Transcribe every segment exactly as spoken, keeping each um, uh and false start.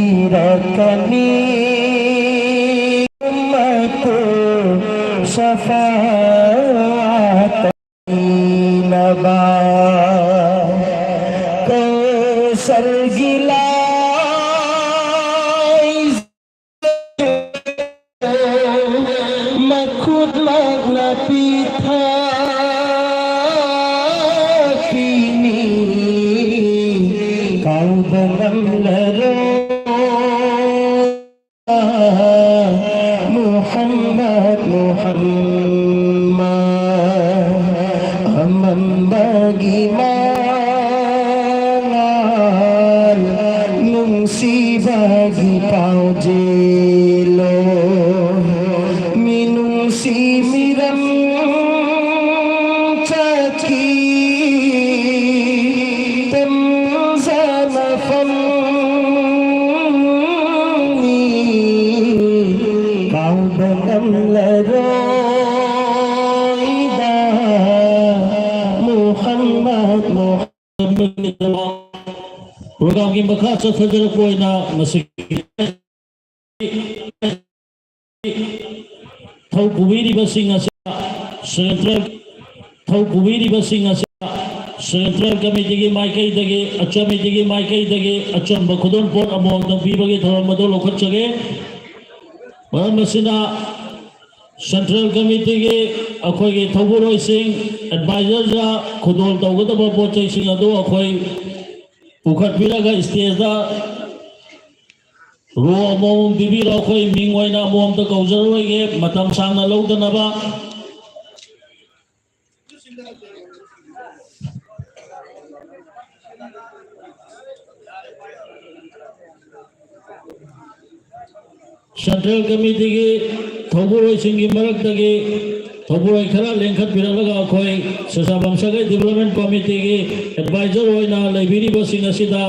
ꯊꯤꯕꯤꯔꯛꯀꯅꯤ꯫ ꯎꯝꯃꯠꯇꯨ ꯁꯐꯥꯑꯠ ꯄꯤꯅꯕ ꯀꯧꯁꯔꯒꯤ ꯂꯥꯏ ꯃꯈꯨꯠꯃꯛꯅ ꯄꯤꯊꯛꯄꯤꯅꯤ꯫ ꯀꯥꯎꯕ ꯉꯝꯂꯔꯣꯏ꯫ ꯃꯨꯍꯝꯃꯗ, ꯃꯨꯍꯝꯃꯗ, ꯑꯃꯝꯕꯒꯤ ꯃꯉꯥꯜ, ꯅꯨꯡꯁꯤꯕꯒꯤ ꯄꯥꯎꯖꯦꯜꯂꯣ, ꯃꯤꯅꯨꯡꯁꯤ ꯃꯤꯔꯝ ꯆꯠꯈꯤ ꯇꯝꯖ ꯃꯐꯝꯅꯤ꯫ ꯀꯥꯎꯕ ꯉꯝꯂꯔꯣꯏꯗ ꯃꯨꯍꯝꯃꯗ, ꯃꯨꯍꯝꯃꯗ꯫ ꯄ꯭ꯔꯣꯒ꯭ꯔꯥꯝꯒꯤ ꯃꯈꯥ ꯆꯠꯊꯖꯔꯛꯄ ꯑꯣꯏꯅ ꯉꯁꯤꯒꯤ ꯊꯧ ꯄꯨꯕꯤꯔꯤꯕꯁꯤꯡ ꯑꯁꯤ ꯁꯦꯟꯇ꯭ꯔꯦꯜ ꯊꯧ ꯄꯨꯕꯤꯔꯤꯕꯁꯤꯡ ꯑꯁꯤ ꯁꯦꯟꯇ꯭ꯔꯦꯜ ꯀꯃꯤꯇꯤꯒꯤ ꯃꯥꯏꯀꯩꯗꯒꯤ, ꯀꯃꯤꯇꯤꯒꯤ ꯃꯥꯏꯀꯩꯗꯒꯤ ꯑꯆꯝꯕ ꯈꯨꯗꯣꯜꯄꯣꯠ ꯑꯃꯃꯝꯇꯪ ꯄꯤꯕꯒꯤ ꯊꯧꯔꯝ ꯑꯗꯨ ꯂꯧꯈꯠꯆꯒꯦ꯫ ꯃꯔꯝ ꯑꯁꯤꯅ ꯁꯦꯟꯇ꯭ꯔꯦꯜ ꯀꯃꯤꯇꯤꯒꯤ ꯑꯩꯈꯣꯏꯒꯤ ꯊꯧꯕꯨꯔꯣꯏꯁꯤꯡ, ꯑꯦꯗꯚꯥꯏꯖꯔꯗ ꯈꯨꯗꯣꯜ ꯇꯧꯒꯗꯕ ꯄꯣꯠ ꯆꯩꯁꯤꯡ ꯑꯗꯨ ꯑꯩꯈꯣꯏ ꯄꯨꯈꯠꯄꯤꯔꯒ ꯁ꯭ꯇꯦꯖꯇ ꯔꯣ ꯑꯃꯃꯝ ꯄꯤꯕꯤꯔꯣ꯫ ꯑꯩꯈꯣꯏ ꯃꯤꯡ ꯑꯣꯏꯅ ꯑꯃꯃꯝꯇ ꯀꯧꯖꯔꯔꯣꯏꯒꯦ, ꯃꯇꯝ ꯁꯥꯡꯅ ꯂꯧꯗꯅꯕ꯫ ꯁꯦꯟꯇ꯭ꯔꯦꯜ ꯀꯃꯤꯇꯤꯒꯤ ꯊꯧꯕꯨꯔꯣꯏꯁꯤꯡꯒꯤ ꯃꯔꯛꯇꯒꯤ ꯊꯧꯕꯨꯔꯣꯏ ꯈꯔ ꯂꯦꯡꯈꯠꯄꯤꯔꯛꯂꯒ ꯑꯩꯈꯣꯏ ꯁꯦꯁꯥꯕꯝ ꯁꯥꯒꯩ ꯗꯤꯕ꯭ꯂꯞꯃꯦꯟ ꯀꯃꯤꯇꯤꯒꯤ ꯑꯦꯗꯚꯥꯏꯖꯔ ꯑꯣꯏꯅ ꯂꯩꯕꯤꯔꯤꯕꯁꯤꯡ ꯑꯁꯤꯗ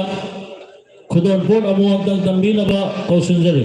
ꯈꯨꯗꯣꯜꯄꯣꯠ ꯑꯃꯃꯝꯇꯪ ꯇꯝꯕꯤꯅꯕ ꯀꯧꯁꯤꯟꯖꯔꯤ꯫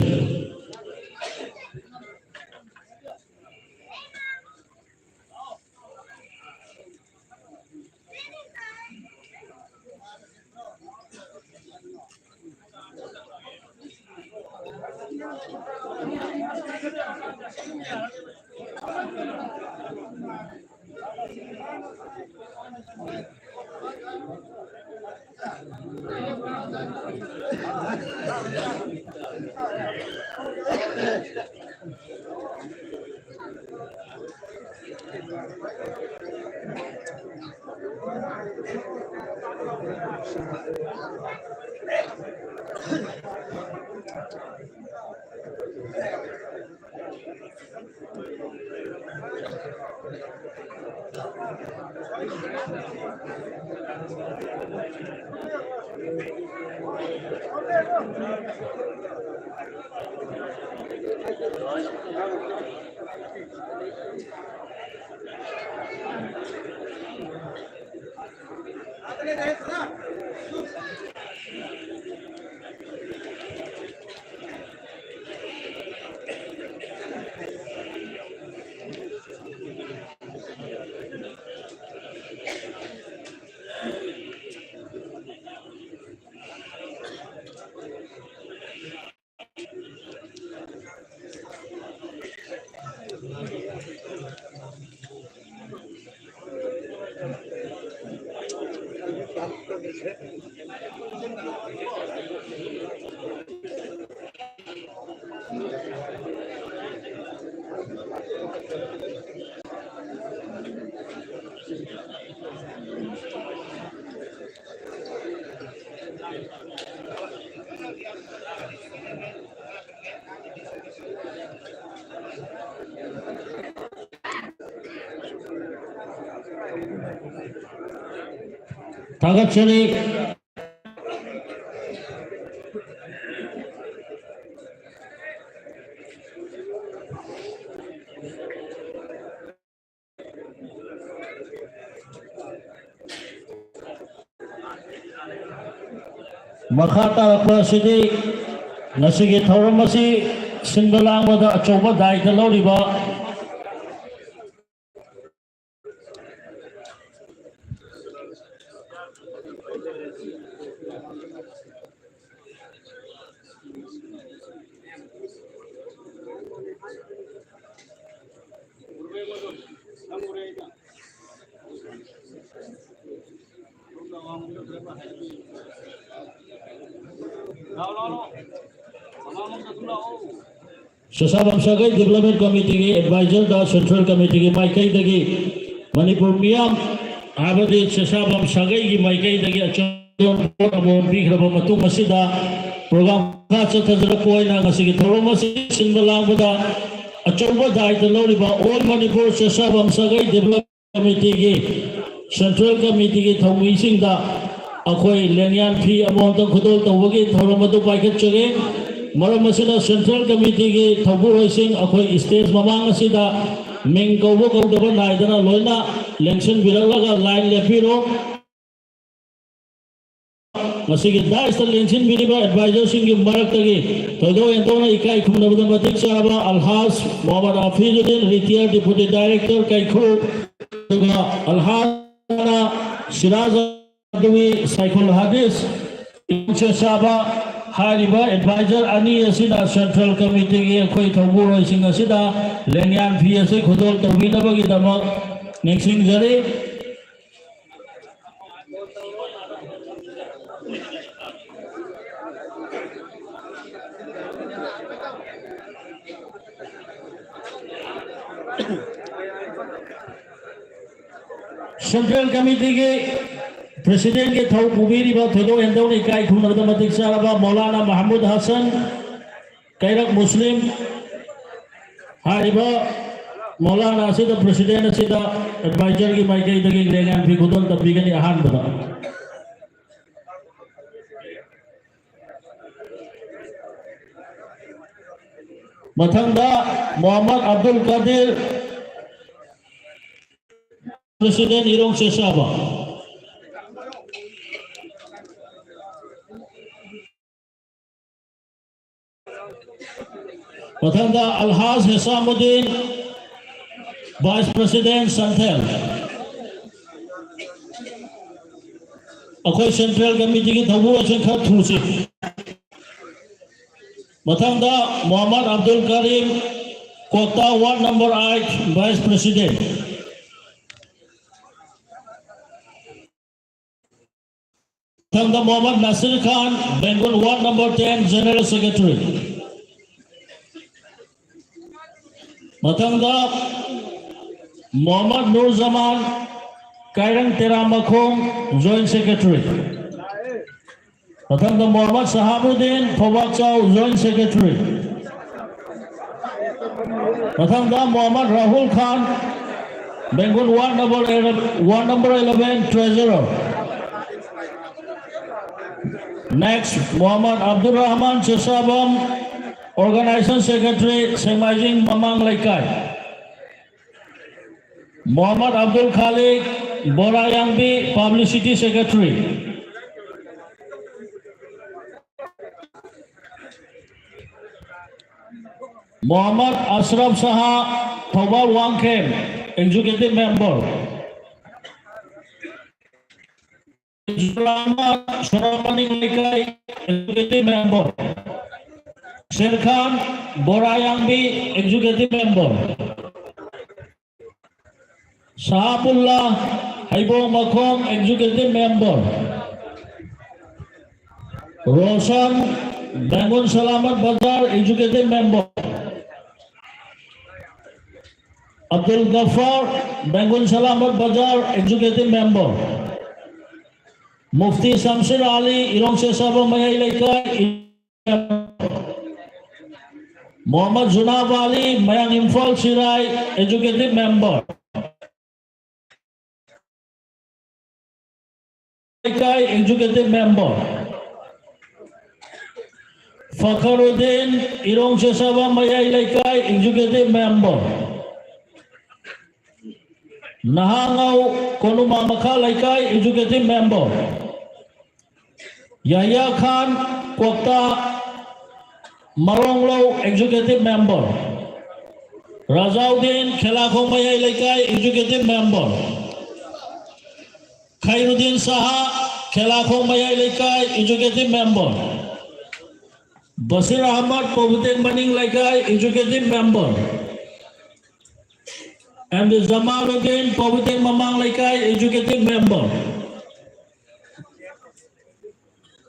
ꯊꯥꯒꯠꯆꯔꯤ꯫ ꯃꯈꯥ ꯇꯥꯔꯛꯄ ꯑꯁꯤꯗꯤ ꯉꯁꯤꯒꯤ ꯊꯧꯔꯝ ꯑꯁꯤ ꯁꯤꯟꯕ ꯂꯥꯡꯕꯗ ꯑꯆꯧꯕ ꯗꯥꯏꯇ ꯂꯧꯔꯤꯕ ꯆꯦꯁꯥꯕꯝ ꯁꯥꯒꯩ ꯗꯤꯕ꯭ꯂꯞꯃꯦꯟ ꯀꯃꯤꯇꯤꯒꯤ ꯑꯦꯗꯚꯥꯏꯖꯔꯗ ꯁꯦꯟꯇ꯭ꯔꯦꯜ ꯀꯃꯤꯇꯤꯒꯤ ꯃꯥꯏꯀꯩꯗꯒꯤ ꯃꯅꯤꯄꯨꯔ ꯃꯤꯌꯥꯝ, ꯍꯥꯏꯕꯗꯤ ꯆꯦꯁꯥꯕꯝ ꯁꯥꯒꯩꯒꯤ ꯃꯥꯏꯀꯩꯗꯒꯤ ꯑꯆꯧꯕ ꯑꯃꯃꯝ ꯄꯤꯈ꯭ꯔꯕ ꯃꯇꯨꯡ ꯑꯁꯤꯗ, ꯄ꯭ꯔꯣꯒ꯭ꯔꯥꯝ ꯃꯈꯥ ꯆꯠꯊꯖꯔꯛꯄ ꯑꯣꯏꯅ ꯉꯁꯤꯒꯤ ꯊꯧꯔꯝ ꯑꯁꯤ ꯁꯤꯟꯕ ꯂꯥꯡꯕꯗ ꯑꯆꯧꯕ ꯗꯥꯏꯇ ꯂꯧꯔꯤꯕ ꯑꯣꯜ ꯃꯅꯤꯄꯨꯔ ꯆꯦꯁꯥꯕꯝ ꯁꯥꯒꯩ ꯗꯤꯕ꯭ꯂꯞꯃꯦꯟ ꯀꯃꯤꯇꯤꯒꯤ, ꯁꯦꯟꯇ꯭ꯔꯦꯜ ꯀꯃꯤꯇꯤꯒꯤ ꯊꯧꯃꯤꯁꯤꯡꯗ ꯑꯩꯈꯣꯏ ꯂꯦꯡꯌꯥꯟ ꯐꯤ ꯑꯃꯃꯝꯇꯪ ꯈꯨꯗꯣꯜ ꯇꯧꯕꯒꯤ ꯊꯧꯔꯝ ꯑꯗꯨ ꯄꯥꯏꯈꯠꯆꯔꯤ꯫ ꯃꯔꯝ ꯑꯁꯤꯅ, ꯁꯦꯟꯇ꯭ꯔꯦꯜ ꯀꯃꯤꯇꯤꯒꯤ ꯊꯧꯕꯨꯔꯣꯏꯁꯤꯡ ꯑꯩꯈꯣꯏ ꯁ꯭ꯇꯦꯖ ꯃꯃꯥꯡ ꯑꯁꯤꯗ ꯃꯤꯡ ꯀꯧꯕ ꯀꯧꯗꯕ ꯅꯥꯏꯗꯅ ꯂꯣꯏꯅ ꯂꯦꯡꯁꯤꯟꯕꯤꯔꯛꯂꯒ ꯂꯥꯏꯟ ꯂꯦꯞꯄꯤꯔꯣ꯫ ꯉꯁꯤꯒꯤ ꯗꯥꯏꯁꯇ ꯂꯦꯡꯁꯤꯟꯕꯤꯔꯤꯕ ꯑꯦꯗꯚꯥꯏꯖꯔꯁꯤꯡꯒꯤ ꯃꯔꯛꯇꯒꯤ ꯊꯣꯏꯗꯣꯛ ꯍꯦꯟꯗꯣꯛꯅ ꯏꯀꯥꯏ ꯈꯨꯝꯅꯕꯗ ꯃꯇꯤꯛ ꯆꯥꯔꯕ ꯑꯜꯍꯥꯖ ꯃꯣꯍꯝꯃꯗ ꯍꯥꯐꯤꯖꯨꯗꯤꯟ, ꯔꯤꯇꯤꯌꯔ ꯗꯤꯄꯨꯇꯤ ꯗꯥꯏꯔꯦꯛꯇꯔ ꯀꯩꯈꯨ, ꯑꯗꯨꯒ ꯑꯜꯍꯥꯖ ꯁꯤꯔꯥꯖ ꯑꯗꯨꯒꯤ ꯁꯥꯏꯈꯨꯜ ꯍꯥꯗꯤꯁ, ꯏꯃꯨꯡꯁꯦ ꯆꯥꯕ ꯍꯥꯏꯔꯤꯕ ꯑꯦꯗꯚꯥꯏꯖꯔ ꯑꯅꯤ ꯑꯁꯤꯅ ꯁꯦꯟꯇ꯭ꯔꯦꯜ ꯀꯃꯤꯇꯤꯒꯤ ꯑꯩꯈꯣꯏ ꯊꯧꯕꯨꯔꯣꯏꯁꯤꯡ ꯑꯁꯤꯗ ꯂꯦꯡꯌꯥꯟ ꯐꯤ ꯑꯁꯤ ꯈꯨꯗꯣꯜ ꯇꯧꯕꯤꯅꯕꯒꯤꯗꯃꯛ ꯅꯤꯡꯁꯤꯡꯖꯔꯤ꯫ ꯁꯦꯟꯇ꯭ꯔꯦꯜ ꯀꯃꯤꯇꯤꯒꯤ ꯄ꯭ꯔꯦꯁꯤꯗꯦꯟꯒꯤ ꯊꯧ ꯄꯨꯕꯤꯔꯤꯕ ꯊꯣꯏꯗꯣꯛ ꯍꯦꯟꯗꯣꯛꯅ ꯏꯀꯥꯏ ꯈꯨꯝꯅꯕꯗ ꯃꯇꯤꯛ ꯆꯥꯔꯕ ꯃꯧꯂꯥꯅꯥ ꯃꯍꯃꯨꯗ ꯍꯁꯟ, ꯀꯩꯔꯛ ꯃꯨꯁꯂꯤꯝ ꯍꯥꯏꯔꯤꯕ ꯃꯧꯂꯥꯅꯥ ꯑꯁꯤꯗ ꯄ꯭ꯔꯦꯁꯤꯗꯦꯟ ꯑꯁꯤꯗ ꯑꯦꯗꯚꯥꯏꯖꯔꯒꯤ ꯃꯥꯏꯀꯩꯗꯒꯤ ꯂꯦꯡꯌꯥꯟ ꯐꯤ ꯈꯨꯗꯣꯜ ꯇꯝꯕꯤꯒꯅꯤ꯫ ꯑꯍꯥꯟꯕꯗ, ꯃꯊꯪꯗ ꯃꯣꯍꯝꯃꯗ ꯑꯕꯗꯨꯜ ꯀꯥꯗꯤꯔ, ꯄ꯭ꯔꯦꯁꯤꯗꯦꯟ ꯏꯔꯣꯡ ꯆꯦꯁꯥꯕ꯫ ꯃꯊꯪꯗ ꯑꯜꯍꯥꯖ ꯍꯦꯁꯥꯃꯨꯗꯤꯟ, ꯚꯥꯏꯁ ꯄ꯭ꯔꯦꯁꯤꯗꯦꯟ ꯁꯟꯊꯦꯜ꯫ ꯑꯩꯈꯣꯏ ꯁꯦꯟꯇ꯭ꯔꯦꯜ ꯀꯃꯤꯇꯤꯒꯤ ꯊꯧꯕꯨ ꯑꯁꯤ ꯈꯔ ꯊꯨꯁꯤ꯫ ꯃꯊꯪꯗ Mohammad Abdul Karim, Kwakta ward number eight, vice president. ꯃꯊꯪꯗ Mohammad Nasir Khan, Bengul ward number ten, general secretary. ꯃꯊꯪꯗ ꯃꯣꯍꯃꯗ ꯅꯨꯔ ꯖꯃꯥꯟ, ꯀꯥꯏꯔꯪ ꯇꯦꯔꯥꯃꯈꯣꯡ, ꯖꯣꯏꯟ ꯁꯦꯀ꯭ꯔꯦꯇꯔꯤ꯫ ꯃꯊꯪꯗ ꯃꯣꯍꯃꯗ ꯁꯍꯥꯕꯨꯗꯤꯟ, ꯐꯧꯕꯥꯛꯆꯥꯎ, ꯖꯣꯏꯟ ꯁꯦꯀ꯭ꯔꯦꯇꯔꯤ꯫ ꯃꯊꯪꯗ Mohammad Rahul Khan, Bengul ward number eleven, ward number eleven, treasurer. Next, Mohammad Abdul Rahman Chesabam, organization secretary, Sekmaijing ꯃꯃꯥꯡ ꯂꯩꯀꯥꯏ꯫ Mohammad Abdul Khalik, ꯕꯣꯔꯥꯌꯥꯡꯕꯤ, publicity secretary꯫ ꯃꯣꯍꯃꯗ ꯑꯁꯔꯐ ꯁꯍꯥ, ꯊꯧꯕꯥꯜ ꯋꯥꯡꯈꯦꯝ, executive member꯫ ꯁꯣꯔꯥꯃꯅꯤ ꯂꯩꯀꯥꯏ, executive member꯫ ꯁꯦꯔ ꯈꯥꯟ, ꯕꯣꯔꯥꯌꯥꯡꯕꯤ, executive member꯫ ꯁꯍꯥꯕꯨꯜꯂꯥ, ꯍꯩꯕꯣꯡ ꯃꯈꯣꯡ, executive member꯫ Roshan, ꯕꯦꯡꯒꯨꯜ ꯁꯂꯥꯃꯠ ꯕꯖꯥꯔ, executive member꯫ ꯑꯕꯗꯨꯜ ꯒꯐꯥꯔ, ꯕꯦꯡꯒꯨꯜ ꯁꯂꯥꯃꯠ ꯕꯖꯥꯔ, executive member꯫ ꯃꯨꯐꯇꯤ ꯁꯝꯁꯤꯔ ꯑꯂꯤ, ꯏꯔꯣꯡ ꯁꯦꯁꯥꯕ ꯃꯌꯥꯏ ꯂꯩꯀꯥꯏ, ꯃꯣꯍꯃꯗ ꯖꯨꯅꯥꯕ ꯑꯂꯤ, ꯃꯌꯥꯡ ꯏꯝꯐꯥꯜ ꯁꯤꯔꯥꯏ, executive member꯫ ꯂꯩꯀꯥꯏ, executive member꯫ ꯐꯈꯔꯨꯗꯤꯟ, ꯏꯔꯣꯡ ꯁꯦꯁꯥꯕ ꯃꯌꯥꯏ ꯂꯩꯀꯥꯏ, executive member꯫ ꯅꯍꯥꯉꯧ, ꯀꯣꯅꯨꯃꯥ ꯃꯈꯥ ꯂꯩꯀꯥꯏ, executive member꯫ ꯌꯥꯍꯌꯥ ꯈꯥꯟ, ꯀ꯭ꯋꯥꯛꯇꯥ, ꯃꯔꯣꯡꯂꯧ, executive member꯫ ꯔꯥꯖꯥꯎꯗꯤꯟ, ꯈꯦꯂꯥꯈꯣꯡ ꯃꯌꯥꯏ ꯂꯩꯀꯥꯏ, executive member꯫ ꯈꯩꯔꯨꯗꯤꯟ ꯁꯍꯥ, ꯈꯦꯂꯥꯈꯣꯡ ꯃꯌꯥꯏ ꯂꯩꯀꯥꯏ, executive member꯫ ꯕꯁꯤꯔ ꯑꯍꯃꯗ, ꯄꯧꯕꯨꯇꯦꯡ ꯃꯅꯤꯡ ꯂꯩꯀꯥꯏ, executive member꯫ ꯑꯦꯝ ꯗꯤ ꯖꯃꯥꯂꯨꯗꯤꯟ, ꯄꯧꯕꯨꯇꯦꯡ ꯃꯃꯥꯡ ꯂꯩꯀꯥꯏ, executive member꯫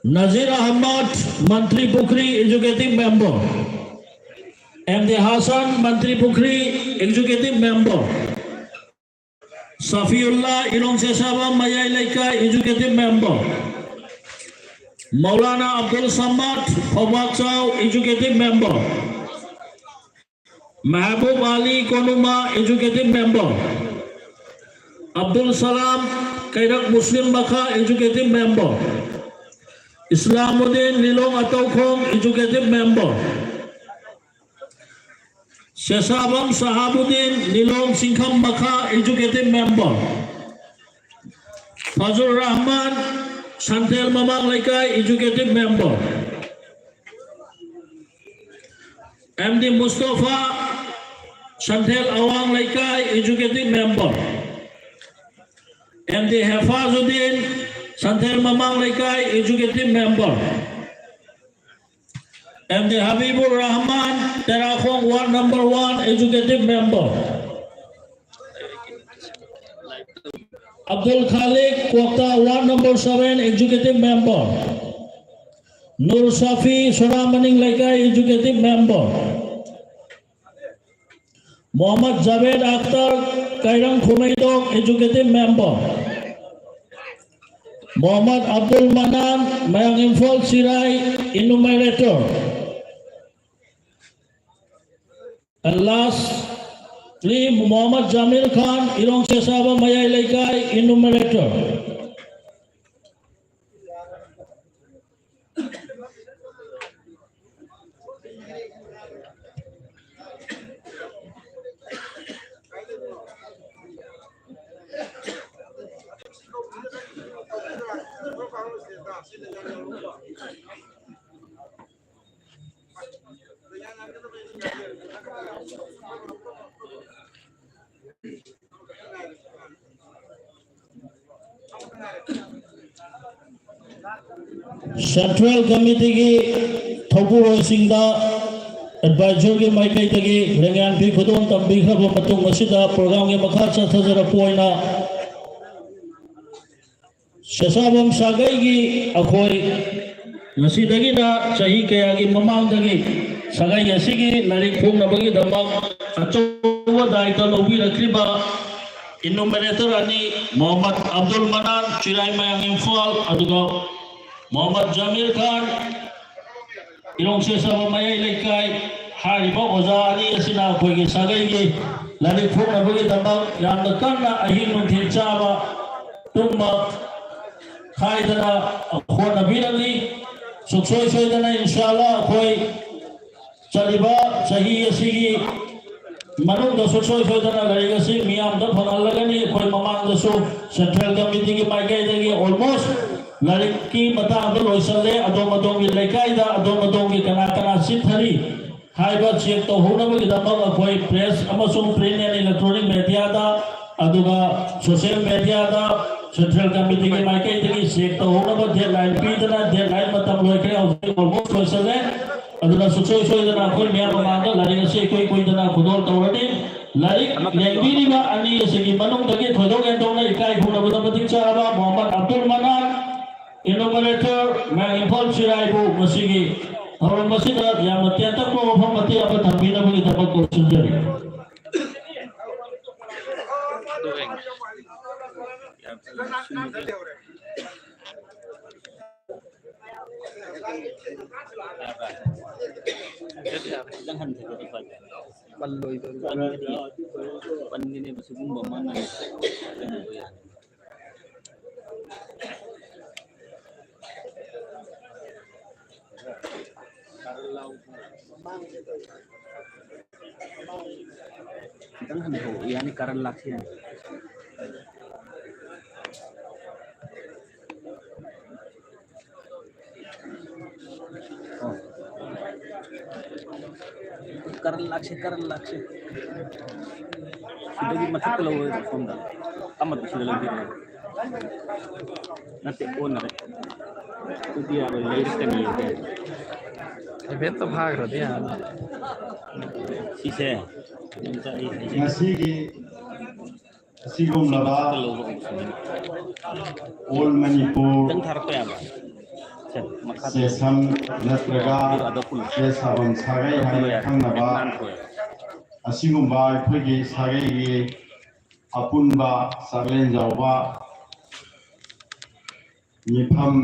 Nazir Ahmad, Mantripukhri, Executive Member. M D Hassan, Mantripukhri, Executive Member. Safiullah, Irong Sesaba, Mayai Leikai, Executive Member. Maulana Abdul Samad, Phobakchao, Executive Member. Mahbub Ali Konuma, Executive Member. Abdul Salam, Kairak Muslim Makha, Executive Member. Islamuddin Lilong Ataukhong, Executive Member. Sesabam Sahabuddin Lilong Singkham Makha, Executive Member. Fazul Rahman, Santhel Mamang Leikai, Executive Member. M D Mustafa, Santhel Awang Leikai, Executive Member. M D Hefazuddin, Santhel Mamang Leikai, Executive Member. M D Habibur Rahman, Terakhong Ward Number One, Executive Member. Abdul Khalik, Kwakta Ward Number Seven, Executive Member. Nur Safi, Soramaning Leikai, Executive Member. Mohammad Javed Akhtar, Kairang Khumeidong, Executive Member. Mohammad Abdul Manan, Mayang Imphal Sirai, Enumerator. And lastly, Mohammad Jamil Khan, Irong Sesaba Mayai Leikai, Enumerator. Central Committeeꯒꯤ ꯊꯧꯄꯨꯔꯣꯏꯁꯤꯡꯗ advisorꯒꯤ ꯃꯥꯏꯀꯩꯗꯒꯤ ꯂꯦꯡꯌꯥꯟ ꯐꯤ ꯈꯨꯗꯣꯜ ꯇꯝꯕꯤꯈ꯭ꯔꯕ ꯃꯇꯨꯡ, ꯃꯁꯤꯗ programꯒꯤ ꯃꯈꯥ ꯆꯠꯊꯖꯔꯛꯄ ꯑꯣꯏꯅ ꯁꯦꯁꯥꯕꯝ ꯁꯥꯒꯩꯒꯤ ꯑꯩꯈꯣꯏ ꯉꯁꯤꯗꯒꯤꯅ ꯆꯍꯤ ꯀꯌꯥꯒꯤ ꯃꯃꯥꯡꯗꯒꯤ ꯁꯥꯒꯩ ꯑꯁꯤꯒꯤ ꯂꯥꯏꯔꯤꯛ ꯐꯣꯡꯅꯕꯒꯤꯗꯃꯛ ꯑꯆꯧꯕ ꯗꯥꯏꯇ ꯂꯧꯕꯤꯔꯛꯂꯤꯕ ꯏꯅꯨꯃꯔꯦꯇꯔ ꯑꯅꯤ, ꯃꯣꯍꯝꯃꯗ ꯑꯕꯗꯨꯜ ꯃꯅꯥꯟ, ꯆꯤꯔꯥꯏ ꯃꯌꯥꯡ, ꯏꯝꯐꯥꯜ, ꯑꯗꯨꯒ ꯃꯣꯍꯝꯃꯗ ꯖꯃꯤꯔ ꯈꯥꯟ, ꯏꯔꯣꯡ ꯁꯦꯁꯥꯕꯝ ꯃꯌꯥꯏ ꯂꯩꯀꯥꯏ꯫ ꯍꯥꯏꯔꯤꯕ ꯑꯣꯖꯥ ꯑꯅꯤ ꯑꯁꯤꯅ ꯑꯩꯈꯣꯏꯒꯤ ꯁꯥꯒꯩꯒꯤ ꯂꯥꯏꯔꯤꯛ ꯐꯣꯡꯅꯕꯒꯤꯗꯃꯛ ꯌꯥꯝꯅ ꯀꯟꯅ ꯑꯍꯤꯡ ꯅꯨꯡꯊꯤꯜ ꯆꯥꯕ ꯇꯨꯝꯕ ꯈꯥꯏꯗꯅ ꯍꯣꯠꯅꯕꯤꯔꯝꯃꯤ꯫ ꯁꯨꯡꯁꯣꯏ ꯁꯣꯏꯗꯅ ꯏꯟꯁꯥꯜꯂꯥ ꯑꯩꯈꯣꯏ ꯆꯠꯂꯤꯕ ꯆꯍꯤ ꯑꯁꯤꯒꯤ ꯃꯅꯨꯡꯗ ꯁꯨꯡꯁꯣꯏ ꯁꯣꯏꯗꯅ ꯂꯥꯏꯔꯤꯛ ꯑꯁꯤ ꯃꯤꯌꯥꯝꯗ ꯐꯪꯍꯜꯂꯒꯅꯤ꯫ ꯑꯩꯈꯣꯏ ꯃꯃꯥꯡꯗꯁꯨ ꯁꯦꯟꯇ꯭ꯔꯦꯜ ꯀꯃꯤꯇꯤꯒꯤ ꯃꯥꯏꯀꯩꯗꯒꯤ almost ꯂꯥꯏꯔꯤꯛꯀꯤ ꯃꯇꯥꯡꯗ ꯂꯣꯏꯁꯤꯜꯂꯦ꯫ ꯑꯗꯣꯝ ꯑꯗꯣꯝꯒꯤ ꯂꯩꯀꯥꯏꯗ ꯑꯗꯣꯝ ꯑꯗꯣꯝꯒꯤ ꯀꯅꯥ ꯀꯅꯥ ꯆꯤꯠꯊꯔꯤ ꯍꯥꯏꯕ ꯆꯦꯛ ꯇꯧꯍꯧꯅꯕꯒꯤꯗꯃꯛ ꯑꯩꯈꯣꯏ ꯄ꯭ꯔꯦꯁ ꯑꯃꯁꯨꯡ ꯄ꯭ꯔꯤꯟ ꯑꯦꯟ ꯏꯂꯦꯛꯇ꯭ꯔꯣꯅꯤꯛ ꯃꯦꯗꯤꯌꯥꯗ, ꯑꯗꯨꯒ ꯁꯣꯁꯤꯌꯦꯜ ꯃꯦꯗꯤꯌꯥꯗ ꯁꯦꯟꯇ꯭ꯔꯦꯜ ꯀꯃꯤꯇꯤꯒꯤ ꯃꯥꯏꯀꯩꯗꯒꯤ ꯆꯦꯛ ꯇꯧꯍꯧꯅꯕ ꯗꯦꯠ ꯂꯥꯏꯟ ꯄꯤꯗꯅ, ꯗꯦꯠ ꯂꯥꯏꯟ ꯃꯇꯝ ꯂꯣꯏꯈ꯭ꯔꯦ, ꯍꯧꯖꯤꯛ almost ꯂꯣꯏꯁꯤꯜꯂꯦ꯫ ꯑꯗꯨꯅ ꯁꯨꯡꯁꯣꯏ ꯁꯣꯏꯗꯅ ꯑꯩꯈꯣꯏ ꯃꯌꯥꯝ ꯃꯃꯥꯡꯗ ꯂꯥꯏꯔꯤꯛ ꯑꯁꯤ ꯏꯀꯨꯏ ꯀꯨꯏꯗꯅ ꯈꯨꯗꯣꯜ ꯇꯧꯔꯅꯤ꯫ ꯂꯥꯏꯔꯤꯛ ꯂꯦꯡꯕꯤꯔꯤꯕ ꯑꯅꯤ ꯑꯁꯤꯒꯤ ꯃꯅꯨꯡꯗꯒꯤ ꯊꯣꯏꯗꯣꯛ ꯍꯦꯟꯗꯣꯛꯅ ꯏꯀꯥꯏ ꯈꯨꯝꯅꯕꯗ ꯃꯇꯤꯛ ꯆꯥꯔꯕ ꯃꯣꯍꯝꯃꯗ ꯑꯕꯗꯨꯜ ꯃꯅꯥꯟ, ꯏꯅꯣꯃꯔꯦꯇꯔ, ꯃꯌꯥꯡ ꯏꯝꯐꯥꯜ ꯆꯤꯔꯥꯏꯕꯨ ꯃꯁꯤꯒꯤ ꯊꯧꯔꯝ ꯑꯁꯤꯗ ꯌꯥꯝꯅ ꯇꯦꯟꯇꯛꯄ ꯋꯥꯐꯝ ꯃꯇꯦꯛ ꯑꯃ ꯊꯝꯕꯤꯅꯕꯒꯤꯗꯃꯛ ꯀꯧꯁꯤꯟꯖꯔꯤ꯫ ꯈꯤꯇꯪ ꯍꯟꯊꯒꯗꯤ ꯐꯅꯤ꯫ ꯄꯜꯂꯣꯏꯗꯧꯔꯤ꯫ ꯄꯟꯒꯅꯤ꯫ ꯄꯟꯒꯅꯦꯕ ꯁꯤꯒꯨꯝꯕ ꯑꯃ ꯅꯪ ꯀꯩꯅꯣ ꯇꯧꯕ ꯌꯥꯅꯤ꯫ ꯈꯤꯇꯪ ꯍꯟꯊꯧ, ꯌꯥꯅꯤ, ꯀꯔꯟ ꯂꯥꯛꯁꯤ ꯌꯥꯅꯤ꯫ ꯑꯣ꯫ ꯀꯔꯟ ꯂꯥꯛꯁꯤ, ꯀꯔꯟ ꯂꯥꯛꯁꯤ꯫ ꯁꯤꯗꯒꯤ ꯃꯊꯛꯇ ꯂꯧꯔꯣꯏ, ꯁꯣꯝꯗ꯫ ꯑꯃꯗꯨ ꯁꯤꯗ ꯂꯧꯕꯤꯔꯣ꯫ ꯅꯠꯇꯦ, ꯑꯣꯟꯅꯔꯦ꯫ ꯑꯗꯨꯗꯤ ꯌꯥꯔꯣꯏ, ꯂꯩꯔꯛꯀꯅꯤ꯫ ꯍꯥꯏꯐꯦꯠꯇ ꯐꯥꯈ꯭ꯔꯗꯤ ꯌꯥꯔꯅꯤ꯫ ꯁꯤꯁꯦ꯫ ꯉꯁꯤꯒꯤ ꯑꯁꯤꯒꯨꯝꯂꯕ ꯑꯣꯜ ꯃꯅꯤꯄꯨꯔ ꯆꯦꯁꯝ ꯅꯠꯇ꯭ꯔꯒ ꯆꯦ ꯁꯥꯐꯝ ꯁꯥꯒꯩ ꯍꯥꯏꯅ ꯈꯪꯅꯕ ꯑꯁꯤꯒꯨꯝꯕ ꯑꯩꯈꯣꯏꯒꯤ ꯁꯥꯒꯩꯒꯤ ꯑꯄꯨꯟꯕ ꯆꯥꯛꯂꯦꯟ ꯌꯥꯎꯕ ꯃꯤꯐꯝ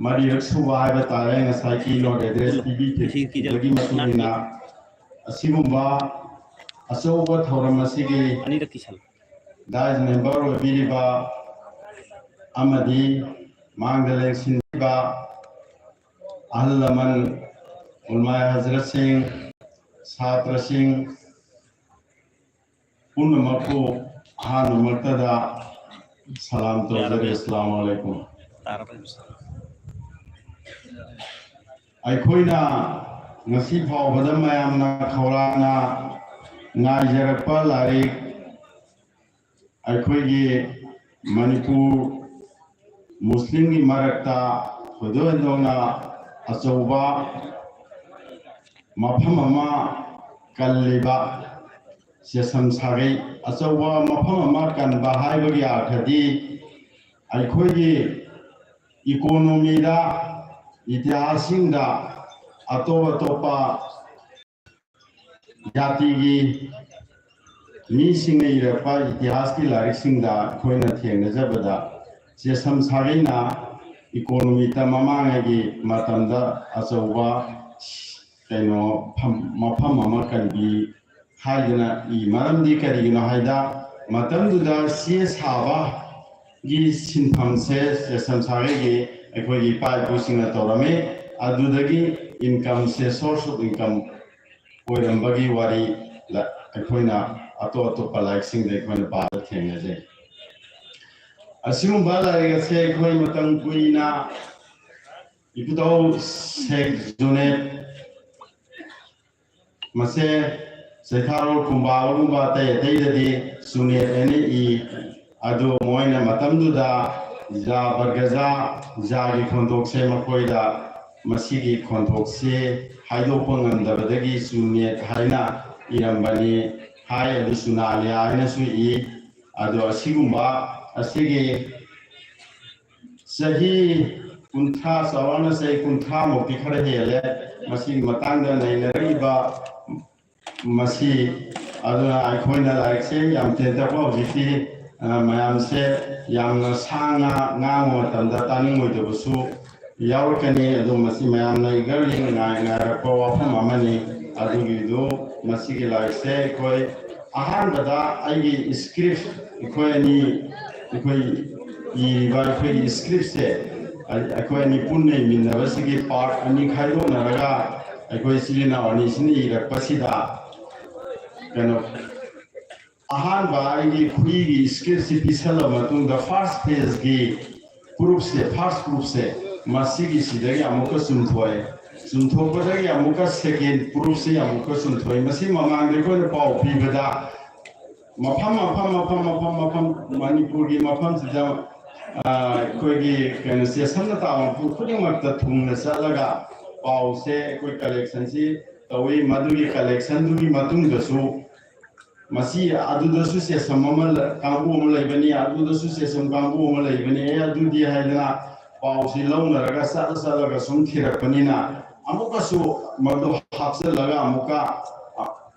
ꯃꯔꯤꯔꯛ ꯁꯨꯕ ꯍꯥꯏꯕ ꯇꯥꯔꯦ꯫ ꯉꯁꯥꯏꯒꯤ ꯅꯣꯠ ꯑꯦꯗ꯭ꯔꯦꯁ ꯄꯤꯕꯤꯈꯤꯕꯗꯨꯒꯤ ꯃꯇꯨꯡ ꯏꯟꯅ ꯑꯁꯤꯒꯨꯝꯕ ꯑꯆꯧꯕ ꯊꯧꯔꯝ ꯑꯁꯤꯒꯤ ꯗꯥꯏꯁ ꯃꯦꯝꯕꯔ ꯑꯣꯏꯕꯤꯔꯤꯕ ꯑꯃꯗꯤ ꯃꯥꯡꯗ ꯂꯦꯡꯁꯤꯟꯕꯤꯕ ꯑꯍꯜ ꯂꯃꯟ, ꯎꯂꯃꯥ ꯍꯖꯔꯠꯁꯤꯡ, ꯁꯥꯇ꯭ꯔꯁꯤꯡ ꯄꯨꯝꯅꯃꯛꯄꯨ ꯑꯍꯥꯟꯕꯃꯛꯇꯗ ꯁꯂꯥꯝ ꯇꯧꯖꯔꯤ꯫ ꯑꯁꯂꯥꯃꯨ ꯑꯂꯩꯀꯨꯝ꯫ ꯑꯩꯈꯣꯏꯅ ꯉꯁꯤ ꯐꯥꯎꯕꯗ ꯃꯌꯥꯝꯅ ꯈꯧꯔꯥꯡꯅ ꯉꯥꯏꯖꯔꯛꯄ ꯂꯥꯏꯔꯤꯛ ꯑꯩꯈꯣꯏꯒꯤ ꯃꯅꯤꯄꯨꯔ ꯃꯨꯁꯂꯤꯝꯒꯤ ꯃꯔꯛꯇ ꯊꯣꯏꯗꯣꯛ ꯍꯦꯟꯗꯣꯛꯅ ꯑꯆꯧꯕ ꯃꯐꯝ ꯑꯃ ꯀꯜꯂꯤꯕ ꯁꯦꯁꯝ ꯁꯥꯒꯩ꯫ ꯑꯆꯧꯕ ꯃꯐꯝ ꯑꯃ ꯀꯟꯕ ꯍꯥꯏꯕꯒꯤ ꯑꯥꯔꯊꯗꯤ ꯑꯩꯈꯣꯏꯒꯤ ꯏꯀꯣꯅꯣꯃꯤꯗ, ꯏꯇꯤꯍꯥꯁꯁꯤꯡꯗ ꯑꯇꯣꯞ ꯑꯇꯣꯞꯄ ꯖꯥꯇꯤꯒꯤ ꯃꯤꯁꯤꯡꯅ ꯏꯔꯛꯄ ꯏꯇꯤꯍꯥꯁꯀꯤ ꯂꯥꯏꯔꯤꯛꯁꯤꯡꯗ ꯑꯩꯈꯣꯏꯅ ꯊꯦꯡꯅꯖꯕꯗ ꯁꯦꯁꯝ ꯁꯥꯒꯩꯅ ꯏꯀꯣꯅꯣꯃꯤꯗ ꯃꯃꯥꯡꯉꯩꯒꯤ ꯃꯇꯝꯗ ꯑꯆꯧꯕ ꯀꯩꯅꯣ ꯐꯝ-, ꯃꯐꯝ ꯑꯃ ꯀꯟꯕꯤ ꯍꯥꯏꯗꯅ ꯏ꯫ ꯃꯔꯝꯗꯤ ꯀꯔꯤꯒꯤꯅꯣ ꯍꯥꯏꯗ ꯃꯇꯝꯗꯨꯗ ꯆꯦ ꯁꯥꯕꯒꯤ ꯁꯤꯟꯐꯝꯁꯦ ꯁꯦꯁꯝ ꯁꯥꯒꯩꯒꯤ ꯑꯩꯈꯣꯏꯒꯤ ꯏꯄꯥ ꯏꯄꯨꯁꯤꯡꯅ ꯇꯧꯔꯝꯃꯤ꯫ ꯑꯗꯨꯗꯒꯤ ꯏꯟꯀꯝꯁꯦ, source of income ꯑꯣꯏꯔꯝꯕꯒꯤ ꯋꯥꯔꯤ ꯂ-, ꯑꯩꯈꯣꯏꯅ ꯑꯇꯣꯞ ꯑꯇꯣꯞꯄ ꯂꯥꯏꯔꯤꯛꯁꯤꯡꯗ ꯑꯩꯈꯣꯏꯅ ꯄꯥꯕ ꯊꯦꯡꯅꯖꯩ꯫ ꯑꯁꯤꯒꯨꯝꯕ ꯂꯥꯏꯔꯤꯛ ꯑꯁꯦ ꯑꯩꯈꯣꯏ ꯃꯇꯝ ꯀꯨꯏꯅ ꯏꯕꯨꯙꯧ ꯁꯦꯈ ꯖꯨꯅꯦꯗ ꯃꯁꯦ ꯆꯩꯊꯥꯔꯣꯜ ꯀꯨꯝꯕꯥꯒꯨꯝꯕ ꯑꯇꯩ ꯑꯇꯩꯗꯗꯤ ꯖꯨꯅꯦꯗ ꯍꯥꯏꯅ ꯏ꯫ ꯑꯗꯨ ꯃꯣꯏꯅ ꯃꯇꯝꯗꯨꯗ ꯖꯥ ꯕꯔꯒꯖꯥ, ꯖꯥꯒꯤ ꯈꯣꯟꯊꯣꯛꯁꯦ ꯃꯈꯣꯏꯗ ꯃꯁꯤꯒꯤ ꯈꯣꯟꯊꯣꯛꯁꯦ ꯍꯥꯏꯗꯣꯛꯄ ꯉꯝꯗꯕꯗꯒꯤ ꯖꯨꯅꯦꯗ ꯍꯥꯏꯅ ꯏꯔꯝꯕꯅꯤ ꯍꯥꯏ꯫ ꯑꯗꯨ ꯖꯨꯅꯥꯂꯤꯌꯥ ꯍꯥꯏꯅꯁꯨ ꯏ꯫ ꯑꯗꯣ ꯑꯁꯤꯒꯨꯝꯕ, ꯑꯁꯤꯒꯤ ꯆꯍꯤ ꯀꯨꯟꯊ꯭ꯔꯥ, ꯆꯥꯎꯔꯥꯛꯅ ꯆꯍꯤ ꯀꯨꯟꯊ꯭ꯔꯥ ꯃꯨꯛꯇꯤ ꯈꯔ ꯍꯦꯜꯂꯦ ꯃꯁꯤꯒꯤ ꯃꯇꯥꯡꯗ ꯅꯩꯅꯔꯛꯏꯕ꯫ ꯃꯁꯤ ꯑꯗꯨꯅ ꯑꯩꯈꯣꯏꯅ ꯂꯥꯏꯔꯤꯛꯁꯦ ꯌꯥꯝ ꯇꯦꯟꯇꯛꯄ ꯍꯧꯖꯤꯛꯇꯤ, ꯑ, ꯃꯌꯥꯝꯁꯦ ꯌꯥꯝꯅ ꯁꯥꯡꯅ ꯉꯥꯡꯕ ꯃꯇꯝꯗ ꯇꯥꯅꯤꯡꯉꯣꯏꯗꯕꯁꯨ ꯌꯥꯎꯔꯛꯀꯅꯤ꯫ ꯑꯗꯨ ꯃꯁꯤ ꯃꯌꯥꯝꯅ eagerly ꯉꯥꯏ-, ꯉꯥꯏꯔꯛꯄ ꯋꯥꯐꯝ ꯑꯃꯅꯤ꯫ ꯑꯗꯨꯒꯤꯗꯨ ꯃꯁꯤꯒꯤ ꯂꯥꯏꯔꯤꯛꯁꯦ ꯑꯩꯈꯣꯏ ꯑꯍꯥꯟꯕꯗ ꯑꯩꯒꯤ script, ꯑꯩꯈꯣꯏ ꯑꯅꯤ, ꯑꯩꯈꯣꯏ ꯏꯔꯤꯕ ꯑꯩꯈꯣꯏꯒꯤ scriptꯁꯦ ꯑꯩ-, ꯑꯩꯈꯣꯏ ꯑꯅꯤ ꯄꯨꯟꯅ ꯏꯃꯤꯟꯅꯕꯁꯤꯒꯤ part ꯑꯅꯤ ꯈꯥꯏꯗꯣꯛꯅꯔꯒ ꯑꯩꯈꯣꯏ ꯏꯆꯤꯜ ꯏꯅꯥꯎ ꯑꯅꯤꯁꯤꯅ ꯏꯔꯛꯄꯁꯤꯗ ꯀꯩꯅꯣ, ꯑꯍꯥꯟꯕ ꯑꯩꯒꯤ ꯈꯨꯏꯒꯤ scriptꯁꯤ ꯄꯤꯁꯜꯂꯕ ꯃꯇꯨꯡꯗ first phaseꯀꯤ proofꯁꯦ, first proofꯁꯦ ꯃꯁꯤꯒꯤꯁꯤꯗꯒꯤ ꯑꯃꯨꯛꯀ ꯆꯨꯝꯊꯣꯛꯑꯦ꯫ ꯆꯨꯝꯊꯣꯛꯄꯗꯒꯤ ꯑꯃꯨꯛꯀ second proofꯁꯤ ꯑꯃꯨꯛꯀ ꯆꯨꯝꯊꯣꯛꯑꯦ꯫ ꯃꯁꯤ ꯃꯃꯥꯡꯗ ꯑꯩꯈꯣꯏꯅ ꯄꯥꯎ ꯄꯤꯕꯗ ꯃꯐꯝ, ꯃꯐꯝ, ꯃꯐꯝ, ꯃꯐꯝ, ꯃꯐꯝ, ꯃꯅꯤꯄꯨꯔꯒꯤ ꯃꯐꯝꯁꯤꯗ, ꯑ, ꯑꯩꯈꯣꯏꯒꯤ ꯀꯩꯅꯣ, ꯆꯦꯁꯝꯅ ꯇꯥꯕ ꯃꯐꯝ ꯈꯨꯗꯤꯡꯃꯛꯇ ꯊꯨꯡꯅ ꯆꯠꯂꯒ ꯄꯥꯎꯁꯦ ꯑꯩꯈꯣꯏ collectionꯁꯤ ꯇꯧꯏ꯫ ꯃꯗꯨꯒꯤ collectionꯗꯨꯒꯤ ꯃꯇꯨꯡꯗꯁꯨ ꯃꯁꯤ ꯑꯗꯨꯗꯁꯨ ꯆꯦꯁꯝ ꯑꯃ ꯂ-, ꯀꯥꯡꯕꯨ ꯑꯃ ꯂꯩꯕꯅꯤ, ꯑꯗꯨꯗꯁꯨ ꯆꯦꯁꯝ ꯀꯥꯡꯕꯨ ꯑꯃ ꯂꯩꯕꯅꯤ, ꯑꯦ, ꯑꯗꯨꯗꯤ ꯍꯥꯏꯗꯅ ꯄꯥꯎꯁꯤ ꯂꯧꯅꯔꯒ ꯆꯠꯂ ꯆꯠꯂꯒ ꯁꯨꯝ ꯊꯤꯔꯛꯄꯅꯤꯅ ꯑꯃꯨꯛꯀꯁꯨ ꯃꯗꯨ ꯍꯥꯞꯆꯤꯜꯂꯒ ꯑꯃꯨꯛꯀ, ꯑ,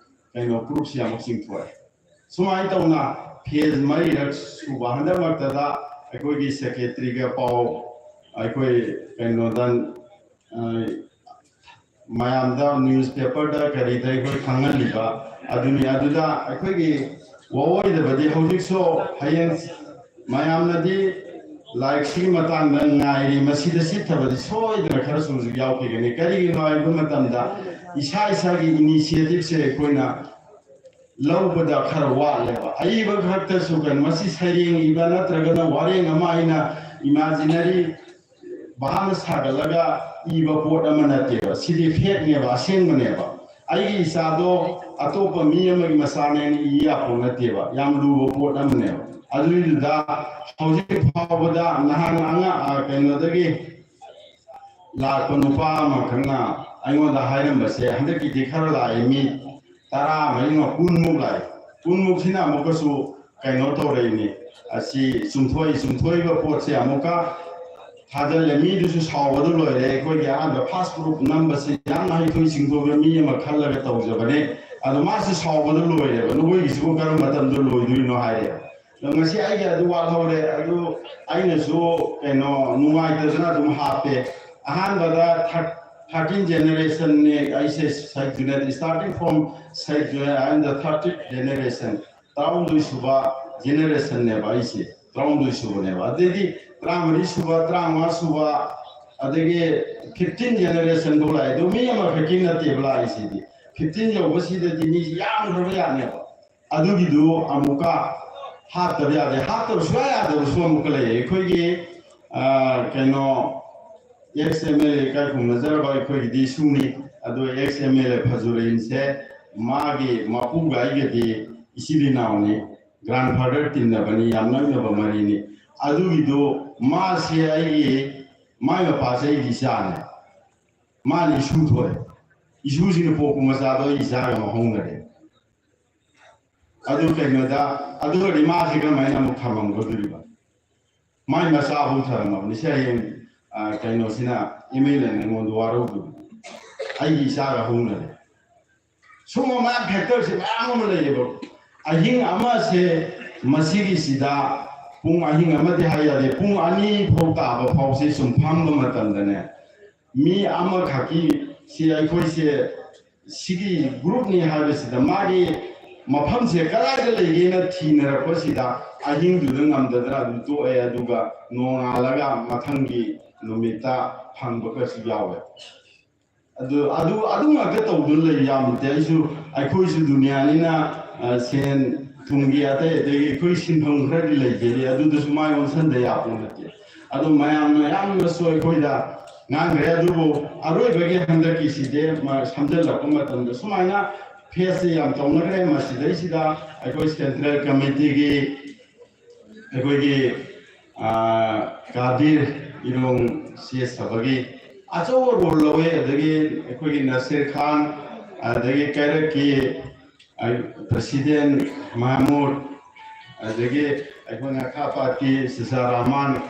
ꯀꯩꯅꯣ, proofꯁꯤ ꯑꯃꯨꯛ ꯆꯤꯡꯊꯣꯛꯑꯦ꯫ ꯁꯨꯃꯥꯏꯅ ꯇꯧꯅ phase ꯃꯔꯤꯔꯛ ꯁꯨꯕ ꯍꯟꯗꯛꯃꯛꯇꯗ ꯑꯩꯈꯣꯏꯒꯤ secretaryꯒ ꯄꯥꯎ ꯑꯩꯈꯣꯏ ꯀꯩꯅꯣꯗ, ꯑ, ꯃꯌꯥꯝꯗ newspaperꯗ ꯀꯔꯤꯗ ꯑꯩꯈꯣꯏ ꯈꯪꯍꯜꯂꯤꯕ ꯑꯗꯨꯅꯤ꯫ ꯑꯗꯨꯗ ꯑꯩꯈꯣꯏꯒꯤ ꯋꯥꯑꯣꯏꯗꯕꯗꯤ ꯍꯧꯖꯤꯛꯁꯨ ꯍꯌꯦꯡ ꯃꯌꯥꯝꯅꯗꯤ ꯂꯥꯏꯔꯤꯛꯁꯤꯒꯤ ꯃꯇꯥꯡꯗ ꯉꯥꯏꯔꯤ, ꯃꯁꯤꯗ ꯆꯤꯠꯊꯕꯗꯤ ꯁꯣꯏꯗꯅ ꯈꯔꯁꯨ ꯍꯧꯖꯤꯛ ꯌꯥꯎꯈꯤꯒꯅꯤ꯫ ꯀꯔꯤꯒꯤꯅꯣ ꯍꯥꯏꯕ ꯃꯇꯝꯗ ꯏꯁꯥ ꯏꯁꯥꯒꯤ initiativeꯁꯦ ꯑꯩꯈꯣꯏꯅ ꯂꯧꯕꯗ ꯈꯔ ꯋꯥꯠꯂꯦꯕ꯫ ꯑꯏꯕ ꯈꯛꯇꯁꯨ ꯀꯩꯅꯣ, ꯃꯁꯤ ꯁꯩꯔꯦꯡ ꯏꯕ ꯅꯠꯇ꯭ꯔꯒꯅ ꯋꯥꯔꯦꯡ ꯑꯃ ꯑꯩꯅ imaginary ꯚꯥꯞꯅ ꯁꯥꯒꯠꯂꯒ ꯏꯕ ꯄꯣꯠ ꯑꯃ ꯅꯠꯇꯦꯕ꯫ ꯁꯤꯗꯤ factꯅꯦꯕ, ꯑꯁꯦꯡꯕꯅꯦꯕ꯫ ꯑꯩꯒꯤ ꯏꯆꯥꯗꯣ ꯑꯇꯣꯞꯄ ꯃꯤ ꯑꯃꯒꯤ ꯃꯆꯥꯅꯦꯅ ꯏ ꯌꯥꯄꯣꯠ ꯅꯠꯇꯦꯕ꯫ ꯌꯥꯝ ꯂꯨꯕ ꯄꯣꯠ ꯑꯃꯅꯦꯕ꯫ ꯑꯗꯨꯏꯗꯨꯗ ꯍꯧꯖꯤꯛ ꯐꯥꯎꯕꯗ ꯅꯍꯥꯟ ꯑꯉꯥꯡ, ꯑ, ꯀꯩꯅꯣꯗꯒꯤ ꯂꯥꯛꯄ ꯅꯨꯄꯥ ꯑꯃꯈꯛꯅ ꯑꯩꯉꯣꯟꯗ ꯍꯥꯏꯔꯝꯕꯁꯦ, ꯍꯟꯗꯛꯀꯤꯗꯤ ꯈꯔ ꯂꯥꯛꯑꯦ, ꯃꯤ ꯇꯔꯥ ꯃꯔꯤꯃ ꯀꯨꯟꯃꯨꯛ ꯂꯥꯛꯑꯦ꯫ ꯀꯨꯟꯃꯨꯛꯁꯤꯅ ꯑꯃꯨꯛꯀꯁꯨ ꯀꯩꯅꯣ ꯇꯧꯔꯛꯏꯅꯤ꯫ ꯑꯁꯤ ꯆꯨꯝꯊꯣꯛꯏ ꯆꯨꯝꯊꯣꯛꯏꯕ ꯄꯣꯠꯁꯦ ꯑꯃꯨꯛꯀ ꯊꯥꯖꯤꯜꯂꯦ꯫ ꯃꯤꯗꯨꯁꯨ ꯁꯥꯎꯕꯗ ꯂꯣꯏꯔꯦ꯫ ꯑꯩꯈꯣꯏꯒꯤ ꯑꯍꯥꯟꯕ ꯐꯥꯁ ꯒ꯭ꯔꯨꯞ ꯅꯝꯕꯁꯤ ꯌꯥꯝꯅ ꯍꯩꯊꯣꯏ ꯁꯤꯡꯊꯣꯏꯕ ꯃꯤ ꯑꯃ ꯈꯜꯂꯒ ꯇꯧꯖꯕꯅꯦ꯫ ꯑꯗꯣ ꯃꯥꯁꯨ ꯁꯥꯎꯕꯗ ꯂꯣꯏꯔꯦꯕ, "ꯅꯈꯣꯏꯒꯤꯁꯤꯕꯨ ꯀꯔꯝꯕ ꯃꯇꯝꯗ ꯂꯣꯏꯗꯣꯏꯅꯣ?" ꯍꯥꯏꯔꯦ꯫ ꯑꯗꯣ ꯉꯁꯤ ꯑꯩꯒꯤ ꯑꯗꯨ ꯋꯥꯠꯍꯧꯔꯦ, ꯑꯗꯨ ꯑꯩꯅꯁꯨ ꯀꯩꯅꯣ ꯅꯨꯡꯉꯥꯏꯇꯗꯅ ꯑꯗꯨꯝ ꯍꯥꯞꯄꯦ꯫ ꯑꯍꯥꯟꯕꯗ ꯊꯥꯔꯇꯤꯟ ꯖꯦꯅꯦꯔꯦꯁꯟꯅꯦ ꯑꯩꯁꯦ Sait Junet, starting from Sait Junet, I am the thirteenth generation꯫ ꯇꯔꯥꯍꯨꯝꯗꯣꯏ ꯁꯨꯕ ꯖꯦꯅꯦꯔꯦꯁꯟꯅꯦꯕ ꯑꯩꯁꯦ, ꯇꯔꯥꯍꯨꯝꯗꯣꯏ ꯁꯨꯕꯅꯦꯕ꯫ ꯑꯗꯩꯗꯤ ꯇꯔꯥꯃꯔꯤ ꯁꯨꯕ, ꯇꯔꯥꯃꯉꯥ ꯁꯨꯕ, ꯑꯗꯒꯤ ꯐꯤꯐꯇꯤꯟ ꯖꯦꯅꯦꯔꯦꯁꯟ ꯐꯥꯎ ꯂꯥꯛꯑꯦ꯫ ꯑꯗꯣ ꯃꯤ ꯑꯃꯈꯛꯀꯤ ꯅꯠꯇꯦꯕ ꯂꯥꯛꯏꯁꯤꯗꯤ, ꯐꯤꯐꯇꯤꯟ ꯌꯧꯕꯁꯤꯗꯗꯤ ꯃꯤꯁꯤ ꯌꯥꯝꯈ꯭ꯔꯕ ꯌꯥꯠꯅꯦꯕ꯫ ꯑꯗꯨꯒꯤꯗꯨ ꯑꯃꯨꯛꯀ ꯍꯥꯞꯇꯕ ꯌꯥꯗꯦ꯫ ꯍꯥꯞꯇꯕ ꯁꯨꯡꯌꯥ ꯌꯥꯗꯕꯁꯨ ꯑꯃꯨꯛꯀ ꯂꯩꯌꯦ꯫ ꯑꯩꯈꯣꯏꯒꯤ ꯑ, ꯀꯩꯅꯣ, ꯑꯦꯛꯁ ꯑꯦꯝ ꯑꯦꯜ ꯑꯦ ꯏꯀꯥꯏ ꯈꯨꯝꯅꯖꯔꯕ ꯑꯩꯈꯣꯏꯒꯤꯗꯤ ꯏꯁꯨꯅꯤ꯫ ꯑꯗꯣ ꯑꯦꯛꯁ ꯑꯦꯝ ꯑꯦꯜ ꯑꯦ ꯐꯖꯨꯔꯤꯟꯁꯦ ꯃꯥꯒꯤ ꯃꯄꯨꯒ ꯑꯩꯒꯗꯤ ꯏꯆꯤꯜ ꯏꯅꯥꯎꯅꯤ, ꯒ꯭ꯔꯥꯟꯐꯥꯗꯔ ꯇꯤꯟꯅꯕꯅꯤ, ꯌꯥꯝ ꯅꯛꯅꯕ ꯃꯔꯤꯅꯤ꯫ ꯑꯗꯨꯒꯤꯗꯣ ꯃꯥꯁꯦ ꯑꯩꯒꯤ, ꯃꯥꯏ ꯃꯄꯥꯁꯦ ꯑꯩꯒꯤ ꯏꯆꯥꯅꯦ, ꯃꯥꯅ ꯏꯁꯨ ꯊꯣꯛꯑꯦ꯫ ꯏꯁꯨꯁꯤꯅ ꯄꯣꯛꯄ ꯃꯆꯥꯗꯣ ꯑꯩ ꯏꯆꯥꯒ ꯑꯃꯨꯛ ꯍꯧꯅꯔꯦ꯫ ꯑꯗꯨ ꯀꯩꯅꯣꯗ, ꯑꯗꯨ ꯑꯣꯏꯔꯗꯤ ꯃꯥꯁꯦ ꯀꯔꯝꯍꯥꯏꯅ ꯑꯃꯨꯛ ꯊꯝꯃꯝꯒꯗꯣꯔꯤꯕ? ꯃꯥꯏ ꯃꯆꯥꯕꯨ ꯊꯝꯃꯝꯃꯕꯅꯤ꯫ ꯁꯤ ꯍꯌꯦꯡ, ꯑ, ꯀꯩꯅꯣꯁꯤꯅ, ꯑꯦꯝ ꯑꯦꯜ ꯑꯦꯅ ꯑꯩꯉꯣꯟꯗ ꯋꯥꯔꯧꯗꯣꯔꯤꯕ꯫ ꯑꯩꯒꯤ ꯏꯆꯥꯒ ꯍꯧꯅꯔꯦ꯫ ꯁꯨꯝꯕ ꯃꯌꯥꯝ ꯐꯦꯛꯇꯔꯁꯦ ꯃꯌꯥꯝ ꯑꯃ ꯂꯩꯌꯦꯕ꯫ ꯑꯍꯤꯡ ꯑꯃꯁꯦ ꯃꯁꯤꯒꯤꯁꯤꯗ ꯄꯨꯡ, ꯑꯍꯤꯡ ꯑꯃꯗꯤ ꯍꯥꯏ ꯌꯥꯗꯦ, ꯄꯨꯡ ꯑꯅꯤ ꯐꯥꯎ ꯇꯥꯕ ꯐꯥꯎꯁꯦ ꯁꯨꯝ ꯐꯝꯕ ꯃꯇꯝꯗꯅꯦ, ꯃꯤ ꯑꯃꯈꯛꯀꯤ, ꯁꯤ ꯑꯩꯈꯣꯏꯁꯦ ꯁꯤꯒꯤ ꯒ꯭ꯔꯨꯞꯅꯤ ꯍꯥꯏꯕꯁꯤꯗ ꯃꯥꯒꯤ ꯃꯐꯝꯁꯦ ꯀꯗꯥꯏꯗ ꯂꯩꯒꯦꯅ ꯊꯤꯅꯔꯛꯄꯁꯤꯗ ꯑꯍꯤꯡꯗꯨꯗ ꯉꯝꯗꯗꯅ ꯑꯗꯨꯝ ꯇꯣꯛꯑꯦ꯫ ꯑꯗꯨꯒ ꯅꯣꯡꯉꯥꯜꯂꯒ ꯃꯊꯪꯒꯤ ꯅꯨꯃꯤꯠꯇ ꯐꯪꯕꯒꯁꯨ ꯌꯥꯎꯋꯦ꯫ ꯑꯗꯨ, ꯑꯗꯨ, ꯑꯗꯨ ꯉꯥꯛꯇ ꯇꯧꯗꯨꯅ ꯂꯩ ꯌꯥꯝꯗꯦ꯫ ꯑꯩꯁꯨ, ꯑꯩꯈꯣꯏꯁꯨ ꯗꯨꯅꯤꯌꯥꯅꯤꯅ, ꯑ, ꯁꯦꯟ ꯊꯨꯝꯒꯤ ꯑꯇꯩ ꯑꯇꯩꯒꯤ ꯑꯩꯈꯣꯏ ꯁꯤꯟꯐꯝ ꯈꯔꯗꯤ ꯂꯩꯖꯔꯤ, ꯑꯗꯨꯗꯁꯨ ꯃꯥꯏ ꯑꯣꯟꯁꯤꯟꯕ ꯌꯥꯄꯣ ꯅꯠꯇꯦ꯫ ꯑꯗꯨ ꯃꯌꯥꯝꯅ ꯌꯥꯝꯅꯁꯨ ꯑꯩꯈꯣꯏꯗ ꯉꯥꯡꯈ꯭ꯔꯦ꯫ ꯑꯗꯨꯕꯨ ꯑꯔꯣꯏꯕꯒꯤ ꯍꯟꯗꯛꯀꯤꯁꯤꯗꯤ ꯃ-, ꯁꯝꯖꯤꯜꯂꯛꯄ ꯃꯇꯝꯗ ꯁꯨꯃꯥꯏꯅ ꯐꯦꯁꯁꯦ ꯌꯥꯝ ꯇꯧꯅꯈ꯭ꯔꯦ꯫ ꯃꯁꯤꯗꯩꯁꯤꯗ ꯑꯩꯈꯣꯏ ꯁꯦꯟꯇ꯭ꯔꯦꯜ ꯀꯃꯤꯇꯤꯒꯤ ꯑꯩꯈꯣꯏꯒꯤ, ꯑ, ꯀꯥꯗꯤꯔ ꯏꯔꯣꯡ ꯁꯤ ꯑꯦꯁ ꯁꯚꯥꯒꯤ ꯑꯆꯧꯕ ꯔꯣꯜ ꯂꯧꯋꯦ꯫ ꯑꯗꯒꯤ ꯑꯩꯈꯣꯏꯒꯤ ꯅꯁꯤꯔ ꯈꯥꯟ, ꯑꯗꯒꯤ ꯀꯩꯔꯛꯀꯤ, ꯑ, ꯄ꯭ꯔꯁꯤꯗꯦꯟ ꯃꯍꯃꯨꯗ, ꯑꯗꯒꯤ ꯑꯩꯈꯣꯏ ꯉꯥꯈꯥ ꯄꯥꯠꯀꯤ ꯁꯤꯁꯥ ꯔꯍꯃꯥꯟ,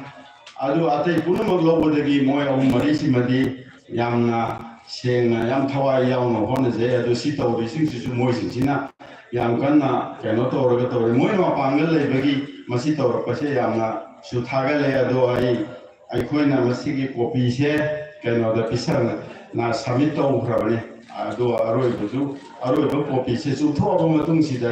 ꯑꯗꯨ ꯑꯇꯩ ꯄꯨꯝꯅꯃꯛ ꯂꯧꯕꯗꯒꯤ ꯃꯣꯏ ꯑꯍꯨꯝ ꯃꯔꯤꯁꯤꯃꯗꯤ ꯌꯥꯝꯅ ꯁꯦꯡꯅ, ꯌꯥꯝ ꯊꯋꯥꯏ ꯌꯥꯎꯅ ꯍꯣꯠꯅꯖꯩ꯫ ꯑꯗꯨ ꯁꯤ ꯇꯧꯔꯤꯁꯤꯡꯁꯤꯁꯨ ꯃꯣꯏꯁꯤꯡꯁꯤꯅ ꯌꯥꯝ ꯀꯟꯅ ꯀꯩꯅꯣ ꯇꯧꯔꯒ ꯇꯧꯔꯤ꯫ ꯃꯣꯏ ꯃꯄꯥꯡꯒꯜ ꯂꯩꯕꯒꯤ ꯃꯁꯤ ꯇꯧꯔꯛꯄꯁꯦ ꯌꯥꯝꯅꯁꯨ ꯊꯥꯒꯠꯂꯦ꯫ ꯑꯗꯣ ꯑꯩ, ꯑꯩꯈꯣꯏꯅ ꯃꯁꯤꯒꯤ ꯀꯣꯄꯤꯁꯦ ꯀꯩꯅꯣꯗ ꯄꯤꯁꯛꯅ ꯁꯕꯃꯤꯠ ꯇꯧꯈ꯭ꯔꯕꯅꯤ꯫ ꯑꯗꯣ ꯑꯔꯣꯏꯕꯁꯨ, ꯑꯔꯣꯏꯕ ꯀꯣꯄꯤꯁꯦ ꯆꯨꯝꯊꯣꯛꯑꯕ ꯃꯇꯨꯡꯁꯤꯗ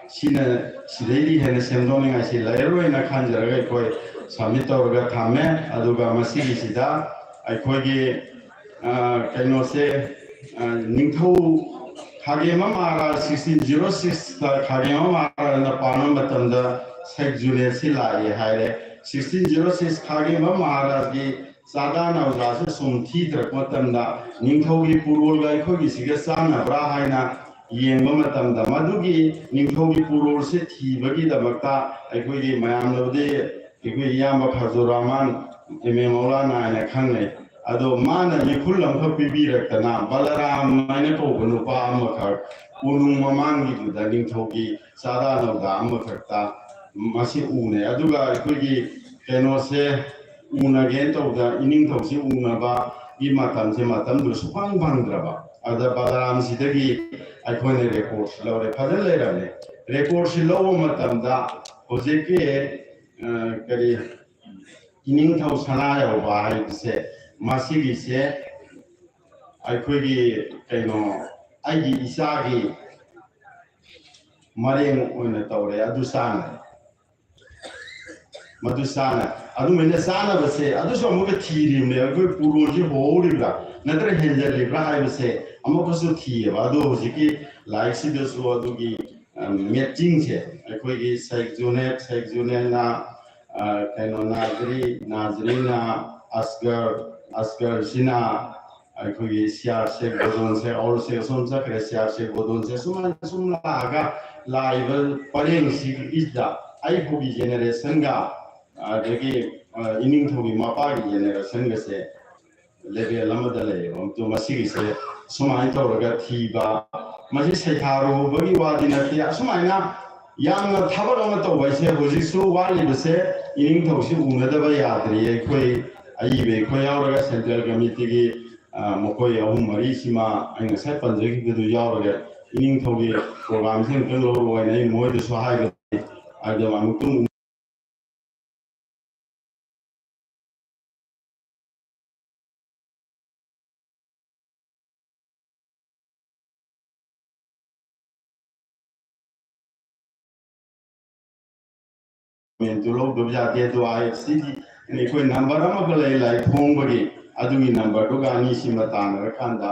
ꯁꯤꯅ, ꯁꯤꯗꯩꯗꯤ ꯍꯦꯟꯅ ꯁꯦꯝꯗꯣꯛꯅꯤꯡꯉꯥꯏꯁꯤ ꯂꯩꯔꯔꯣꯏꯅ ꯈꯟꯖꯔꯒ ꯑꯩꯈꯣꯏ ꯁꯕꯃꯤꯠ ꯇꯧꯔꯒ ꯊꯝꯃꯦ꯫ ꯑꯗꯨꯒ ꯃꯁꯤꯒꯤꯁꯤꯗ ꯑꯩꯈꯣꯏꯒꯤ, ꯑ, ꯀꯩꯅꯣꯁꯦ, ꯑ, ꯅꯤꯡꯊꯧ ꯈꯥꯒꯦꯝꯕ ꯃꯍꯥꯔꯥꯖ, ꯁꯤꯛꯁꯇꯤꯟ ꯖꯤꯔꯣ ꯁꯤꯛꯁꯇ ꯈꯥꯒꯦꯝꯕ ꯃꯍꯥꯔꯥꯖꯅ ꯄꯥꯟꯕ ꯃꯇꯝꯗ ꯁꯦꯈ ꯖꯨꯅꯦꯗꯁꯤ ꯂꯥꯛꯑꯦ ꯍꯥꯏꯔꯦ꯫ ꯁꯤꯛꯁꯇꯤꯟ ꯖꯤꯔꯣ ꯁꯤꯛꯁ ꯈꯥꯒꯦꯝꯕ ꯃꯍꯥꯔꯥꯖꯀꯤ ꯆꯥꯗꯥ ꯅꯧꯗꯥꯁꯦ ꯁꯨꯝ ꯊꯤꯊꯔꯛꯄ ꯃꯇꯝꯗ ꯅꯤꯡꯊꯧꯒꯤ ꯄꯨꯔꯣꯜꯒ ꯑꯩꯈꯣꯏꯒꯤꯁꯤꯒ ꯆꯥꯟꯅꯕ꯭ꯔꯥ ꯍꯥꯏꯅ ꯌꯦꯡꯕ ꯃꯇꯝꯗ ꯃꯗꯨꯒꯤ ꯅꯤꯡꯊꯧꯒꯤ ꯄꯨꯔꯣꯜꯁꯦ ꯊꯤꯕꯒꯤꯗꯃꯛꯇ ꯑꯩꯈꯣꯏꯒꯤ ꯃꯌꯥꯝꯅꯕꯨꯗꯤ ꯑꯩꯈꯣꯏ ꯏꯌꯥꯝꯕ ꯐꯖꯨꯔ ꯔꯍꯃꯥꯟ ꯑꯦꯝ ꯑꯦ ꯃꯧꯂꯥꯅꯥ ꯍꯥꯏꯅ ꯈꯪꯅꯩ꯫ ꯑꯗꯣ ꯃꯥꯅ ꯃꯤꯈꯨꯜ ꯑꯃꯈꯛ ꯄꯤꯕꯤꯔꯛꯇꯅ ꯕꯂꯔꯥꯝ ꯍꯥꯏꯅ ꯀꯧꯕ ꯅꯨꯄꯥ ꯑꯃꯈꯛ ꯀꯣꯅꯨꯡ ꯃꯃꯥꯡꯒꯤꯗꯨꯗ ꯅꯤꯡꯊꯧꯒꯤ ꯆꯥꯗꯥ ꯅꯧꯗꯥ ꯑꯃꯈꯛꯇ ꯃꯁꯤ ꯎꯅꯩ꯫ ꯑꯗꯨꯒ ꯑꯩꯈꯣꯏꯒꯤ ꯀꯩꯅꯣꯁꯦ ꯎꯅꯒꯦꯅ ꯇꯧꯕꯗ ꯏꯅꯤꯡꯊꯧꯁꯤ ꯎꯅꯕꯒꯤ ꯃꯇꯝꯁꯦ ꯃꯇꯝꯗꯨ ꯁꯨꯐꯪ ꯐꯪꯗ꯭ꯔꯕ꯫ ꯑꯗ ꯕꯂꯔꯥꯝꯁꯤꯗꯒꯤ ꯑꯩꯈꯣꯏꯅ ꯔꯦꯀꯣꯔꯠꯁꯤ ꯂꯧꯔꯦ, ꯐꯖꯅ ꯂꯩꯔꯝꯃꯦ꯫ ꯔꯦꯀꯣꯔꯠꯁꯤ ꯂꯧꯕ ꯃꯇꯝꯗ ꯍꯧꯖꯤꯛꯀꯤ, ꯑ, ꯀꯔꯤ, ꯏꯅꯤꯡꯊꯧ ꯁꯅꯥ ꯌꯥꯎꯕ ꯍꯥꯏꯕꯁꯦ, ꯃꯁꯤꯒꯤꯁꯦ ꯑꯩꯈꯣꯏꯒꯤ ꯀꯩꯅꯣ, ꯑꯩꯒꯤ ꯏꯆꯥꯒꯤ ꯃꯔꯦꯡ ꯑꯣꯏꯅ ꯇꯧꯔꯦ꯫ ꯑꯗꯨ ꯆꯥꯅ, ꯃꯗꯨ ꯆꯥꯅ, ꯑꯗꯨꯃꯥꯏꯅ ꯆꯥꯅꯕꯁꯦ ꯑꯗꯨꯁꯨ ꯑꯃꯨꯛꯀ ꯊꯤꯔꯤꯕꯅꯦ꯫ ꯑꯩꯈꯣꯏ ꯄꯨꯔꯣꯜꯁꯤ ꯍꯣꯍꯧꯔꯤꯕ꯭ꯔꯥ ꯅꯠꯇ꯭ꯔꯒ ꯍꯦꯟꯖꯜꯂꯤꯕ꯭ꯔꯥ ꯍꯥꯏꯕꯁꯦ ꯑꯃꯨꯛꯀꯁꯨ ꯊꯤꯌꯦꯕ꯫ ꯑꯗꯣ ꯍꯧꯖꯤꯛꯀꯤ ꯂꯥꯏꯔꯤꯛꯁꯤꯗꯁꯨ ꯑꯗꯨꯒꯤ, ꯑ, ꯃꯦꯠꯆꯤꯡꯁꯦ ꯑꯩꯈꯣꯏꯒꯤ ꯁꯦꯈ ꯖꯨꯅꯦꯗ, ꯁꯦꯈ ꯖꯨꯅꯦꯗꯅ, ꯑ, ꯀꯩꯅꯣ, ꯅꯥꯖꯔꯤ, ꯅꯥꯖꯔꯤꯅ ꯑꯁꯒꯔ, ꯑꯁꯒꯔꯁꯤꯅ ꯑꯩꯈꯣꯏꯒꯤ ꯁꯤꯌꯥꯔ ꯁꯦꯈ ꯕꯣꯗꯣꯟ ꯁꯦꯈ, ꯑꯣꯜ ꯁꯦꯈ ꯑꯁꯣꯝ ꯆꯠꯈ꯭ꯔꯦ, ꯁꯤꯌꯥꯔ ꯁꯦꯈ ꯕꯣꯗꯣꯟ ꯁꯦꯈ ꯁꯨꯃꯥꯏꯅ ꯁꯨꯝ ꯂꯥꯛꯑꯒ ꯂꯥꯛꯏꯕ ꯄꯔꯦꯡꯁꯤꯒꯤꯁꯤꯗ ꯑꯩꯈꯣꯏꯒꯤ ꯖꯦꯅꯦꯔꯦꯁꯟꯒ ꯑꯗꯒꯤ, ꯑ, ꯏꯅꯤꯡꯊꯧꯒꯤ ꯃꯄꯥꯒꯤ ꯖꯦꯅꯦꯔꯦꯁꯟꯒꯁꯦ ꯂꯦꯚꯦꯜ ꯑꯃꯗ ꯂꯩꯌꯦꯕ꯫ ꯑꯗꯣ ꯃꯁꯤꯒꯤꯁꯦ ꯁꯨꯃꯥꯏꯅ ꯇꯧꯔꯒ ꯊꯤꯕ, ꯃꯁꯤ ꯁꯩꯊꯥꯔꯨꯕꯒꯤ ꯋꯥꯗꯤ ꯅꯠꯇꯦ꯫ ꯑꯁꯨꯃꯥꯏꯅ ꯌꯥꯝꯅ ꯊꯕꯛ ꯑꯃ ꯇꯧꯕ ꯍꯥꯏꯁꯦ ꯍꯧꯖꯤꯛꯁꯨ ꯋꯥꯠꯂꯤꯕꯁꯦ ꯏꯅꯤꯡꯊꯧꯁꯤ ꯎꯅꯗꯕ ꯌꯥꯗ꯭ꯔꯤ꯫ ꯑꯩꯈꯣꯏ ꯑꯏꯕ ꯑꯩꯈꯣꯏ ꯌꯥꯎꯔꯒ central committeeꯒꯤ, ꯑ, ꯃꯈꯣꯏ ꯑꯍꯨꯝ ꯃꯔꯤꯁꯤꯃ ꯑꯩ ꯉꯁꯥꯏ ꯄꯟꯖꯈꯤꯕꯗꯨ ꯌꯥꯎꯔꯒ ꯏꯅꯤꯡꯊꯧꯒꯤ programꯁꯤ ꯑꯃꯨꯛꯇꯪ ꯂꯧꯔꯛꯑꯣ ꯍꯥꯏꯅ ꯑꯩ ꯃꯣꯏꯗꯁꯨ ꯍꯥꯏꯒꯅꯤ꯫ ꯑꯗꯨꯒ ꯑꯃꯨꯛꯇꯪ ꯃꯦꯟꯇꯨ ꯂꯧꯗꯕ ꯌꯥꯗꯦ꯫ ꯑꯗꯣ IFCꯒꯤ ꯑꯩꯈꯣꯏ number ꯑꯃꯒ ꯂꯩ, ꯂꯥꯏꯔꯤꯛ ꯐꯣꯡꯕꯒꯤ, ꯑꯗꯨꯒꯤ numberꯗꯨꯒ ꯑꯅꯤꯁꯤꯃ ꯇꯥꯟꯅꯔꯀꯥꯟꯗ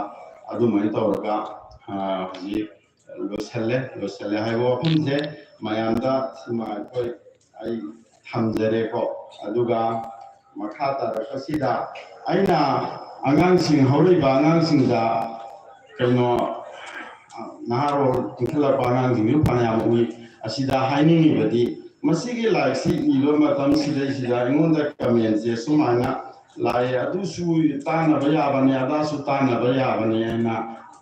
ꯑꯗꯨꯃꯥꯏꯅ ꯇꯧꯔꯒ, ꯑ, ꯍꯧꯖꯤꯛ ꯂꯣꯏꯁꯜꯂꯦ꯫ ꯂꯣꯏꯁꯜꯂꯦ ꯍꯥꯏꯕ ꯋꯥꯐꯝꯁꯦ ꯃꯌꯥꯝꯗ ꯁꯤꯃ ꯑꯩꯈꯣꯏ, ꯑꯩ ꯊꯝꯖꯔꯦꯀꯣ꯫ ꯑꯗꯨꯒ ꯃꯈꯥ ꯇꯥꯔꯛꯄꯁꯤꯗ ꯑꯩꯅ ꯑꯉꯥꯡꯁꯤꯡ, ꯍꯧꯔꯛꯏꯕ ꯑꯉꯥꯡꯁꯤꯡꯗ, ꯀꯩꯅꯣ, ꯅꯍꯥꯔꯣꯜ ꯏꯟꯈꯠꯂꯛꯄ ꯑꯉꯥꯡꯁꯤꯡꯁꯨ ꯐꯅꯌꯥꯝ ꯎꯏ꯫ ꯑꯁꯤꯗ ꯍꯥꯏꯅꯤꯡꯉꯤꯕꯗꯤ, ꯃꯁꯤꯒꯤ ꯂꯥꯏꯔꯤꯛꯁꯤ ꯏꯕ ꯃꯇꯝꯁꯤꯗꯩꯁꯤꯗ ꯑꯩꯉꯣꯟꯗ commentꯁꯦ ꯁꯨꯃꯥꯏꯅ ꯂꯥꯛꯑꯦ, "ꯑꯗꯨꯁꯨ ꯇꯥꯟꯅꯕ ꯌꯥꯕꯅꯦ, ꯑꯗꯥꯁꯨ ꯇꯥꯟꯅꯕ ꯌꯥꯕꯅꯦ" ꯍꯥꯏꯅ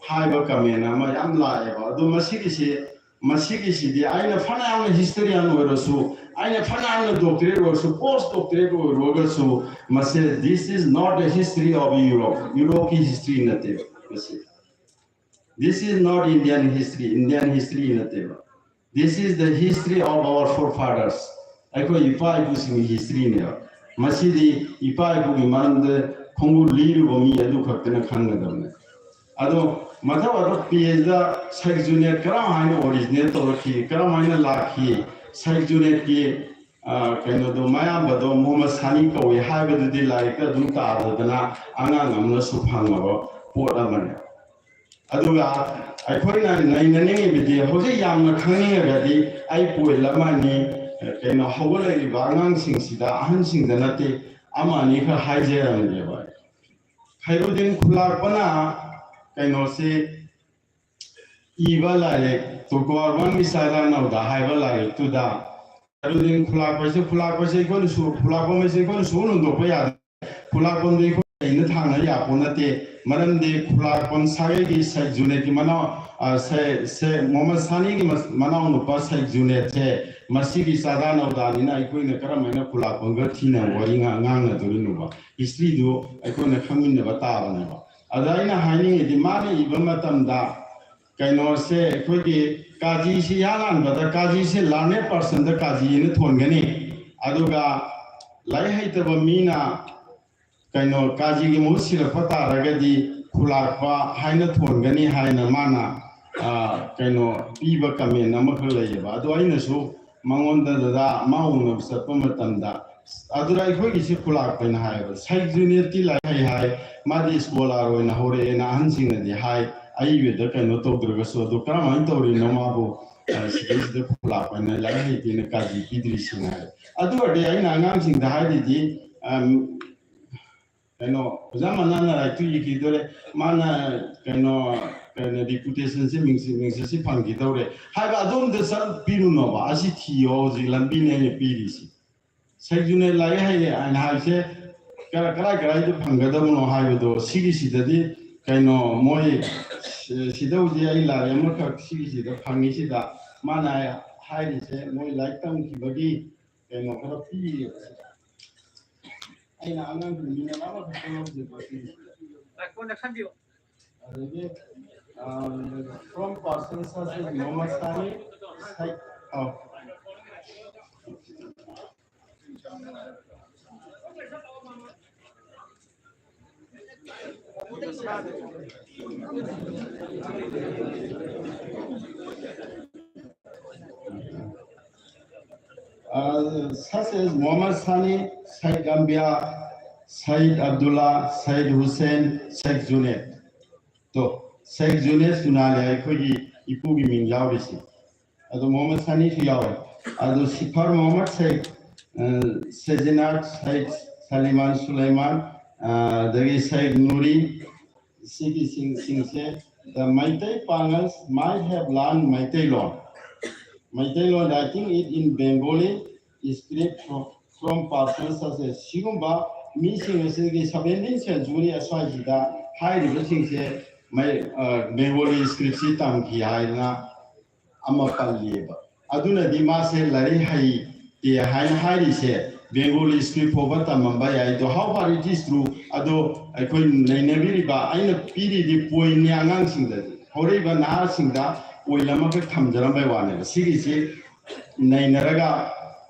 ꯍꯥꯏꯕ comment ꯑꯃ ꯌꯥꯝ ꯂꯥꯛꯑꯦꯕ꯫ ꯑꯗꯨ ꯃꯁꯤꯒꯤꯁꯤ, ꯃꯁꯤꯒꯤꯁꯤꯗꯤ ꯑꯩꯅ ꯐꯅꯌꯥꯝꯅ historian ꯑꯣꯏꯔꯁꯨ, ꯑꯩꯅ ꯐꯅꯌꯥꯝꯅ doctorate ꯑꯣꯏꯔꯁꯨ, post doctorate ꯑꯣꯏꯔꯨꯔꯒꯁꯨ, ꯃꯁꯤ, this is not the history of Europe, Europeꯀꯤ history ꯅꯠꯇꯦꯕ ꯃꯁꯤ꯫ This is not Indian history, Indian history ꯅꯠꯇꯦꯕ꯫ This is the history of our forefathers. ꯑꯩꯈꯣꯏ ꯏꯄꯥ ꯏꯄꯨꯁꯤꯡꯒꯤ historyꯅꯦꯕ꯫ ꯃꯁꯤꯗꯤ ꯏꯄꯥ ꯏꯄꯨꯒꯤ ꯃꯔꯝꯗ ꯈꯣꯡꯒꯨꯜ ꯂꯤꯔꯨꯕ ꯃꯤ ꯑꯗꯨ ꯈꯛꯇꯅ ꯈꯪꯒꯗꯕꯅꯦ꯫ ꯑꯗꯣ ꯃꯊꯪ ꯑꯗꯨ pageꯗ ꯁꯥꯏꯈ ꯖꯨꯅꯦꯗ ꯀꯔꯝ ꯍꯥꯏꯅ originate ꯇꯧꯔꯛꯈꯤ, ꯀꯔꯝ ꯍꯥꯏꯅ ꯂꯥꯛꯈꯤ, ꯁꯥꯏꯈ ꯖꯨꯅꯦꯗꯀꯤ, ꯑ, ꯀꯩꯅꯣꯗꯣ, ꯃꯌꯥꯝꯕꯗꯣ ꯃꯨꯍꯝꯃꯗ ꯁꯥꯅꯤ ꯀꯧꯏ ꯍꯥꯏꯕꯗꯨꯗꯤ ꯂꯥꯏꯔꯤꯛꯇ ꯑꯗꯨꯝ ꯇꯥꯗꯗꯅ ꯑꯉꯥꯡ ꯑꯃꯅꯁꯨ ꯐꯪꯉꯕ ꯄꯣꯠ ꯑꯃꯅꯦ꯫ ꯑꯗꯨꯒ ꯑꯩꯈꯣꯏꯅ ꯅꯩꯅꯅꯤꯡꯉꯤꯕꯗꯤ, ꯍꯧꯖꯤꯛ ꯌꯥꯝꯅ ꯈꯪꯅꯤꯡꯉꯒꯗꯤ ꯑꯩ point ꯑꯃ ꯑꯅꯤ, ꯀꯩꯅꯣ, ꯍꯧꯒꯠꯂꯛꯂꯤꯕ ꯑꯉꯥꯡꯁꯤꯡꯁꯤꯗ, ꯑꯍꯟꯁꯤꯡꯗ ꯅꯠꯇꯦ, ꯑꯃ ꯑꯅꯤ ꯈꯔ ꯍꯥꯏꯖꯔꯝꯒꯦꯕ꯫ ꯈꯩꯔꯨꯗꯤꯟ ꯈꯨꯂꯥꯛꯄꯅ ꯀꯩꯅꯣꯁꯤ ꯏꯕ ꯂꯥꯏꯔꯤꯛ, ꯇꯨꯔꯀꯣ ꯑꯔꯕꯥꯟꯒꯤ ꯆꯥꯏꯔꯥꯅꯧꯗ ꯍꯥꯏꯕ ꯂꯥꯏꯔꯤꯛꯇꯨꯗ, ꯈꯩꯔꯨꯗꯤꯟ ꯈꯨꯂꯥꯛꯄꯁꯦ, ꯈꯨꯂꯥꯛꯄꯁꯦ ꯑꯩꯈꯣꯏꯅ ꯁꯨ-, ꯈꯨꯂꯥꯛꯄ ꯃꯩꯁꯦ ꯑꯩꯈꯣꯏꯅ ꯁꯨꯍꯟ ꯍꯨꯟꯗꯣꯛꯄ ꯌꯥꯗꯦ꯫ ꯈꯨꯂꯥꯛꯄꯝꯗꯤ ꯑꯩꯈꯣꯏ ꯂꯩꯅ ꯊꯥꯡꯅ ꯌꯥꯄꯣꯠ ꯅꯠꯇꯦ꯫ ꯃꯔꯝꯗꯤ ꯈꯨꯂꯥꯛꯄꯝ ꯁꯥꯒꯩꯒꯤ ꯁꯥꯏꯈ ꯖꯨꯅꯦꯗꯀꯤ ꯃꯅꯥꯎ, ꯑ, ꯁꯦ-, ꯁꯦ-, ꯃꯣꯍꯝꯃꯗ ꯁꯥꯅꯤꯒꯤ ꯃꯁ-, ꯃꯅꯥꯎꯅꯨꯄꯥ ꯁꯦꯈ ꯖꯨꯅꯦꯗꯁꯦ ꯃꯁꯤꯒꯤ ꯆꯥꯗꯥ ꯅꯧꯗꯥꯅꯤꯅ ꯑꯩꯈꯣꯏꯅ ꯀꯔꯝ ꯍꯥꯏꯅ ꯈꯨꯂꯥꯛꯄꯝꯒ ꯊꯤꯅ ꯋꯥꯔꯤ ꯉꯥ-, ꯉꯥꯡꯅꯗꯣꯔꯤꯅꯣꯕ? Historyꯗꯨ ꯑꯩꯈꯣꯏꯅ ꯈꯪꯃꯤꯟꯅꯕ ꯇꯥꯕꯅꯦꯕ꯫ ꯑꯗ ꯑꯩꯅ ꯍꯥꯏꯅꯤꯡꯉꯤꯗꯤ, ꯃꯥꯅ ꯏꯕ ꯃꯇꯝꯗ ꯀꯩꯅꯣꯁꯦ, ꯑꯩꯈꯣꯏꯒꯤ ꯀꯥꯖꯤꯁꯤ ꯏꯍꯥꯟ ꯍꯥꯟꯕꯗ ꯀꯥꯖꯤꯁꯦ learned personꯗ ꯀꯥꯖꯤꯅ ꯊꯣꯟꯒꯅꯤ, ꯑꯗꯨꯒ ꯂꯥꯏꯔꯤꯛ ꯍꯩꯇꯕ ꯃꯤꯅ ꯀꯩꯅꯣ ꯀꯥꯖꯤꯒꯤ ꯃꯍꯨꯠ ꯁꯤꯜꯂꯛꯄ ꯇꯥꯔꯒꯗꯤ ꯈꯨꯂꯥꯛꯄ ꯍꯥꯏꯅ ꯊꯣꯟꯒꯅꯤ ꯍꯥꯏꯅ ꯃꯥꯅ, ꯑ, ꯀꯩꯅꯣ ꯄꯤꯕ comment ꯑꯃꯈꯛ ꯂꯩꯌꯦꯕ꯫ ꯑꯗꯣ ꯑꯩꯅꯁꯨ ꯃꯉꯣꯟꯗ, "ꯗꯗꯥ, ꯃꯥ ꯎꯅꯕ ꯆꯠꯄ ꯃꯇꯝꯗ ꯑꯗꯨꯗ ꯑꯩꯈꯣꯏꯒꯤꯁꯤ ꯈꯨꯂꯥꯛꯄꯅ ꯍꯥꯏꯌꯦꯕ, ꯁꯦꯈ ꯖꯨꯅꯦꯗꯇꯤ ꯂꯥꯏꯔꯤꯛ ꯍꯩ ꯍꯥꯏ, ꯃꯥꯗꯤ scholar ꯑꯣꯏꯅ ꯍꯧꯔꯛꯑꯦꯅ ꯑꯍꯟꯁꯤꯡꯅꯗꯤ ꯍꯥꯏ, ꯑꯏꯕꯗ ꯀꯩꯅꯣ ꯇꯧꯗ꯭ꯔꯒꯁꯨ, ꯑꯗꯨ ꯀꯔꯝꯍꯥꯏꯅ ꯇꯧꯔꯤꯅꯣ ꯃꯥꯕꯨ, ꯑ, ꯁꯤꯗꯩꯁꯤꯗ ꯈꯨꯂꯥꯛꯄꯅ ꯂꯥꯏꯔꯤꯛ ꯍꯩꯇꯦꯅ ꯀꯥꯖꯤ ꯄꯤꯗ꯭ꯔꯤꯁꯤꯅ?" ꯍꯥꯏ꯫ ꯑꯗꯨ ꯑꯣꯏꯔꯗꯤ ꯑꯩꯅ ꯑꯉꯥꯡꯁꯤꯡꯗ ꯍꯥꯏꯔꯤꯗꯤ, ꯑꯝ, ꯀꯩꯅꯣ, ꯑꯣꯖꯥ ꯃꯅꯥꯅ ꯂꯥꯏꯔꯤꯛꯇꯨ ꯏꯈꯤꯗꯣꯔꯦ, ꯃꯥꯅ ꯀꯩꯅꯣ, ꯀꯩꯅꯣ, reputationꯁꯦ, ꯃꯤꯡꯆꯠ, ꯃꯤꯡꯆꯠꯁꯤ ꯐꯪꯈꯤꯗꯧꯔꯦ ꯍꯥꯏꯕ ꯑꯗꯣꯝꯗ ꯆꯠꯄꯤꯔꯨꯅꯣꯕ, ꯑꯁꯤ ꯊꯤꯌꯣ, ꯍꯧꯖꯤꯛ ꯂꯝꯕꯤꯅꯦ ꯑꯩꯅ ꯄꯤꯔꯤꯁꯤ꯫ ꯁꯦꯈ ꯖꯨꯅꯦꯗ ꯂꯥꯏꯔꯤꯛ ꯍꯩꯔꯦ ꯍꯥꯏꯅ ꯍꯥꯏꯕꯁꯦ ꯀꯔ-, ꯀꯔꯥꯏ ꯀꯔꯥꯏꯗ ꯐꯪꯒꯗꯕꯅꯣ ꯍꯥꯏꯕꯗꯣ, ꯁꯤꯒꯤꯁꯤꯗꯗꯤ ꯀꯩꯅꯣ, ꯃꯣꯏ ꯁꯤ-, ꯁꯤꯗ ꯍꯧꯖꯤꯛ ꯑꯩ ꯂꯥꯏꯔꯤꯛ ꯑꯃꯈꯛ ꯁꯤꯒꯤꯁꯤꯗ ꯐꯪꯉꯤꯁꯤꯗ, ꯃꯥꯅ ꯍꯥꯏꯔꯤꯁꯦ ꯃꯣꯏ ꯂꯥꯏꯔꯤꯛ ꯇꯝꯈꯤꯕꯒꯤ ꯀꯩꯅꯣ ꯈꯔ ꯄꯤꯔꯤꯕ꯫ ꯑꯩꯅ ꯑꯉꯥꯡꯁꯤꯡ ꯃꯤꯅꯠ ꯑꯃꯈꯛꯇ ꯂꯧꯖꯕ ꯁꯤꯒꯤꯁꯤꯗ꯫ ꯑꯗꯒꯤ, ꯑ, from person such as Mohammad ꯁꯥꯅꯤ, ꯁꯥꯏ-, ꯑꯧ꯫ Uh, such as Muhammad Sani, Said Gambia, Said Abdullah, Said Hussein, Said Junaid. ꯇꯣ, ꯁꯦꯈ ꯖꯨꯅꯦꯁ ꯁꯨꯅꯥꯅꯦ ꯑꯩꯈꯣꯏꯒꯤ ꯏꯄꯨꯒꯤ ꯃꯤꯡ ꯌꯥꯎꯔꯤꯁꯤ꯫ ꯑꯗꯣ ꯃꯣꯍꯝꯃꯗ ꯁꯥꯅꯤꯁꯨ ꯌꯥꯎꯔꯦ꯫ ꯑꯗꯣ ꯁꯤꯐꯔ ꯃꯣꯍꯝꯃꯗ ꯁꯦꯈ, ꯑ, ꯁꯦꯖꯤꯅꯥꯠ ꯁꯦꯈ ꯁꯂꯤꯃꯥꯟ ꯁꯨꯂꯩꯃꯥꯟ, ꯑ, ꯑꯗꯒꯤ ꯁꯦꯈ ꯅꯨꯔꯤ, ꯁꯤꯒꯤꯁꯤꯡ, ꯁꯤꯡꯁꯦ, the Meitei Pangal might have learned Meiteilon. Meiteilon, writing it in Bengali script from, from persons such as, ꯁꯤꯒꯨꯝꯕ ꯃꯤꯁꯤꯡ ꯑꯁꯤꯒꯤ seventeenth century ꯑꯁ꯭ꯋꯥꯏꯁꯤꯗ ꯍꯥꯏꯔꯤꯕꯁꯤꯡꯁꯦ ꯃꯩ-, ꯑ, Bengali script ꯁꯤ ꯇꯝꯈꯤ ꯍꯥꯏꯅ ꯑꯃ ꯄꯜꯂꯤꯑꯕ꯫ ꯑꯗꯨꯅꯗꯤ ꯃꯥꯁꯦ ꯂꯥꯏꯔꯤꯛ ꯍꯩꯇꯦ ꯍꯥꯏꯅ ꯍꯥꯏꯔꯤꯁꯦ, Bengali script ꯐꯥꯎꯕ ꯇꯝꯃꯝꯕ ꯌꯥꯏ꯫ ꯑꯗꯣ how far it is true? ꯑꯗꯣ ꯑꯩꯈꯣꯏ ꯅꯩꯅꯕꯤꯔꯤꯕ, ꯑꯩꯅ ꯄꯤꯔꯤꯗꯤ point ꯅꯤ ꯑꯉꯥꯡꯁꯤꯡꯗꯗꯤ, ꯍꯧꯔꯛꯏꯕ ꯅꯍꯥꯁꯤꯡꯗ point ꯑꯃꯈꯛ ꯊꯝꯖꯔꯝꯕꯩ ꯋꯥꯅꯦꯕ꯫ ꯁꯤꯒꯤꯁꯤ ꯅꯩꯅꯔꯒ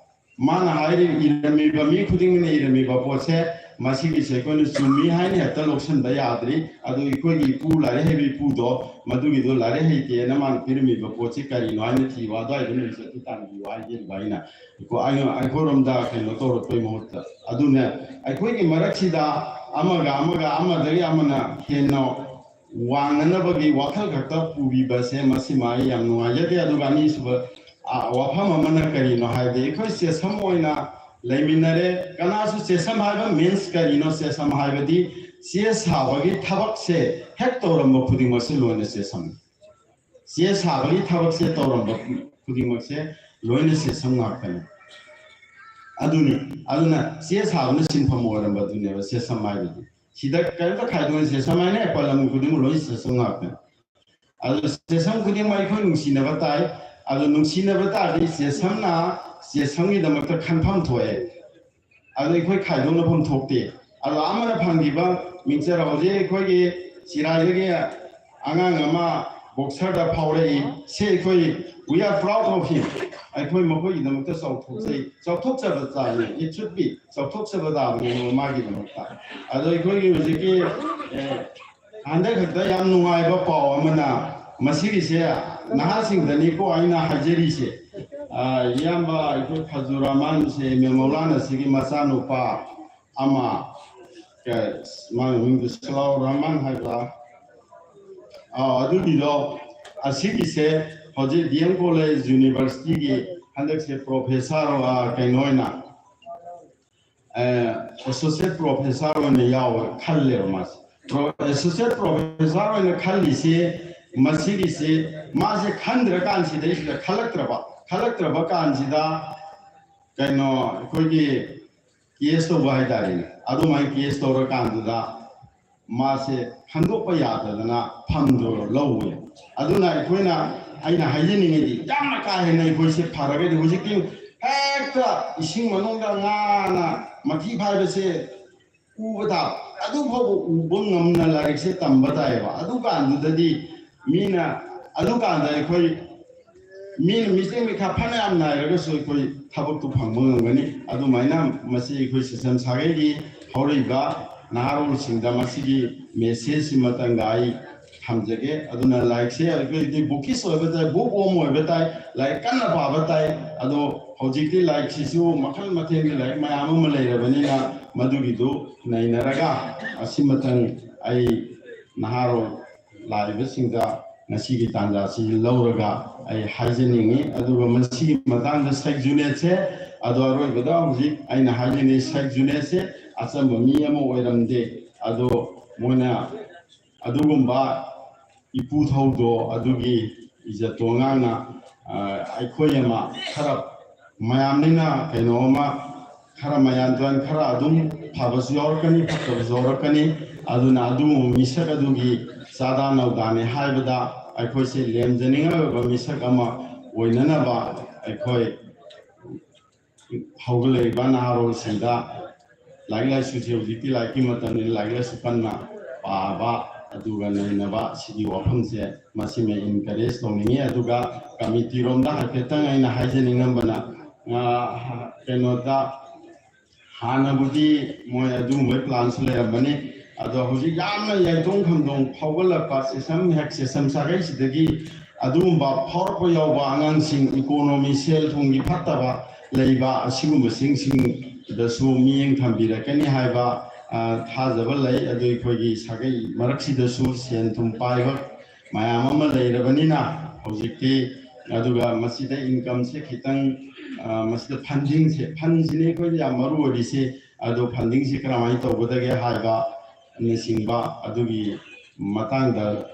ꯃꯥꯅ ꯍꯥꯏꯔꯤ, ꯏꯔꯝꯃꯤꯕ ꯃꯤ ꯈꯨꯗꯤꯡꯃꯛꯅ ꯏꯔꯝꯃꯤꯕ ꯄꯣꯠꯁꯦ, ꯃꯁꯤꯒꯤꯁꯦ ꯑꯩꯈꯣꯏꯅ ꯆꯨꯝꯃꯤ ꯍꯥꯏꯅ ꯍꯦꯛꯇ ꯂꯧꯁꯤꯟꯕ ꯌꯥꯗ꯭ꯔꯤ꯫ ꯑꯗꯨ ꯑꯩꯈꯣꯏꯒꯤ ꯏꯄꯨ, ꯂꯥꯏꯔꯤꯛ ꯍꯩꯕ ꯏꯄꯨꯗꯣ, ꯃꯗꯨꯒꯤꯗꯣ ꯂꯥꯏꯔꯤꯛ ꯍꯩꯇꯦꯅ ꯃꯥꯅ ꯄꯤꯔꯝꯃꯤꯕ ꯄꯣꯠꯁꯤ ꯀꯔꯤꯅꯣ ꯍꯥꯏꯅ ꯊꯤꯌꯨ, ꯑꯗꯨꯋꯥꯏꯗ ꯅꯣꯏꯁꯦ ꯑꯗꯨ ꯇꯥꯟꯕꯤꯌꯨ ꯍꯥꯏꯖꯔꯤꯕ ꯑꯩꯅ꯫ ꯑꯩꯈꯣꯏ-, ꯑꯩ-, ꯑꯩꯈꯣꯏꯔꯣꯝꯗ ꯀꯩꯅꯣ ꯇꯧꯔꯛꯄꯩ ꯃꯍꯨꯠꯇ꯫ ꯑꯗꯨꯅ ꯑꯩꯈꯣꯏꯒꯤ ꯃꯔꯛꯁꯤꯗ ꯑꯃꯒ ꯑꯃꯒ, ꯑꯃꯗꯒꯤ ꯑꯃꯅ ꯍꯦꯟꯅ ꯋꯥꯡꯅꯅꯕꯒꯤ ꯋꯥꯈꯜ ꯈꯛꯇ ꯄꯨꯕꯤꯕꯁꯦ, ꯃꯁꯤꯃ ꯑꯩ ꯌꯥꯝ ꯅꯨꯡꯉꯥꯏꯖꯗꯦ꯫ ꯑꯗꯨꯒ ꯑꯅꯤꯁꯨꯕ, ꯑ, ꯋꯥꯐꯝ ꯑꯃꯅ ꯀꯔꯤꯅꯣ ꯍꯥꯏꯔꯗꯤ, ꯑꯩꯈꯣꯏ ꯆꯦꯁꯝ ꯑꯣꯏꯅ ꯂꯩꯃꯤꯟꯅꯔꯦ꯫ ꯀꯅꯥꯁꯨ ꯆꯦꯁꯝ ꯍꯥꯏꯕ means ꯀꯔꯤꯅꯣ? ꯆꯦꯁꯝ ꯍꯥꯏꯕꯗꯤ ꯆꯦ ꯁꯥꯕꯒꯤ ꯊꯕꯛꯁꯦ ꯍꯦꯛ ꯇꯧꯔꯝꯕ ꯈꯨꯗꯤꯡꯃꯛꯁꯦ ꯂꯣꯏꯅ ꯆꯦꯁꯝꯅꯤ꯫ ꯆꯦ ꯁꯥꯕꯒꯤ ꯊꯕꯛꯁꯦ ꯇꯧꯔꯝꯕ ꯈꯨꯗꯤꯡꯃꯛꯁꯦ ꯂꯣꯏꯅ ꯆꯦꯁꯝ ꯉꯥꯛꯇꯅꯤ꯫ ꯑꯗꯨꯅꯤ, ꯑꯗꯨꯅ ꯆꯦ ꯁꯥꯕꯅ ꯁꯤꯟꯐꯝ ꯑꯣꯏꯔꯝꯕꯗꯨꯅꯦꯕ ꯆꯦꯁꯝ ꯍꯥꯏꯕꯗꯤ꯫ ꯁꯤꯗ ꯀꯔꯤꯝꯇ ꯈꯥꯏꯗꯣꯛꯅ ꯆꯦꯁꯝ ꯍꯥꯏꯅ ꯄꯜꯂꯝꯃꯤ ꯈꯨꯗꯤꯡꯃꯛ ꯂꯣꯏꯅ ꯆꯦꯁꯝ ꯉꯥꯛꯇꯅꯤ꯫ ꯑꯗꯨ ꯆꯦꯁꯝ ꯈꯨꯗꯤꯡꯃꯛ ꯑꯩꯈꯣꯏ ꯅꯨꯡꯁꯤꯅꯕ ꯇꯥꯏ꯫ ꯑꯗꯨ ꯅꯨꯡꯁꯤꯅꯕ ꯇꯥꯔꯗꯤ ꯆꯦꯁꯝꯅ ꯆꯦꯁꯝꯒꯤꯗꯃꯛꯇ ꯈꯟꯐꯝ ꯊꯣꯛꯑꯦ꯫ ꯑꯗꯨ ꯑꯩꯈꯣꯏ ꯈꯥꯏꯗꯣꯛꯅꯐꯝ ꯊꯣꯛꯇꯦ꯫ ꯑꯗꯣ ꯑꯃꯅ ꯐꯪꯈꯤꯕ ꯃꯤꯡꯆꯠ, ꯍꯧꯖꯤꯛ ꯑꯩꯈꯣꯏꯒꯤ ꯆꯤꯔꯥꯏꯗꯒꯤ ꯑꯉꯥꯡ ꯑꯃ boxer ꯗ ꯐꯥꯎꯔꯛꯏ꯫ ꯁꯤ ꯑꯩꯈꯣꯏ, we are proud of him꯫ ꯑꯩꯈꯣꯏ ꯃꯈꯣꯏꯒꯤꯗꯃꯛꯇ ꯆꯥꯎꯊꯣꯛꯆꯩ, ꯆꯥꯎꯊꯣꯛꯆꯕ ꯇꯥꯕꯅꯤ꯫ It should be, ꯆꯥꯎꯊꯣꯛꯆꯕ ꯇꯥꯕꯅꯤ ꯃꯥꯒꯤꯗꯃꯛꯇ꯫ ꯑꯗꯣ ꯑꯩꯈꯣꯏꯒꯤ ꯍꯧꯖꯤꯛꯀꯤ, ꯑꯦ, ꯍꯟꯗꯛ ꯈꯛꯇ ꯌꯥꯝ ꯅꯨꯡꯉꯥꯏꯕ ꯄꯥꯎ ꯑꯃꯅ, ꯃꯁꯤꯒꯤꯁꯦ ꯅꯍꯥꯁꯤꯡꯗꯅꯤꯀꯣ ꯑꯩꯅ ꯍꯥꯏꯖꯔꯤꯁꯦ꯫ ꯑ, ꯏꯌꯥꯝꯕ ꯑꯩꯈꯣꯏ ꯐꯖꯨꯔ ꯔꯍꯃꯥꯟꯁꯦ, ꯏꯃꯥꯝ ꯃꯧꯂꯥꯅꯥꯁꯤꯒꯤ ꯃꯆꯥꯅꯨꯄꯥ ꯑꯃ, ꯀ-, ꯃꯥꯒꯤ ꯃꯃꯤꯡꯗꯨ ꯁꯂꯥꯎ ꯔꯍꯃꯥꯟ ꯍꯥꯏꯕ꯭ꯔꯥ? ꯑꯥ, ꯑꯗꯨꯒꯤꯗꯣ, ꯑꯁꯤꯒꯤꯁꯦ ꯍꯧꯖꯤꯛ D M College University ꯒꯤ ꯍꯟꯗꯛꯁꯦ professor, ꯑ, ꯀꯩꯅꯣ ꯑꯣꯏꯅ, ꯑ, associate professor ꯑꯣꯏꯅ ꯌꯥꯎꯕ ꯈꯜꯂꯦꯕ ꯃꯥꯁꯦ꯫ Pro-, associate professor ꯑꯣꯏꯅ ꯈꯜꯂꯤꯁꯦ, ꯃꯁꯤꯒꯤꯁꯦ ꯃꯥꯁꯦ ꯈꯟꯗ꯭ꯔꯀꯥꯟꯁꯤꯗꯩꯁꯤꯗ ꯈꯜꯂꯛꯇ꯭ꯔꯕ, ꯈꯜꯂꯛꯇ꯭ꯔꯕ ꯀꯥꯟꯁꯤꯗ ꯀꯩꯅꯣ ꯑꯩꯈꯣꯏꯒꯤ case ꯇꯧꯕ ꯍꯥꯏꯇꯥꯔꯦꯅꯦ꯫ ꯑꯗꯨꯃꯥꯏꯅ case ꯇꯧꯔꯀꯥꯟꯗꯨꯗ ꯃꯥꯁꯦ ꯈꯟꯗꯣꯛꯄ ꯌꯥꯗꯗꯅ ꯐꯝꯗꯣ ꯂꯧꯋꯦ꯫ ꯑꯗꯨꯅ ꯑꯩꯈꯣꯏꯅ, ꯑꯩꯅ ꯍꯥꯏꯖꯅꯤꯡꯉꯤꯗꯤ, ꯌꯥꯝꯅ ꯀꯥ ꯍꯦꯟꯅ ꯑꯩꯈꯣꯏꯁꯦ ꯐꯔꯒꯗꯤ, ꯍꯧꯖꯤꯛꯇꯤ ꯍꯦꯛꯇ ꯏꯁꯤꯡ ꯃꯅꯨꯡꯗ ꯉꯥꯅ ꯃꯊꯤ ꯐꯥꯏꯕꯁꯦ ꯎꯕ ꯇꯥꯕ, ꯑꯗꯨ ꯐꯥꯎꯕ ꯎꯕ ꯉꯝꯅ ꯂꯥꯏꯔꯤꯛꯁꯦ ꯇꯝꯕ ꯇꯥꯏꯌꯦꯕ꯫ ꯑꯗꯨꯀꯥꯟꯗꯨꯗꯗꯤ ꯃꯤꯅ, ꯑꯗꯨꯀꯥꯟꯗ ꯑꯩꯈꯣꯏ ꯃꯤꯅ ꯃꯤꯆꯪ ꯃꯤꯈꯥ ꯐꯅꯌꯥꯝ ꯅꯥꯏꯔꯒꯁꯨ ꯑꯩꯈꯣꯏ ꯊꯕꯛꯇꯨ ꯐꯪꯕ ꯉꯝꯒꯅꯤ꯫ ꯑꯗꯨꯃꯥꯏꯅ ꯃꯁꯤ ꯑꯩꯈꯣꯏ ꯁꯦꯁꯟ ꯁꯥꯒꯩꯒꯤ ꯍꯧꯔꯛꯏꯕ ꯅꯍꯥꯔꯣꯜꯁꯤꯡꯗ ꯃꯁꯤꯒꯤ ꯃꯦꯁꯦꯖꯁꯤꯃꯇꯪꯒ ꯑꯩ ꯊꯝꯖꯒꯦ꯫ ꯑꯗꯨꯅ ꯂꯥꯏꯔꯤꯛꯁꯦ ꯑꯩꯈꯣꯏꯗꯤ bookish ꯑꯣꯏꯕ ꯇꯥꯏ, bookworm ꯑꯣꯏꯕ ꯇꯥꯏ, ꯂꯥꯏꯔꯤꯛ ꯀꯟꯅ ꯄꯥꯕ ꯇꯥꯏ꯫ ꯑꯗꯣ ꯍꯧꯖꯤꯛꯇꯤ ꯂꯥꯏꯔꯤꯛꯁꯤꯁꯨ ꯃꯈꯜ ꯃꯊꯦꯜꯒꯤ ꯂꯥꯏꯔꯤꯛ ꯃꯌꯥꯝ ꯑꯃ ꯂꯩꯔꯕꯅꯤꯅ, ꯃꯗꯨꯒꯤꯗꯨ ꯅꯩꯅꯔꯒ ꯑꯁꯤꯃꯇꯪ ꯑꯩ ꯅꯍꯥꯔꯣꯜ ꯂꯥꯛꯏꯕꯁꯤꯡꯗ ꯉꯁꯤꯒꯤ ꯇꯥꯟꯖꯥꯁꯤ ꯂꯧꯔꯒ ꯑꯩ ꯍꯥꯏꯖꯅꯤꯡꯉꯤ꯫ ꯑꯗꯨꯒ ꯃꯁꯤꯒꯤ ꯃꯇꯥꯡꯗ ꯁꯥꯏꯛ ꯖꯨꯅꯦꯠꯁꯦ, ꯑꯗꯣ ꯑꯔꯣꯏꯕꯗ ꯍꯧꯖꯤꯛ ꯑꯩꯅ ꯍꯥꯏꯖꯅꯤꯡꯉꯤ, ꯁꯥꯏꯛ ꯖꯨꯅꯦꯠꯁꯦ ꯑꯆꯝꯕ ꯃꯤ ꯑꯃ ꯑꯣꯏꯔꯝꯗꯦ꯫ ꯑꯗꯣ ꯃꯣꯏꯅ ꯑꯗꯨꯒꯨꯝꯕ ꯏꯄꯨ ꯊꯧꯗꯣ ꯑꯗꯨꯒꯤ ꯏꯖꯠꯇꯣ ꯑꯉꯥꯡꯅ, ꯑ, ꯑꯩꯈꯣꯏ ꯑꯃ ꯈꯔ ꯃꯌꯥꯝꯅꯤꯅ ꯀꯩꯅꯣ ꯑꯃ, ꯈꯔ ꯃꯌꯥꯟ ꯇꯨꯌꯥꯟ ꯈꯔ ꯑꯗꯨꯝ ꯐꯕꯁꯨ ꯌꯥꯎꯔꯛꯀꯅꯤ, ꯐꯠꯇꯕꯁꯨ ꯌꯥꯎꯔꯛꯀꯅꯤ꯫ ꯑꯗꯨꯅ ꯑꯗꯨꯒꯨꯝꯕ ꯃꯤꯁꯛ ꯑꯗꯨꯒꯤ ꯆꯥꯗꯥ ꯅꯧꯗꯥꯅꯤ ꯍꯥꯏꯕꯗ ꯑꯩꯈꯣꯏꯁꯦ ꯂꯦꯝꯖꯅꯤꯡꯉꯥꯏ ꯑꯣꯏꯕ ꯃꯤꯁꯛ ꯑꯃ ꯑꯣꯏꯅꯅꯕ ꯑꯩꯈꯣꯏ ꯍꯧꯒꯠꯂꯛꯏꯕ ꯅꯍꯥꯔꯣꯜꯁꯤꯡꯗ ꯂꯥꯏꯔꯤꯛ ꯂꯥꯏꯁꯨꯁꯦ ꯍꯧꯖꯤꯛꯇꯤ ꯂꯥꯏꯔꯤꯛꯀꯤ ꯃꯇꯝꯅꯤꯅ ꯂꯥꯏꯔꯤꯛ ꯂꯥꯏꯁꯨ ꯀꯟꯅ ꯄꯥꯕ ꯑꯗꯨꯒ ꯅꯩꯅꯕ ꯁꯤꯒꯤ ꯋꯥꯐꯝꯁꯦ ꯃꯁꯤꯃ encourage ꯇꯧꯅꯤꯡꯉꯤ꯫ ꯑꯗꯨꯒ committee ꯔꯣꯝꯗ ꯍꯥꯏꯐꯦꯠꯇꯪ ꯑꯩꯅ ꯍꯥꯏꯖꯅꯤꯡꯉꯝꯕꯅ, ꯑ, ꯀꯩꯅꯣꯗ ꯍꯥꯟꯅꯕꯨꯗꯤ ꯃꯣꯏ ꯑꯗꯨꯒꯨꯝꯕꯒꯤ plan ꯁꯨ ꯂꯩꯔꯝꯕꯅꯤ꯫ ꯑꯗꯣ ꯍꯧꯖꯤꯛ ꯌꯥꯝꯅ ꯌꯥꯏꯇꯣꯡ ꯈꯝꯗꯣꯡ ꯐꯥꯎꯒꯠꯂꯛꯄ ꯁꯦꯁꯟ, ꯍꯦꯛ ꯁꯦꯁꯟ ꯁꯥꯒꯩꯁꯤꯗꯒꯤ ꯑꯗꯨꯒꯨꯝꯕ ꯐꯥꯎꯔꯛꯄ ꯌꯥꯎꯕ ꯑꯉꯥꯡꯁꯤꯡ, economy, ꯁꯦꯜ ꯊꯨꯝꯒꯤ ꯐꯠꯇꯕ ꯂꯩꯕ ꯑꯁꯤꯒꯨꯝꯕꯁꯤꯡꯁꯤꯡꯗꯁꯨ ꯃꯤꯠꯌꯦꯡ ꯊꯝꯕꯤꯔꯛꯀꯅꯤ ꯍꯥꯏꯕ, ꯑ, ꯊꯥꯖꯕ ꯂꯩ꯫ ꯑꯗꯨ ꯑꯩꯈꯣꯏꯒꯤ ꯁꯥꯒꯩ ꯃꯔꯛꯁꯤꯗꯁꯨ ꯁꯦꯟ ꯊꯨꯝ ꯄꯥꯏꯕ ꯃꯌꯥꯝ ꯑꯃ ꯂꯩꯔꯕꯅꯤꯅ ꯍꯧꯖꯤꯛꯇꯤ, ꯑꯗꯨꯒ ꯃꯁꯤꯗ income ꯁꯦ ꯈꯤꯇꯪ, ꯑ, ꯃꯁꯤꯗ funding ꯁꯦ, fund ꯁꯤꯅꯤ ꯑꯩꯈꯣꯏꯗ ꯌꯥꯝ ꯃꯔꯨ ꯑꯣꯏꯔꯤꯁꯤ꯫ ꯑꯗꯣ funding ꯁꯤ ꯀꯔꯝꯍꯥꯏꯅ ꯇꯧꯒꯗꯒꯦ ꯍꯥꯏꯕꯅꯆꯤꯡꯕ ꯑꯗꯨꯒꯤ ꯃꯇꯥꯡꯗ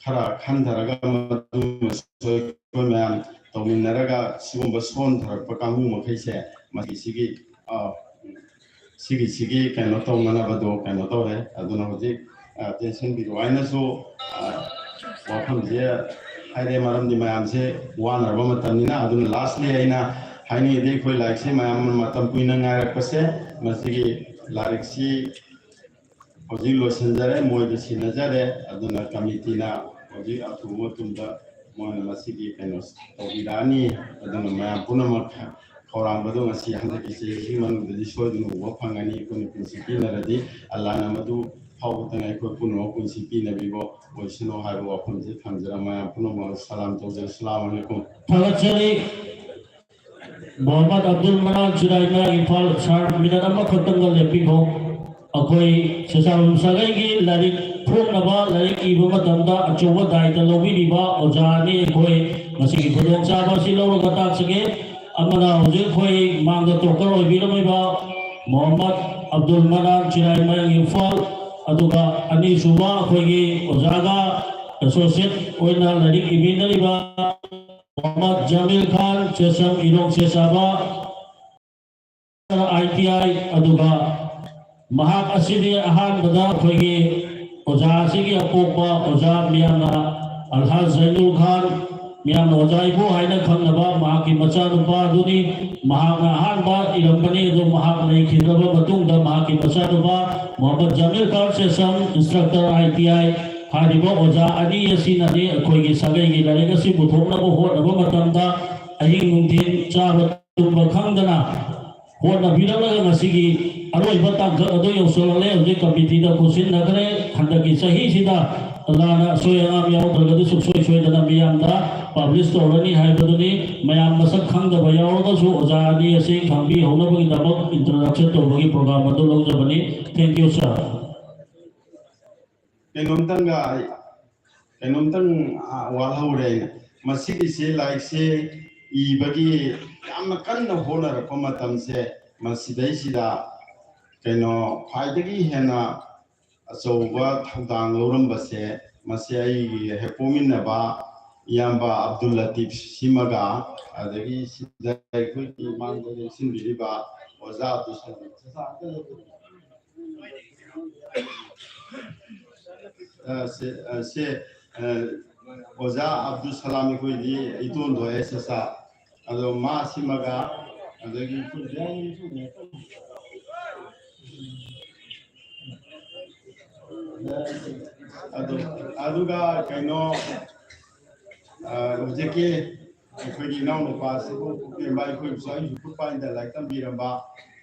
ꯈꯔ ꯈꯟꯊꯔꯒ, ꯃꯗꯨꯃꯁꯨ ꯑꯩꯈꯣꯏ ꯃꯌꯥꯝ ꯇꯧꯃꯤꯟꯅꯔꯒ ꯁꯤꯒꯨꯝꯕ ꯁꯣꯟꯊꯔꯛꯄ ꯀꯥꯡꯕꯨ ꯃꯈꯩꯁꯦ ꯃꯁꯤꯁꯤꯒꯤ, ꯑ, ꯁꯤꯒꯤꯁꯤꯒꯤ ꯀꯩꯅꯣ ꯇꯧꯅꯅꯕꯗꯣ ꯀꯩꯅꯣ ꯇꯧꯔꯦ꯫ ꯑꯗꯨꯅ ꯍꯧꯖꯤꯛ ꯑ, ꯇꯦꯟꯁꯤꯟꯕꯤꯔꯣ ꯍꯥꯏꯅꯁꯨ, ꯑ, ꯋꯥꯐꯝꯁꯦ ꯍꯥꯏꯔꯦ, ꯃꯔꯝꯗꯤ ꯃꯌꯥꯝꯁꯦ ꯋꯥꯅꯔꯕ ꯃꯇꯝꯅꯤꯅ꯫ ꯑꯗꯨꯅ lastly ꯑꯩꯅ ꯍꯥꯏꯅꯤꯡꯉꯤꯗꯤ, ꯑꯩꯈꯣꯏ ꯂꯥꯏꯔꯤꯛꯁꯦ ꯃꯌꯥꯝ ꯃꯇꯝ ꯀꯨꯏꯅ ꯉꯥꯏꯔꯛꯄꯁꯦ, ꯃꯁꯤꯒꯤ ꯂꯥꯏꯔꯤꯛꯁꯤ ꯍꯧꯖꯤꯛ ꯂꯣꯏꯁꯤꯟꯖꯔꯦ, ꯃꯣꯏꯗ ꯁꯤꯟꯅꯖꯔꯦ꯫ ꯑꯗꯨꯅ ꯀꯃꯤꯇꯤꯅ ꯍꯧꯖꯤꯛ ꯑꯊꯨꯕ ꯃꯇꯝꯗ ꯃꯣꯏꯅ ꯃꯁꯤꯒꯤ ꯀꯩꯅꯣ ꯇꯧꯕꯤꯔꯛꯑꯅꯤ꯫ ꯑꯗꯨꯅ ꯃꯌꯥꯝ ꯄꯨꯝꯅꯃꯛ ꯈꯧꯔꯥꯡꯕꯗꯣ ꯉꯁꯤ ꯍꯟꯗꯛꯀꯤ ꯆꯍꯤꯒꯤ ꯃꯅꯨꯡꯗꯗꯤ ꯁꯣꯏꯗꯅ ꯎꯕ ꯐꯪꯒꯅꯤ꯫ ꯑꯩꯈꯣꯏꯅ ꯄꯨꯟꯁꯤ ꯄꯤꯅꯔꯗꯤ ꯑꯜꯂꯥꯅ ꯃꯗꯨ ꯐꯥꯎꯕꯇꯅ ꯑꯩꯈꯣꯏ ꯄꯨꯝꯅꯃꯛ ꯄꯨꯟꯁꯤ ꯄꯤꯅꯕꯤꯕ ꯑꯣꯏꯁꯅꯨ ꯍꯥꯏꯕ ꯋꯥꯐꯝꯁꯦ ꯊꯝꯖꯔ ꯃꯌꯥꯝ ꯄꯨꯝꯅꯃꯛ ꯁꯂꯥꯝ ꯇꯧꯖꯔꯤ꯫ ꯑꯁꯂꯥꯃꯨ ꯑꯂꯥꯏꯀꯨꯝ꯫ ꯊꯥꯒꯠꯆꯔꯤ꯫ ꯃꯣꯍꯝꯃꯗ ꯑꯕꯗꯨꯜ ꯃꯅꯥꯟ, ꯆꯤꯔꯥꯏꯃ, ꯏꯝꯐꯥꯜ꯫ ꯁꯥꯔ, ꯃꯤꯅꯠ ꯑꯃꯈꯛꯇꯪꯒ ꯂꯦꯞꯄꯤꯈꯣ꯫ ꯑꯩꯈꯣꯏ ꯁꯦꯁꯥꯕꯝ ꯁꯥꯒꯩꯒꯤ ꯂꯥꯏꯔꯤꯛ ꯐꯣꯡꯅꯕ, ꯂꯥꯏꯔꯤꯛ ꯏꯕ ꯃꯇꯝꯗ ꯑꯆꯧꯕ ꯗꯥꯏꯇ ꯂꯧꯕꯤꯔꯤꯕ ꯑꯣꯖꯥ ꯑꯅꯤ ꯑꯩꯈꯣꯏ ꯉꯁꯤꯒꯤ ꯈꯨꯗꯣꯡꯆꯥꯕ ꯑꯁꯤ ꯂꯧꯔꯒ ꯇꯥꯛꯆꯒꯦ꯫ ꯑꯃꯅ ꯍꯧꯖꯤꯛ ꯑꯩꯈꯣꯏ ꯃꯥꯡꯗ ꯇꯣꯀꯔ ꯑꯣꯏꯕꯤꯔꯝꯃꯤꯕ ꯃꯣꯍꯝꯃꯗ ꯑꯕꯗꯨꯜ ꯃꯅꯥꯟ, ꯆꯤꯔꯥꯏꯃ, ꯏꯝꯐꯥꯜ, ꯑꯗꯨꯒ ꯑꯅꯤꯁꯨꯕ ꯑꯩꯈꯣꯏꯒꯤ ꯑꯣꯖꯥꯒ ꯑꯦꯁꯣꯁꯤꯌꯦꯠ ꯑꯣꯏꯅ ꯂꯥꯏꯔꯤꯛ ꯏꯃꯤꯟꯅꯔꯤꯕ ꯃꯣꯍꯝꯃꯗ ꯖꯃꯤꯜ ꯈꯥꯟ, ꯆꯦꯁꯝ, ꯏꯔꯣꯡ ꯆꯦꯁꯥꯕ, ꯑꯥꯏ ꯇꯤ ꯑꯥꯏ, ꯑꯗꯨꯒ ꯃꯍꯥꯛ ꯑꯁꯤꯗꯤ ꯑꯍꯥꯟꯕꯗ ꯑꯩꯈꯣꯏꯒꯤ ꯑꯣꯖꯥ ꯑꯁꯤꯒꯤ ꯑꯄꯣꯛꯄ ꯑꯣꯖꯥ ꯃꯤꯌꯥꯝꯅ ꯑꯜꯍꯥꯖ ꯖꯩꯅꯨꯜ ꯈꯥꯟ, ꯃꯤꯌꯥꯝꯅ ꯑꯣꯖꯥ ꯏꯕꯣ ꯍꯥꯏꯅ ꯈꯪꯅꯕ ꯃꯍꯥꯛꯀꯤ ꯃꯆꯥꯅꯨꯄꯥ ꯑꯗꯨꯅꯤ꯫ ꯃꯍꯥꯛꯅ ꯑꯍꯥꯟꯕ ꯏꯔꯝꯕꯅꯤ, ꯑꯗꯨ ꯃꯍꯥꯛ ꯂꯩꯈꯤꯗ꯭ꯔꯕ ꯃꯇꯨꯡꯗ ꯃꯍꯥꯛꯀꯤ ꯃꯆꯥꯅꯨꯄꯥ ꯃꯣꯍꯝꯃꯗ ꯖꯃꯤꯜ ꯈꯥꯟ ꯆꯦꯁꯝ, ꯏꯟꯁꯇ꯭ꯔꯛꯇꯔ ꯑꯥꯏ ꯇꯤ ꯑꯥꯏ, ꯍꯥꯏꯔꯤꯕ ꯑꯣꯖꯥ ꯑꯅꯤ ꯑꯁꯤꯅꯅꯤ ꯑꯩꯈꯣꯏꯒꯤ ꯁꯥꯒꯩꯒꯤ ꯂꯥꯏꯔꯤꯛ ꯑꯁꯤ ꯄꯨꯊꯣꯛꯅꯕ ꯍꯣꯠꯅꯕ ꯃꯇꯝꯗ ꯑꯍꯤꯡ ꯅꯨꯡꯊꯤꯜ ꯆꯥꯕ ꯇꯨꯝꯕ ꯈꯪꯗꯅ ꯍꯣꯠꯅꯕꯤꯔꯛꯂꯒ ꯉꯁꯤꯒꯤ ꯑꯔꯣꯏꯕ ꯇꯥꯡꯀꯛ ꯑꯗꯨ ꯌꯧꯁꯤꯜꯂꯛꯂꯦ꯫ ꯍꯧꯖꯤꯛ ꯀꯃꯤꯇꯤꯗ ꯈꯨꯠꯁꯤꯟꯅꯈ꯭ꯔꯦ꯫ ꯍꯟꯗꯛꯀꯤ ꯆꯍꯤꯁꯤꯗ ꯑꯜꯂꯥꯅ ꯑꯁꯣꯏ ꯑꯉꯥꯝ ꯌꯥꯎꯗ꯭ꯔꯒꯗꯤ ꯁꯨꯡꯁꯣꯏ ꯁꯣꯏꯗꯅ ꯃꯤꯌꯥꯝꯗ ꯄꯕ꯭ꯂꯤꯁ ꯇꯧꯔꯅꯤ ꯍꯥꯏꯕꯗꯨꯅꯤ꯫ ꯃꯌꯥꯝ ꯃꯁꯛ ꯈꯪꯗꯕ ꯌꯥꯎꯔꯒꯁꯨ ꯑꯣꯖꯥ ꯑꯅꯤ ꯑꯁꯤ ꯈꯪꯕꯤꯍꯧꯅꯕꯒꯤꯗꯃꯛ ꯏꯟꯇ꯭ꯔꯣꯗꯛꯁꯟ ꯇꯧꯕꯒꯤ ꯄ꯭ꯔꯣꯒ꯭ꯔꯥꯝ ꯑꯗꯨ ꯂꯧꯖꯕꯅꯤ꯫ Thank you, sir꯫ ꯀꯩꯅꯣꯝꯇꯪꯒ ꯑꯩ, ꯀꯩꯅꯣꯝꯇꯪ, ꯑ, ꯋꯥꯠꯍꯧꯔꯦ꯫ ꯃꯁꯤꯒꯤꯁꯦ, ꯂꯥꯏꯔꯤꯛꯁꯦ ꯏꯕꯒꯤ ꯌꯥꯝꯅ ꯀꯟꯅ ꯍꯣꯠꯅꯔꯛꯄ ꯃꯇꯝꯁꯦ, ꯃꯁꯤꯗꯩꯁꯤꯗ ꯀꯩꯅꯣ ꯈ꯭ꯋꯥꯏꯗꯒꯤ ꯍꯦꯟꯅ ꯑꯆꯧꯕ ꯊꯧꯗꯥꯡ ꯂꯧꯔꯝꯕꯁꯦ, ꯃꯁꯤ ꯑꯩꯒꯤ ꯍꯦꯛ ꯄꯣꯛꯃꯤꯟꯅꯕ ꯏꯌꯥꯝꯕ ꯑꯕꯗꯨꯜ ꯂꯇꯤꯐ ꯁꯤꯃꯒ, ꯑꯗꯒꯤ ꯁꯤꯗ ꯑꯩꯈꯣꯏꯒꯤ ꯃꯥꯡꯗ ꯂꯦꯡꯁꯤꯟꯕꯤꯔꯤꯕ ꯑꯣꯖꯥ ꯑꯕꯗꯨꯜ ꯁꯂꯥꯝ꯫ ꯑ, ꯁꯦ, ꯑ, ꯁꯦ, ꯑ, ꯑꯣꯖꯥ ꯑꯕꯗꯨꯜ ꯁꯂꯥꯝ ꯑꯩꯈꯣꯏꯗꯤ ꯏꯇꯣꯟꯗꯣ ꯑꯦꯁ ꯑꯦꯁ ꯑꯥꯔ꯫ ꯑꯗꯣ ꯃꯥ ꯁꯤꯃꯒ ꯑꯗꯒꯤ ꯑꯩꯈꯣꯏ ꯑꯗꯨ, ꯑꯗꯨꯒ ꯀꯩꯅꯣ, ꯑ, ꯍꯧꯖꯤꯛꯀꯤ ꯑꯩꯈꯣꯏꯒꯤ ꯏꯅꯥꯎꯅꯨꯄꯥꯁꯤꯕꯨ ꯄꯨꯛꯄꯦꯝꯕ ꯑꯩꯈꯣꯏꯕꯨꯁꯨ ꯑꯩꯁꯨ ꯈꯨꯠ ꯄꯥꯏꯗ ꯂꯥꯏꯔꯤꯛ ꯇꯝꯕꯤꯔꯝꯕ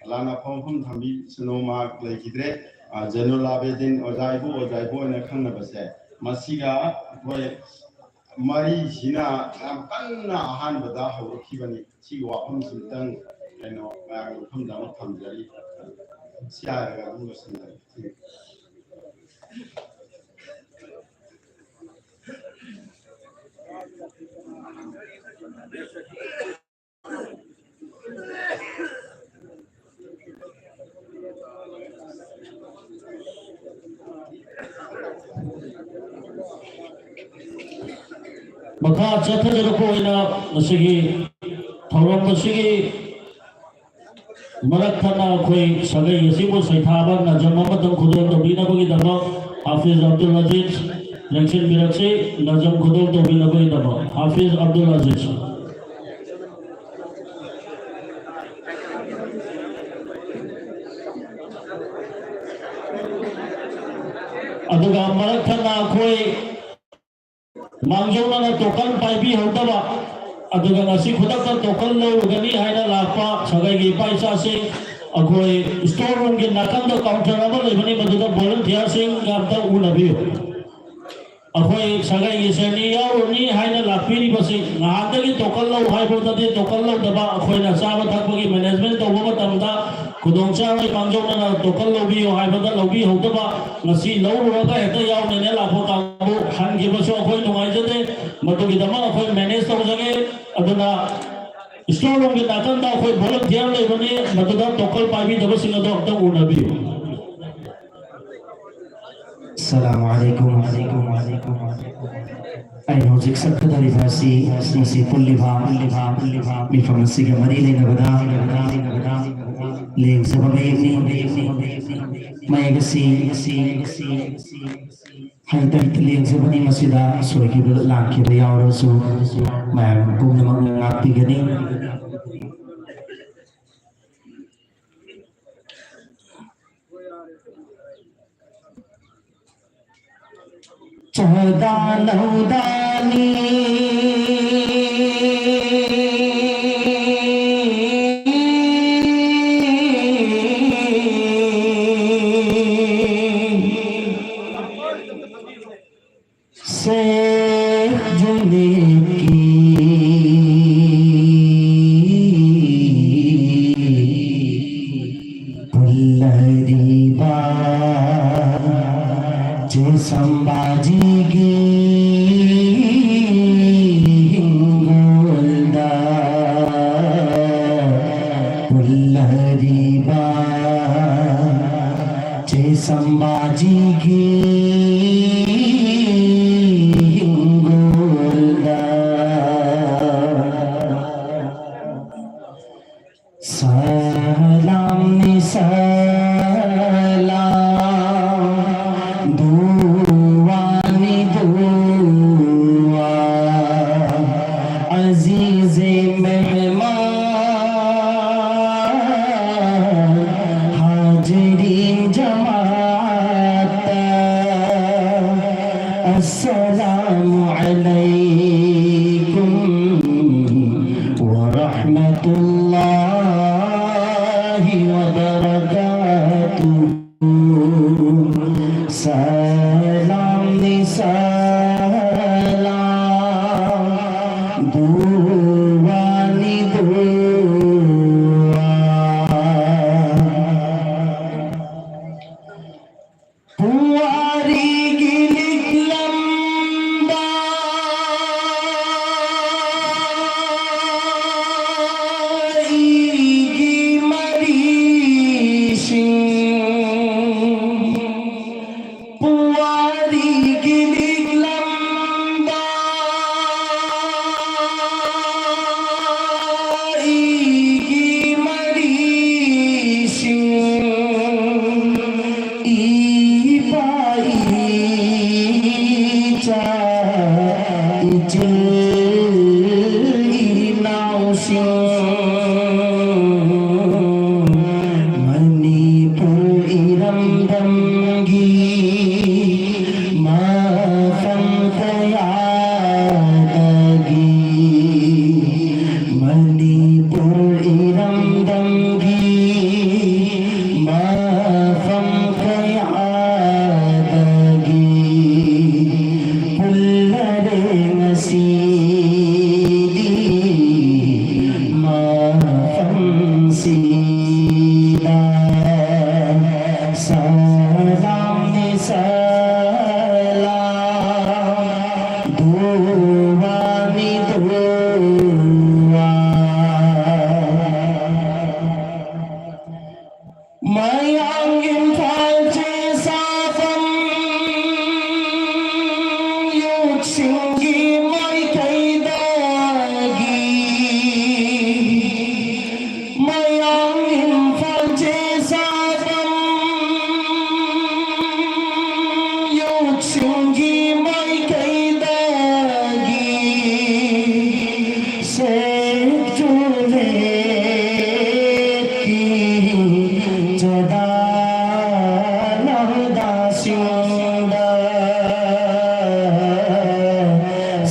ꯑꯂꯥꯟ ꯑꯐꯝ ꯃꯐꯝ ꯊꯝꯕꯤꯁꯅꯨ ꯃꯍꯥꯛ ꯂꯩꯈꯤꯗ꯭ꯔꯦ꯫ ꯑ, ꯖꯩꯅꯨꯜ ꯑꯥꯕꯤꯗꯤꯟ ꯑꯣꯖꯥ ꯏꯕꯨ, ꯑꯣꯖꯥ ꯏꯕꯨ ꯑꯣꯏꯅ ꯈꯪꯅꯕꯁꯦ ꯃꯁꯤꯒ ꯑꯩꯈꯣꯏ ꯃꯔꯤꯁꯤꯅ ꯌꯥꯝ ꯀꯟꯅ ꯑꯍꯥꯟꯕꯗ ꯍꯧꯔꯛꯈꯤꯕꯅꯤ꯫ ꯁꯤꯒꯤ ꯋꯥꯐꯝꯁꯤꯇꯪ ꯀꯩꯅꯣ ꯃꯌꯥꯝꯒꯤ ꯃꯐꯝꯗ ꯑꯃ ꯊꯝꯖꯔꯤ꯫ ꯁꯤ ꯍꯥꯏꯔꯒ ꯑꯗꯨꯝ ꯂꯣꯏꯁꯤꯟꯖꯔꯒꯦ꯫ ꯃꯈꯥ ꯆꯠꯊꯖꯔꯛꯄ ꯑꯣꯏꯅ ꯉꯁꯤꯒꯤ ꯊꯧꯔꯝ ꯑꯁꯤꯒꯤ ꯃꯔꯛ ꯊꯠꯅ ꯑꯩꯈꯣꯏ ꯁꯥꯒꯩ ꯑꯁꯤꯕꯨ ꯁꯩꯊꯥꯕ ꯅꯖꯝ ꯑꯃꯇꯪ ꯈꯨꯗꯣꯜ ꯇꯧꯕꯤꯅꯕꯒꯤꯗꯃꯛ ꯍꯥꯐꯤꯖ ꯑꯕꯗꯨꯜ ꯑꯖꯤꯖ ꯂꯦꯡꯁꯤꯟꯕꯤꯔꯛꯁꯤ꯫ ꯅꯖꯝ ꯈꯨꯗꯣꯜ ꯇꯧꯕꯤꯅꯕꯒꯤꯗꯃꯛ ꯍꯥꯐꯤꯖ ꯑꯕꯗꯨꯜ ꯑꯖꯤꯖ꯫ ꯑꯗꯨꯒ ꯃꯔꯛ ꯊꯠꯅ ꯑꯩꯈꯣꯏ ꯃꯥꯡꯖꯧꯅꯅ ꯇꯣꯀꯟ ꯄꯥꯏꯕꯤꯍꯧꯗꯕ, ꯑꯗꯨꯒ ꯉꯁꯤ ꯈꯨꯗꯛꯇ ꯇꯣꯀꯟ ꯂꯧꯔꯨꯒꯅꯤ ꯍꯥꯏꯅ ꯂꯥꯛꯄ ꯁꯥꯒꯩꯒꯤ ꯏꯄꯥ ꯏꯆꯥꯁꯤꯡ, ꯑꯩꯈꯣꯏ ꯁ꯭ꯇꯣꯔ ꯔꯨꯝꯒꯤ ꯅꯥꯀꯟꯗ ꯀꯥꯎꯟꯇꯔ ꯑꯃ ꯂꯩꯕꯅꯤ, ꯃꯗꯨꯗ ꯚꯣꯂꯨꯟꯇꯤꯌꯥꯔꯁꯤꯡꯒ ꯑꯝꯇ ꯎꯅꯕꯤꯌꯨ꯫ ꯑꯩꯈꯣꯏ ꯁꯥꯒꯩꯒꯤ ꯖꯔꯅꯤ ꯌꯥꯎꯔꯨꯅꯤ ꯍꯥꯏꯅ ꯂꯥꯛꯄꯤꯔꯤꯕꯁꯤꯡ, ꯅꯍꯥꯟꯗꯒꯤ ꯇꯣꯀꯟ ꯂꯧ ꯍꯥꯏꯕꯗꯗꯤ ꯇꯣꯀꯟ ꯂꯧꯗꯕ, ꯑꯩꯈꯣꯏꯅ ꯆꯥꯕ ꯊꯛꯄꯒꯤ ꯃꯦꯅꯦꯖꯃꯦꯟ ꯇꯧꯕ ꯃꯇꯝꯗ ꯈꯨꯗꯣꯡꯆꯥꯔꯣꯏ, ꯃꯥꯡꯖꯧꯅꯅ ꯇꯣꯀꯟ ꯂꯧꯕꯤꯌꯨ ꯍꯥꯏꯕꯗ ꯂꯧꯕꯤꯍꯧꯗꯕ, ꯉꯁꯤ ꯂꯧꯔꯨꯔꯒ ꯍꯦꯛꯇ ꯌꯥꯎꯅꯦꯅ ꯂꯥꯛꯄ ꯀꯥꯡꯕꯨ ꯍꯟꯈꯤꯕꯁꯨ ꯑꯩꯈꯣꯏ ꯅꯨꯡꯉꯥꯏꯖꯗꯦ꯫ ꯃꯗꯨꯒꯤꯗꯃꯛ ꯑꯩꯈꯣꯏ ꯃꯦꯅꯦꯖ ꯇꯧꯖꯒꯦ꯫ ꯑꯗꯨꯅ ꯁ꯭ꯇꯣꯔ ꯔꯨꯝꯒꯤ ꯅꯥꯀꯟꯗ ꯑꯩꯈꯣꯏ ꯚꯣꯂꯨꯟꯇꯤꯌꯔ ꯂꯩꯕꯅꯤ, ꯃꯗꯨꯗ ꯇꯣꯀꯟ ꯄꯥꯏꯕꯤꯗꯕꯁꯤꯡ ꯑꯗꯣ ꯑꯝꯇꯪ ꯎꯅꯕꯤꯌꯨ꯫ ꯑꯁꯂꯥꯃꯨ ꯑꯂꯥꯏꯀꯨꯝ꯫ ꯑꯩꯅ ꯍꯧꯖꯤꯛ ꯆꯠꯀꯗꯧꯔꯤꯕ ꯑꯁꯤ ꯉꯁꯤ ꯄꯨꯜꯂꯤꯕ ꯃꯤꯐꯝ ꯑꯁꯤꯒ ꯃꯔꯤ ꯂꯩꯅꯕꯗ ꯂꯦꯡꯖꯕ ꯃꯌꯦꯛꯅꯤ꯫ ꯃꯌꯦꯛ ꯑꯁꯤ ꯍꯩꯇ ꯍꯩꯇ ꯂꯦꯡꯖꯕꯅꯤ꯫ ꯃꯁꯤꯗ ꯁꯣꯏꯈꯤꯕ ꯂꯥꯟꯈꯤꯕ ꯌꯥꯎꯔꯁꯨ ꯃꯌꯥꯝ ꯄꯨꯝꯅꯃꯛꯅ ꯉꯥꯛꯄꯤꯒꯅꯤ꯫ ꯆꯍꯗꯥ ꯅꯧꯗꯥꯅꯤ ꯁꯦ ꯖꯨꯅꯦꯀꯤ ꯄꯨꯜꯂꯔꯤꯕ ꯆꯦ ꯁꯝꯕꯥꯖꯤꯒꯤ ꯍꯤꯡꯒꯣꯜꯗ ꯄꯨꯜꯂꯔꯤꯕ ꯆꯦ ꯁꯝꯕꯥꯖꯤꯒꯤ ꯍꯤꯡꯒꯣꯜꯗ ꯁꯂꯥꯝꯅꯤ ꯁꯂꯥꯝ, ꯗꯨꯋꯥꯅꯤ ꯗꯨꯋꯥ, ꯑꯖꯤꯖꯦ ꯃꯦꯍꯃꯥꯟ, ꯍꯥꯖꯔꯤꯟ ꯖꯃꯥꯇ, ꯑꯁꯁꯂꯥꯃꯨ ꯑꯂꯩꯀꯨꯝ ورحمة الله وبركاته. سلام سلام، دواني دوا. ꯄꯨꯋꯥꯔꯤꯒꯤ ꯂꯤꯛꯂꯝꯗ ꯑꯩꯒꯤ ꯃꯔꯤꯁꯤꯡ, ꯄꯨꯋꯥꯔꯤꯒꯤ ꯂꯤꯛꯂꯝꯗ ꯏꯆꯤꯜ ꯏꯅꯥꯎꯁꯤꯡ, ꯃꯅꯤꯄꯨꯔ ꯏꯔꯝꯗꯝꯒꯤ ꯃꯐꯝ ꯀꯌꯥꯗꯒꯤ, ꯃꯅꯤꯄꯨꯔ ꯏꯔꯝꯗꯝꯒꯤ ꯃꯐꯝ ꯀꯌꯥꯗꯒꯤ ꯄꯨꯜꯂꯔꯦ ꯉꯁꯤꯗꯤ ꯃꯐꯝꯁꯤꯗ꯫ ꯁꯂꯥꯝꯅꯤ ꯁꯂꯥꯝ, ꯗꯨꯋꯥꯅꯤ ꯗꯨꯋꯥ꯫ ꯃꯌꯥꯡ ꯏꯝꯐꯥꯜ ꯆꯦ ꯆꯥꯐꯝ ꯌꯨꯠꯁꯤꯡꯒꯤ ꯃꯥꯏꯀꯩꯗꯒꯤ, ꯃꯌꯥꯡ ꯏꯝꯐꯥꯜ ꯆꯦ ꯆꯥꯐꯝ ꯌꯨꯠꯁꯤꯡꯒꯤ ꯃꯥꯏꯀꯩꯗꯒꯤ ꯁꯦꯛ ꯆꯨꯂꯦꯠꯀꯤ ꯆꯗꯥ ꯅꯧꯗꯥꯁꯤꯡꯗ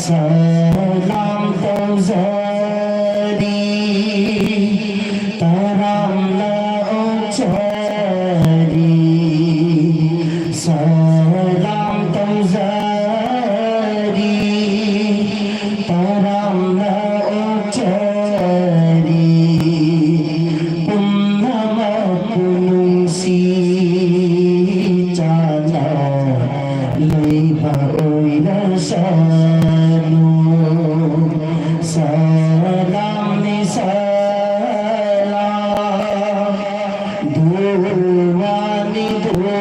ꯁꯂꯥꯝ ꯇꯧꯖꯔꯤ, ꯇꯔꯥꯝꯅ ꯑꯣꯛꯆꯔꯤ꯫ ꯁꯂꯥꯝ ꯇꯧꯖꯔꯤ, ꯇꯔꯥꯝꯅ ꯑꯣꯛꯆꯔꯤ꯫ ꯄꯨꯝꯅꯃꯛꯄꯨ ꯅꯨꯡꯁꯤ ꯆꯥꯟꯅ ꯂꯩꯕ ꯑꯣꯏꯔꯁꯅꯨ꯫ ꯁꯂꯥꯝꯅꯤ ꯁꯂꯥꯝ, ꯗꯨꯋꯥꯅꯤ ꯗꯨꯋꯥ꯫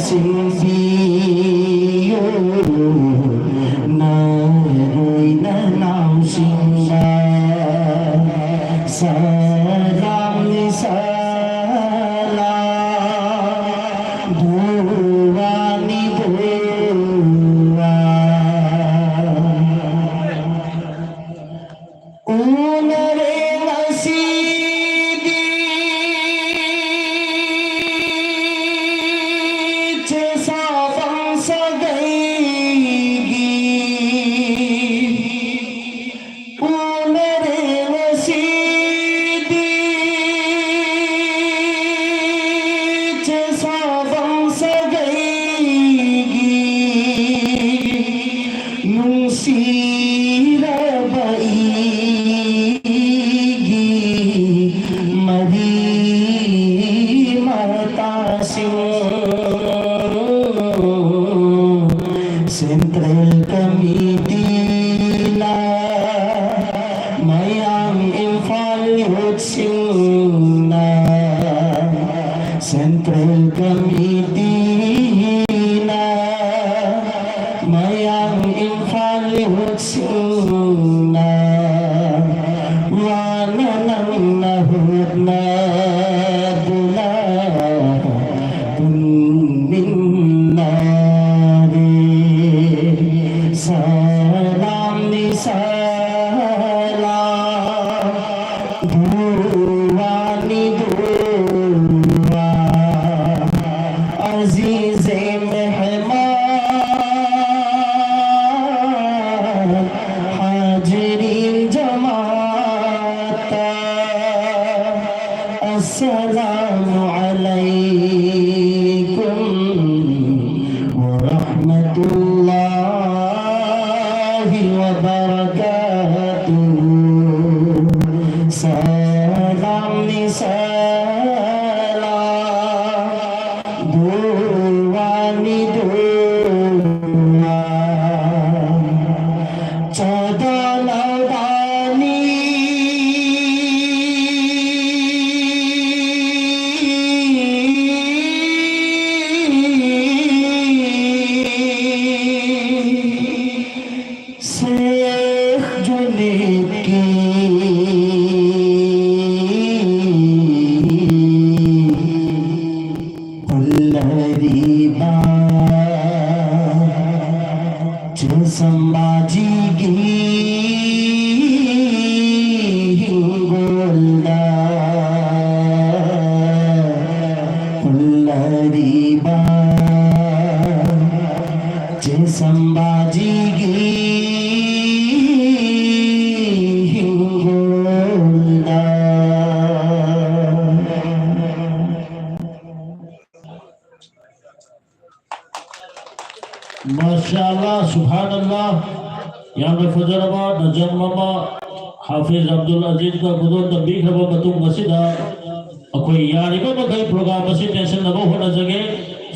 ꯁꯤꯟꯕꯤꯌꯨ꯫ ꯅꯔꯣꯏ ꯅꯅꯥꯎꯁꯤꯡꯅ ꯁꯂꯥꯝꯅꯤ ꯁꯂꯥꯝ, ꯗꯨꯋꯥꯅꯤ ꯗꯨꯋꯥ꯫ ꯎꯅꯔꯦ ꯉꯁꯤꯗꯤ ꯆꯦ ꯁꯥꯐꯝ ꯁꯥꯒꯩꯒꯤ꯫ ꯎꯅꯔꯦ ꯉꯁꯤꯗꯤ ꯆꯦ ꯁꯥꯐꯝ ꯁꯥꯒꯩꯒꯤ꯫ ꯅꯨꯡꯁꯤꯔꯕ ꯏꯒꯤ ꯃꯔꯤ ꯃꯇꯥꯁꯤꯡ, Central Committeeꯅ ꯃꯌꯥꯡ ꯏꯝꯐꯥꯜ ꯌꯨꯠꯁꯤꯡꯅ, Central Committeeꯅ ꯃꯌꯥꯡ ꯏꯝꯐꯥꯜ ꯌꯨꯠꯁꯤꯡꯅ ꯋꯥꯅ ꯅꯪꯅ ꯍꯣꯠꯅꯗꯨꯅ ꯄꯨꯟꯃꯤꯟꯅꯔꯦ꯫ ꯁꯂꯥꯝꯅꯤ ꯁꯂꯥꯝ, ꯗꯨꯋꯥꯅꯤ ꯗꯨꯋꯥ꯫ عزیز مہمان، حاضرین جماعت، السلام علیکم ورحمة الله وبركاته. سلام نی سلام، دعا نی دعا، چادان دانی. ꯂꯩꯔꯤꯕ ꯆꯦ ꯁꯝꯕꯥꯖꯤꯒꯤ ꯍꯤꯡꯒꯣꯜꯗ ꯍꯨꯜꯂꯔꯤꯕ ꯆꯦ ꯁꯝꯕꯥꯖꯤꯒꯤ ꯍꯤꯡꯒꯣꯜꯗ꯫ ꯃꯥꯁꯥ ꯑꯜꯂꯥ, ꯁꯨꯕꯍꯥꯟ ꯑꯜꯂꯥ꯫ ꯌꯥꯝꯅ ꯐꯖꯔꯕ ꯅꯖꯝ ꯑꯃ ꯍꯥꯐꯤꯖ ꯑꯕꯗꯨꯜ ꯑꯖꯤꯖꯅ ꯈꯨꯗꯣꯜ ꯇꯝꯕꯤꯈ꯭ꯔꯕ ꯃꯇꯨꯡ ꯑꯁꯤꯗ, ꯑꯩꯈꯣꯏ ꯌꯥꯔꯤꯕ ꯃꯈꯩ program ꯑꯁꯤ ꯇꯦꯟꯁꯤꯟꯅꯕ ꯍꯣꯠꯅꯖꯒꯦ꯫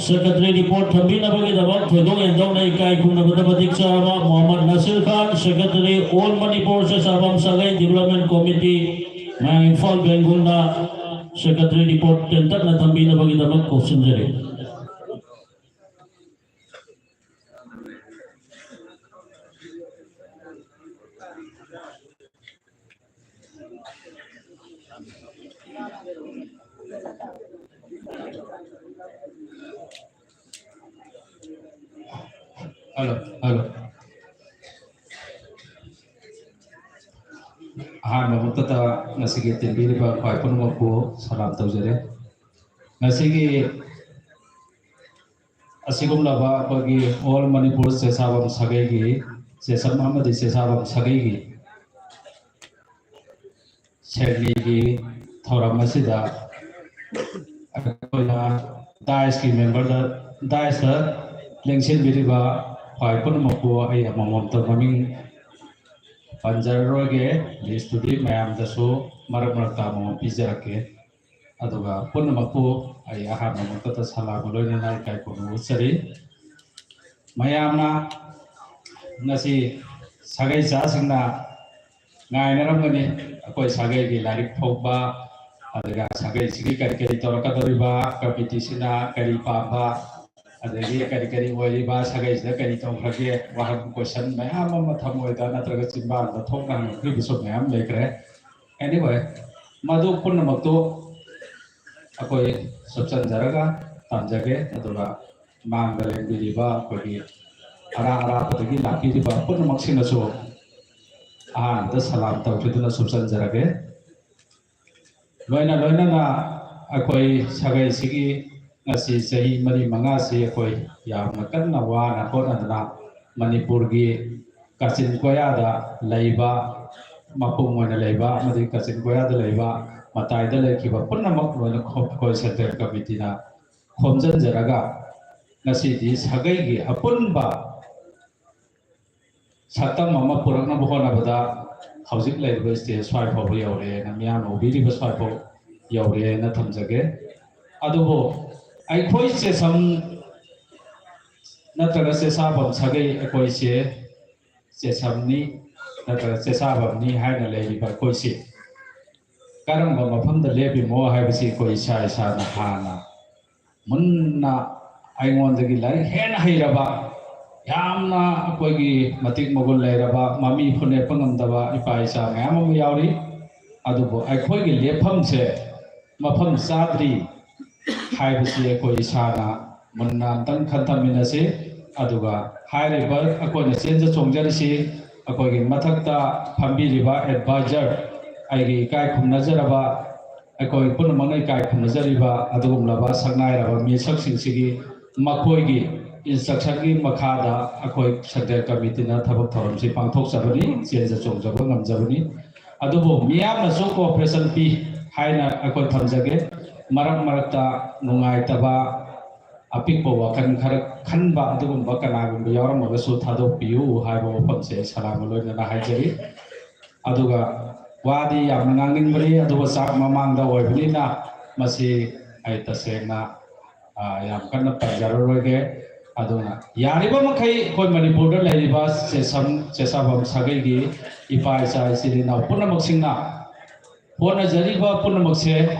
Secretary report ꯊꯝꯕꯤꯅꯕꯒꯤꯗꯃꯛ ꯊꯣꯏꯗꯣꯛ ꯍꯦꯟꯗꯣꯛꯅ ꯏꯀꯥꯏ ꯈꯨꯝꯅꯕꯗ ꯃꯇꯤꯛ ꯆꯥꯔꯕ ꯃꯣꯍꯝꯃꯗ ꯅꯥꯁꯤꯔ ꯈꯥꯟ, Secretary, All Manipur ꯆꯦꯁꯥꯕꯝ ꯁꯥꯒꯩ Development Committee, ꯃꯌꯥꯡ Imphal ꯕꯦꯡꯒꯨꯜꯅ Secretary report ꯇꯦꯟꯇꯛꯅ ꯊꯝꯕꯤꯅꯕꯒꯤꯗꯃꯛ ꯀꯧꯁꯤꯟꯖꯔꯤ꯫ Hello, hello. ꯑꯍꯥꯟꯕ ꯃꯛꯇꯗ ꯉꯁꯤꯒꯤ ꯇꯤꯟꯕꯤꯔꯤꯕ ꯈ꯭ꯋꯥꯏ ꯄꯨꯝꯅꯃꯛꯄꯨ ꯁꯂꯥꯝ ꯇꯧꯖꯔꯦ꯫ ꯉꯁꯤꯒꯤ ꯑꯁꯤꯒꯨꯝꯂꯕ ꯑꯩꯈꯣꯏꯒꯤ All Manipur ꯆꯦꯁꯥꯕꯝ ꯁꯥꯒꯩꯒꯤ, ꯆꯦꯁꯝ ꯑꯃꯗꯤ ꯆꯦꯁꯥꯕꯝ ꯁꯥꯒꯩꯒꯤ ꯁꯦꯛꯅꯤꯒꯤ ꯊꯧꯔꯝ ꯑꯁꯤꯗ ꯑꯩꯈꯣꯏꯅ dais ꯀꯤ member ꯗ, dais ꯇ ꯂꯦꯡꯁꯤꯟꯕꯤꯔꯤꯕ ꯈ꯭ꯋꯥꯏ ꯄꯨꯝꯅꯃꯛꯄꯨ ꯑꯩ ꯑꯃꯃꯝꯇ ꯃꯃꯤꯡ ꯄꯟꯖꯔꯔꯣꯏꯒꯦ, list ꯇꯨꯗꯤ ꯃꯌꯥꯝꯗꯁꯨ ꯃꯔꯛ ꯃꯔꯛꯇ ꯑꯃꯃꯝ ꯄꯤꯖꯔꯛꯀꯦ꯫ ꯑꯗꯨꯒ ꯄꯨꯝꯅꯃꯛꯄꯨ ꯑꯩ ꯑꯍꯥꯟꯕ ꯃꯛꯇꯗ ꯁꯂꯥꯝꯒ ꯂꯣꯏꯅꯅ ꯏꯀꯥꯏ ꯈꯨꯝꯅꯕ ꯎꯠꯆꯔꯤ꯫ ꯃꯌꯥꯝꯅ ꯉꯁꯤ ꯁꯥꯒꯩ ꯆꯥꯁꯤꯡꯅ ꯉꯥꯏꯅꯔꯝꯒꯅꯤ, ꯑꯩꯈꯣꯏ ꯁꯥꯒꯩꯒꯤ ꯂꯥꯏꯔꯤꯛ ꯐꯣꯡꯕ, ꯑꯗꯨꯒ ꯁꯥꯒꯩꯁꯤꯒꯤ ꯀꯔꯤ ꯀꯔꯤ ꯇꯧꯔꯛꯀꯗꯧꯔꯤꯕ, committee ꯁꯤꯅ ꯀꯔꯤ ꯄꯥꯝꯕ, ꯑꯗꯒꯤ ꯀꯔꯤ ꯀꯔꯤ ꯑꯣꯏꯔꯤꯕ, ꯁꯥꯒꯩꯁꯤꯗ ꯀꯔꯤ ꯇꯧꯈ꯭ꯔꯒꯦ, ꯋꯥꯍꯪ question ꯃꯌꯥꯝ ꯑꯃ ꯊꯃꯣꯏꯗ ꯅꯠꯇ꯭ꯔꯒ ꯆꯤꯟꯕꯥꯟꯗ ꯊꯣꯛꯅ ꯍꯪꯉꯛꯈꯤꯕꯁꯨ ꯃꯌꯥꯝ ꯂꯩꯈ꯭ꯔꯦ꯫ Anyway, ꯃꯗꯨ ꯄꯨꯝꯅꯃꯛꯇꯨ ꯑꯩꯈꯣꯏ ꯁꯨꯞꯆꯟꯖꯔꯒ ꯇꯝꯖꯒꯦ꯫ ꯑꯗꯨꯒ ꯃꯥꯡꯗ ꯂꯦꯡꯕꯤꯔꯤꯕ ꯑꯩꯈꯣꯏꯒꯤ ꯑꯔꯥꯞ ꯑꯔꯥꯞꯄꯗꯒꯤ ꯂꯥꯛꯄꯤꯔꯤꯕ ꯄꯨꯝꯅꯃꯛꯁꯤꯡꯅꯁꯨ ꯑꯍꯥꯟꯕꯗ ꯁꯂꯥꯝ ꯇꯧꯖꯗꯨꯅ ꯁꯨꯞꯆꯟꯖꯔꯒꯦ꯫ ꯂꯣꯏꯅ ꯂꯣꯏꯅꯅ ꯑꯩꯈꯣꯏ ꯁꯥꯒꯩꯁꯤꯒꯤ ꯉꯁꯤ ꯆꯍꯤ ꯃꯔꯤ ꯃꯉꯥꯁꯤ ꯑꯩꯈꯣꯏ ꯌꯥꯝꯅ ꯀꯟꯅ ꯋꯥꯅ ꯍꯣꯠꯅꯗꯨꯅ ꯃꯅꯤꯄꯨꯔꯒꯤ ꯀꯥꯆꯤꯟ ꯀꯣꯌꯥꯗ ꯂꯩꯕ, ꯃꯄꯨꯡ ꯑꯣꯏꯅ ꯂꯩꯕ ꯑꯃꯗꯤ ꯀꯥꯆꯤꯟ ꯀꯣꯌꯥꯗ ꯂꯩꯕ, ꯃꯇꯥꯏꯗ ꯂꯩꯈꯤꯕ ꯄꯨꯝꯅꯃꯛ ꯂꯣꯏꯅ ꯈꯣ-, ꯑꯩꯈꯣꯏ ꯁꯦꯟꯇ꯭ꯔꯦꯜ ꯀꯃꯤꯇꯤꯅ ꯈꯣꯝꯖꯤꯟꯖꯔꯒ ꯉꯁꯤꯗꯤ ꯁꯥꯒꯩꯒꯤ ꯑꯄꯨꯟꯕ ꯁꯛꯇꯝ ꯑꯃ ꯄꯨꯔꯛꯅꯕ ꯍꯣꯠꯅꯕꯗ ꯍꯧꯖꯤꯛ ꯂꯩꯔꯤꯕ stage ꯁ꯭ꯋꯥꯏ ꯐꯥꯎꯕ ꯌꯧꯔꯦꯅ, ꯃꯤꯌꯥꯝꯅ ꯎꯕꯤꯔꯤꯕ ꯁ꯭ꯋꯥꯏ ꯐꯥꯎ ꯌꯧꯔꯦꯅ ꯊꯝꯖꯒꯦ꯫ ꯑꯗꯨꯕꯨ ꯑꯩꯈꯣꯏ ꯆꯦꯁꯝ ꯅꯠꯇ꯭ꯔꯒ ꯆꯦꯁꯥꯕꯝ ꯁꯥꯒꯩ ꯑꯩꯈꯣꯏꯁꯦ ꯆꯦꯁꯝꯅꯤ ꯅꯠꯇ꯭ꯔꯒ ꯆꯦꯁꯥꯕꯝꯅꯤ ꯍꯥꯏꯅ ꯂꯩꯔꯤꯕ ꯑꯩꯈꯣꯏꯁꯤ ꯀꯔꯝꯕ ꯃꯐꯝꯗ ꯂꯦꯞꯄꯤꯃꯣ ꯍꯥꯏꯕꯁꯤ ꯑꯩꯈꯣꯏ ꯏꯁꯥ ꯏꯁꯥꯅ ꯍꯥꯟꯅ ꯃꯨꯟꯅ ꯑꯩꯉꯣꯟꯗꯒꯤ ꯂꯥꯏꯔꯤꯛ ꯍꯦꯟꯅ ꯍꯩꯔꯕ, ꯌꯥꯝꯅ ꯑꯩꯈꯣꯏꯒꯤ ꯃꯇꯤꯛ ꯃꯒꯨꯟ ꯂꯩꯔꯕ, ꯃꯃꯤ ꯐꯨꯅꯦꯠꯄ ꯉꯝꯗꯕ ꯏꯄꯥ ꯏꯆꯥ ꯃꯌꯥꯝ ꯑꯃ ꯌꯥꯎꯔꯤ꯫ ꯑꯗꯨꯕꯨ ꯑꯩꯈꯣꯏꯒꯤ ꯂꯦꯞꯐꯝꯁꯦ ꯃꯐꯝ ꯆꯥꯗ꯭ꯔꯤ ꯍꯥꯏꯕꯁꯤ ꯑꯩꯈꯣꯏ ꯏꯁꯥꯅ ꯃꯨꯟꯅ ꯑꯝꯇꯪ ꯈꯟꯊꯃꯤꯟꯅꯁꯤ꯫ ꯑꯗꯨꯒ ꯍꯥꯏꯔꯤꯕ ꯑꯩꯈꯣꯏꯅ ꯆꯦꯟꯖ ꯆꯣꯡꯖꯔꯤꯁꯤ ꯑꯩꯈꯣꯏꯒꯤ ꯃꯊꯛꯇ ꯐꯝꯕꯤꯔꯤꯕ advisor, ꯑꯩꯒꯤ ꯏꯀꯥꯏ ꯈꯨꯝꯅꯖꯔꯕ, ꯑꯩꯈꯣꯏ ꯄꯨꯝꯅꯃꯛꯅ ꯏꯀꯥꯏ ꯈꯨꯝꯅꯖꯔꯤꯕ ꯑꯗꯨꯒꯨꯝꯂꯕ ꯁꯛꯅꯥꯏꯔꯕ ꯃꯤꯁꯛꯁꯤꯡꯁꯤꯒꯤ ꯃꯈꯣꯏꯒꯤ instructionꯒꯤ ꯃꯈꯥꯗ ꯑꯩꯈꯣꯏ ꯁꯦꯟꯇ꯭ꯔꯦꯜ ꯀꯃꯤꯇꯤꯅ ꯊꯕꯛ ꯊꯧꯔꯝꯁꯤ ꯄꯥꯡꯊꯣꯛꯆꯕꯅꯤ, ꯆꯦꯟꯖ ꯆꯣꯡꯖꯕ ꯉꯝꯖꯕꯅꯤ꯫ ꯑꯗꯨꯕꯨ ꯃꯤꯌꯥꯝꯅꯁꯨ cooperation ꯄꯤ ꯍꯥꯏꯅ ꯑꯩꯈꯣꯏ ꯊꯝꯖꯒꯦ꯫ ꯃꯔꯛ ꯃꯔꯛꯇ ꯅꯨꯡꯉꯥꯏꯇꯕ, ꯑꯄꯤꯛꯄ ꯋꯥꯈꯜ ꯈꯔ ꯈꯟꯕ ꯑꯗꯨꯒꯨꯝꯕ ꯀꯅꯥꯒꯨꯝꯕ ꯌꯥꯎꯔꯝꯃꯒꯁꯨ ꯊꯥꯗꯣꯛꯄꯤꯌꯨ ꯍꯥꯏꯕ ꯋꯥꯐꯝꯁꯦ ꯑꯩ ꯁꯂꯥꯝꯒ ꯂꯣꯏꯅꯅ ꯍꯥꯏꯖꯔꯤ꯫ ꯑꯗꯨꯒ ꯋꯥꯗꯤ ꯌꯥꯝꯅ ꯉꯥꯡꯅꯤꯡꯕꯅꯤ, ꯑꯗꯨꯕꯨ ꯆꯥꯛ ꯃꯃꯥꯡꯗ ꯑꯣꯏꯕꯅꯤꯅ ꯃꯁꯤ ꯑꯩ ꯇꯁꯦꯡꯅ, ꯑ, ꯌꯥꯝ ꯀꯟꯅ ꯄꯟꯖꯔꯔꯣꯏꯒꯦ꯫ ꯑꯗꯨꯅ ꯌꯥꯔꯤꯕ ꯃꯈꯩ ꯑꯩꯈꯣꯏ ꯃꯅꯤꯄꯨꯔꯗ ꯂꯩꯔꯤꯕ ꯆꯦꯁꯝ, ꯆꯦꯁꯥꯕꯝ ꯁꯥꯒꯩꯒꯤ ꯏꯄꯥ ꯏꯆꯥ ꯏꯆꯤꯜ ꯏꯅꯥꯎ ꯄꯨꯝꯅꯃꯛꯁꯤꯡꯅ ꯍꯣꯠꯅꯖꯔꯤꯕ ꯄꯨꯝꯅꯃꯛꯁꯦ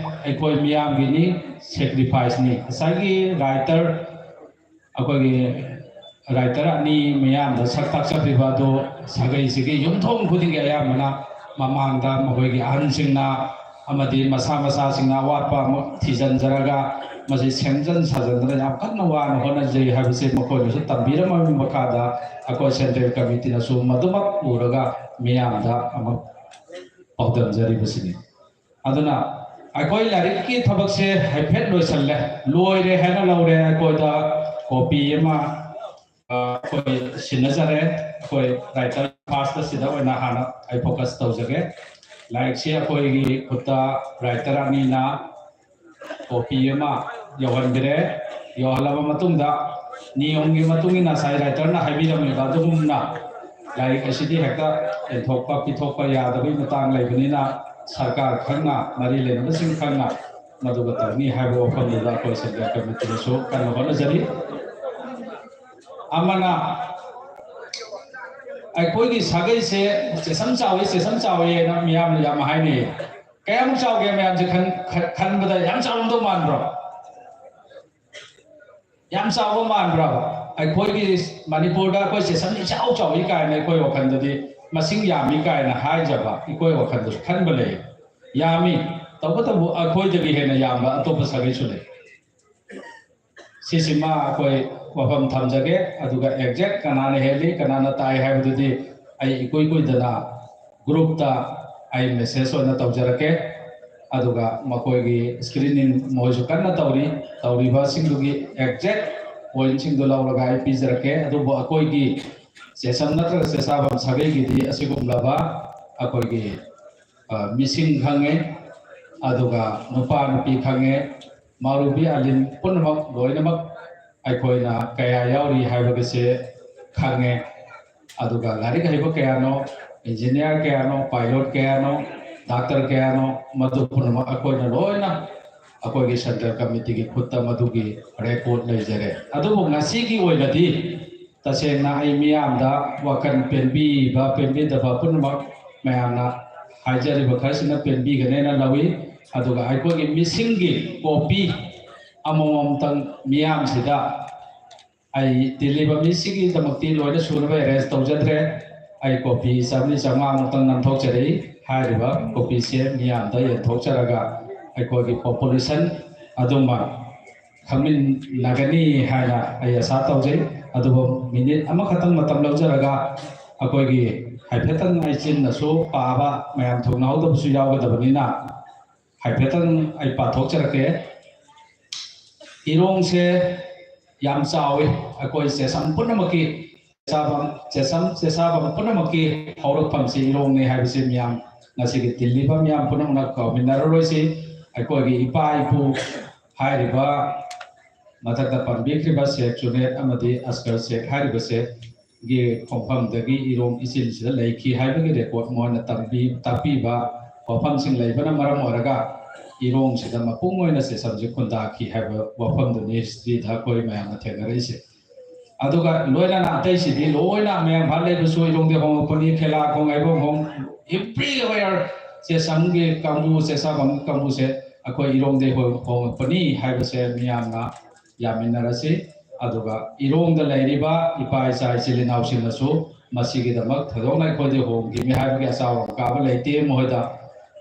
ꯑꯩꯈꯣꯏ ꯃꯤꯌꯥꯝꯒꯤꯅꯤ, sacrificeꯅꯤ꯫ ꯉꯁꯥꯏꯒꯤ writer, ꯑꯩꯈꯣꯏꯒꯤ writer ꯑꯅꯤ ꯃꯤꯌꯥꯝꯗ ꯁꯛ ꯇꯥꯛꯆꯕꯤꯕ ꯑꯗꯨ ꯁꯥꯒꯩꯁꯤꯒꯤ ꯌꯨꯝꯊꯣꯡ ꯈꯨꯗꯤꯡꯒꯤ ꯑꯌꯥꯝꯕꯅ ꯃꯃꯥꯡꯗ ꯃꯈꯣꯏꯒꯤ ꯑꯍꯟꯁꯤꯡꯅ ꯑꯃꯗꯤ ꯃꯁꯥ ꯃꯁꯥꯁꯤꯡꯅ ꯑꯋꯥꯠꯄ ꯑꯃ ꯊꯤꯖꯤꯟꯖꯔꯒ ꯃꯁꯤ ꯁꯦꯝꯖꯤꯟ ꯁꯥꯖꯤꯟꯗꯅ ꯌꯥꯝ ꯀꯟꯅ ꯋꯥꯅ ꯍꯣꯠꯅꯖꯩ ꯍꯥꯏꯕꯁꯤ ꯃꯈꯣꯏꯅꯁꯨ ꯇꯝꯕꯤꯔꯝꯃꯕꯒꯤ ꯃꯈꯥꯗ ꯑꯩꯈꯣꯏ central committeeꯅꯁꯨ ꯃꯗꯨꯃꯛ ꯎꯔꯒ ꯃꯤꯌꯥꯝꯗ ꯑꯃꯨꯛ ꯄꯥꯎꯗꯝꯖꯔꯤꯕꯁꯤꯅꯤ꯫ ꯑꯗꯨꯅ ꯑꯩꯈꯣꯏ ꯂꯥꯏꯔꯤꯛꯀꯤ ꯊꯕꯛꯁꯦ ꯍꯥꯏꯐꯦꯠ ꯂꯣꯏꯁꯤꯜꯂꯦ, ꯂꯣꯏꯔꯦ ꯍꯥꯏꯅ ꯂꯧꯔꯦ꯫ ꯑꯩꯈꯣꯏꯗ copy ꯑꯃ ꯑꯩꯈꯣꯏ ꯁꯤꯟꯅꯖꯔꯦ꯫ ꯑꯩꯈꯣꯏ writer first ꯁꯤꯗ ꯑꯣꯏꯅ ꯍꯥꯟꯅ ꯑꯩ focus ꯇꯧꯖꯒꯦ꯫ ꯂꯥꯏꯔꯤꯛꯁꯤ ꯑꯩꯈꯣꯏꯒꯤ ꯈꯨꯠꯇ writer ꯑꯅꯤꯅ copy ꯑꯃ ꯌꯧꯍꯟꯕꯤꯔꯦ꯫ ꯌꯧꯍꯜꯂꯕ ꯃꯇꯨꯡꯗ ꯅꯤꯌꯣꯝꯒꯤ ꯃꯇꯨꯡ ꯏꯟꯅ ꯉꯁꯥꯏ writerꯅ ꯍꯥꯏꯕꯤꯔꯝꯃꯤꯕ ꯑꯗꯨꯒꯨꯝꯅ ꯂꯥꯏꯔꯤꯛ ꯑꯁꯤꯗꯤ ꯍꯦꯛꯇ ꯌꯦꯟꯊꯣꯛꯄ ꯄꯤꯊꯣꯛꯄ ꯌꯥꯗꯕꯒꯤ ꯃꯇꯥꯡ ꯂꯩꯕꯅꯤꯅ ꯁꯔꯀꯥꯔ ꯈꯪꯅ ꯃꯔꯤ ꯂꯩꯅꯕꯁꯤꯡ ꯈꯪꯅ ꯃꯗꯨꯒ ꯇꯧꯅꯤ ꯍꯥꯏꯕ ꯋꯥꯐꯝꯗꯨꯗ ꯑꯩꯈꯣꯏ central committeeꯅꯁꯨ ꯀꯟꯅ ꯍꯣꯠꯅꯖꯔꯤ꯫ ꯑꯃꯅ ꯑꯩꯈꯣꯏꯒꯤ ꯁꯥꯒꯩꯁꯦ ꯆꯦꯁꯝ ꯆꯥꯎꯏ, ꯆꯦꯁꯝ ꯆꯥꯎꯏ ꯍꯥꯏꯅ ꯃꯤꯌꯥꯝꯅ ꯌꯥꯝ ꯍꯥꯏꯅꯩ꯫ ꯀꯌꯥꯃꯨꯛ ꯆꯥꯎꯒꯦ ꯃꯌꯥꯝꯁꯦ ꯈꯟꯕꯗ ꯌꯥꯝ ꯆꯥꯎꯔꯝꯗꯧ ꯃꯥꯟꯕ꯭ꯔꯣ? ꯌꯥꯝ ꯆꯥꯎꯕ ꯃꯥꯟꯕ꯭ꯔꯕ? ꯑꯩꯈꯣꯏꯒꯤ ꯃꯅꯤꯄꯨꯔꯗ ꯑꯩꯈꯣꯏ ꯆꯦꯁꯝ ꯏꯆꯥꯎ ꯆꯥꯎꯏ ꯀꯥꯏꯅ ꯑꯩꯈꯣꯏ ꯋꯥꯈꯜꯗꯗꯤ ꯃꯁꯤꯡ ꯌꯥꯝꯃꯤ ꯀꯥꯏꯅ ꯍꯥꯏꯖꯕ ꯑꯩꯈꯣꯏ ꯋꯥꯈꯜꯗꯁꯨ ꯈꯟꯕ ꯂꯩ꯫ ꯌꯥꯝꯃꯤ, ꯇꯧꯕꯇꯕꯨ ꯑꯩꯈꯣꯏꯗꯒꯤ ꯍꯦꯟꯅ ꯌꯥꯝꯕ ꯑꯇꯣꯞꯄ ꯁꯥꯒꯩꯁꯨ ꯂꯩ꯫ ꯁꯤꯁꯤꯃ ꯑꯩꯈꯣꯏ ꯋꯥꯐꯝ ꯊꯝꯖꯒꯦ꯫ ꯑꯗꯨꯒ exact ꯀꯅꯥꯅ ꯍꯦꯜꯂꯤ ꯀꯅꯥꯅ ꯇꯥꯏ ꯍꯥꯏꯕꯗꯨꯗꯤ ꯑꯩ ꯏꯀꯨꯏ ꯀꯨꯏꯗꯅ groupꯇ ꯑꯩ message ꯑꯣꯏꯅ ꯇꯧꯖꯔꯛꯀꯦ꯫ ꯑꯗꯨꯒ ꯃꯈꯣꯏꯒꯤ screening ꯃꯈꯣꯏꯁꯨ ꯀꯟꯅ ꯇꯧꯔꯤ꯫ ꯇꯧꯔꯤꯕꯁꯤꯡꯗꯨꯒꯤ exact pointꯁꯤꯡꯗꯨ ꯂꯧꯔꯒ ꯑꯩ ꯄꯤꯖꯔꯛꯀꯦ꯫ ꯑꯗꯨꯕꯨ ꯑꯩꯈꯣꯏꯒꯤ ꯆꯦꯁꯝ ꯅꯠꯇ꯭ꯔꯒ ꯆꯦꯁꯥꯕꯝ ꯁꯥꯒꯩꯒꯤꯗꯤ ꯑꯁꯤꯒꯨꯝꯂꯕ ꯑꯩꯈꯣꯏꯒꯤ ꯃꯤꯁꯤꯡ ꯈꯪꯉꯦ, ꯑꯗꯨꯒ ꯅꯨꯄꯥ ꯅꯨꯄꯤ ꯈꯪꯉꯦ, ꯃꯧꯔꯨꯕꯤ ꯑꯂꯤꯝ ꯄꯨꯝꯅꯃꯛ ꯂꯣꯏꯅꯃꯛ ꯑꯩꯈꯣꯏꯅ ꯀꯌꯥ ꯌꯥꯎꯔꯤ ꯍꯥꯏꯕꯒꯁꯦ ꯈꯪꯉꯦ꯫ ꯑꯗꯨꯒ ꯂꯥꯏꯔꯤꯛ ꯍꯩꯕ ꯀꯌꯥꯅꯣ, engineer ꯀꯌꯥꯅꯣ, pilot ꯀꯌꯥꯅꯣ, doctor ꯀꯌꯥꯅꯣ, ꯃꯗꯨ ꯄꯨꯝꯅꯃꯛ ꯑꯩꯈꯣꯏꯅ ꯂꯣꯏꯅ ꯑꯩꯈꯣꯏꯒꯤ central committeeꯒꯤ ꯈꯨꯠꯇ ꯃꯗꯨꯒꯤ record ꯂꯩꯖꯔꯦ꯫ ꯑꯗꯨꯕꯨ ꯉꯁꯤꯒꯤ ꯑꯣꯏꯅꯗꯤ ꯇꯁꯦꯡꯅ ꯑꯩ ꯃꯤꯌꯥꯝꯗ ꯋꯥꯈꯜ ꯄꯦꯟꯕꯤꯕ ꯄꯦꯟꯕꯤꯗꯕ ꯄꯨꯝꯅꯃꯛ ꯃꯌꯥꯝꯅ ꯍꯥꯏꯖꯔꯤꯕ ꯈꯔꯁꯤꯅ ꯄꯦꯟꯕꯤꯒꯅꯦꯅ ꯂꯧꯏ꯫ ꯑꯗꯨꯒ ꯑꯩꯈꯣꯏꯒꯤ ꯃꯤꯁꯤꯡꯒꯤ copy ꯑꯃꯃꯝꯇꯪ ꯃꯤꯌꯥꯝꯁꯤꯗ ꯑꯩ ꯇꯤꯜꯂꯤꯕ ꯃꯤꯁꯤꯒꯤꯗꯃꯛꯇꯤ ꯂꯣꯏꯅ ꯁꯨꯅꯕ arrange ꯇꯧꯖꯗ꯭ꯔꯦ꯫ ꯑꯩ copy ꯆꯥꯝꯃꯔꯤ ꯆꯥꯝꯃꯉꯥꯃꯨꯛꯇꯪ ꯅꯝꯊꯣꯛꯆꯔꯛꯏ꯫ ꯍꯥꯏꯔꯤꯕ ꯀꯣꯄꯤꯁꯦ ꯃꯤꯌꯥꯝꯗ ꯌꯦꯟꯊꯣꯛꯆꯔꯒ ꯑꯩꯈꯣꯏꯒꯤ ꯄꯣꯄꯨꯂꯦꯁꯟ ꯑꯗꯨꯃ ꯈꯪꯃꯤꯟꯅꯒꯅꯤ ꯍꯥꯏꯅ ꯑꯩ ꯑꯁꯥ ꯇꯧꯖꯩ꯫ ꯑꯗꯨꯕꯨ ꯃꯤꯅꯤꯠ ꯑꯃꯈꯛꯇꯪ ꯃꯇꯝ ꯂꯧꯖꯔꯒ ꯑꯩꯈꯣꯏꯒꯤ ꯍꯥꯏꯐꯦꯠꯇꯪ ꯑꯩ ꯆꯤꯟꯅꯁꯨ ꯄꯥꯕ ꯃꯌꯥꯝ ꯊꯨꯡꯅꯍꯧꯗꯕꯁꯨ ꯌꯥꯎꯒꯗꯕꯅꯤꯅ ꯍꯥꯏꯐꯦꯠꯇꯪ ꯑꯩ ꯄꯥꯊꯣꯛꯆꯔꯛꯀꯦ꯫ ꯏꯔꯣꯡꯁꯦ ꯌꯥꯝ ꯆꯥꯎꯏ꯫ ꯑꯩꯈꯣꯏ ꯆꯦꯁꯝ ꯄꯨꯝꯅꯃꯛꯀꯤ ꯆꯦꯁꯥꯐꯝ, ꯆꯦꯁꯝ, ꯆꯦꯁꯥꯐꯝ ꯄꯨꯝꯅꯃꯛꯀꯤ ꯍꯧꯔꯛꯐꯝꯁꯤ ꯏꯔꯣꯡꯅꯤ ꯍꯥꯏꯕꯁꯤ ꯃꯤꯌꯥꯝ ꯉꯁꯤꯒꯤ ꯇꯤꯜꯂꯤꯕ ꯃꯤꯌꯥꯝ ꯄꯨꯝꯅꯃꯛꯅ ꯀꯥꯎꯃꯤꯟꯅꯔꯔꯣꯏꯁꯤ꯫ ꯑꯩꯈꯣꯏꯒꯤ ꯏꯄꯥ ꯏꯄꯨ ꯍꯥꯏꯔꯤꯕ ꯃꯊꯛꯇ ꯄꯟꯕꯤꯈ꯭ꯔꯤꯕ ꯁꯦꯈ ꯖꯨꯅꯦꯗ ꯑꯃꯗꯤ ꯑꯁꯀꯔ ꯁꯦꯈ ꯍꯥꯏꯔꯤꯕꯁꯦ ꯒꯤ ꯈꯣꯡꯐꯝꯗꯒꯤ ꯏꯔꯣꯡ ꯏꯆꯤꯜꯁꯤꯗ ꯂꯩꯈꯤ ꯍꯥꯏꯕꯒꯤ ꯔꯦꯀꯣꯔꯠ ꯃꯣꯏꯅ ꯇꯝꯕꯤ-, ꯇꯥꯛꯄꯤꯕ ꯋꯥꯐꯝꯁꯤꯡ ꯂꯩꯕꯅ ꯃꯔꯝ ꯑꯣꯏꯔꯒ ꯏꯔꯣꯡꯁꯤꯗ ꯃꯄꯨꯡ ꯑꯣꯏꯅ ꯆꯦꯁꯝꯁꯦ ꯈꯨꯟꯗꯥꯈꯤ ꯍꯥꯏꯕ ꯋꯥꯐꯝꯗꯨꯅꯤ ꯍꯤꯁꯇ꯭ꯔꯤꯗ ꯑꯩꯈꯣꯏ ꯃꯌꯥꯝꯅ ꯊꯦꯡꯅꯔꯛꯏꯁꯦ꯫ ꯑꯗꯨꯒ ꯂꯣꯏꯅꯅ ꯑꯇꯩꯁꯤꯗꯤ ꯂꯣꯏꯅ ꯃꯌꯥꯡꯐꯥꯟ ꯂꯩꯕꯁꯨ ꯏꯔꯣꯡꯗꯒꯤ ꯍꯣꯡꯉꯛꯄꯅꯤ, ꯈꯦꯂꯥ ꯈꯣꯡ, ꯍꯩꯕꯣꯡ ꯈꯣꯡ, everywhere ꯆꯦꯁꯝꯒꯤ ꯀꯥꯡꯕꯨ, ꯆꯦꯁꯥꯐꯝ ꯀꯥꯡꯕꯨꯁꯦ ꯑꯩꯈꯣꯏ ꯏꯔꯣꯡꯗꯒꯤ ꯍꯣꯡ-, ꯍꯣꯡꯉꯛꯄꯅꯤ ꯍꯥꯏꯕꯁꯦ ꯃꯤꯌꯥꯝꯅ ꯌꯥꯃꯤꯟꯅꯔꯁꯤ꯫ ꯑꯗꯨꯒ ꯏꯔꯣꯡꯗ ꯂꯩꯔꯤꯕ ꯏꯄꯥ ꯏꯆꯥ ꯏꯆꯤꯜ ꯏꯅꯥꯎꯁꯤꯡꯅꯁꯨ ꯃꯁꯤꯒꯤꯗꯃꯛ ꯊꯣꯏꯗꯣꯛꯅ ꯑꯩꯈꯣꯏꯗꯤ ꯍꯣꯡꯈꯤꯕꯅꯤ ꯍꯥꯏꯕꯒꯤ ꯑꯆꯥꯎ ꯑꯀꯥꯕ ꯂꯩꯇꯦ꯫ ꯃꯈꯣꯏꯗ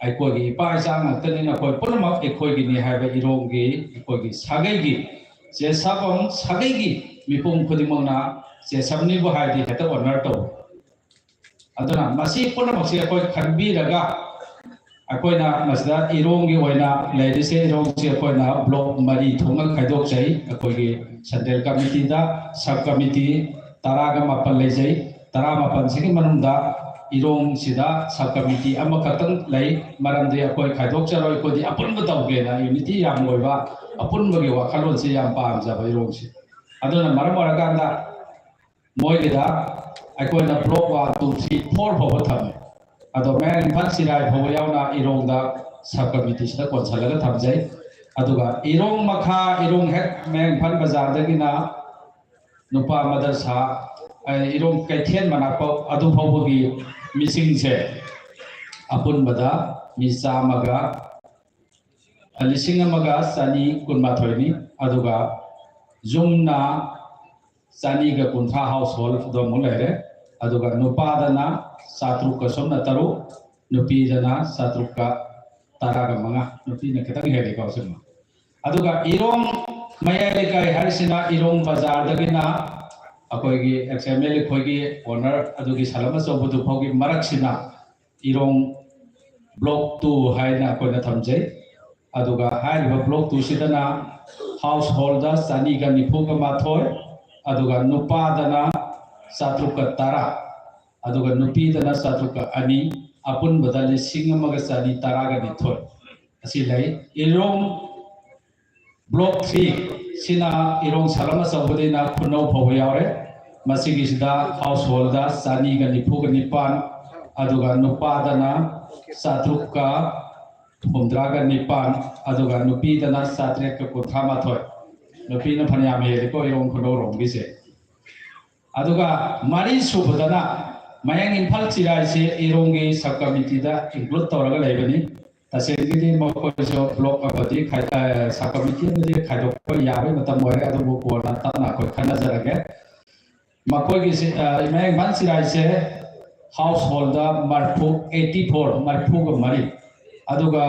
ꯑꯩꯈꯣꯏꯒꯤ ꯏꯄꯥ ꯏꯆꯥ ꯉꯥꯛꯇꯅꯤꯅ ꯑꯩꯈꯣꯏ ꯄꯨꯝꯅꯃꯛ ꯑꯩꯈꯣꯏꯒꯤꯅꯤ ꯍꯥꯏꯕ ꯏꯔꯣꯡꯒꯤ ꯑꯩꯈꯣꯏꯒꯤ ꯁꯥꯒꯩꯒꯤ ꯆꯦꯁꯥꯐꯝ ꯁꯥꯒꯩꯒꯤ ꯃꯤꯄꯨꯝ ꯈꯨꯗꯤꯡꯃꯛꯅ ꯆꯦꯁꯝꯅꯤꯕꯨ ꯍꯥꯏꯔꯗꯤ ꯍꯦꯛꯇ ꯑꯣꯅꯔ ꯇꯧꯏ꯫ ꯑꯗꯨꯅ ꯃꯁꯤ ꯄꯨꯝꯅꯃꯛꯁꯦ ꯑꯩꯈꯣꯏ ꯈꯟꯕꯤꯔꯒ ꯑꯩꯈꯣꯏꯅ ꯃꯁꯤꯗ ꯏꯔꯣꯡꯒꯤ ꯑꯣꯏꯅ ꯂꯩꯔꯤꯁꯦ, ꯏꯔꯣꯡꯁꯦ ꯑꯩꯈꯣꯏꯅ ꯕ꯭ꯂꯣꯛ ꯃꯔꯤ ꯊꯣꯛꯅ ꯈꯥꯏꯗꯣꯛꯆꯩ꯫ ꯑꯩꯈꯣꯏꯒꯤ ꯁꯦꯟꯇ꯭ꯔꯦꯜ ꯀꯃꯤꯇꯤꯗ ꯁꯕ ꯀꯃꯤꯇꯤ ꯇꯔꯥꯒ ꯃꯥꯄꯟ ꯂꯩꯖꯩ꯫ ꯇꯔꯥꯃꯥꯄꯟꯁꯤꯒꯤ ꯃꯅꯨꯡꯗ ꯏꯔꯣꯡꯁꯤꯗ ꯁꯕ ꯀꯃꯤꯇꯤ ꯑꯃꯈꯛꯇꯪ ꯂꯩ꯫ ꯃꯔꯝꯗꯤ ꯑꯩꯈꯣꯏ ꯈꯥꯏꯗꯣꯛꯆꯔꯣꯏ, ꯑꯩꯈꯣꯏꯗꯤ ꯑꯄꯨꯟꯕ ꯇꯧꯒꯦꯅ ꯌꯨꯅꯤꯇꯤ ꯌꯥꯝ ꯑꯣꯏꯕ ꯑꯄꯨꯟꯕꯒꯤ ꯋꯥꯈꯜꯂꯣꯟꯁꯤ ꯌꯥꯝ ꯄꯥꯝꯖꯕ ꯏꯔꯣꯡꯁꯤ꯫ ꯑꯗꯨꯅ ꯃꯔꯝ ꯑꯣꯏꯔꯀꯥꯟꯗ ꯃꯣꯏꯒꯤꯗ ꯑꯩꯈꯣꯏꯅ block one, two, three, four ꯐꯥꯎꯕ ꯊꯝꯃꯦ꯫ ꯑꯗꯣ ꯃꯌꯥꯡ ꯏꯝꯐꯥꯜ ꯆꯤꯔꯥꯏ ꯐꯥꯎꯕ ꯌꯥꯎꯅ ꯏꯔꯣꯡꯗ ꯁꯕ ꯀꯃꯤꯇꯤꯁꯤꯗ ꯀꯣꯟꯁꯤꯜꯂꯒ ꯊꯝꯖꯩ꯫ ꯑꯗꯨꯒ ꯏꯔꯣꯡ ꯃꯈꯥ, ꯏꯔꯣꯡ ꯍꯦꯛ ꯃꯌꯥꯡ ꯏꯝꯐꯥꯜ ꯕꯖꯥꯔꯗꯒꯤꯅ ꯅꯨꯄꯥ ꯃꯗꯔꯁꯥ, ꯑ, ꯏꯔꯣꯡ ꯀꯩꯊꯦꯜ ꯃꯅꯥꯛ ꯐꯥꯎ ꯑꯗꯨ ꯐꯥꯎꯕꯒꯤ ꯃꯤꯁꯤꯡꯁꯦ ꯑꯄꯨꯟꯕꯗ ꯃꯤ ꯆꯥꯝꯃꯒ, ꯂꯤꯁꯤꯡ ꯑꯃꯒ ꯆꯅꯤ ꯀꯨꯟꯃꯥꯊꯣꯏꯅꯤ꯫ ꯑꯗꯨꯒ ꯌꯨꯝꯅ ꯆꯅꯤꯒ ꯀꯨꯟꯊ꯭ꯔꯥ ꯍꯥꯎꯁ ꯍꯣꯜ ꯑꯗꯨꯃꯨꯛ ꯂꯩꯔꯦ꯫ ꯑꯗꯨꯒ ꯅꯨꯄꯥꯗꯅ ꯆꯥꯇ꯭ꯔꯨꯛꯀ ꯁꯨꯞꯅ ꯇꯔꯨꯛ, ꯅꯨꯄꯤꯗꯅ ꯆꯥꯇ꯭ꯔꯨꯛꯀ ꯇꯔꯥꯒ ꯃꯉꯥ, ꯅꯨꯄꯤꯅ ꯈꯤꯇꯪ ꯍꯦꯜꯂꯤꯀꯣ꯫ ꯑꯆꯨꯝꯕ꯫ ꯑꯗꯨꯒ ꯏꯔꯣꯡ ꯃꯌꯥꯏ ꯂꯩꯀꯥꯏ ꯍꯥꯏꯔꯤꯁꯤꯅ ꯏꯔꯣꯡ ꯕꯖꯥꯔꯗꯒꯤꯅ ꯑꯩꯈꯣꯏꯒꯤ XML ꯑꯩꯈꯣꯏꯒꯤ owner ꯑꯗꯨꯒꯤ ꯁꯂꯝ ꯑꯆꯧꯕꯗꯨ ꯐꯥꯎꯒꯤ ꯃꯔꯛꯁꯤꯅ ꯏꯔꯣꯡ block two ꯍꯥꯏꯅ ꯑꯩꯈꯣꯏꯅ ꯊꯝꯖꯩ꯫ ꯑꯗꯨꯒ ꯍꯥꯏꯔꯤꯕ block two ꯁꯤꯗꯅ household ꯆꯅꯤꯒ ꯅꯤꯐꯨꯒ ꯃꯥꯊꯣꯏ, ꯑꯗꯨꯒ ꯅꯨꯄꯥꯗꯅ ꯆꯥꯇ꯭ꯔꯨꯛꯀ ꯇꯔꯥ, ꯑꯗꯨꯒ ꯅꯨꯄꯤꯗꯅ ꯆꯥꯇ꯭ꯔꯨꯛꯀ ꯑꯅꯤ, ꯑꯄꯨꯟꯕꯗ ꯂꯤꯁꯤꯡ ꯑꯃꯒ ꯆꯅꯤ ꯇꯔꯥꯒ ꯅꯤꯊꯣꯏ ꯑꯁꯤ ꯂꯩ꯫ ꯏꯔꯣꯡ block three ꯁꯤꯅ ꯏꯔꯣꯡ ꯁꯂꯝ ꯑꯆꯧꯕꯗꯩꯅ ꯈꯨꯅꯧ ꯐꯥꯎꯕ ꯌꯥꯎꯔꯦ꯫ ꯃꯁꯤꯒꯤꯁꯤꯗ household ꯆꯅꯤꯒ ꯅꯤꯐꯨꯒ ꯅꯤꯄꯥꯟ, ꯑꯗꯨꯒ ꯅꯨꯄꯥꯗꯅ ꯆꯥꯇ꯭ꯔꯨꯛꯀ ꯍꯨꯝꯗ꯭ꯔꯥꯒ ꯅꯤꯄꯥꯟ, ꯑꯗꯨꯒ ꯅꯨꯄꯤꯗꯅ ꯆꯥꯇ꯭ꯔꯦꯠꯀ ꯀꯨꯟꯊ꯭ꯔꯥ ꯃꯥꯊꯣꯏ꯫ ꯅꯨꯄꯤꯅ ꯐꯅꯌꯥꯝ ꯍꯦꯜꯂꯤꯀꯣ ꯏꯔꯣꯡ ꯈꯨꯅꯧꯔꯣꯝꯒꯤꯁꯦ꯫ ꯑꯗꯨꯒ ꯃꯔꯤ ꯁꯨꯕꯗꯅ ꯃꯌꯥꯡ ꯏꯝꯐꯥꯜ ꯆꯤꯔꯥꯏꯁꯦ ꯏꯔꯣꯡꯒꯤ sub committeeꯗ include ꯇꯧꯔꯒ ꯂꯩꯕꯅꯤ꯫ ꯇꯁꯦꯡꯒꯤꯗꯤ ꯃꯈꯣꯏꯁꯨ block ꯑꯃꯗꯤ ꯈꯥꯏ-, ꯑ, sub committee ꯑꯃꯗꯤ ꯈꯥꯏꯗꯣꯛꯄ ꯌꯥꯕꯒꯤ ꯃꯇꯝ ꯑꯣꯏꯔꯦ, ꯑꯗꯨꯕꯨ ꯀꯣꯟꯅ ꯇꯞꯅ ꯑꯩꯈꯣꯏ ꯈꯟꯅꯖꯔꯒꯦ꯫ ꯃꯈꯣꯏꯒꯤꯁꯤ, ꯑ, ꯃꯌꯥꯡ ꯏꯝꯐꯥꯜ ꯆꯤꯔꯥꯏꯁꯦ household ꯃꯔꯐꯨ, eighty four, ꯃꯔꯐꯨꯒ ꯃꯔꯤ, ꯑꯗꯨꯒ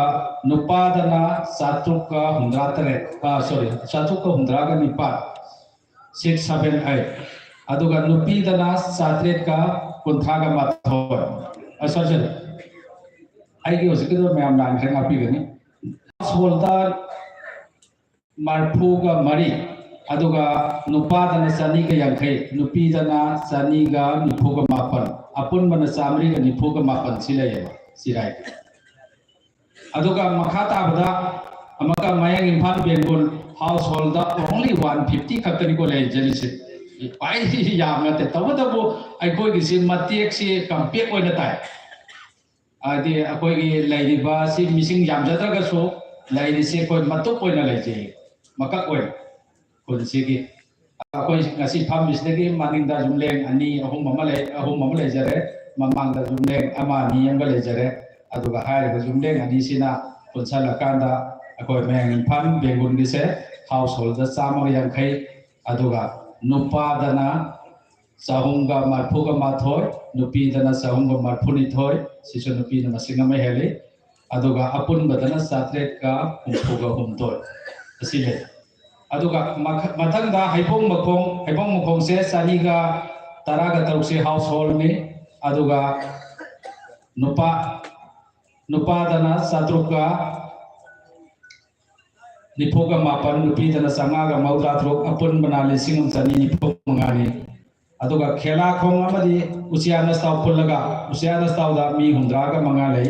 ꯅꯨꯄꯥꯗꯅ ꯆꯥꯇ꯭ꯔꯨꯛꯀ ꯍꯨꯝꯗ꯭ꯔꯥ ꯇꯔꯦꯠ, ꯑ, sorry, ꯆꯥꯇ꯭ꯔꯨꯛꯀ ꯍꯨꯝꯗ꯭ꯔꯥꯒ ꯅꯤꯄꯥꯟ, six seven eight, ꯑꯗꯨꯒ ꯅꯨꯄꯤꯗꯅ ꯆꯥꯇ꯭ꯔꯦꯠꯀ ꯀꯨꯟꯊ꯭ꯔꯥꯒ ꯃꯥꯊꯣꯏ꯫ ꯑ, sorry, sorry, ꯑꯩꯒꯤ ꯍꯧꯖꯤꯛꯀꯤꯗꯣ ꯃꯌꯥꯝ ꯂꯥꯟꯈ꯭ꯔꯦ, ꯉꯥꯛꯄꯤꯒꯅꯤ꯫ Household ꯃꯔꯐꯨꯒ ꯃꯔꯤ, ꯑꯗꯨꯒ ꯅꯨꯄꯥꯗꯅ ꯆꯅꯤꯒ ꯌꯥꯡꯈꯩ, ꯅꯨꯄꯤꯗꯅ ꯆꯅꯤꯒ ꯅꯤꯐꯨꯒ ꯃꯥꯄꯟ, ꯑꯄꯨꯟꯕꯅ ꯆꯥꯃꯔꯤꯒ ꯅꯤꯐꯨꯒ ꯃꯥꯄꯟ ꯁꯤ ꯂꯩꯌꯦꯕ ꯆꯤꯔꯥꯏꯒꯤ꯫ ꯑꯗꯨꯒ ꯃꯈꯥ ꯇꯥꯕꯗ ꯑꯃꯨꯛꯀ ꯃꯌꯥꯡ Imphal ꯕꯦꯡꯒꯨꯜ household only one fifty ꯈꯛꯇꯅꯤꯀꯣ ꯂꯩꯖꯔꯤꯁꯦ꯫ ꯈ꯭ꯋꯥꯏꯗꯒꯤ ꯌꯥꯝ ꯅꯠꯇꯦ, ꯇꯧꯕꯇꯕꯨ ꯑꯩꯈꯣꯏꯒꯤꯁꯤ ꯃꯇꯦꯛꯁꯤ compact ꯑꯣꯏꯅ ꯇꯥꯏ꯫ ꯍꯥꯏꯗꯤ ꯑꯩꯈꯣꯏꯒꯤ ꯂꯩꯔꯤꯕ ꯁꯤ ꯃꯤꯁꯤꯡ ꯌꯥꯝꯖꯗ꯭ꯔꯒꯁꯨ ꯂꯩꯔꯤꯁꯤ ꯑꯩꯈꯣꯏ ꯃꯇꯨꯞ ꯑꯣꯏꯅ ꯂꯩꯖꯩ, ꯃꯀꯛ ꯑꯣꯏꯅ ꯈꯨꯜꯁꯤꯒꯤ꯫ ꯑꯩꯈꯣꯏ ꯉꯁꯤ ꯐꯝꯃꯤꯁꯤꯗꯒꯤ ꯃꯅꯤꯡꯗ ꯌꯨꯝꯂꯦꯡ ꯑꯅꯤ, ꯑꯍꯨꯝ ꯑꯃ ꯂꯩ, ꯑꯍꯨꯝ ꯑꯃ ꯂꯩꯖꯔꯦ, ꯃꯃꯥꯡꯗ ꯌꯨꯝꯂꯦꯡ ꯑꯃ, ꯑꯅꯤ ꯑꯃꯒ ꯂꯩꯖꯔꯦ꯫ ꯑꯗꯨꯒ ꯍꯥꯏꯔꯤꯕ ꯌꯨꯝꯂꯦꯡ ꯑꯅꯤꯁꯤꯅ ꯄꯨꯟꯁꯜꯂꯀꯥꯟꯗ ꯑꯩꯈꯣꯏ ꯃꯌꯥꯡ ꯏꯝꯐꯥꯜ ꯕꯦꯡꯒꯨꯜꯒꯤꯁꯦ household ꯆꯥꯝꯃꯒ ꯌꯥꯡꯈꯩ, ꯑꯗꯨꯒ ꯅꯨꯄꯥꯗꯅ ꯆꯍꯨꯝꯒ ꯃꯔꯐꯨꯒ ꯃꯥꯊꯣꯏ, ꯅꯨꯄꯤꯗꯅ ꯆꯍꯨꯝꯒ ꯃꯔꯐꯨꯅꯤꯊꯣꯏ, ꯁꯤꯁꯨ ꯅꯨꯄꯤꯅ ꯃꯁꯤꯡ ꯑꯃ ꯍꯦꯜꯂꯤ꯫ ꯑꯗꯨꯒ ꯑꯄꯨꯟꯕꯗꯅ ꯆꯥꯇ꯭ꯔꯦꯠꯀ ꯍꯨꯝꯐꯨꯒ ꯍꯨꯝꯗꯣꯏ ꯑꯁꯤ ꯂꯩ꯫ ꯑꯗꯨꯒ ꯃꯈ-, ꯃꯊꯪꯗ ꯍꯩꯕꯣꯡ ꯃꯈꯣꯡ, ꯍꯩꯕꯣꯡ ꯃꯈꯣꯡꯁꯦ ꯆꯅꯤꯒ ꯇꯔꯥꯒ ꯇꯔꯨꯛꯁꯦ ꯍꯥꯎꯁ ꯍꯣꯜꯅꯤ꯫ ꯑꯗꯨꯒ ꯅꯨꯄꯥ, ꯅꯨꯄꯥꯗꯅ ꯆꯥꯇ꯭ꯔꯨꯛꯀ ꯅꯤꯐꯨꯒ ꯃꯥꯄꯟ, ꯅꯨꯄꯤꯗꯅ ꯆꯥꯝꯃꯉꯥꯒ ꯃꯧꯗ꯭ꯔꯥ ꯇꯔꯨꯛ, ꯑꯄꯨꯟꯕꯅ ꯂꯤꯁꯤꯡ ꯑꯃ ꯆꯅꯤ ꯅꯤꯐꯨ ꯃꯉꯥꯅꯤ꯫ ꯑꯗꯨꯒ ꯈꯦꯂꯥꯈꯣꯡ ꯑꯃꯗꯤ ꯎꯆꯤꯌꯥꯅꯁꯇꯥꯎ ꯄꯨꯜꯂꯒ, ꯎꯆꯤꯌꯥꯅꯁꯇꯥꯎꯗ ꯃꯤ ꯍꯨꯝꯗ꯭ꯔꯥꯒ ꯃꯉꯥ ꯂꯩ꯫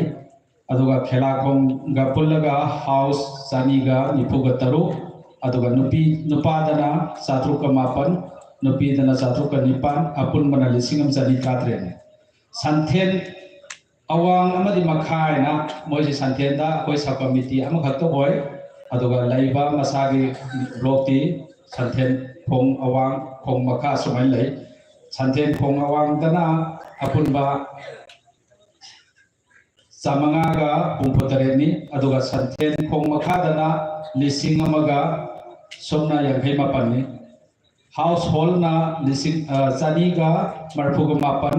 ꯑꯗꯨꯒ ꯈꯦꯂꯥꯈꯣꯡꯒ ꯄꯨꯜꯂꯒ ꯍꯥꯎꯁ ꯆꯅꯤꯒ ꯅꯤꯐꯨꯒ ꯇꯔꯨꯛ, ꯑꯗꯨꯒ ꯅꯨꯄꯤ, ꯅꯨꯄꯥꯗꯅ ꯆꯥꯇ꯭ꯔꯨꯛꯀ ꯃꯥꯄꯟ, ꯅꯨꯄꯤꯗꯅ ꯆꯥꯇ꯭ꯔꯨꯛꯀ ꯅꯤꯄꯥꯟ, ꯑꯄꯨꯟꯕꯅ ꯂꯤꯁꯤꯡ ꯑꯃ ꯆꯅꯤ ꯇꯔꯥꯇꯔꯦꯠꯅꯤ꯫ ꯁꯟꯊꯦꯟ ꯑꯋꯥꯡ ꯑꯃꯗꯤ ꯃꯈꯥ ꯍꯥꯏꯅ ꯃꯣꯏꯁꯤ ꯁꯟꯊꯦꯟꯗ ꯑꯩꯈꯣꯏ ꯁꯕ ꯀꯃꯤꯇꯤ ꯑꯃꯈꯛꯇ ꯑꯣꯏ꯫ ꯑꯗꯨꯒ ꯂꯩꯕ ꯃꯁꯥꯒꯤ ꯕ꯭ꯂꯣꯛꯇꯤ ꯁꯟꯊꯦꯟ ꯈꯣꯡ ꯑꯋꯥꯡ, ꯈꯣꯡ ꯃꯈꯥ ꯁꯨꯃꯥꯏꯅ ꯂꯩ꯫ ꯁꯟꯊꯦꯟ ꯈꯣꯡ ꯑꯋꯥꯡꯗꯅ ꯑꯄꯨꯟꯕ ꯆꯥꯃꯉꯥꯒ ꯍꯨꯝꯐꯨ ꯇꯔꯦꯠꯅꯤ꯫ ꯑꯗꯨꯒ ꯁꯟꯊꯦꯟ ꯈꯣꯡ ꯃꯈꯥꯗꯅ ꯂꯤꯁꯤꯡ ꯑꯃꯒ ꯁꯨꯞꯅ ꯌꯥꯡꯈꯩ ꯃꯥꯄꯟꯅꯤ꯫ ꯍꯥꯎꯁ ꯍꯣꯜꯅ ꯂꯤꯁꯤꯡ, ꯑ, ꯆꯅꯤꯒ ꯃꯔꯤꯐꯨꯒ ꯃꯥꯄꯟ,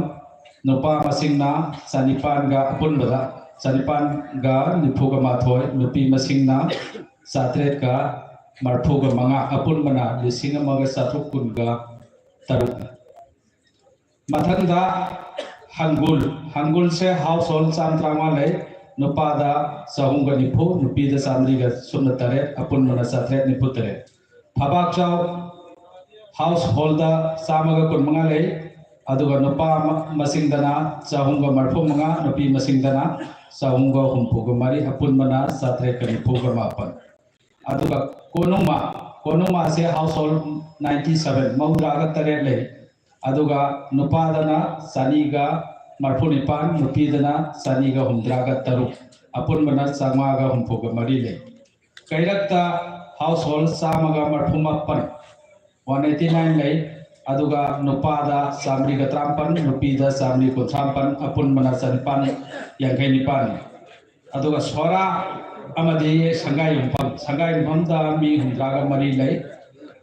ꯅꯨꯄꯥ ꯃꯁꯤꯡꯅ ꯆꯅꯤꯄꯥꯟꯒ, ꯑꯄꯨꯟꯕꯗ ꯆꯅꯤꯄꯥꯟꯒ ꯅꯤꯐꯨꯒ ꯃꯥꯊꯣꯏ, ꯅꯨꯄꯤ ꯃꯁꯤꯡꯅ ꯆꯥꯇ꯭ꯔꯦꯠꯀ ꯃꯔꯤꯐꯨꯒ ꯃꯉꯥ, ꯑꯄꯨꯟꯕꯅ ꯂꯤꯁꯤꯡ ꯑꯃꯒ ꯆꯥꯇ꯭ꯔꯨꯛ ꯀꯨꯟꯒ ꯇꯔꯨꯛ꯫ ꯃꯊꯪꯗ ꯍꯪꯒꯨꯜ, ꯍꯪꯒꯨꯜꯁꯦ ꯍꯥꯎꯁ ꯍꯣꯜ ꯆꯥꯝ ꯇꯔꯥꯃꯉꯥ ꯂꯩ, ꯅꯨꯄꯥꯗ ꯆꯍꯨꯝꯒ ꯅꯤꯐꯨ, ꯅꯨꯄꯤꯗ ꯆꯥꯃꯔꯤꯒ ꯁꯨꯞꯅ ꯇꯔꯦꯠ, ꯑꯄꯨꯟꯕꯅ ꯆꯥꯇ꯭ꯔꯦꯠ ꯅꯤꯐꯨ ꯇꯔꯦꯠ꯫ ꯐꯕꯥꯛꯆꯥꯎ ꯍꯥꯎꯁ ꯍꯣꯜꯗ ꯆꯥꯝꯃꯒ ꯀꯨꯟꯃꯉꯥ ꯂꯩ, ꯑꯗꯨꯒ ꯅꯨꯄꯥ ꯃ-, ꯃꯁꯤꯡꯗꯅ ꯆꯍꯨꯝꯒ ꯃꯔꯤꯐꯨ ꯃꯉꯥ, ꯅꯨꯄꯤ ꯃꯁꯤꯡꯗꯅ ꯆꯍꯨꯝꯒ ꯍꯨꯝꯐꯨꯒ ꯃꯔꯤ, ꯑꯄꯨꯟꯕꯅ ꯆꯥꯇ꯭ꯔꯦꯠꯀ ꯅꯤꯐꯨꯒ ꯃꯥꯄꯟ꯫ ꯑꯗꯨꯒ ꯀꯣꯅꯨꯡꯃ, ꯀꯣꯅꯨꯡꯃꯁꯦ ꯍꯥꯎꯁ ꯍꯣꯜ ꯅꯥꯏꯟꯇꯤ ꯁꯚꯦꯟ, ꯃꯧꯗ꯭ꯔꯥꯒ ꯇꯔꯦꯠ ꯂꯩ꯫ ꯑꯗꯨꯒ ꯅꯨꯄꯥꯗꯅ ꯆꯅꯤꯒ ꯃꯔꯤꯐꯨ ꯅꯤꯄꯥꯟ, ꯅꯨꯄꯤꯗꯅ ꯆꯅꯤꯒ ꯍꯨꯝꯗ꯭ꯔꯥꯒ ꯇꯔꯨꯛ, ꯑꯄꯨꯟꯕꯅ ꯆꯥꯝꯃꯉꯥꯒ ꯍꯨꯝꯐꯨꯒ ꯃꯔꯤ ꯂꯩ꯫ ꯀꯩꯔꯛꯇ ꯍꯥꯎꯁ ꯍꯣꯜ ꯆꯥꯝꯃꯒ ꯃꯔꯤꯐꯨ ꯃꯥꯄꯟ, ꯋꯥꯟ ꯑꯩꯠꯇꯤ ꯅꯥꯏꯟ ꯂꯩ꯫ ꯑꯗꯨꯒ ꯅꯨꯄꯥꯗ ꯆꯥꯃꯔꯤꯒ ꯇꯔꯥꯃꯥꯄꯟ, ꯅꯨꯄꯤꯗ ꯆꯥꯃꯔꯤ ꯀꯨꯟꯊ꯭ꯔꯥ ꯃꯥꯄꯟ, ꯑꯄꯨꯟꯕꯅ ꯆꯅꯤꯄꯥꯟ ꯌꯥꯡꯈꯩ ꯅꯤꯄꯥꯟꯅꯤ꯫ ꯑꯗꯨꯒ ꯁꯣꯔꯥ ꯑꯃꯗꯤ ꯁꯪꯒꯥꯏ ꯌꯨꯝꯐꯝ, ꯁꯪꯒꯥꯏ ꯌꯨꯝꯐꯝꯗ ꯃꯤ ꯍꯨꯝꯗ꯭ꯔꯥꯒ ꯃꯔꯤ ꯂꯩ꯫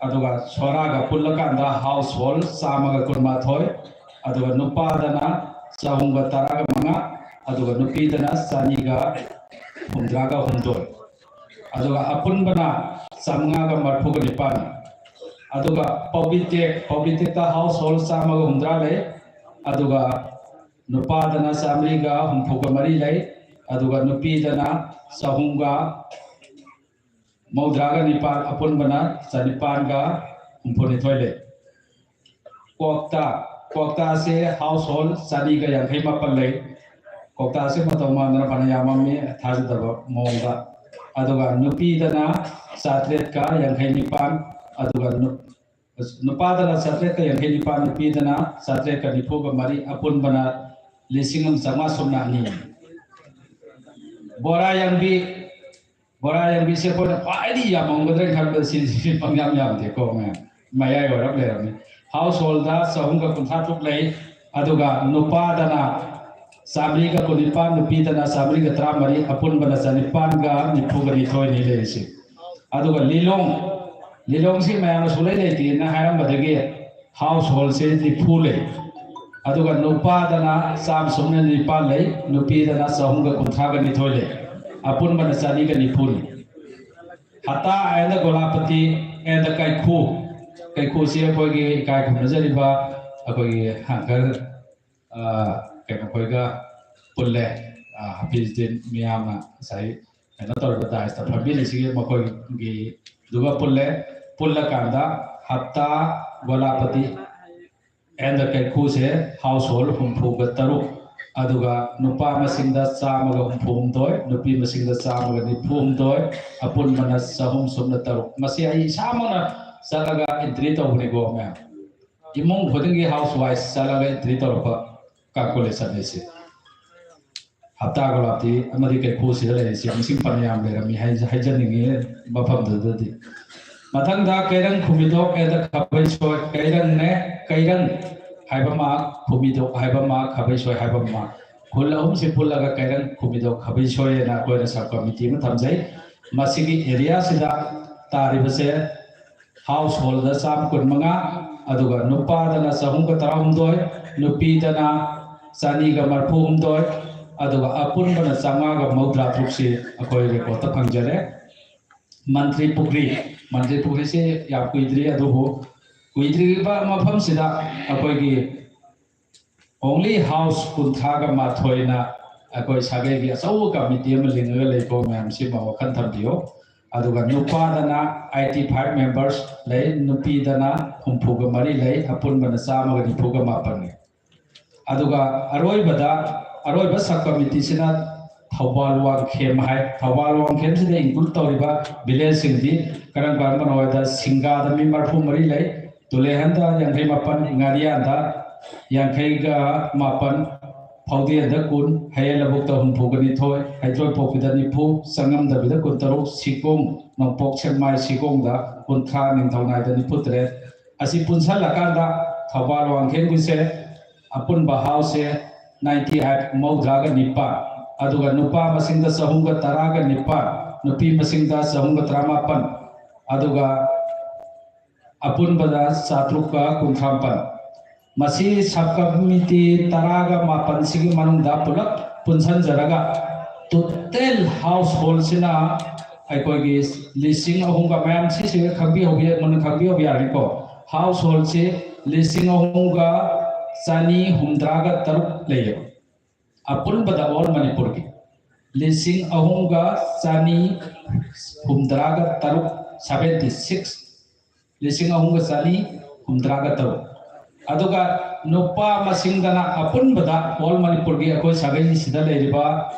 ꯑꯗꯨꯒ ꯁꯣꯔꯥꯒ ꯄꯨꯜꯂꯀꯥꯟꯗ ꯍꯥꯎꯁ ꯍꯣꯜ ꯆꯥꯝꯃꯒ ꯀꯨꯟꯃꯥꯊꯣꯏ, ꯑꯗꯨꯒ ꯅꯨꯄꯥꯗꯅ ꯆꯍꯨꯝꯒ ꯇꯔꯥꯒ ꯃꯉꯥ, ꯑꯗꯨꯒ ꯅꯨꯄꯤꯗꯅ ꯆꯅꯤꯒ ꯍꯨꯝꯗ꯭ꯔꯥꯒ ꯍꯨꯝꯗꯣꯏ, ꯑꯗꯨꯒ ꯑꯄꯨꯟꯕꯅ ꯆꯥꯃꯉꯥꯒ ꯃꯔꯤꯐꯨꯒ ꯅꯤꯄꯥꯟ꯫ ꯑꯗꯨꯒ ꯄꯥꯎꯕꯤꯇꯦꯛ, ꯄꯥꯎꯕꯤꯇꯦꯛꯇ household ꯆꯥꯝꯃꯒ ꯍꯨꯝꯗ꯭ꯔꯥ ꯂꯩ, ꯑꯗꯨꯒ ꯅꯨꯄꯥꯗꯅ ꯆꯥꯃꯔꯤꯒ ꯍꯨꯝꯐꯨꯒ ꯃꯔꯤ ꯂꯩ, ꯑꯗꯨꯒ ꯅꯨꯄꯤꯗꯅ ꯆꯍꯨꯝꯒ ꯃꯧꯗ꯭ꯔꯥꯒ ꯅꯤꯄꯥꯟ, ꯑꯄꯨꯟꯕꯅ ꯆꯅꯤꯄꯥꯟꯒ ꯍꯨꯝꯐꯨꯅꯤꯊꯣꯏ ꯂꯩ꯫ ꯀ꯭ꯋꯥꯛꯇꯥ, ꯀ꯭ꯋꯥꯛꯇꯥꯁꯦ household ꯆꯅꯤꯒ ꯌꯥꯡꯈꯩ ꯃꯥꯄꯟ ꯂꯩ꯫ ꯀ꯭ꯋꯥꯛꯇꯥꯁꯦ ꯃꯇꯧ ꯃꯥꯟꯗꯅ ꯐꯅ ꯌꯥꯝꯃꯝꯃꯤ, ꯊꯥꯖꯗꯕ ꯃꯑꯣꯡꯗ꯫ ꯑꯗꯨꯒ ꯅꯨꯄꯤꯗꯅ ꯆꯥꯇ꯭ꯔꯦꯠꯀ ꯌꯥꯡꯈꯩ ꯅꯤꯄꯥꯟ, ꯑꯗꯨꯒ ꯅꯨ-, ꯅꯨꯄꯥꯗꯅ ꯆꯥꯇ꯭ꯔꯦꯠꯀ ꯌꯥꯡꯈꯩ ꯅꯤꯄꯥꯟ, ꯅꯨꯄꯤꯗꯅ ꯆꯥꯇ꯭ꯔꯦꯠꯀ ꯅꯤꯐꯨꯒ ꯃꯔꯤ, ꯑꯄꯨꯟꯕꯅ ꯂꯤꯁꯤꯡ ꯑꯃ ꯆꯥꯝꯃꯉꯥ ꯁꯨꯞꯅ ꯑꯅꯤ꯫ ꯕꯣꯔꯥ ꯌꯥꯡꯕꯤ, ꯕꯣꯔꯥ ꯌꯥꯡꯕꯤꯁꯦ ꯑꯩꯈꯣꯏꯅ ꯈ꯭ꯋꯥꯏꯗꯒꯤ ꯌꯥꯝꯃꯝꯒꯗ꯭ꯔꯥ ꯈꯟꯕꯗ ꯁꯤ, ꯁꯤ ꯄꯪꯌꯥꯝ ꯌꯥꯝꯗꯦꯀꯣ ꯃꯌꯥꯝ, ꯃꯌꯥꯏ ꯑꯣꯏꯔꯞ ꯂꯩꯔꯝꯃꯤ꯫ Householdꯗ ꯆꯍꯨꯝꯒ ꯀꯨꯟꯊ꯭ꯔꯥ ꯇꯔꯨꯛ ꯂꯩ, ꯑꯗꯨꯒ ꯅꯨꯄꯥꯗꯅ ꯆꯥꯃꯔꯤꯒ ꯀꯨꯟꯅꯤꯄꯥꯟ, ꯅꯨꯄꯤꯗꯅ ꯆꯥꯃꯔꯤꯒ ꯇꯔꯥꯃꯔꯤ, ꯑꯄꯨꯟꯕꯅ ꯆꯅꯤꯄꯥꯟꯒ ꯅꯤꯐꯨꯒ ꯅꯤꯊꯣꯏꯅꯤ ꯂꯩꯔꯤꯁꯤ꯫ ꯑꯗꯨꯒ ꯂꯤꯂꯣꯡ, ꯂꯤꯂꯣꯡꯁꯤ ꯃꯌꯥꯝꯅ ꯁꯨꯡꯂꯩ ꯂꯩꯇꯦꯅ ꯍꯥꯏꯔꯝꯕꯗꯒꯤ householdꯁꯦ ꯅꯤꯐꯨ ꯂꯩ꯫ ꯑꯗꯨꯒ ꯅꯨꯄꯥꯗꯅ ꯆꯥꯝꯃ ꯁꯨꯞꯅ ꯅꯤꯄꯥꯟ ꯂꯩ, ꯅꯨꯄꯤꯗꯅ ꯆꯍꯨꯝꯒ ꯀꯨꯟꯊ꯭ꯔꯥꯒ ꯅꯤꯊꯣꯏ ꯂꯩ, ꯑꯄꯨꯟꯕꯅ ꯆꯅꯤꯒ ꯅꯤꯐꯨꯅꯤ꯫ ꯍꯇꯥ and ꯒꯣꯂꯥꯄꯇꯤ and ꯀꯩꯈꯨ, ꯀꯩꯈꯨꯁꯤ ꯑꯩꯈꯣꯏꯒꯤ ꯏꯀꯥꯏ ꯈꯨꯝꯅꯖꯔꯤꯕ ꯑꯩꯈꯣꯏꯒꯤ uncle, ꯑ, ꯀꯩꯅꯣ ꯑꯩꯈꯣꯏꯒ ꯄꯨꯜꯂꯦ꯫ ꯑ, ꯍꯥꯐꯤꯖꯗꯤꯟ ꯃꯤꯌꯥꯝꯅ ꯉꯁꯥꯏ ꯀꯩꯅꯣ ꯇꯧꯔꯤꯕ dais ꯐꯝꯕꯤꯔꯤꯁꯤꯒꯤ ꯃꯈꯣꯏꯒꯤꯗꯨꯒ ꯄꯨꯜꯂꯦ꯫ ꯄꯨꯜꯂꯀꯥꯟꯗ ꯍꯞꯇꯥ, ꯒꯣꯂꯥꯄꯇꯤ and ꯀꯩꯈꯨꯁꯦ household ꯍꯨꯝꯐꯨꯒ ꯇꯔꯨꯛ, ꯑꯗꯨꯒ ꯅꯨꯄꯥ ꯃꯁꯤꯡꯗ ꯆꯥꯝꯃꯒ ꯍꯨꯝꯐꯨ ꯍꯨꯝꯗꯣꯏ, ꯅꯨꯄꯤ ꯃꯁꯤꯡꯗ ꯆꯥꯝꯃꯒ ꯅꯤꯐꯨ ꯍꯨꯝꯗꯣꯏ, ꯑꯄꯨꯟꯕꯅ ꯆꯍꯨꯝ ꯁꯨꯞꯅ ꯇꯔꯨꯛ꯫ ꯃꯁꯤ ꯑꯩ ꯏꯁꯥꯃꯛꯅ ꯆꯠꯂꯒ entry ꯇꯧꯕꯅꯤꯀꯣ ꯃꯌꯥꯝ꯫ ꯏꯃꯨꯡ ꯈꯨꯗꯤꯡꯒꯤ house wise ꯆꯠꯂꯒ entry ꯇꯧꯔꯛꯄ calculation ꯑꯁꯤ꯫ ꯍꯞꯇꯥ ꯒꯣꯂꯥꯞꯇꯤ ꯑꯃꯗꯤ ꯀꯩꯈꯨꯁꯤꯗ ꯂꯩꯔꯤꯁꯦ ꯃꯁꯤꯡ ꯐꯅꯌꯥꯝ ꯂꯩꯔꯝꯃꯤ ꯍꯥꯏ-, ꯍꯥꯏꯖꯅꯤꯡꯉꯤ ꯃꯐꯝꯗꯨꯗꯗꯤ꯫ ꯃꯊꯪꯗ ꯀꯩꯔꯪ ꯈꯨꯃꯤꯗꯣꯛ and ꯈꯥꯕꯩꯁꯣꯏ, ꯀꯩꯔꯪꯅꯦ, ꯀꯩꯔꯪ ꯍꯥꯏꯕ ꯑꯃ, ꯈꯨꯃꯤꯗꯣꯛ ꯍꯥꯏꯕ ꯑꯃ, ꯈꯥꯕꯩꯁꯣꯏ ꯍꯥꯏꯕ ꯑꯃ, ꯈꯨꯜ ꯑꯍꯨꯝꯁꯤ ꯄꯨꯜꯂꯒ ꯀꯩꯔꯪ ꯈꯨꯃꯤꯗꯣꯛ ꯈꯥꯕꯩꯁꯣꯏ ꯍꯥꯏꯅ ꯑꯩꯈꯣꯏꯅ sub committee ꯑꯃ ꯊꯝꯖꯩ꯫ ꯃꯁꯤꯒꯤ areaꯁꯤꯗ ꯇꯥꯔꯤꯕꯁꯦ householdꯗ ꯆꯥꯝꯃ ꯀꯨꯟꯃꯉꯥ, ꯑꯗꯨꯒ ꯅꯨꯄꯥꯗꯅ ꯆꯍꯨꯝꯒ ꯇꯔꯥꯍꯨꯝꯗꯣꯏ, ꯅꯨꯄꯤꯗꯅ ꯆꯅꯤꯒ ꯃꯔꯤꯐꯨ ꯍꯨꯝꯗꯣꯏ, ꯑꯗꯨꯒ ꯑꯄꯨꯟꯕꯅ ꯆꯥꯝꯃꯉꯥꯒ ꯃꯧꯗ꯭ꯔꯥ ꯇꯔꯨꯛꯁꯤ ꯑꯩꯈꯣꯏ ꯔꯦꯀꯣꯔꯠꯇ ꯐꯪꯖꯔꯦ꯫ ꯃꯟꯇ꯭ꯔꯤ ꯄꯨꯈ꯭ꯔꯤ, ꯃꯟꯇ꯭ꯔꯤ ꯄꯨꯈ꯭ꯔꯤꯁꯤ ꯌꯥꯝ ꯀꯨꯏꯗ꯭ꯔꯤ, ꯑꯗꯨꯕꯨ ꯀꯨꯏꯗ꯭ꯔꯤꯕ ꯃꯐꯝꯁꯤꯗ ꯑꯩꯈꯣꯏꯒꯤ only house ꯀꯨꯟꯊ꯭ꯔꯥꯒ ꯃꯥꯊꯣꯏꯅ ꯑꯩꯈꯣꯏ ꯁꯥꯒꯩꯒꯤ ꯑꯆꯧꯕ ꯀꯃꯤꯇꯤ ꯑꯃ ꯂꯤꯡꯉꯒ ꯂꯩꯀꯣ꯫ ꯃꯌꯥꯝꯁꯤꯃ ꯋꯥꯈꯜ ꯊꯝꯕꯤꯌꯨ꯫ ꯑꯗꯨꯒ ꯅꯨꯄꯥꯗꯅ eighty five members ꯂꯩ, ꯅꯨꯄꯤꯗꯅ ꯍꯨꯝꯐꯨꯒ ꯃꯔꯤ ꯂꯩ, ꯑꯄꯨꯟꯕꯅ ꯆꯥꯝꯃꯒ ꯅꯤꯐꯨꯒ ꯃꯥꯄꯟꯅꯤ꯫ ꯑꯗꯨꯒ ꯑꯔꯣꯏꯕꯗ, ꯑꯔꯣꯏꯕ sub committeeꯁꯤꯅ ꯊꯧꯕꯥꯜ ꯋꯥꯡꯈꯦꯝ ꯍꯥꯏ꯫ ꯊꯧꯕꯥꯜ ꯋꯥꯡꯈꯦꯝꯁꯤꯗ include ꯇꯧꯔꯤꯕ villageꯁꯤꯡꯗꯤ ꯀꯔꯝ ꯀꯔꯝꯕꯅꯣ ꯍꯥꯏꯗ, ꯁꯤꯡꯒꯥꯗ ꯃꯤ ꯃꯔꯤꯐꯨ ꯃꯔꯤ ꯂꯩ, ꯇꯨꯂꯦꯍꯟꯗ ꯌꯥꯡꯈꯩ ꯃꯥꯄꯟ, ꯉꯥꯔꯤꯌꯥꯟꯗ ꯌꯥꯡꯈꯩꯒ ꯃꯥꯄꯟ, ꯐꯥꯎꯗꯦꯟꯗ ꯀꯨꯟ, ꯍꯌꯦꯜ ꯂꯕꯨꯛꯇ ꯍꯨꯝꯐꯨꯒ ꯅꯤꯊꯣꯏ, ꯍꯩꯗ꯭ꯔꯣꯏꯄꯣꯛꯄꯤꯗ ꯅꯤꯐꯨ, ꯆꯪꯉꯝꯗꯕꯤꯗ ꯀꯨꯟꯇꯔꯨꯛ, ꯁꯤꯀꯣꯡ, ꯅꯣꯡꯄꯣꯛ ꯁꯦꯛꯃꯥꯏ ꯁꯤꯀꯣꯡꯗ ꯀꯨꯟꯊ꯭ꯔꯥ, ꯅꯤꯡꯊꯧꯅꯥꯏꯗ ꯅꯤꯐꯨ ꯇꯔꯦꯠ꯫ ꯑꯁꯤ ꯄꯨꯟꯁꯜꯂꯀꯥꯟꯗ ꯊꯧꯕꯥꯜ ꯋꯥꯡꯈꯦꯝꯒꯤꯁꯦ ꯑꯄꯨꯟꯕ houseꯁꯦ ninety eight, ꯃꯧꯗ꯭ꯔꯥꯒ ꯅꯤꯄꯥꯟ, ꯑꯗꯨꯒ ꯅꯨꯄꯥ ꯃꯁꯤꯡꯗ ꯆꯍꯨꯝꯒ ꯇꯔꯥꯒ ꯅꯤꯄꯥꯟ, ꯅꯨꯄꯤ ꯃꯁꯤꯡꯗ ꯆꯍꯨꯝꯒ ꯇꯔꯥꯃꯥꯄꯟ, ꯑꯗꯨꯒ ꯑꯄꯨꯟꯕꯗ ꯆꯥꯇ꯭ꯔꯨꯛꯀ ꯀꯨꯟꯊ꯭ꯔꯥ ꯃꯥꯄꯟ꯫ ꯃꯁꯤ sub committee ꯇꯔꯥꯒ ꯃꯥꯄꯟꯁꯤꯒꯤ ꯃꯅꯨꯡꯗ ꯄꯨꯂꯞ ꯄꯨꯟꯁꯤꯟꯖꯔꯒ total householdꯁꯤꯅ ꯑꯩꯈꯣꯏꯒꯤ ꯂꯤꯁꯤꯡ ꯑꯍꯨꯝꯒ, ꯃꯌꯥꯝ ꯁꯤꯁꯤꯒ ꯈꯪꯕꯤꯍꯧꯕ, ꯃꯨꯟꯅ ꯈꯪꯕꯤꯍꯧꯕ ꯌꯥꯔꯅꯤꯀꯣ꯫ Householdꯁꯤ ꯂꯤꯁꯤꯡ ꯑꯍꯨꯝꯒ ꯆꯅꯤ ꯍꯨꯝꯗ꯭ꯔꯥꯒ ꯇꯔꯨꯛ ꯂꯩꯌꯦꯕ꯫ ꯑꯄꯨꯟꯕꯗ all ꯃꯅꯤꯄꯨꯔꯒꯤ ꯂꯤꯁꯤꯡ ꯑꯍꯨꯝꯒ ꯆꯅꯤ ꯍꯨꯝꯗ꯭ꯔꯥꯒ ꯇꯔꯨꯛ, seventy six, ꯂꯤꯁꯤꯡ ꯑꯍꯨꯝꯒ ꯆꯅꯤ ꯍꯨꯝꯗ꯭ꯔꯥꯒ ꯇꯔꯨꯛ꯫ ꯑꯗꯨꯒ ꯅꯨꯄꯥ ꯃꯁꯤꯡꯗꯅ ꯑꯄꯨꯟꯕꯗ all ꯃꯅꯤꯄꯨꯔꯒꯤ ꯑꯩꯈꯣꯏ ꯁꯥꯒꯩꯁꯤꯗ ꯂꯩꯔꯤꯕ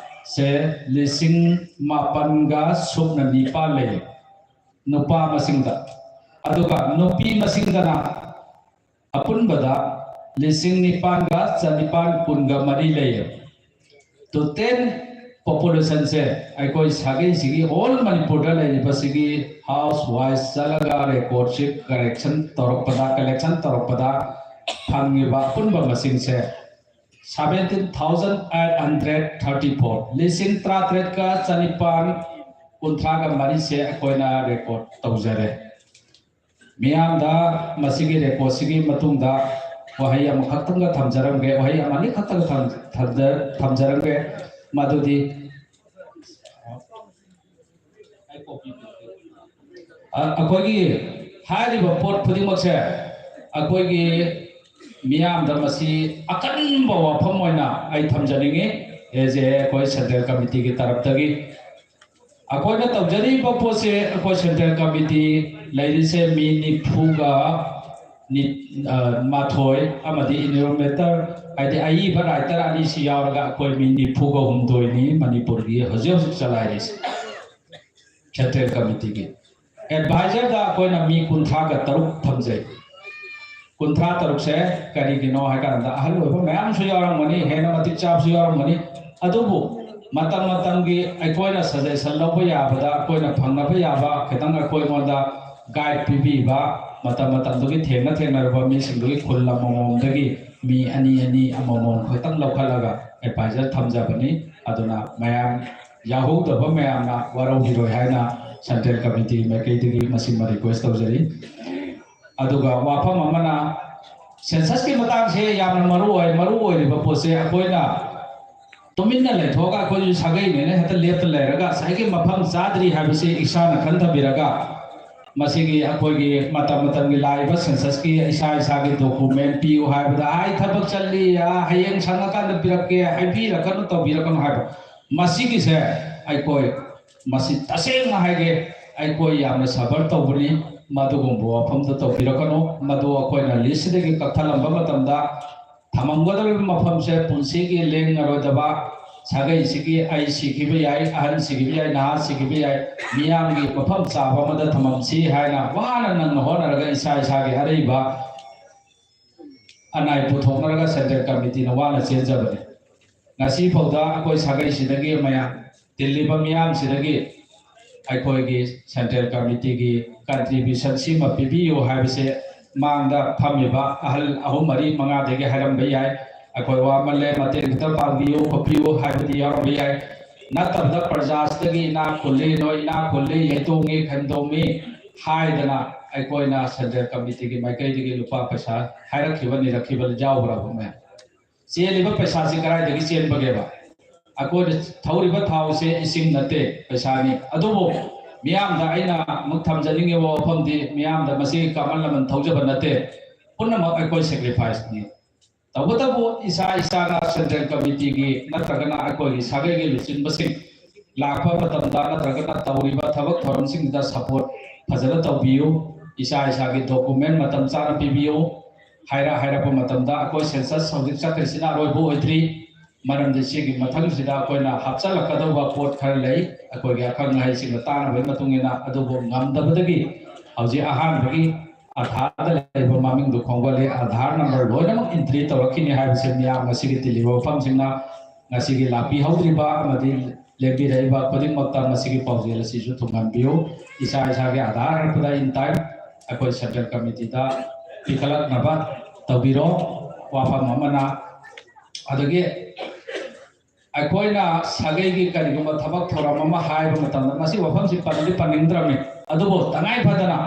ꯁꯦ ꯂꯤꯁꯤꯡ ꯃꯥꯄꯟꯒ ꯁꯨꯞꯅ ꯅꯤꯄꯥꯟ ꯂꯩ, ꯅꯨꯄꯥ ꯃꯁꯤꯡꯗ꯫ ꯑꯗꯨꯒ ꯅꯨꯄꯤ ꯃꯁꯤꯡꯗꯅ ꯑꯄꯨꯟꯕꯗ ꯂꯤꯁꯤꯡ ꯅꯤꯄꯥꯟꯒ ꯆꯅꯤꯄꯥꯟ ꯀꯨꯟꯒ ꯃꯔꯤ ꯂꯩꯌꯦ꯫ Total populationꯁꯦ ꯑꯩꯈꯣꯏ ꯁꯥꯒꯩꯁꯤꯒꯤ all ꯃꯅꯤꯄꯨꯔꯗ ꯂꯩꯔꯤꯕꯁꯤꯒꯤ house wise ꯆꯠꯂꯒ recordꯁꯤ correction ꯇꯧꯔꯛꯄꯗ, collection ꯇꯧꯔꯛꯄꯗ ꯐꯪꯉꯤꯕ ꯑꯄꯨꯟꯕ ꯃꯁꯤꯡꯁꯦ seventeen thousand eight hundred thirty four, ꯂꯤꯁꯤꯡ ꯇꯔꯥꯇꯔꯦꯠꯀ ꯆꯅꯤꯄꯥꯟ ꯀꯨꯟꯊ꯭ꯔꯥꯒ ꯃꯔꯤꯁꯦ ꯑꯩꯈꯣꯏꯅ record ꯇꯧꯖꯔꯦ꯫ ꯃꯤꯌꯥꯝꯗ ꯃꯁꯤꯒꯤ recordꯁꯤꯒꯤ ꯃꯇꯨꯡꯗ ꯋꯥꯍꯩ ꯑꯃꯈꯛꯇꯪꯒ ꯊꯝꯖꯔꯝꯒꯦ, ꯋꯥꯍꯩ ꯑꯃ ꯑꯅꯤꯈꯛꯇꯪꯒ ꯊꯝ-, ꯊꯝꯖ-, ꯊꯝꯖꯔꯝꯒꯦ꯫ ꯃꯗꯨꯗꯤ ꯑ, ꯑꯩꯈꯣꯏꯒꯤ ꯍꯥꯏꯔꯤꯕ ꯄꯣꯠ ꯈꯨꯗꯤꯡꯃꯛꯁꯦ ꯑꯩꯈꯣꯏꯒꯤ ꯃꯤꯌꯥꯝꯗ ꯃꯁꯤ ꯑꯀꯟꯕ ꯋꯥꯐꯝ ꯑꯣꯏꯅ ꯑꯩ ꯊꯝꯖꯅꯤꯡꯉꯤ꯫ ꯑꯦ ꯖꯦ ꯑꯩꯈꯣꯏ ꯁꯦꯟꯇ꯭ꯔꯦꯜ ꯀꯃꯤꯇꯤꯒꯤ ꯇꯔꯞꯇꯒꯤ ꯑꯩꯈꯣꯏꯅ ꯇꯧꯖꯔꯤꯕ ꯄꯣꯠꯁꯦ, ꯑꯩꯈꯣꯏ ꯁꯦꯟꯇ꯭ꯔꯦꯜ ꯀꯃꯤꯇꯤ ꯂꯩꯔꯤꯁꯦ ꯃꯤ ꯅꯤꯐꯨꯒ ꯅꯤ-, ꯑ, ꯃꯥꯊꯣꯏ ꯑꯃꯗꯤ ꯏꯟꯚꯣꯂꯨꯃꯦꯟꯇꯔ, ꯍꯥꯏꯗꯤ ꯑꯏꯕ ꯔꯥꯏꯇꯔ ꯑꯅꯤꯁꯤ ꯌꯥꯎꯔꯒ ꯑꯩꯈꯣꯏ ꯃꯤ ꯅꯤꯐꯨꯒ ꯍꯨꯝꯗꯣꯏꯅꯤ ꯃꯅꯤꯄꯨꯔꯒꯤ ꯍꯧꯖꯤꯛ ꯍꯧꯖꯤꯛ ꯆꯂꯥꯏꯔꯤꯁꯦ ꯁꯦꯟꯇ꯭ꯔꯦꯜ ꯀꯃꯤꯇꯤꯒꯤ꯫ ꯑꯦꯗꯚꯥꯏꯖꯔꯗ ꯑꯩꯈꯣꯏꯅ ꯃꯤ ꯀꯨꯟꯊ꯭ꯔꯥꯒ ꯇꯔꯨꯛ ꯊꯝꯖꯩ꯫ ꯀꯨꯟꯊ꯭ꯔꯥ ꯇꯔꯨꯛꯁꯦ ꯀꯔꯤꯒꯤꯅꯣ ꯍꯥꯏ ꯀꯥꯟꯗ, ꯑꯍꯜ ꯑꯣꯏꯕ ꯃꯌꯥꯝꯁꯨ ꯌꯥꯎꯔꯝꯒꯅꯤ, ꯍꯦꯟꯅ ꯃꯇꯤꯛ ꯆꯥꯕꯁꯨ ꯌꯥꯎꯔꯝꯒꯅꯤ꯫ ꯑꯗꯨꯕꯨ ꯃꯇꯝ ꯃꯇꯝꯒꯤ ꯑꯩꯈꯣꯏꯅ ꯁꯖꯦꯁꯟ ꯂꯧꯕ ꯌꯥꯕꯗ, ꯑꯩꯈꯣꯏꯅ ꯐꯪꯅꯕ ꯌꯥꯕ ꯈꯤꯇꯪ ꯑꯩꯈꯣꯏꯉꯣꯟꯗ ꯒꯥꯏꯗ ꯄꯤꯕꯤꯕ, ꯃꯇꯝ ꯃꯇꯝꯗꯨꯒꯤ ꯊꯦꯡꯅ ꯊꯦꯡꯅꯔꯕ ꯃꯤꯁꯤꯡꯗꯨꯒꯤ ꯈꯨꯜ ꯑꯃꯃꯝꯗꯒꯤ ꯃꯤ ꯑꯅꯤ ꯑꯅꯤ ꯑꯃꯃꯝ ꯈꯛꯇꯪ ꯂꯧꯈꯠꯂꯒ ꯑꯦꯗꯚꯥꯏꯖꯔ ꯊꯝꯖꯕꯅꯤ꯫ ꯑꯗꯨꯅ ꯃꯌꯥꯝ ꯌꯥꯍꯧꯗꯕ ꯃꯌꯥꯝꯅ ꯋꯥꯔꯧꯕꯤꯔꯣꯏ ꯍꯥꯏꯅ ꯁꯦꯟꯇ꯭ꯔꯦꯜ ꯀꯃꯤꯇꯤ ꯃꯥꯏꯀꯩꯗꯒꯤ ꯃꯁꯤꯃ ꯔꯤꯀ꯭ꯋꯦꯁ ꯇꯧꯖꯔꯤ꯫ ꯑꯗꯨꯒ ꯋꯥꯐꯝ ꯑꯃꯅ, ꯁꯦꯟꯁꯁꯀꯤ ꯃꯇꯥꯡꯁꯦ ꯌꯥꯝꯅ ꯃꯔꯨ ꯑꯣꯏ꯫ ꯃꯔꯨ ꯑꯣꯏꯔꯤꯕ ꯄꯣꯠꯁꯦ ꯑꯩꯈꯣꯏꯅ ꯇꯨꯃꯤꯟꯅ ꯂꯩꯊꯣꯛꯑꯒ ꯑꯩꯈꯣꯏꯁꯨ ꯁꯥꯒꯩꯅꯦꯅ ꯍꯦꯛꯇ ꯂꯦꯞꯇ ꯂꯩꯔꯒ ꯉꯁꯥꯏꯒꯤ ꯃꯐꯝ ꯆꯥꯗ꯭ꯔꯤ ꯍꯥꯏꯕꯁꯤ ꯏꯁꯥꯅ ꯈꯟꯊꯕꯤꯔꯒ, ꯃꯁꯤꯒꯤ ꯑꯩꯈꯣꯏꯒꯤ ꯃꯇꯝ ꯃꯇꯝꯒꯤ ꯂꯥꯛꯏꯕ ꯁꯦꯟꯁꯁꯀꯤ ꯏꯁꯥ ꯏꯁꯥꯒꯤ ꯗꯣꯀꯨꯃꯦꯟ ꯄꯤꯌꯨ ꯍꯥꯏꯕꯗ, "ꯑꯩ ꯊꯕꯛ ꯆꯠꯂꯤ, ꯑ, ꯍꯌꯦꯡ ꯁꯪꯉꯀꯥꯟꯗ ꯄꯤꯔꯛꯀꯦ, ꯍꯥꯏꯕꯤꯔꯛꯀꯅꯨ, ꯇꯧꯕꯤꯔꯛꯀꯅꯨ" ꯍꯥꯏꯕ, ꯃꯁꯤꯒꯤꯁꯦ ꯑꯩꯈꯣꯏ, ꯃꯁꯤ ꯇꯁꯦꯡꯅ ꯍꯥꯏꯒꯦ, ꯑꯩꯈꯣꯏ ꯌꯥꯝꯅ ꯁꯐꯔ ꯇꯧꯕꯅꯤ꯫ ꯃꯗꯨꯒꯨꯝꯕ ꯋꯥꯐꯝꯗꯨ ꯇꯧꯕꯤꯔꯛꯀꯅꯨ꯫ ꯃꯗꯨ ꯑꯩꯈꯣꯏꯅ ꯂꯤꯁꯁꯤꯗꯒꯤ ꯀꯛꯊꯠꯂꯝꯕ ꯃꯇꯝꯗ ꯊꯝꯃꯝꯒꯗꯧꯔꯤꯕ ꯃꯐꯝꯁꯦ ꯄꯨꯟꯁꯤꯒꯤ ꯂꯦꯡꯉꯔꯣꯏꯗꯕ, ꯁꯥꯒꯩꯁꯤꯒꯤ ꯑꯩ ꯁꯤꯈꯤꯕ ꯌꯥꯏ, ꯑꯍꯟ ꯁꯤꯈꯤꯕ ꯌꯥꯏ, ꯅꯍꯥ ꯁꯤꯈꯤꯕ ꯌꯥꯏ, ꯃꯤꯌꯥꯝꯒꯤ ꯃꯐꯝ ꯆꯥꯕ ꯑꯃꯗ ꯊꯝꯃꯝꯁꯤ ꯍꯥꯏꯅ ꯋꯥꯅ ꯅꯪꯅ ꯍꯣꯠꯅꯔꯒ ꯏꯁꯥ ꯏꯁꯥꯒꯤ ꯑꯔꯩꯕ ꯑꯅꯥꯏ ꯄꯨꯊꯣꯛꯅꯔꯒ ꯁꯦꯟꯇ꯭ꯔꯦꯜ ꯀꯃꯤꯇꯤꯅ ꯋꯥꯅ ꯆꯦꯟꯖꯕꯅꯤ꯫ ꯉꯁꯤ ꯐꯥꯎꯗ ꯑꯩꯈꯣꯏ ꯁꯥꯒꯩꯁꯤꯗꯒꯤ ꯃꯌꯥꯝ ꯇꯤꯜꯂꯤꯕ ꯃꯤꯌꯥꯝꯁꯤꯗꯒꯤ ꯑꯩꯈꯣꯏꯒꯤ ꯁꯦꯟꯇ꯭ꯔꯦꯜ ꯀꯃꯤꯇꯤꯒꯤ ꯀꯟꯇ꯭ꯔꯤꯕ꯭ꯌꯨꯁꯟ ꯁꯤꯃ ꯄꯤꯕꯤꯌꯨ ꯍꯥꯏꯕꯁꯦ ꯃꯥꯡꯗ ꯐꯝꯃꯤꯕ ꯑꯍꯜ ꯑꯍꯨꯝ, ꯃꯔꯤ, ꯃꯉꯥꯗꯒꯤ ꯍꯥꯏꯔꯝꯕ ꯌꯥꯏ꯫ ꯑꯩꯈꯣꯏ ꯋꯥꯃꯜꯂꯦ, ꯃꯇꯦꯡ ꯈꯤꯇꯪ ꯄꯥꯡꯕꯤꯌꯨ, ꯈꯣꯠꯄꯤꯌꯨ ꯍꯥꯏꯕꯗꯤ ꯌꯥꯎꯔꯝꯕ ꯌꯥꯏ꯫ ꯅꯠꯇꯕꯗ ꯄ꯭ꯔꯖꯥꯁꯤꯗꯒꯤ "ꯏꯅꯥꯛ ꯈꯨꯜꯂꯤ, ꯅꯣꯏ ꯏꯅꯥꯛ ꯈꯨꯜꯂꯤ, ꯌꯩꯇꯣꯡꯉꯤ, ꯈꯟꯗꯣꯡꯉꯤ" ꯍꯥꯏꯗꯅ ꯑꯩꯈꯣꯏꯅ ꯁꯦꯟꯇ꯭ꯔꯦꯜ ꯀꯃꯤꯇꯤꯒꯤ ꯃꯥꯏꯀꯩꯗꯒꯤ ꯂꯨꯄꯥ ꯄꯩꯁꯥ ꯍꯥꯏꯔꯛꯈꯤꯕ ꯅꯤꯔꯛꯈꯤꯕ ꯌꯥꯎꯕ꯭ꯔꯕ ꯃꯌꯥꯝ? ꯆꯦꯜꯂꯤꯕ ꯄꯩꯁꯥꯁꯤ ꯀꯗꯥꯏꯗꯒꯤ ꯆꯦꯟꯕꯒꯦꯕ? ꯑꯩꯈꯣꯏꯅ ꯊꯧꯔꯤꯕ ꯊꯥꯎꯁꯦ ꯏꯁꯤꯡ ꯅꯠꯇꯦ, ꯄꯩꯁꯥꯅꯤ꯫ ꯑꯗꯨꯕꯨ ꯃꯤꯌꯥꯝꯗ ꯑꯩꯅ ꯑꯃꯨꯛ ꯊꯝꯖꯅꯤꯡꯉꯤꯕ ꯋꯥꯐꯝꯗꯤ, ꯃꯤꯌꯥꯝꯗ ꯃꯁꯤꯒꯤ ꯀꯃꯟ ꯂꯃꯟ ꯊꯧꯖꯕ ꯅꯠꯇꯦ, ꯄꯨꯝꯅꯃꯛ ꯑꯩꯈꯣꯏ ꯁꯦꯀ꯭ꯔꯤꯐꯥꯏꯁꯅꯤ꯫ ꯇꯧꯕꯇꯕꯨ ꯏꯁꯥ ꯏꯁꯥꯅ ꯁꯦꯟꯇ꯭ꯔꯦꯜ ꯀꯃꯤꯇꯤꯒꯤ ꯅꯠꯇ꯭ꯔꯒꯅ ꯑꯩꯈꯣꯏꯒꯤ ꯁꯥꯒꯩꯒꯤ ꯂꯨꯆꯤꯡꯕꯁꯤꯡ ꯂꯥꯛꯄ ꯃꯇꯝꯗ ꯅꯠꯇ꯭ꯔꯒꯅ ꯇꯧꯔꯤꯕ ꯊꯕꯛ ꯊꯧꯔꯝꯁꯤꯡꯗ ꯁꯄꯣꯔꯠ ꯐꯖꯅ ꯇꯧꯕꯤꯌꯨ꯫ ꯏꯁꯥ ꯏꯁꯥꯒꯤ ꯗꯣꯀꯨꯃꯦꯟ ꯃꯇꯝ ꯆꯥꯅ ꯄꯤꯕꯤꯌꯨ꯫ ꯍꯥꯏꯔ ꯍꯥꯏꯔꯛꯄ ꯃꯇꯝꯗ ꯑꯩꯈꯣꯏ ꯁꯦꯟꯁꯁ ꯍꯧꯖꯤꯛ ꯆꯠꯈ꯭ꯔꯤꯁꯤꯅ ꯑꯔꯣꯏꯕ ꯑꯣꯏꯗ꯭ꯔꯤ꯫ ꯃꯔꯝꯗꯤ ꯁꯤꯒꯤ ꯃꯊꯪꯁꯤꯗ ꯑꯩꯈꯣꯏꯅ ꯍꯥꯞꯆꯤꯜꯂꯛꯀꯗꯧꯕ ꯄꯣꯠ ꯈꯔ ꯂꯩ, ꯑꯩꯈꯣꯏꯒꯤ ꯑꯈꯪ ꯑꯍꯩꯁꯤꯡꯅ ꯇꯥꯟꯅꯕꯒꯤ ꯃꯇꯨꯡ ꯏꯟꯅ꯫ ꯑꯗꯨꯕꯨ ꯉꯝꯗꯕꯗꯒꯤ ꯍꯧꯖꯤꯛ ꯑꯍꯥꯟꯕꯒꯤ ꯑꯙꯥꯔꯗ ꯂꯩꯕ ꯃꯃꯤꯡꯗꯨ ꯈꯣꯝꯒꯠꯂꯤ, ꯑꯙꯥꯔ ꯅꯝꯕꯔ ꯂꯣꯏꯅꯃꯛ ꯏꯟꯇ꯭ꯔꯤ ꯇꯧꯔꯛꯈꯤꯅꯤ ꯍꯥꯏꯕꯁꯤ ꯃꯤꯌꯥꯝ ꯉꯁꯤꯒꯤ ꯇꯤꯜꯂꯤꯕ ꯃꯐꯝꯁꯤꯡꯅ ꯉꯁꯤꯒꯤ ꯂꯥꯛꯄꯤꯍꯧꯗ꯭ꯔꯤꯕ ꯑꯃꯗꯤ ꯂꯦꯡꯕꯤꯔꯛꯏꯕ ꯈꯨꯗꯤꯡꯃꯛꯇ ꯃꯁꯤꯒꯤ ꯄꯥꯎꯖꯦꯜ ꯑꯁꯤꯁꯨ ꯊꯨꯡꯍꯟꯕꯤꯌꯨ꯫ ꯏꯁꯥ ꯏꯁꯥꯒꯤ ꯑꯙꯥꯔ ꯍꯥꯏꯔꯛꯄꯗ in time ꯑꯩꯈꯣꯏ ꯁꯦꯟꯇ꯭ꯔꯦꯜ ꯀꯃꯤꯇꯤꯗ ꯄꯤꯈꯠꯂꯛꯅꯕ ꯇꯧꯕꯤꯔꯣ꯫ ꯋꯥꯐꯝ ꯑꯃꯅ, ꯑꯗꯒꯤ ꯑꯩꯈꯣꯏꯅ ꯁꯥꯒꯩꯒꯤ ꯀꯔꯤꯒꯨꯝꯕ ꯊꯕꯛ ꯊꯧꯔꯝ ꯑꯃ ꯍꯥꯏꯕ ꯃꯇꯝꯗ, ꯃꯁꯤ ꯋꯥꯐꯝꯁꯤ ꯄꯟꯗꯤ ꯄꯟꯅꯤꯡꯗ꯭ꯔꯕꯅꯤ, ꯑꯗꯨꯕꯨ ꯇꯉꯥꯏ ꯐꯗꯅ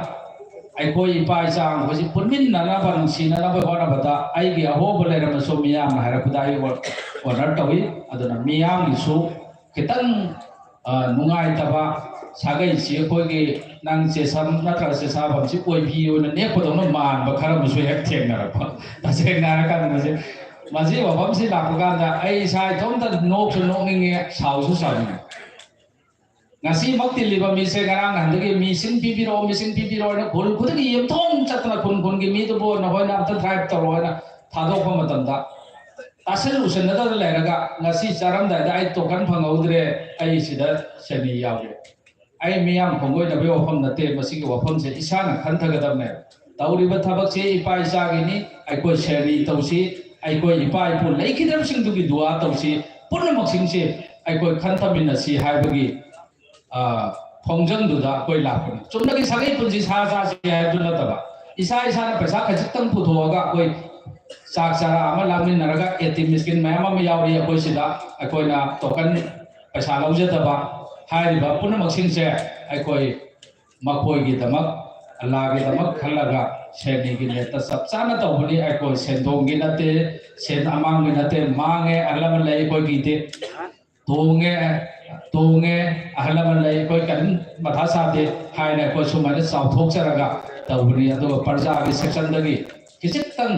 ꯑꯩꯈꯣꯏ ꯏꯄꯥ ꯏꯆꯥ ꯃꯈꯣꯏꯁꯤ ꯄꯨꯟꯃꯤꯟꯅꯅꯕ, ꯅꯨꯡꯁꯤꯅꯅꯕ ꯍꯣꯠꯅꯕꯗ ꯑꯩꯒꯤ ꯑꯍꯣꯕ ꯂꯩꯔꯝꯃꯁꯨ ꯃꯤꯌꯥꯝꯅ ꯍꯥꯏꯔꯛꯄꯗ ꯑꯩ ꯑꯣꯅꯔ ꯇꯧꯏ꯫ ꯑꯗꯨꯅ ꯃꯤꯌꯥꯝꯒꯤꯁꯨ ꯈꯤꯇꯪ, ꯑ, ꯅꯨꯡꯉꯥꯏꯇꯕ, ꯁꯥꯒꯩꯁꯤ ꯑꯩꯈꯣꯏꯒꯤ ꯅꯪ ꯆꯦꯁꯝ ꯅꯠꯇ꯭ꯔꯒ ꯆꯦꯁꯥꯕꯝꯁꯤ ꯑꯣꯏꯕꯤ ꯑꯣꯏꯅ ꯅꯦꯛꯄꯗꯧꯅ ꯃꯥꯟꯕ ꯈꯔ ꯑꯃꯁꯨ ꯍꯦꯛ ꯊꯦꯡꯅꯔꯛꯄ꯫ ꯇꯁꯦꯡꯅ ꯍꯥꯏꯔꯀꯥꯟꯗ ꯃꯁꯤ, ꯃꯁꯤ ꯋꯥꯐꯝꯁꯤ ꯂꯥꯛꯄ ꯀꯥꯟꯗ ꯑꯩ ꯏꯁꯥ ꯏꯇꯣꯝꯇ ꯅꯣꯛꯁꯨ ꯅꯣꯛꯅꯤꯡꯉꯦ, ꯁꯥꯎꯁꯨ ꯁꯥꯎꯅꯤꯡꯉꯦ꯫ ꯉꯁꯤꯃꯛ ꯇꯤꯜꯂꯤꯕ ꯃꯤꯁꯦ ꯉꯔꯥꯡ ꯅꯍꯥꯟꯗꯒꯤ ꯃꯤꯁꯤꯡ ꯄꯤꯕꯤꯔꯛꯑꯣ, ꯃꯤꯁꯤꯡ ꯄꯤꯕꯤꯔꯛꯑꯣ ꯍꯥꯏꯅ ꯈꯨꯜ ꯈꯨꯗꯤꯡꯒꯤ ꯌꯨꯝꯊꯣꯡ ꯆꯠꯇꯅ ꯈꯨꯟ ꯈꯨꯟꯒꯤ ꯃꯤꯗꯨꯕꯨ ꯅꯈꯣꯏꯅ ꯑꯝꯇ ꯗ꯭ꯔꯥꯏꯚ ꯇꯧꯔꯣ ꯍꯥꯏꯅ ꯊꯥꯗꯣꯛꯄ ꯃꯇꯝꯗ, ꯇꯥꯁꯤꯜ ꯎꯁꯤꯟꯅꯗꯅ ꯂꯩꯔꯒ ꯉꯁꯤ ꯆꯥꯔꯝꯗꯥꯏꯗ ꯑꯩ ꯇꯣꯀꯟ ꯐꯪꯍꯧꯗ꯭ꯔꯦ, ꯑꯩ ꯁꯤꯗ ꯁꯦꯅꯤ ꯌꯥꯎꯔꯦ꯫ ꯑꯩ ꯃꯤꯌꯥꯝ ꯈꯣꯡꯒꯣꯏꯅꯕꯒꯤ ꯋꯥꯐꯝ ꯅꯠꯇꯦ, ꯃꯁꯤꯒꯤ ꯋꯥꯐꯝꯁꯦ ꯏꯁꯥꯅ ꯈꯟꯊꯒꯗꯕꯅꯦ꯫ ꯇꯧꯔꯤꯕ ꯊꯕꯛꯁꯤ ꯏꯄꯥ ꯏꯆꯥꯒꯤꯅꯤ, ꯑꯩꯈꯣꯏ ꯁꯦꯔꯤ ꯇꯧꯁꯤ, ꯑꯩꯈꯣꯏ ꯏꯄꯥ ꯏꯄꯨ ꯂꯩꯈꯤꯗ꯭ꯔꯕꯁꯤꯡꯗꯨꯒꯤ ꯗꯨꯋꯥ ꯇꯧꯁꯤ, ꯄꯨꯝꯅꯃꯛꯁꯤꯡꯁꯤ ꯑꯩꯈꯣꯏ ꯈꯟꯊꯃꯤꯟꯅꯁꯤ ꯍꯥꯏꯕꯒꯤ, ꯑ, ꯈꯣꯡꯖꯪꯗꯨꯗ ꯑꯩꯈꯣꯏ ꯂꯥꯛꯄꯅꯤ꯫ ꯆꯨꯝꯅꯒꯤ ꯁꯥꯒꯩ ꯄꯨꯟꯁꯤ ꯁꯥ ꯆꯥꯁꯤ ꯍꯥꯏꯕꯗꯨ ꯅꯠꯇꯕ, ꯏꯁꯥ ꯏꯁꯥꯅ ꯄꯩꯁꯥ ꯈꯖꯤꯛꯇꯪ ꯄꯨꯊꯣꯛꯑꯒ ꯑꯩꯈꯣꯏ ꯆꯥꯛ ꯆꯔꯥ ꯑꯃ ꯂꯥꯡꯃꯤꯟꯅꯔꯒ, ꯑꯦꯇꯤꯝ ꯃꯤꯁꯀꯤꯟ ꯃꯌꯥꯝ ꯑꯃ ꯌꯥꯎꯔꯤ ꯑꯩꯈꯣꯏ ꯁꯤꯗ, ꯑꯩꯈꯣꯏꯅ ꯇꯣꯀꯟ ꯄꯩꯁꯥ ꯂꯧꯖꯗꯕ꯫ ꯍꯥꯏꯔꯤꯕ ꯄꯨꯝꯅꯃꯛꯁꯤꯡꯁꯦ ꯑꯩꯈꯣꯏ ꯃꯈꯣꯏꯒꯤꯗꯃꯛ ꯑꯜꯂꯥꯒꯤꯗꯃꯛ ꯈꯜꯂꯒ ꯁꯦꯟꯅꯤꯒꯤ ꯅꯦꯠꯇ ꯆꯞ ꯆꯥꯅ ꯇꯧꯕꯅꯤ꯫ ꯑꯩꯈꯣꯏ ꯁꯦꯟꯗꯣꯡꯒꯤ ꯅꯠꯇꯦ, ꯁꯦꯟ ꯑꯃꯥꯡꯕꯒꯤ ꯅꯠꯇꯦ꯫ ꯃꯥꯡꯉꯦ, ꯑꯍꯜ ꯂꯃꯟ ꯂꯩ ꯑꯩꯈꯣꯏꯒꯤꯗꯤ꯫ ꯇꯣꯡꯉꯦ, ꯇꯣꯡꯉꯦ, ꯑꯍꯜ ꯂꯃꯟ ꯂꯩ, ꯑꯩꯈꯣꯏ ꯀꯔꯤꯝ ꯃꯊꯥ ꯁꯥꯗꯦ ꯍꯥꯏꯅ ꯑꯩꯈꯣꯏ ꯁꯨꯃꯥꯏꯅ ꯆꯥꯎꯊꯣꯛꯆꯔꯒ ꯇꯧꯕꯅꯤ꯫ ꯑꯗꯨꯒ ꯄ꯭ꯔꯖꯥꯒꯤ ꯁꯦꯛꯁꯟꯗꯒꯤ ꯈꯤꯖꯤꯛꯇꯪ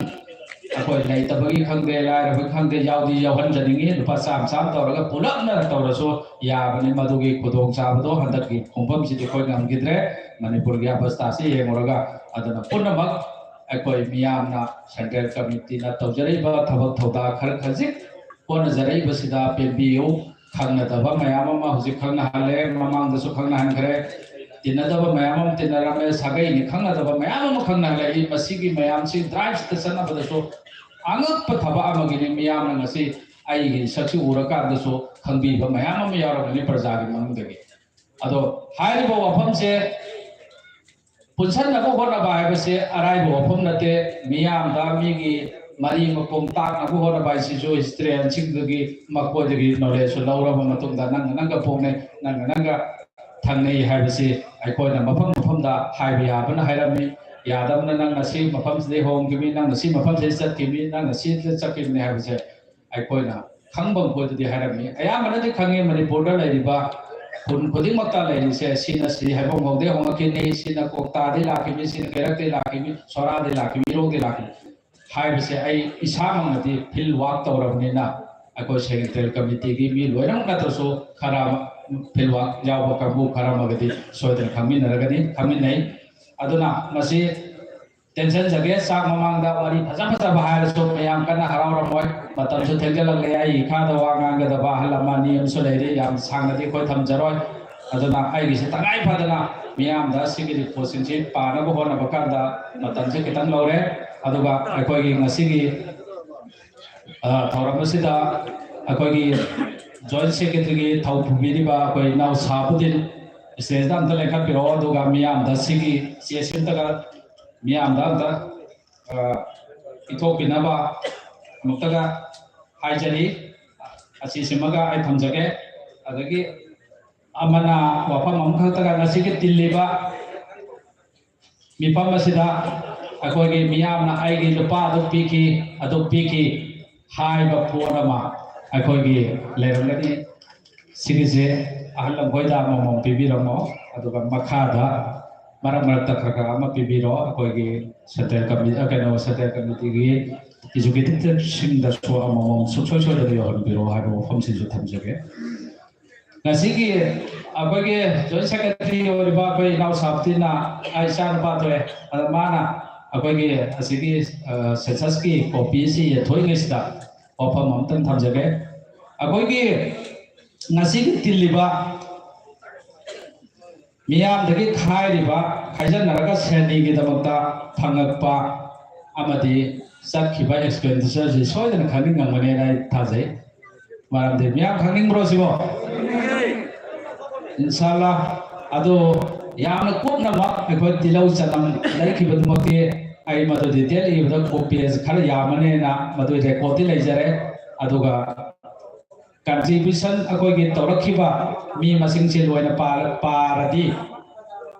ꯑꯩꯈꯣꯏ ꯂꯩꯇꯕꯒꯤ ꯈꯪꯗꯦ, ꯂꯥꯏꯔꯕꯒꯤ ꯈꯪꯗꯦ, ꯌꯥꯎꯗꯤ ꯌꯥꯎꯍꯟꯖꯅꯤꯡꯉꯤ꯫ ꯂꯨꯄꯥ ꯆꯥꯝꯃ ꯆꯥꯝꯃ ꯇꯧꯔꯒ ꯄꯨꯂꯞꯅ ꯇꯧꯔꯁꯨ ꯌꯥꯕꯅꯤ꯫ ꯃꯗꯨꯒꯤ ꯈꯨꯗꯣꯡꯆꯥꯕꯗꯣ ꯍꯟꯗꯛꯀꯤ ꯈꯣꯡꯐꯝꯁꯤꯗꯤ ꯑꯩꯈꯣꯏ ꯉꯝꯈꯤꯗ꯭ꯔꯦ꯫ ꯃꯅꯤꯄꯨꯔꯒꯤ ꯑꯕꯁꯊꯥꯁꯤ ꯌꯦꯡꯉꯨꯔꯒ, ꯑꯗꯨꯅ ꯄꯨꯝꯅꯃꯛ ꯑꯩꯈꯣꯏ ꯃꯤꯌꯥꯝꯅ ꯁꯦꯟꯇ꯭ꯔꯦꯜ ꯀꯃꯤꯇꯤꯅ ꯇꯧꯖꯔꯛꯏꯕ ꯊꯕꯛ ꯊꯧꯗꯥꯡ ꯈꯔ ꯈꯖꯤꯛ ꯍꯣꯠꯅꯖꯔꯛꯏꯕꯁꯤꯗ ꯄꯦꯟꯕꯤꯌꯨ꯫ ꯈꯪꯅꯗꯕ ꯃꯌꯥꯝ ꯑꯃ ꯍꯧꯖꯤꯛ ꯈꯪꯅꯍꯜꯂꯦ, ꯃꯃꯥꯡꯗꯁꯨ ꯈꯪꯅꯍꯟꯈ꯭ꯔꯦ꯫ ꯇꯤꯟꯅꯗꯕ ꯃꯌꯥꯝ ꯑꯃ ꯇꯤꯟꯅꯔꯝꯃꯦ, ꯁꯥꯒꯩꯅꯤ ꯈꯪꯅꯗꯕ ꯃꯌꯥꯝ ꯑꯃ ꯈꯪꯅꯍꯜꯂꯛꯏ꯫ ꯃꯁꯤꯒꯤ ꯃꯌꯥꯝꯁꯤ ꯗ꯭ꯔꯥꯏꯚꯁꯤꯗ ꯆꯠꯅꯕꯗꯁꯨ ꯑꯉꯛꯄ ꯊꯕꯛ ꯑꯃꯒꯤꯅꯤ꯫ ꯃꯤꯌꯥꯝꯅ ꯉꯁꯤ ꯑꯩꯒꯤ ꯁꯛꯁꯤ ꯎꯔꯀꯥꯟꯗꯁꯨ ꯈꯪꯕꯤꯕ ꯃꯌꯥꯝ ꯑꯃ ꯌꯥꯎꯔꯝꯒꯅꯤ ꯄ꯭ꯔꯖꯥꯒꯤ ꯃꯅꯨꯡꯗꯒꯤ꯫ ꯑꯗꯣ ꯍꯥꯏꯔꯤꯕ ꯋꯥꯐꯝꯁꯦ ꯄꯨꯟꯁꯟꯅꯕ ꯍꯣꯠꯅꯕ ꯍꯥꯏꯕꯁꯦ ꯑꯔꯥꯏꯕ ꯋꯥꯐꯝ ꯅꯠꯇꯦ꯫ ꯃꯤꯌꯥꯝꯗ ꯃꯤꯒꯤ ꯃꯔꯤ ꯃꯄꯨꯝ ꯇꯥꯛꯅꯕ ꯍꯣꯠꯅꯕ ꯍꯥꯏꯁꯤꯁꯨ ꯍꯤꯁꯇ꯭ꯔꯤꯌꯟꯁꯤꯡꯗꯒꯤ ꯃꯈꯣꯏꯗꯒꯤ ꯅꯣꯂꯦꯖꯁꯨ ꯂꯧꯔꯕ ꯃꯇꯨꯡꯗ ꯅꯪꯅ ꯅꯪꯒ ꯄꯣꯛꯅꯩ, ꯅꯪꯅ ꯅꯪꯒ ꯊꯪꯅꯩ ꯍꯥꯏꯕꯁꯤ ꯑꯩꯈꯣꯏꯅ ꯃꯐꯝ ꯃꯐꯝꯗ ꯍꯥꯏꯕ ꯌꯥꯕꯅ ꯍꯥꯏꯔꯝꯃꯤ꯫ ꯌꯥꯗꯕꯅ ꯅꯪꯅ ꯁꯤ ꯃꯐꯝꯁꯤꯗꯩ ꯍꯣꯡꯈꯤꯕꯅꯤ, ꯅꯪꯅ ꯁꯤ ꯃꯐꯝꯁꯤꯗꯩ ꯆꯠꯈꯤꯕꯅꯤ, ꯅꯪꯅ ꯁꯤꯗ ꯆꯠꯈꯤꯕꯅꯤ ꯍꯥꯏꯕꯁꯦ ꯑꯩꯈꯣꯏꯅ ꯈꯪꯕ ꯃꯈꯣꯏꯗꯗꯤ ꯍꯥꯏꯔꯝꯃꯤ꯫ ꯑꯌꯥꯝꯕꯅꯗꯤ ꯈꯪꯉꯤ, ꯃꯅꯤꯄꯨꯔꯗ ꯂꯩꯔꯤꯕ ꯈꯨꯟ ꯈꯨꯗꯤꯡꯃꯛꯇ ꯂꯩꯔꯤꯁꯦ, ꯁꯤꯅ ꯁꯤꯔꯤ ꯍꯥꯏꯐꯝ ꯍꯧꯗꯩ ꯍꯣꯡꯂꯛꯈꯤꯕꯅꯤ, ꯁꯤꯅ ꯀꯣꯛꯇꯥꯗꯩ ꯂꯥꯛꯈꯤꯕꯅꯤ, ꯁꯤꯅ ꯀꯩꯔꯛꯇꯩ ꯂꯥꯛꯈꯤꯕꯅꯤ, ꯁꯣꯔꯥꯗꯩ ꯂꯥꯛꯈꯤꯕꯅꯤ, ꯏꯔꯣꯡꯗꯩ ꯂꯥꯛꯈꯤꯕꯅꯤ ꯍꯥꯏꯕꯁꯦ ꯑꯩ ꯏꯁꯥꯃꯛꯅꯗꯤ ꯐꯤꯜ ꯋꯥꯔꯛ ꯇꯧꯔꯕꯅꯤꯅ ꯑꯩꯈꯣꯏ ꯁꯦꯀ꯭ꯔꯦꯇꯔꯤ ꯀꯃꯤꯇꯤꯒꯤ ꯃꯤ ꯂꯣꯏꯅꯃꯛ ꯅꯠꯇ꯭ꯔꯁꯨ ꯈꯔ ꯐꯤꯜ ꯋꯥꯔꯛ ꯌꯥꯎꯕ ꯀꯥꯡꯕꯨ ꯈꯔ ꯑꯃꯒꯗꯤ ꯁꯣꯏꯗꯅ ꯈꯪꯃꯤꯟꯅꯔꯒꯅꯤ, ꯈꯪꯃꯤꯟꯅꯩ꯫ ꯑꯗꯨꯅ ꯃꯁꯤ ꯇꯦꯟꯁꯟꯖꯒꯦ꯫ ꯆꯥꯛ ꯃꯃꯥꯡꯗ ꯋꯥꯔꯤ ꯐꯖ ꯐꯖꯕ ꯍꯥꯏꯔꯁꯨ ꯃꯌꯥꯝ ꯀꯟꯅ ꯍꯔꯥꯎꯔꯝꯃꯣꯏ꯫ ꯃꯇꯝꯁꯨ ꯊꯦꯡꯖꯤꯜꯂꯛꯂꯦ꯫ ꯑꯩ ꯏꯈꯥꯗ ꯋꯥ ꯉꯥꯡꯒꯗꯕ ꯑꯍꯜ ꯑꯃ ꯑꯅꯤ ꯑꯃꯁꯨ ꯂꯩꯔꯤ꯫ ꯌꯥꯝ ꯁꯥꯡꯅꯗꯤ ꯑꯩꯈꯣꯏ ꯊꯝꯖꯔꯣꯏ꯫ ꯑꯗꯨꯅ ꯑꯩꯒꯤꯁꯤ ꯇꯉꯥꯏ ꯐꯗꯅ ꯃꯤꯌꯥꯝꯗ ꯁꯤꯒꯤ ꯔꯤꯄꯣꯔꯠꯁꯤꯡꯁꯤ ꯄꯥꯅꯕ ꯍꯣꯠꯅꯕ ꯀꯥꯟꯗ ꯃꯇꯝꯁꯦ ꯈꯤꯇꯪ ꯂꯧꯔꯦ꯫ ꯑꯗꯨꯒ ꯑꯩꯈꯣꯏꯒꯤ ꯉꯁꯤꯒꯤ, ꯑ, ꯊꯧꯔꯝ ꯑꯁꯤꯗ ꯑꯩꯈꯣꯏꯒꯤ ꯖꯣꯏꯟ ꯁꯦꯀ꯭ꯔꯦꯇꯔꯤꯒꯤ ꯊꯧ ꯄꯨꯕꯤꯔꯤꯕ ꯑꯩꯈꯣꯏ ꯏꯅꯥꯎ ꯁꯥꯕꯨꯗꯤꯟ ꯁ꯭ꯇꯦꯖꯇ ꯑꯝꯇ ꯂꯦꯡꯈꯠꯄꯤꯔꯛꯑꯣ꯫ ꯑꯗꯨꯒ ꯃꯤꯌꯥꯝꯗ ꯁꯤꯒꯤ ꯆꯦꯁꯤ ꯑꯝꯇꯒ ꯃꯤꯌꯥꯝꯗ ꯑꯝꯇ, ꯑ, ꯄꯤꯊꯣꯛꯄꯤꯅꯕ ꯑꯃꯨꯛꯇꯒ ꯍꯥꯏꯖꯔꯤ꯫ ꯑꯁꯤꯁꯤꯃꯒ ꯑꯩ ꯊꯝꯖꯒꯦ꯫ ꯑꯗꯒꯤ ꯑꯃꯅ ꯋꯥꯐꯝ ꯑꯃꯈꯛꯇꯒ ꯉꯁꯤꯒꯤ ꯇꯤꯜꯂꯤꯕ ꯃꯤꯐꯝ ꯑꯁꯤꯗ ꯑꯩꯈꯣꯏꯒꯤ ꯃꯤꯌꯥꯝꯅ "ꯑꯩꯒꯤ ꯂꯨꯄꯥ ꯑꯗꯨ ꯄꯤꯈꯤ, ꯑꯗꯨ ꯄꯤꯈꯤ" ꯍꯥꯏꯕ ꯄꯣꯠ ꯑꯃ ꯑꯩꯈꯣꯏꯒꯤ ꯂꯩꯔꯝꯒꯅꯤ꯫ ꯁꯤꯒꯤꯁꯦ ꯑꯍꯜ ꯂꯝꯈꯣꯏꯗ ꯑꯃꯃꯝ ꯄꯤꯕꯤꯔꯝꯃꯣ, ꯑꯗꯨꯒ ꯃꯈꯥꯗ ꯃꯔꯛ ꯃꯔꯛꯇ ꯈꯔ ꯈꯔ ꯑꯃ ꯄꯤꯕꯤꯔꯣ꯫ ꯑꯩꯈꯣꯏꯒꯤ central committee, ꯀꯩꯅꯣ, central committeeꯒꯤ executiveꯁꯤꯡꯗꯁꯨ ꯑꯃꯃꯝ ꯁꯨꯡꯁꯣꯏ ꯁꯣꯏꯗꯅ ꯌꯧꯍꯟꯕꯤꯔꯣ ꯍꯥꯏꯕ ꯋꯥꯐꯝꯁꯤꯁꯨ ꯊꯝꯖꯒꯦ꯫ ꯉꯁꯤꯒꯤ ꯑꯩꯈꯣꯏꯒꯤ joint secretary ꯑꯣꯏꯔꯤꯕ ꯑꯩꯈꯣꯏ ꯏꯅꯥꯎ ꯁꯥꯕꯇꯤꯅ, ꯑꯩ ꯏꯆꯥ ꯅꯨꯄꯥ ꯊꯣꯛꯑꯦ, ꯑꯗ ꯃꯥꯅ ꯑꯩꯈꯣꯏꯒꯤ ꯑꯁꯤꯒꯤ, ꯑ, censusꯀꯤ copy ꯑꯁꯤ ꯌꯦꯟꯊꯣꯛꯏꯉꯩꯁꯤꯗ ꯋꯥꯐꯝ ꯑꯃꯇꯪ ꯊꯝꯖꯒꯦ꯫ ꯑꯩꯈꯣꯏꯒꯤ ꯉꯁꯤꯒꯤ ꯇꯤꯜꯂꯤꯕ ꯃꯤꯌꯥꯝꯗꯒꯤ ꯈꯥꯏꯔꯤꯕ, ꯈꯥꯏꯖꯟꯅꯔꯒ ꯁꯦꯟꯅꯤꯒꯤꯗꯃꯛꯇ ꯐꯪꯉꯛꯄ ꯑꯃꯗꯤ ꯆꯠꯈꯤꯕ expenditureꯁꯤ ꯁꯣꯏꯗꯅ ꯈꯪꯅꯤꯡꯉꯝꯒꯅꯦꯅ ꯑꯩ ꯊꯥꯖꯩ꯫ ꯃꯔꯝꯗꯤ ꯃꯤꯌꯥꯝ ꯈꯪꯅꯤꯡꯕ꯭ꯔꯣ ꯁꯤꯕꯣ? ꯏꯟꯁꯥꯜꯂꯥ꯫ ꯑꯗꯨ ꯌꯥꯝꯅ ꯀꯨꯞꯅꯃꯛ ꯑꯩꯈꯣꯏ ꯇꯤꯜꯍꯧ ꯆꯅꯝ ꯂꯩꯈꯤꯕꯗꯨꯃꯛꯇꯤ ꯑꯩ ꯃꯗꯨ detail ꯏꯕꯗ copy paste ꯈꯔ ꯌꯥꯝꯃꯅꯦꯅ ꯃꯗꯨꯒꯤ recordꯇꯤ ꯂꯩꯖꯔꯦ꯫ ꯑꯗꯨꯒ contribution ꯑꯩꯈꯣꯏꯒꯤ ꯇꯧꯔꯛꯈꯤꯕ ꯃꯤ ꯃꯁꯤꯡꯁꯤ ꯂꯣꯏꯅ ꯄꯥꯔ-, ꯄꯥꯔꯗꯤ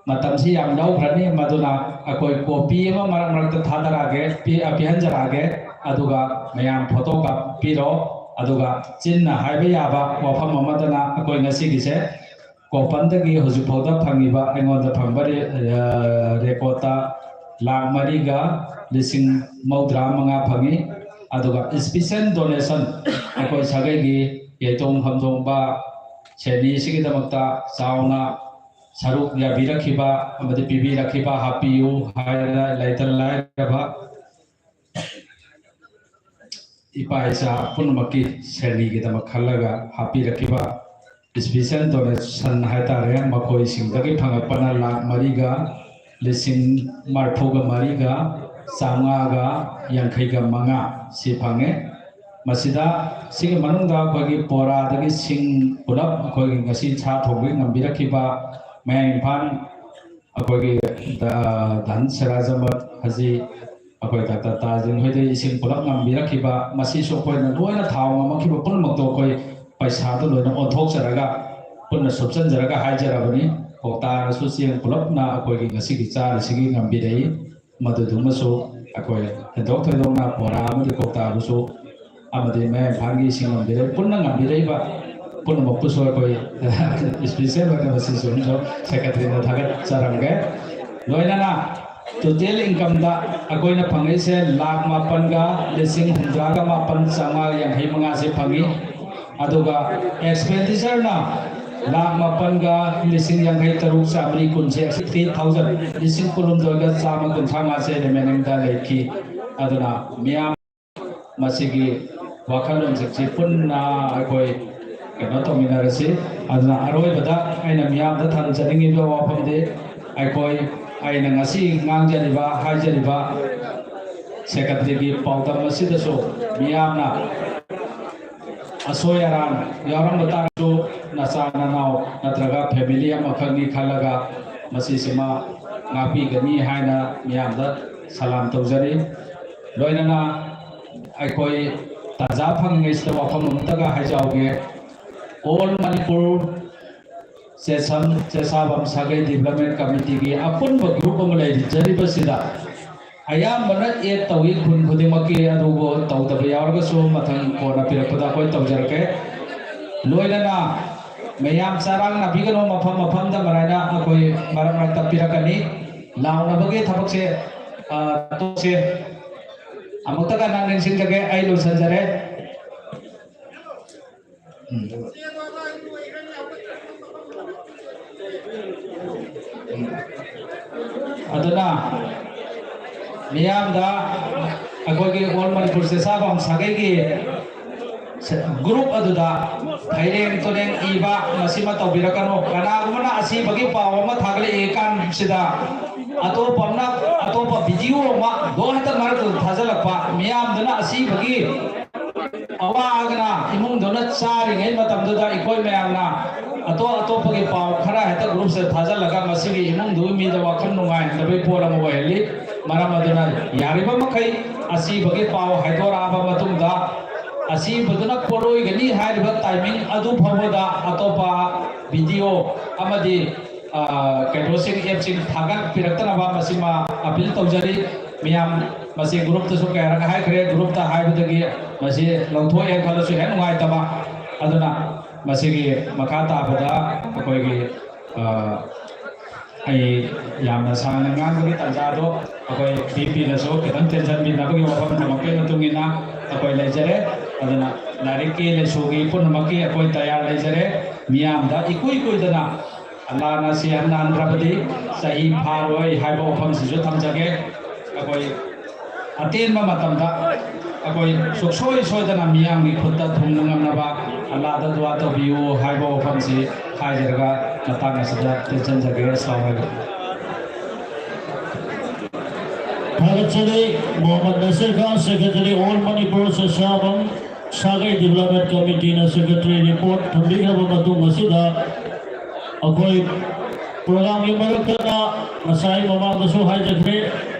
ꯃꯇꯝꯁꯤ ꯌꯥꯝ ꯂꯧꯈ꯭ꯔꯅꯤ꯫ ꯃꯗꯨꯅ ꯑꯩꯈꯣꯏ copy ꯑꯃ ꯃꯔꯛ ꯃꯔꯛꯇ ꯊꯥꯗꯔꯛꯑꯒꯦ, ꯄꯤ-, ꯑ, ꯄꯤꯍꯟꯖꯔꯛꯑꯒꯦ꯫ ꯑꯗꯨꯒ ꯃꯌꯥꯝ photo ꯀꯥꯞꯄꯤꯔꯣ꯫ ꯑꯗꯨꯒ ꯆꯤꯟꯅ ꯍꯥꯏꯕ ꯌꯥꯕ ꯋꯥꯐꯝ ꯑꯃꯗꯅ ꯑꯩꯈꯣꯏ ꯉꯁꯤꯒꯤꯁꯦ ꯀꯣꯄꯟꯗꯒꯤ ꯍꯧꯖꯤꯛ ꯐꯥꯎꯗ ꯐꯪꯉꯤꯕ ꯑꯩꯉꯣꯟꯗ ꯐꯪꯕ ꯔꯦ-, ꯑ, recordꯇ ꯂꯥꯈ ꯃꯔꯤꯒ ꯂꯤꯁꯤꯡ ꯃꯧꯗ꯭ꯔꯥ ꯃꯉꯥ ꯐꯪꯉꯤ꯫ ꯑꯗꯨꯒ special donation ꯑꯩꯈꯣꯏ ꯁꯥꯒꯩꯒꯤ ꯌꯩꯇꯣꯡ ꯈꯝꯗꯣꯡꯕ ꯁꯦꯅꯤꯁꯤꯒꯤꯗꯃꯛꯇ ꯆꯥꯎꯅ ꯁꯔꯨꯛ ꯌꯥꯕꯤꯔꯛꯈꯤꯕ ꯑꯃꯗꯤ ꯄꯤꯕꯤꯔꯛꯈꯤꯕ, ꯍꯥꯞꯄꯤꯌꯨ ꯍꯥꯏꯅ ꯂꯩꯇ ꯂꯥꯏꯔꯕ ꯏꯄꯥ ꯏꯆꯥ ꯄꯨꯝꯅꯃꯛꯀꯤ ꯁꯦꯅꯤꯒꯤꯗꯃꯛ ꯈꯜꯂꯒ ꯍꯥꯞꯄꯤꯔꯛꯈꯤꯕ special donation ꯍꯥꯏꯇꯥꯔꯦ, ꯃꯈꯣꯏꯁꯤꯡꯗꯒꯤ ꯐꯪꯉꯛꯄꯅ ꯂꯥꯈ ꯃꯔꯤꯒ ꯂꯤꯁꯤꯡ ꯃꯔꯐꯨꯒ ꯃꯔꯤꯒ ꯆꯥꯝꯃꯉꯥꯒ ꯌꯥꯡꯈꯩꯒ ꯃꯉꯥ ꯁꯤ ꯐꯪꯉꯦ꯫ ꯃꯁꯤꯗ, ꯁꯤꯒꯤ ꯃꯅꯨꯡꯗ ꯑꯩꯈꯣꯏꯒꯤ ꯕꯣꯔꯥꯗꯒꯤ ꯁꯤꯡ ꯄꯨꯂꯞ ꯑꯩꯈꯣꯏꯒꯤ ꯉꯁꯤ ꯁꯥ ꯊꯣꯡꯕꯒꯤ ꯉꯝꯕꯤꯔꯛꯈꯤꯕ ꯃꯌꯥꯡ ꯏꯝꯐꯥꯜ ꯑꯩꯈꯣꯏꯒꯤ ꯗ-, ꯙꯟ ꯁꯤꯔꯥꯖ ꯑꯍꯃꯗ ꯍꯖꯤ, ꯑꯩꯈꯣꯏ ꯗꯥꯛꯇꯔ ꯇꯥꯖꯤꯟ ꯍꯣꯏꯗꯒꯤ ꯏꯁꯤꯡ ꯄꯨꯂꯞ ꯉꯝꯕꯤꯔꯛꯈꯤꯕ, ꯃꯁꯤꯁꯨ ꯑꯩꯈꯣꯏꯅ ꯂꯣꯏꯅ ꯊꯥꯎ ꯉꯝꯃꯛꯈꯤꯕ ꯄꯨꯝꯅꯃꯛꯇꯣ ꯑꯩꯈꯣꯏ ꯄꯩꯁꯥꯗꯣ ꯂꯣꯏꯅ ꯑꯣꯟꯊꯣꯛꯆꯔꯒ ꯄꯨꯟꯅ ꯁꯨꯞꯆꯟꯖꯔꯒ ꯍꯥꯏꯖꯔꯕꯅꯤ꯫ ꯀꯧꯇꯥꯒꯁꯨ ꯆꯦꯡ ꯄꯨꯂꯞꯅ ꯑꯩꯈꯣꯏꯒꯤ ꯉꯁꯤꯒꯤ ꯆꯥꯔꯤꯁꯤꯒꯤ ꯉꯝꯕꯤꯔꯛꯏ꯫ ꯃꯗꯨꯗꯨꯃꯁꯨ ꯑꯩꯈꯣꯏ ꯍꯦꯟꯗꯣꯛ ꯊꯣꯏꯗꯣꯛꯅ ꯕꯣꯔꯥ ꯑꯃꯗꯤ ꯀꯧꯇꯥꯕꯨꯁꯨ ꯑꯃꯗꯤ ꯃꯌꯥꯡ ꯏꯝꯐꯥꯜꯒꯤ ꯏꯁꯤꯡ ꯉꯝꯕꯤꯔꯛꯏ, ꯄꯨꯟꯅ ꯉꯝꯕꯤꯔꯛꯏꯕ ꯄꯨꯝꯅꯃꯛꯄꯨꯁꯨ ꯑꯩꯈꯣꯏ ꯏꯁꯄꯤꯁꯦꯜ ꯑꯣꯏꯅ ꯃꯁꯤꯁꯨ ꯑꯃꯁꯨ ꯁꯦꯀ꯭ꯔꯦꯇꯔꯤꯗ ꯊꯥꯒꯠꯆꯔꯝꯒꯦ꯫ ꯂꯣꯏꯅꯅ ꯇꯣꯇꯦꯜ ꯏꯟꯀꯝꯗ ꯑꯩꯈꯣꯏꯅ ꯐꯪꯉꯛꯏꯁꯦ ꯂꯥꯈ ꯃꯥꯄꯟꯒ ꯂꯤꯁꯤꯡ ꯍꯨꯝꯗ꯭ꯔꯥꯒ ꯃꯥꯄꯟ ꯆꯥꯝꯃꯉꯥ ꯌꯥꯡꯈꯩ ꯃꯉꯥꯁꯦ ꯐꯪꯉꯤ꯫ ꯑꯗꯨꯒ ꯑꯦꯛꯁꯄꯦꯟꯗꯤꯆꯔꯅ ꯂꯥꯈ ꯃꯥꯄꯟꯒ ꯂꯤꯁꯤꯡ ꯌꯥꯡꯈꯩ ꯇꯔꯨꯛ ꯆꯥꯃꯔꯤ ꯀꯨꯟꯁꯦ, ꯁꯤꯛꯁꯇꯤ ꯊꯥꯎꯖꯟ, ꯂꯤꯁꯤꯡ ꯀꯨꯟꯍꯨꯝꯗꯣꯏꯒ ꯆꯥꯝꯃ ꯀꯨꯟꯊ꯭ꯔꯥ ꯃꯉꯥꯁꯦ ꯔꯤꯃꯦꯅꯤꯡꯗ ꯂꯩꯈꯤ꯫ ꯑꯗꯨꯅ ꯃꯤꯌꯥꯝ ꯃꯁꯤꯒꯤ ꯋꯥꯈꯜꯂꯣꯟꯁꯤꯡꯁꯤ ꯄꯨꯟꯅ ꯑꯩꯈꯣꯏ ꯀꯩꯅꯣ ꯇꯧꯃꯤꯟꯅꯔꯁꯤ꯫ ꯑꯗꯨꯅ ꯑꯔꯣꯏꯕꯗ ꯑꯩꯅ ꯃꯤꯌꯥꯝꯗ ꯊꯝꯖꯅꯤꯡꯉꯤꯕ ꯋꯥꯐꯝꯗꯤ, ꯑꯩꯈꯣꯏ, ꯑꯩꯅ ꯉꯁꯤ ꯉꯥꯡꯖꯔꯤꯕ, ꯍꯥꯏꯖꯔꯤꯕ ꯁꯦꯀ꯭ꯔꯦꯇꯔꯤꯒꯤ ꯄꯥꯎꯗꯝ ꯑꯁꯤꯗꯁꯨ ꯃꯤꯌꯥꯝꯅ ꯑꯁꯣꯏ ꯑꯔꯥꯟ ꯌꯥꯎꯔꯝꯕ ꯇꯥꯔꯁꯨ, ꯅꯆꯥ ꯅꯅꯥꯎ ꯅꯠꯇ꯭ꯔꯒ ꯐꯦꯃꯤꯂꯤ ꯑꯃꯈꯛꯅꯤ ꯈꯜꯂꯒ ꯃꯁꯤꯁꯤꯃ ꯉꯥꯛꯄꯤꯒꯅꯤ ꯍꯥꯏꯅ ꯃꯤꯌꯥꯝꯗ ꯁꯂꯥꯝ ꯇꯧꯖꯔꯤ꯫ ꯂꯣꯏꯅꯅ ꯑꯩꯈꯣꯏ ꯇꯥꯟꯖꯥ ꯐꯪꯉꯤꯉꯩꯁꯤꯗ ꯋꯥꯐꯝ ꯑꯃꯇꯒ ꯍꯥꯏꯖꯍꯧꯒꯦ꯫ ꯑꯣꯜ ꯃꯅꯤꯄꯨꯔ ꯆꯦꯁꯝ ꯆꯦꯁꯥꯕꯝ ꯁꯥꯒꯩ ꯗꯤꯕ꯭ꯂꯞꯃꯦꯟ ꯀꯃꯤꯇꯤꯒꯤ ꯑꯄꯨꯟꯕ ꯒ꯭ꯔꯨꯞ ꯑꯃ ꯂꯩꯖꯔꯤꯕꯁꯤꯗ ꯑꯌꯥꯝꯕꯅ ꯑꯦꯗ ꯇꯧꯏ ꯈꯨꯟ ꯈꯨꯗꯤꯡꯃꯛꯀꯤ, ꯑꯗꯨꯕꯨ ꯇꯧꯗꯕ ꯌꯥꯎꯔꯒꯁꯨ ꯃꯊꯪ ꯀꯣꯟꯅ ꯄꯤꯔꯛꯄꯗ ꯑꯩꯈꯣꯏ ꯇꯧꯖꯔꯛꯀꯦ꯫ ꯂꯣꯏꯅꯅ ꯃꯌꯥꯝ ꯆꯔꯥꯡꯅꯕꯤꯒꯅꯨ, ꯃꯐꯝ ꯃꯐꯝꯗ ꯃꯔꯥꯏꯅ ꯑꯩꯈꯣꯏ ꯃꯔꯛ ꯃꯔꯛꯇ ꯄꯤꯔꯛꯀꯅꯤ꯫ ꯂꯥꯎꯅꯕꯒꯤ ꯊꯕꯛꯁꯦ, ꯑ, ꯇꯣꯛꯁꯦ꯫ ꯑꯃꯨꯛꯇꯒ ꯅꯪ ꯅꯤꯡꯁꯤꯡꯖꯒꯦ, ꯑꯩ ꯂꯣꯏꯁꯤꯟꯖꯔꯦ꯫ ꯎꯝ꯫ ꯎꯝ꯫ ꯑꯗꯨꯅ ꯃꯤꯌꯥꯝꯗ ꯑꯩꯈꯣꯏꯒꯤ ꯑꯣꯜ ꯃꯅꯤꯄꯨꯔ ꯆꯦꯁꯥꯕꯝ ꯁꯥꯒꯩꯒꯤ ꯒ꯭ꯔꯨꯞ ꯑꯗꯨꯗ ꯐꯩꯔꯦꯡ ꯇꯨꯔꯦꯡ ꯏꯕ ꯃꯁꯤꯃ ꯇꯧꯕꯤꯔꯛꯀꯅꯨ꯫ ꯀꯅꯥꯒꯨꯝꯕꯅ ꯑꯁꯤꯕꯒꯤ ꯄꯥꯎ ꯑꯃ ꯊꯥꯒꯠꯂꯛꯏ ꯀꯥꯟꯁꯤꯗ ꯑꯇꯣꯞꯄ ꯑꯃꯅ ꯑꯇꯣꯞꯄ ꯚꯤꯗꯤꯑꯣ ꯑꯃ ꯗꯣ ꯍꯦꯛꯇ ꯃꯔꯛꯇꯨꯗ ꯊꯥꯖꯤꯜꯂꯛꯄ, ꯃꯤꯌꯥꯝꯗꯨꯅ ꯑꯁꯤꯕꯒꯤ ꯑꯋꯥꯕꯅ ꯏꯃꯨꯡꯗꯨꯅ ꯆꯥꯔꯤꯉꯩ ꯃꯇꯝꯗꯨꯗ ꯑꯩꯈꯣꯏ ꯃꯌꯥꯝꯅ ꯑꯇꯣꯞ ꯑꯇꯣꯞꯄꯒꯤ ꯄꯥꯎ ꯈꯔ ꯍꯦꯛꯇ ꯒ꯭ꯔꯨꯞꯁꯤꯗ ꯊꯥꯖꯤꯜꯂꯒ ꯃꯁꯤꯒꯤ ꯏꯃꯨꯡꯗꯨꯒꯤ ꯃꯤꯗ ꯋꯥꯈꯜ ꯅꯨꯡꯉꯥꯏꯍꯟꯗꯕꯒꯤ ꯄꯣꯠ ꯑꯃ ꯑꯣꯏꯍꯜꯂꯤ꯫ ꯃꯔꯝ ꯑꯗꯨꯅ ꯌꯥꯔꯤꯕ ꯃꯈꯩ ꯑꯁꯤꯕꯒꯤ ꯄꯥꯎ ꯍꯥꯏꯗꯣꯔꯛꯑꯕ ꯃꯇꯨꯡꯗ ꯑꯁꯤꯕꯗꯨꯅ ꯄꯣꯠꯂꯣꯏꯒꯅꯤ ꯍꯥꯏꯔꯤꯕ ꯇꯥꯏꯃꯤꯡ ꯑꯗꯨ ꯐꯥꯎꯕꯗ ꯑꯇꯣꯞꯄ ꯚꯤꯗꯤꯑꯣ ꯑꯃꯗꯤ ꯑ, ꯀꯩꯅꯣꯁꯤꯡ, ꯑꯦꯞꯁꯤꯡ ꯊꯥꯒꯠꯄꯤꯔꯛꯇꯅꯕ ꯃꯁꯤꯃ ꯑꯄꯤꯜ ꯇꯧꯖꯔꯤ꯫ ꯃꯤꯌꯥꯝ ꯃꯁꯤ ꯒ꯭ꯔꯨꯞꯇꯁꯨ ꯀꯌꯥꯔꯛ ꯍꯥꯏꯈ꯭ꯔꯦ, ꯒ꯭ꯔꯨꯞꯇ ꯍꯥꯏꯕꯗꯒꯤ ꯃꯁꯤ ꯂꯧꯊꯣꯛꯑꯦ ꯈꯜꯂꯁꯨ ꯍꯦꯛ ꯅꯨꯡꯉꯥꯏꯇꯕ꯫ ꯑꯗꯨꯅ ꯃꯁꯤꯒꯤ ꯃꯈꯥ ꯇꯥꯕꯗ ꯑꯩꯈꯣꯏꯒꯤ, ꯑ, ꯑꯩ ꯌꯥꯝꯅ ꯁꯥꯡꯅ ꯉꯥꯡꯕꯒꯤ ꯇꯥꯟꯖꯥꯗꯣ ꯑꯩꯈꯣꯏ ꯚꯤ ꯄꯤꯅꯁꯨ ꯈꯤꯇꯪ ꯇꯦꯟꯁꯤꯟꯕꯤꯅꯕꯒꯤ ꯋꯥꯐꯝ ꯊꯝꯃꯛꯄꯒꯤ ꯃꯇꯨꯡ ꯏꯟꯅ ꯑꯩꯈꯣꯏ ꯂꯩꯖꯔꯦ꯫ ꯑꯗꯨꯅ ꯂꯥꯏꯔꯤꯛꯀꯤ ꯂꯥꯏꯁꯨꯒꯤ ꯄꯨꯝꯅꯃꯛꯀꯤ ꯑꯩꯈꯣꯏ ꯇꯌꯥꯔ ꯂꯩꯖꯔꯦ꯫ ꯃꯤꯌꯥꯝꯗ ꯏꯀꯨꯏ ꯀꯨꯏꯗꯅ ꯑꯜꯂꯥꯅ ꯁꯤ ꯍꯟꯅ ꯍꯟꯈ꯭ꯔꯕꯗꯤ ꯆꯍꯤ ꯐꯥꯔꯣꯏ ꯍꯥꯏꯕ ꯋꯥꯐꯝꯁꯤꯁꯨ ꯊꯝꯖꯒꯦ꯫ ꯑꯩꯈꯣꯏ ꯑꯇꯦꯟꯕ ꯃꯇꯝꯗ ꯑꯩꯈꯣꯏ ꯁꯨꯡꯁꯣꯏ ꯁꯣꯏꯗꯅ ꯃꯤꯌꯥꯝꯒꯤ ꯈꯨꯠꯇ ꯊꯨꯡꯕ ꯉꯝꯅꯕ ꯑꯜꯂꯥꯗ ꯗꯨꯋꯥ ꯇꯧꯕꯤꯌꯨ ꯍꯥꯏꯕ ꯋꯥꯐꯝꯁꯤ ꯍꯥꯏꯖꯔꯒ ꯃꯇꯥꯡ ꯑꯁꯤꯗ ꯇꯦꯟꯁꯤꯟꯖꯒꯦ꯫ ꯑꯁꯂꯥꯃꯨ ꯑꯂꯥꯏꯀꯨꯝ꯫ ꯊꯥꯒꯠꯆꯔꯤ꯫ ꯃꯣꯍꯝꯃꯗ ꯅꯁꯤꯔ ꯈꯥꯟ, Secretary, All Manipur ꯁꯦꯁꯥꯕꯝ ꯁꯥꯒꯩ Development Committeeꯅ Secretary report ꯊꯝꯕꯤꯈ꯭ꯔꯕ ꯃꯇꯨꯡ ꯑꯁꯤꯗ ꯑꯩꯈꯣꯏ programꯒꯤ ꯃꯔꯛꯇꯅ ꯉꯁꯥꯏ ꯃꯃꯥꯡꯗꯁꯨ ꯍꯥꯏꯖꯈ꯭ꯔꯦ,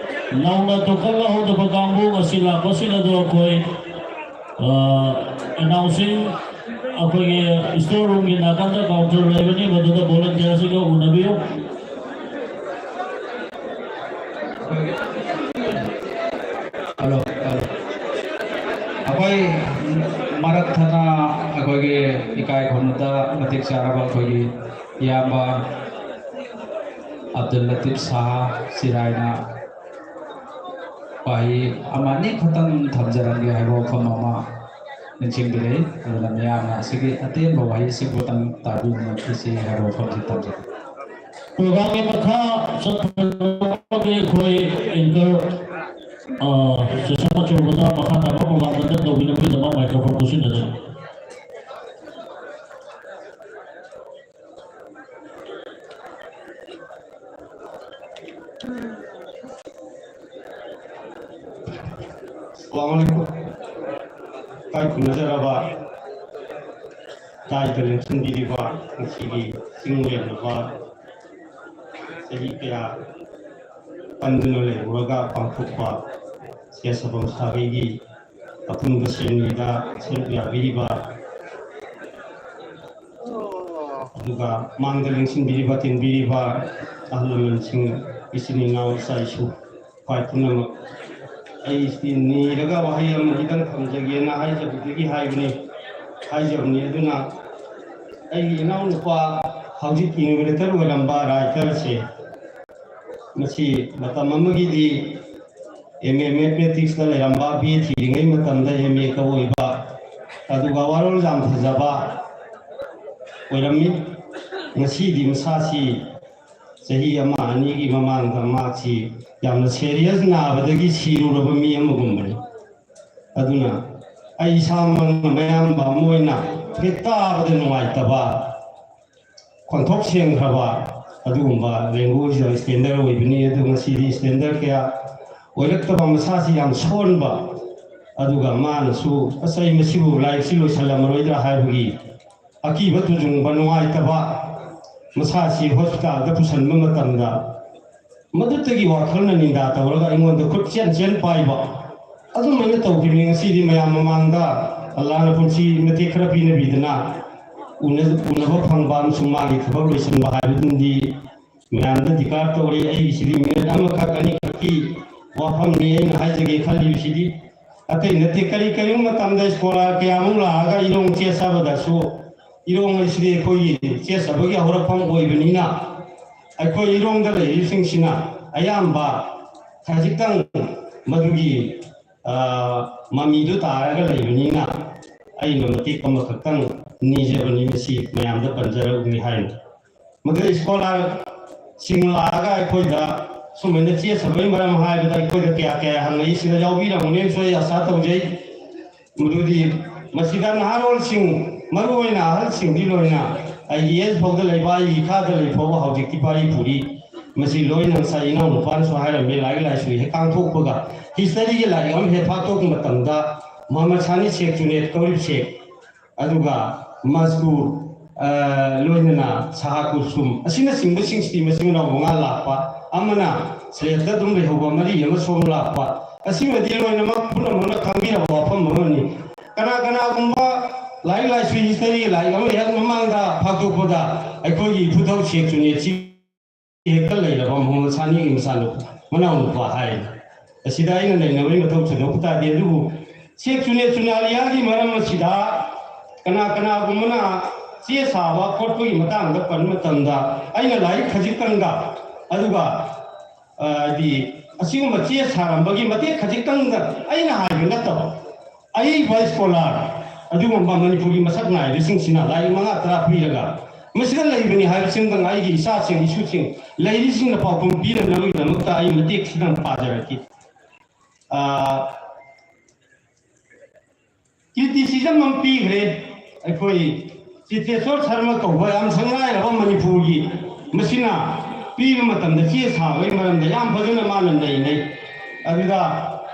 ꯅꯧꯅ token ꯂꯧꯍꯧꯗꯕ ꯀꯥꯡꯕꯨ ꯉꯁꯤ ꯂꯥꯛꯄꯁꯤꯡ ꯑꯗꯨ ꯑꯩꯈꯣꯏ, ꯑ, announcing ꯑꯩꯈꯣꯏꯒꯤ store roomꯒꯤ ꯅꯥꯀꯟꯗ counter ꯂꯩꯕꯅꯤ, ꯃꯗꯨꯗ volunteerꯁꯤꯡꯒ ꯎꯅꯕꯤꯌꯨ꯫ Hello, hello. ꯑꯩꯈꯣꯏ ꯃꯔꯛ ꯊꯠꯅ ꯑꯩꯈꯣꯏꯒꯤ ꯏꯀꯥꯏ ꯈꯨꯝꯅꯗ ꯃꯇꯤꯛ ꯆꯥꯔꯕ ꯑꯩꯈꯣꯏꯒꯤ ꯏꯌꯥꯝꯕ ꯑꯕꯗꯨꯜ ꯂꯇꯤꯐ ꯁꯥꯍ ꯆꯤꯔꯥꯏꯅ ꯋꯥꯍꯩ ꯑꯃ ꯑꯅꯤ ꯈꯛꯇꯪ ꯊꯝꯖꯔꯝꯒꯦ ꯍꯥꯏꯕ ꯋꯥꯐꯝ ꯑꯃ ꯅꯤꯡꯁꯤꯡꯕꯤꯔꯛꯏ꯫ ꯑꯗꯨꯅ ꯃꯤꯌꯥꯝꯅ ꯑꯁꯤꯒꯤ ꯑꯇꯦꯟꯕ ꯋꯥꯍꯩꯁꯤꯡꯕꯨꯇꯪ ꯇꯥꯕꯤꯃꯤꯟꯅꯈꯤꯁꯤ ꯍꯥꯏꯕ ꯋꯥꯐꯝꯁꯤ ꯊꯝꯖꯒꯦ꯫ Programꯒꯤ ꯃꯈꯥ ꯆꯠꯊꯕꯒꯤ ꯑꯩꯈꯣꯏ anchor, ꯑ, session ꯑꯆꯧꯕꯗ ꯃꯈꯥ ꯇꯥꯕ program conduct ꯇꯧꯕꯤꯅꯕꯒꯤꯗꯃꯛ microphone ꯈꯨꯠꯁꯤꯟꯅꯖꯔꯤ꯫ ꯑꯁꯂꯥꯃꯨ ꯑꯂꯥꯏꯀꯨꯝ꯫ ꯏꯀꯥꯏ ꯈꯨꯝꯅꯖꯔꯕ ꯇꯥꯏꯗ ꯂꯦꯡꯁꯤꯟꯕꯤꯔꯤꯕ ꯉꯁꯤꯒꯤ ꯆꯤꯡ ꯂꯦꯝꯂꯕ ꯆꯍꯤ ꯀꯌꯥ ꯀꯟꯗꯨꯅ ꯂꯩꯔꯨꯔꯒ ꯄꯥꯡꯊꯣꯛꯄ ꯁꯦꯁꯥꯕꯝ ꯁꯥꯒꯩꯒꯤ ꯑꯄꯨꯟꯕ ꯁꯦꯟꯃꯤꯗ ꯁꯔꯨꯛ ꯌꯥꯕꯤꯔꯤꯕ ꯑꯗꯨꯒ ꯃꯥꯡꯗ ꯂꯦꯡꯁꯤꯟꯕꯤꯔꯤꯕ, ꯇꯤꯟꯕꯤꯔꯤꯕ ꯑꯍꯜ ꯂꯃꯟꯁꯤꯡ, ꯏꯆꯤꯟ ꯏꯅꯥꯎ, ꯏꯆꯥ ꯏꯁꯨ, ꯈ꯭ꯋꯥꯏ ꯄꯨꯝꯅꯃꯛ, ꯑꯩ ꯅꯤꯔꯒ ꯋꯥꯍꯩ ꯑꯃ ꯈꯤꯇꯪ ꯊꯝꯖꯒꯦꯅ ꯍꯥꯏꯖꯕꯗꯒꯤ ꯍꯥꯏꯕꯅꯤ, ꯍꯥꯏꯖꯕꯅꯤ꯫ ꯑꯗꯨꯅ ꯑꯩꯒꯤ ꯏꯅꯥꯎꯅꯨꯄꯥ ꯍꯧꯖꯤꯛ ꯏꯅꯣꯒ꯭ꯔꯦꯇꯔ ꯑꯣꯏꯔꯝꯕ ꯔꯥꯏꯇꯔꯁꯦ, ꯃꯁꯤ ꯃꯇꯝ ꯑꯃꯒꯤꯗꯤ ꯑꯦꯝ ꯑꯦ ꯃꯦꯊꯃꯦꯇꯤꯛꯁꯇ ꯂꯩꯔꯝꯕ, ꯕꯤ ꯑꯦ ꯊꯤꯔꯤꯉꯩ ꯃꯇꯝꯗ ꯑꯦꯝ ꯑꯦ ꯀꯧ ꯑꯣꯏꯕ, ꯑꯗꯨꯒ ꯋꯥꯔꯣꯜ ꯌꯥꯝ ꯐꯖꯕ ꯑꯣꯏꯔꯝꯃꯤ꯫ ꯉꯁꯤꯗꯤ ꯃꯁꯥꯁꯤ ꯆꯍꯤ ꯑꯃ ꯑꯅꯤꯒꯤ ꯃꯃꯥꯡꯗ ꯃꯍꯥꯛꯁꯤ ꯌꯥꯝꯅ ꯁꯦꯔꯤꯌꯁ ꯅꯥꯕꯗꯒꯤ ꯁꯤꯔꯨꯔꯕ ꯃꯤ ꯑꯃꯒꯨꯝꯕꯅꯤ꯫ ꯑꯗꯨꯅ ꯑꯩ ꯏꯁꯥꯃꯛꯅ ꯃꯌꯥꯝꯕ ꯑꯃ ꯑꯣꯏꯅ ꯍꯦꯛ ꯇꯥꯕꯗ ꯅꯨꯡꯉꯥꯏꯇꯕ, ꯈꯣꯟꯊꯣꯛ ꯁꯦꯡꯈ꯭ꯔꯕ ꯑꯗꯨꯒꯨꯝꯕ ꯂꯦꯡꯒ꯭ꯋꯦꯖ ꯁ꯭ꯇꯦꯟꯗꯔ ꯑꯣꯏꯕꯅꯤ꯫ ꯑꯗꯨ ꯉꯁꯤꯗꯤ ꯁ꯭ꯇꯦꯟꯗꯔ ꯀꯌꯥ ꯑꯣꯏꯔꯛꯇꯕ, ꯃꯁꯥꯁꯤ ꯌꯥꯝ ꯁꯣꯟꯕ, ꯑꯗꯨꯒ ꯃꯥꯅꯁꯨ "ꯑꯁ, ꯑꯩ ꯃꯁꯤꯕꯨ ꯂꯥꯏꯔꯤꯛꯁꯤ ꯂꯣꯏꯁꯤꯜꯂꯝꯃꯔꯣꯏꯗ꯭ꯔꯥ" ꯍꯥꯏꯕꯒꯤ ꯑꯀꯤꯕ ꯇꯨꯖꯨꯡꯕ, ꯅꯨꯡꯉꯥꯏꯇꯕ, ꯃꯁꯥꯁꯤ ꯍꯣꯁꯄꯤꯇꯥꯜꯗ ꯄꯨꯁꯤꯟꯕ ꯃꯇꯝꯗ ꯃꯗꯨꯇꯒꯤ ꯋꯥꯈꯜꯅ ꯅꯤꯟꯗꯥ ꯇꯧꯔꯒ ꯑꯩꯉꯣꯟꯗ ꯈꯨꯠ ꯆꯦꯟ ꯆꯦꯟ ꯄꯥꯏꯕ, ꯑꯗꯨꯃꯥꯏꯅ ꯇꯧꯈꯤꯕꯅꯤ꯫ ꯉꯁꯤꯗꯤ ꯃꯌꯥꯝ ꯃꯃꯥꯡꯗ ꯑꯜꯂꯥꯅ ꯄꯨꯟꯁꯤ ꯃꯇꯦꯛ ꯈꯔ ꯄꯤꯅꯕꯤꯗꯅ ꯎꯅ-, ꯎꯅꯕ ꯐꯪꯕ ꯑꯃꯁꯨꯡ ꯃꯥꯒꯤ ꯊꯕꯛ ꯂꯣꯏꯁꯤꯟꯕ ꯍꯥꯏꯕꯗꯨꯝꯗꯤ ꯃꯌꯥꯝꯗ ꯗꯤꯀꯥꯔ ꯇꯧꯔꯤ꯫ ꯑꯩꯒꯤꯁꯤꯗꯤ ꯃꯤꯅꯤꯠ ꯑꯃꯈꯛ ꯑꯅꯤꯈꯛꯀꯤ ꯋꯥꯐꯝꯅꯤ ꯑꯩꯅ ꯍꯥꯏꯖꯒꯦ ꯈꯜꯂꯤꯕꯁꯤꯗꯤ꯫ ꯑꯇꯩ ꯅꯠꯇꯦ, ꯀꯔꯤ ꯀꯔꯤꯒꯨꯝꯕ ꯃꯇꯝꯗ ꯁ꯭ꯀꯣꯂꯥꯔ ꯀꯌꯥꯃꯨꯛ ꯂꯥꯛꯑꯒ ꯏꯔꯣꯡ ꯆꯦ ꯆꯥꯕꯗꯁꯨ, ꯏꯔꯣꯡ ꯑꯁꯤꯗꯤ ꯑꯩꯈꯣꯏꯒꯤ ꯆꯦ ꯆꯥꯕꯒꯤ ꯍꯧꯔꯛꯐꯝ ꯑꯣꯏꯕꯅꯤꯅ, ꯑꯩꯈꯣꯏ ꯏꯔꯣꯡꯗ ꯂꯩꯔꯤꯕꯁꯤꯡꯁꯤꯅ ꯑꯌꯥꯝꯕ ꯈꯖꯤꯛꯇꯪ ꯃꯗꯨꯒꯤ, ꯑ, ꯃꯃꯤꯗꯨ ꯇꯥꯔꯒ ꯂꯩꯕꯅꯤꯅ, ꯑꯩꯅ ꯃꯇꯦꯛ ꯑꯃꯈꯛꯇꯪ ꯅꯤꯖꯕꯅꯤ, ꯃꯁꯤ ꯃꯌꯥꯝꯗ ꯄꯟꯖꯔꯛꯎꯅꯤ ꯍꯥꯏꯅ꯫ ꯃꯗꯨꯗ ꯁ꯭ꯀꯣꯂꯥꯔꯁꯤꯡ ꯂꯥꯛꯑꯒ ꯑꯩꯈꯣꯏꯗ ꯁꯨꯃꯥꯏꯅ ꯆꯦ ꯆꯥꯕꯒꯤ ꯃꯔꯝ ꯍꯥꯏꯕꯗ ꯑꯩꯈꯣꯏꯗ ꯀꯌꯥ ꯀꯌꯥ ꯍꯪꯉꯛꯏ, ꯁꯤꯗ ꯌꯥꯎꯕꯤꯔꯝꯒꯅꯤꯅꯁꯨ ꯑꯩ ꯑꯥꯁꯥ ꯇꯧꯖꯩ꯫ ꯃꯗꯨꯗꯤ ꯃꯁꯤꯗ ꯅꯍꯥꯔꯣꯜꯁꯤꯡ, ꯃꯔꯨ ꯑꯣꯏꯅ ꯑꯍꯜꯁꯤꯡꯗꯤ ꯂꯣꯏꯅ, ꯑꯩꯒꯤ ꯑꯦꯖ ꯐꯥꯎꯗ ꯂꯩꯕ, ꯑꯩꯒꯤ ꯏꯈꯥꯗ ꯂꯩ ꯐꯥꯎꯕ ꯍꯧꯖꯤꯛꯇꯤ ꯄꯥꯔꯤ ꯄꯨꯔꯤ꯫ ꯃꯁꯤ ꯂꯣꯏꯅ ꯉꯁꯥꯏ ꯏꯅꯥꯎꯅꯨꯄꯥꯅꯁꯨ ꯍꯥꯏꯔꯝꯃꯤ, ꯂꯥꯏꯔꯤꯛ ꯂꯥꯏꯁꯨ ꯍꯦꯛ ꯀꯥꯡꯊꯣꯛꯄꯒ, ꯍꯤꯁꯇꯔꯤꯒꯤ ꯂꯥꯏꯔꯤꯛ ꯑꯃ ꯍꯦꯛ ꯐꯥꯛꯇꯣꯛꯄ ꯃꯇꯝꯗ ꯃꯃꯁꯥꯅꯤ ꯁꯦꯛ ꯖꯨꯅꯦꯗ ꯀꯧꯔꯤꯕꯁꯦ, ꯑꯗꯨꯒ ꯃꯁꯀꯨꯔ, ꯑ, ꯂꯣꯏꯅꯅ ꯁꯍꯥ ꯀꯨꯜꯁꯨꯝ ꯑꯁꯤꯅꯆꯤꯡꯕꯁꯤꯡꯁꯤꯗꯤ ꯃꯆꯤꯟ ꯃꯅꯥꯎ ꯃꯉꯥ ꯂꯥꯛꯄ, ꯑꯃꯅ ꯁꯤꯂꯦꯠꯇ ꯑꯗꯨꯝ ꯂꯩꯍꯧꯕ, ꯃꯔꯤ ꯑꯃ ꯁꯣꯝ ꯂꯥꯛꯄ, ꯑꯁꯤꯃꯗꯤ ꯂꯣꯏꯅꯃꯛ ꯄꯨꯝꯅꯃꯛꯅ ꯈꯪꯕꯤꯔꯕ ꯋꯥꯐꯝ ꯑꯃꯅꯤ꯫ ꯀꯅꯥ ꯀꯅꯥꯒꯨꯝꯕ ꯂꯥꯏꯔꯤꯛ ꯂꯥꯏꯁꯨ ꯍꯤꯁꯇꯔꯤ ꯂꯥꯏꯔꯤꯛ ꯑꯃ ꯍꯦꯛ ꯃꯃꯥꯡꯗ ꯐꯥꯛꯇꯣꯛꯄꯗ ꯑꯩꯈꯣꯏꯒꯤ ꯏꯄꯨꯊꯧ ꯁꯦꯛ ꯆꯨꯅꯦ ꯆꯤ ꯍꯦꯛꯇ ꯂꯩꯔꯕ ꯃꯣꯍꯃꯗ ꯁꯥꯅꯤꯒꯤ ꯃꯆꯥꯅꯨꯄꯥ, ꯃꯅꯥꯎꯅꯨꯄꯥ ꯍꯥꯏ꯫ ꯑꯁꯤꯗ ꯑꯩꯅ ꯅꯩꯅꯕꯒꯤ ꯃꯊꯧ ꯊꯣꯏꯗꯣꯛꯄ ꯇꯥꯗꯦ꯫ ꯑꯗꯨꯕꯨ ꯁꯦꯛ ꯆꯨꯅꯦ ꯆꯨꯅꯥꯂꯤꯌꯥꯒꯤ ꯃꯔꯝ ꯑꯁꯤꯗ ꯀꯅꯥ ꯀꯅꯥꯒꯨꯝꯕꯅ ꯆꯦ ꯁꯥꯕ ꯈꯣꯠꯄꯒꯤ ꯃꯇꯥꯡꯗ ꯄꯟꯕ ꯃꯇꯝꯗ ꯑꯩꯅ ꯂꯥꯏꯔꯤꯛ ꯈꯖꯤꯛꯇꯪꯒ, ꯑꯗꯨꯒ, ꯑ, ꯍꯥꯏꯗꯤ ꯑꯁꯤꯒꯨꯝꯕ ꯆꯦ ꯁꯥꯔꯝꯕꯒꯤ ꯃꯇꯦꯛ ꯈꯖꯤꯛꯇꯪꯗ ꯑꯩꯅ ꯍꯥꯏꯕ ꯅꯠꯇꯕ, ꯑꯏꯕ ꯁ꯭ꯀꯣꯂꯥꯔ ꯑꯗꯨꯒꯨꯝꯕ ꯃꯅꯤꯄꯨꯔꯒꯤ ꯃꯁꯛ ꯅꯥꯏꯕꯁꯤꯡꯁꯤꯅ ꯂꯥꯏꯔꯤꯛ ꯃꯉꯥ ꯇꯔꯥ ꯄꯤꯔꯒ ꯃꯁꯤꯗ ꯂꯩꯕꯅꯤ ꯍꯥꯏꯕꯁꯤꯃꯇꯪ ꯑꯩꯒꯤ ꯏꯆꯥꯁꯤꯡ, ꯏꯁꯨꯁꯤꯡ, ꯂꯩꯔꯤꯁꯤꯡꯅ ꯄꯥꯎꯈꯨꯝ ꯄꯤꯅꯅꯕꯒꯤꯗꯃꯛꯇ ꯑꯩ ꯃꯇꯦꯛ ꯈꯤꯇꯪ ꯄꯥꯖꯔꯛꯈꯤ꯫ ꯑꯥ, ꯀ꯭ꯔꯤꯇꯤꯁꯤꯖꯝ ꯑꯃ ꯄꯤꯈ꯭ꯔꯦ꯫ ꯑꯩꯈꯣꯏ ꯆꯤꯇꯦꯁꯣꯔ ꯁꯔꯃ ꯀꯧꯕ ꯌꯥꯝ ꯁꯛꯅꯥꯏꯔꯕ ꯃꯅꯤꯄꯨꯔꯒꯤ, ꯃꯁꯤꯅ ꯄꯤꯕ ꯃꯇꯝꯗ ꯆꯦ ꯁꯥꯕꯒꯤ ꯃꯔꯝꯗ ꯌꯥꯝ ꯐꯖꯅ ꯃꯥꯅ ꯅꯩꯅꯩ꯫ ꯑꯗꯨꯗ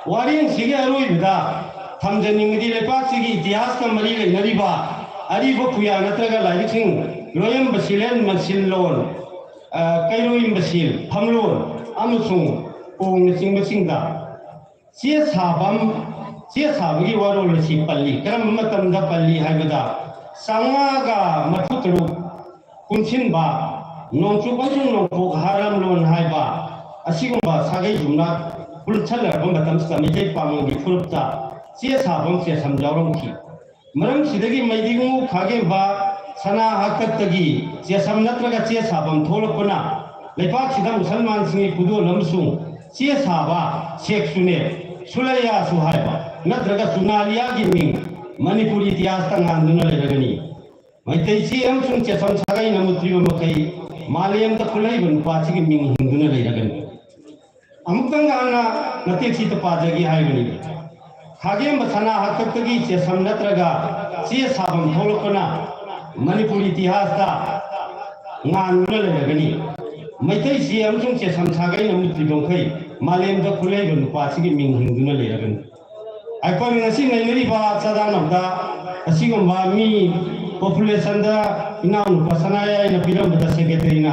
ꯋꯥꯔꯦꯡꯁꯤꯒꯤ ꯑꯔꯣꯏꯕꯗ ꯊꯝꯖꯅꯤꯡꯕꯗꯤ ꯂꯩꯄꯥꯛꯁꯤꯒꯤ ꯏꯇꯤꯍꯥꯁꯀ ꯃꯔꯤ ꯂꯩꯅꯔꯤꯕ ꯑꯔꯤꯕ ꯄꯨꯌꯥ ꯅꯠꯇ꯭ꯔꯒ ꯂꯥꯏꯔꯤꯛꯁꯤꯡ, ꯂꯣꯌꯝ ꯕꯁꯤꯂꯦꯟ ꯃꯟꯁꯤꯜꯂꯣꯟ, ꯑ, ꯀꯩꯔꯣꯏ ꯃꯁꯤꯜ, ꯐꯝꯂꯣꯟ ꯑꯃꯁꯨꯡ ꯀꯣꯡꯅꯆꯤꯡꯕꯁꯤꯡꯗ ꯆꯦ ꯁꯥꯐꯝ, ꯆꯦ ꯁꯥꯕꯒꯤ ꯋꯥꯔꯣꯜ ꯑꯁꯤ ꯄꯜꯂꯤ꯫ ꯀꯔꯝꯕ ꯃꯇꯝꯗ ꯄꯜꯂꯤ ꯍꯥꯏꯕꯗ, ꯆꯥꯝꯃꯉꯥꯒ ꯃꯔꯤꯐꯨ ꯇꯔꯨꯛ ꯄꯨꯟꯁꯤꯟꯕ, ꯅꯣꯡꯆꯨꯞ ꯑꯃꯁꯨꯡ ꯅꯣꯡꯄꯣꯛ ꯍꯥꯔꯝꯂꯣꯟ ꯍꯥꯏꯕ ꯑꯁꯤꯒꯨꯝꯕ ꯁꯥꯒꯩ ꯌꯨꯝꯅꯥꯛ ꯄꯨꯟꯁꯤꯜꯂꯔꯕ ꯃꯇꯝꯁꯤꯗ ꯃꯩꯇꯩ ꯄꯥꯉꯜꯒꯤ ꯐꯨꯔꯨꯞꯇ ꯆꯦ ꯁꯥꯐꯝ ꯆꯦꯁꯝ ꯌꯥꯎꯔꯝꯈꯤ꯫ ꯃꯔꯝꯁꯤꯗꯒꯤ ꯃꯩꯗꯤꯡꯉꯨ ꯈꯥꯒꯦꯝꯕ ꯁꯅꯥ ꯍꯥꯛꯇꯛꯇꯒꯤ ꯆꯦꯁꯝ ꯅꯠꯇ꯭ꯔꯒ ꯆꯦ ꯁꯥꯐꯝ ꯊꯣꯛꯂꯛꯄꯅ ꯂꯩꯄꯥꯛꯁꯤꯗ ꯃꯨꯁꯜꯃꯥꯟꯁꯤꯡꯒꯤ ꯈꯨꯗꯣꯜ ꯑꯃꯁꯨꯡ ꯆꯦ ꯁꯥꯕ, ꯁꯦꯛꯁꯨꯅꯦ, ꯁꯨꯂꯩꯌꯥꯁꯨ ꯍꯥꯏꯕ ꯅꯠꯇ꯭ꯔꯒ ꯆꯨꯅꯥꯂꯤꯌꯥꯒꯤ ꯃꯤꯡ ꯃꯅꯤꯄꯨꯔ ꯏꯇꯤꯍꯥꯁꯇ ꯉꯥꯟꯗꯨꯅ ꯂꯩꯔꯒꯅꯤ꯫ ꯃꯩꯇꯩ ꯆꯦ ꯑꯃꯁꯨꯡ ꯆꯦꯁꯝ ꯁꯥꯒꯩꯅ ꯃꯨꯠꯇ꯭ꯔꯤꯕ ꯃꯈꯩ ꯃꯥꯂꯦꯝꯗ ꯈꯨꯠꯂꯩꯕ ꯅꯨꯄꯥꯁꯤꯒꯤ ꯃꯤꯡ ꯍꯤꯡꯗꯨꯅ ꯂꯩꯔꯒꯅꯤ꯫ ꯑꯃꯨꯛꯇꯪ ꯍꯥꯟꯅ ꯃꯇꯦꯛꯁꯤꯗ ꯄꯥꯖꯒꯦ ꯍꯥꯏꯕꯅꯤ꯫ ꯈꯥꯒꯦꯝꯕ ꯁꯅꯥ ꯍꯥꯛꯇꯛꯇꯒꯤ ꯆꯦꯁꯝ ꯅꯠꯇ꯭ꯔꯒ ꯆꯦ ꯁꯥꯐꯝ ꯊꯣꯛꯂꯛꯄꯅ ꯃꯅꯤꯄꯨꯔ ꯏꯇꯤꯍꯥꯁꯇ ꯉꯥꯟꯗꯨꯅ ꯂꯩꯔꯒꯅꯤ꯫ ꯃꯩꯇꯩ ꯆꯦ ꯑꯃꯁꯨꯡ ꯆꯦꯁꯝ ꯁꯥꯒꯩꯅ ꯃꯨꯠꯇ꯭ꯔꯤꯕ ꯃꯈꯩ ꯃꯥꯂꯦꯝꯗ ꯈꯨꯠꯂꯩꯕ ꯅꯨꯄꯥꯁꯤꯒꯤ ꯃꯤꯡ ꯍꯤꯡꯗꯨꯅ ꯂꯩꯔꯒꯅꯤ꯫ ꯑꯩꯈꯣꯏꯅ ꯉꯁꯤ ꯅꯩꯅꯔꯤꯕ ꯆꯥꯗꯥꯅꯕꯗ ꯑꯁꯤꯒꯨꯝꯕ ꯃꯤ ꯄꯣꯄꯨꯂꯦꯁꯟꯗ ꯏꯅꯥꯎꯅꯨꯄꯥ ꯁꯅꯥꯌꯥꯏꯅ ꯄꯤꯔꯝꯕꯗ ꯁꯦꯀ꯭ꯔꯦꯇꯔꯤꯅ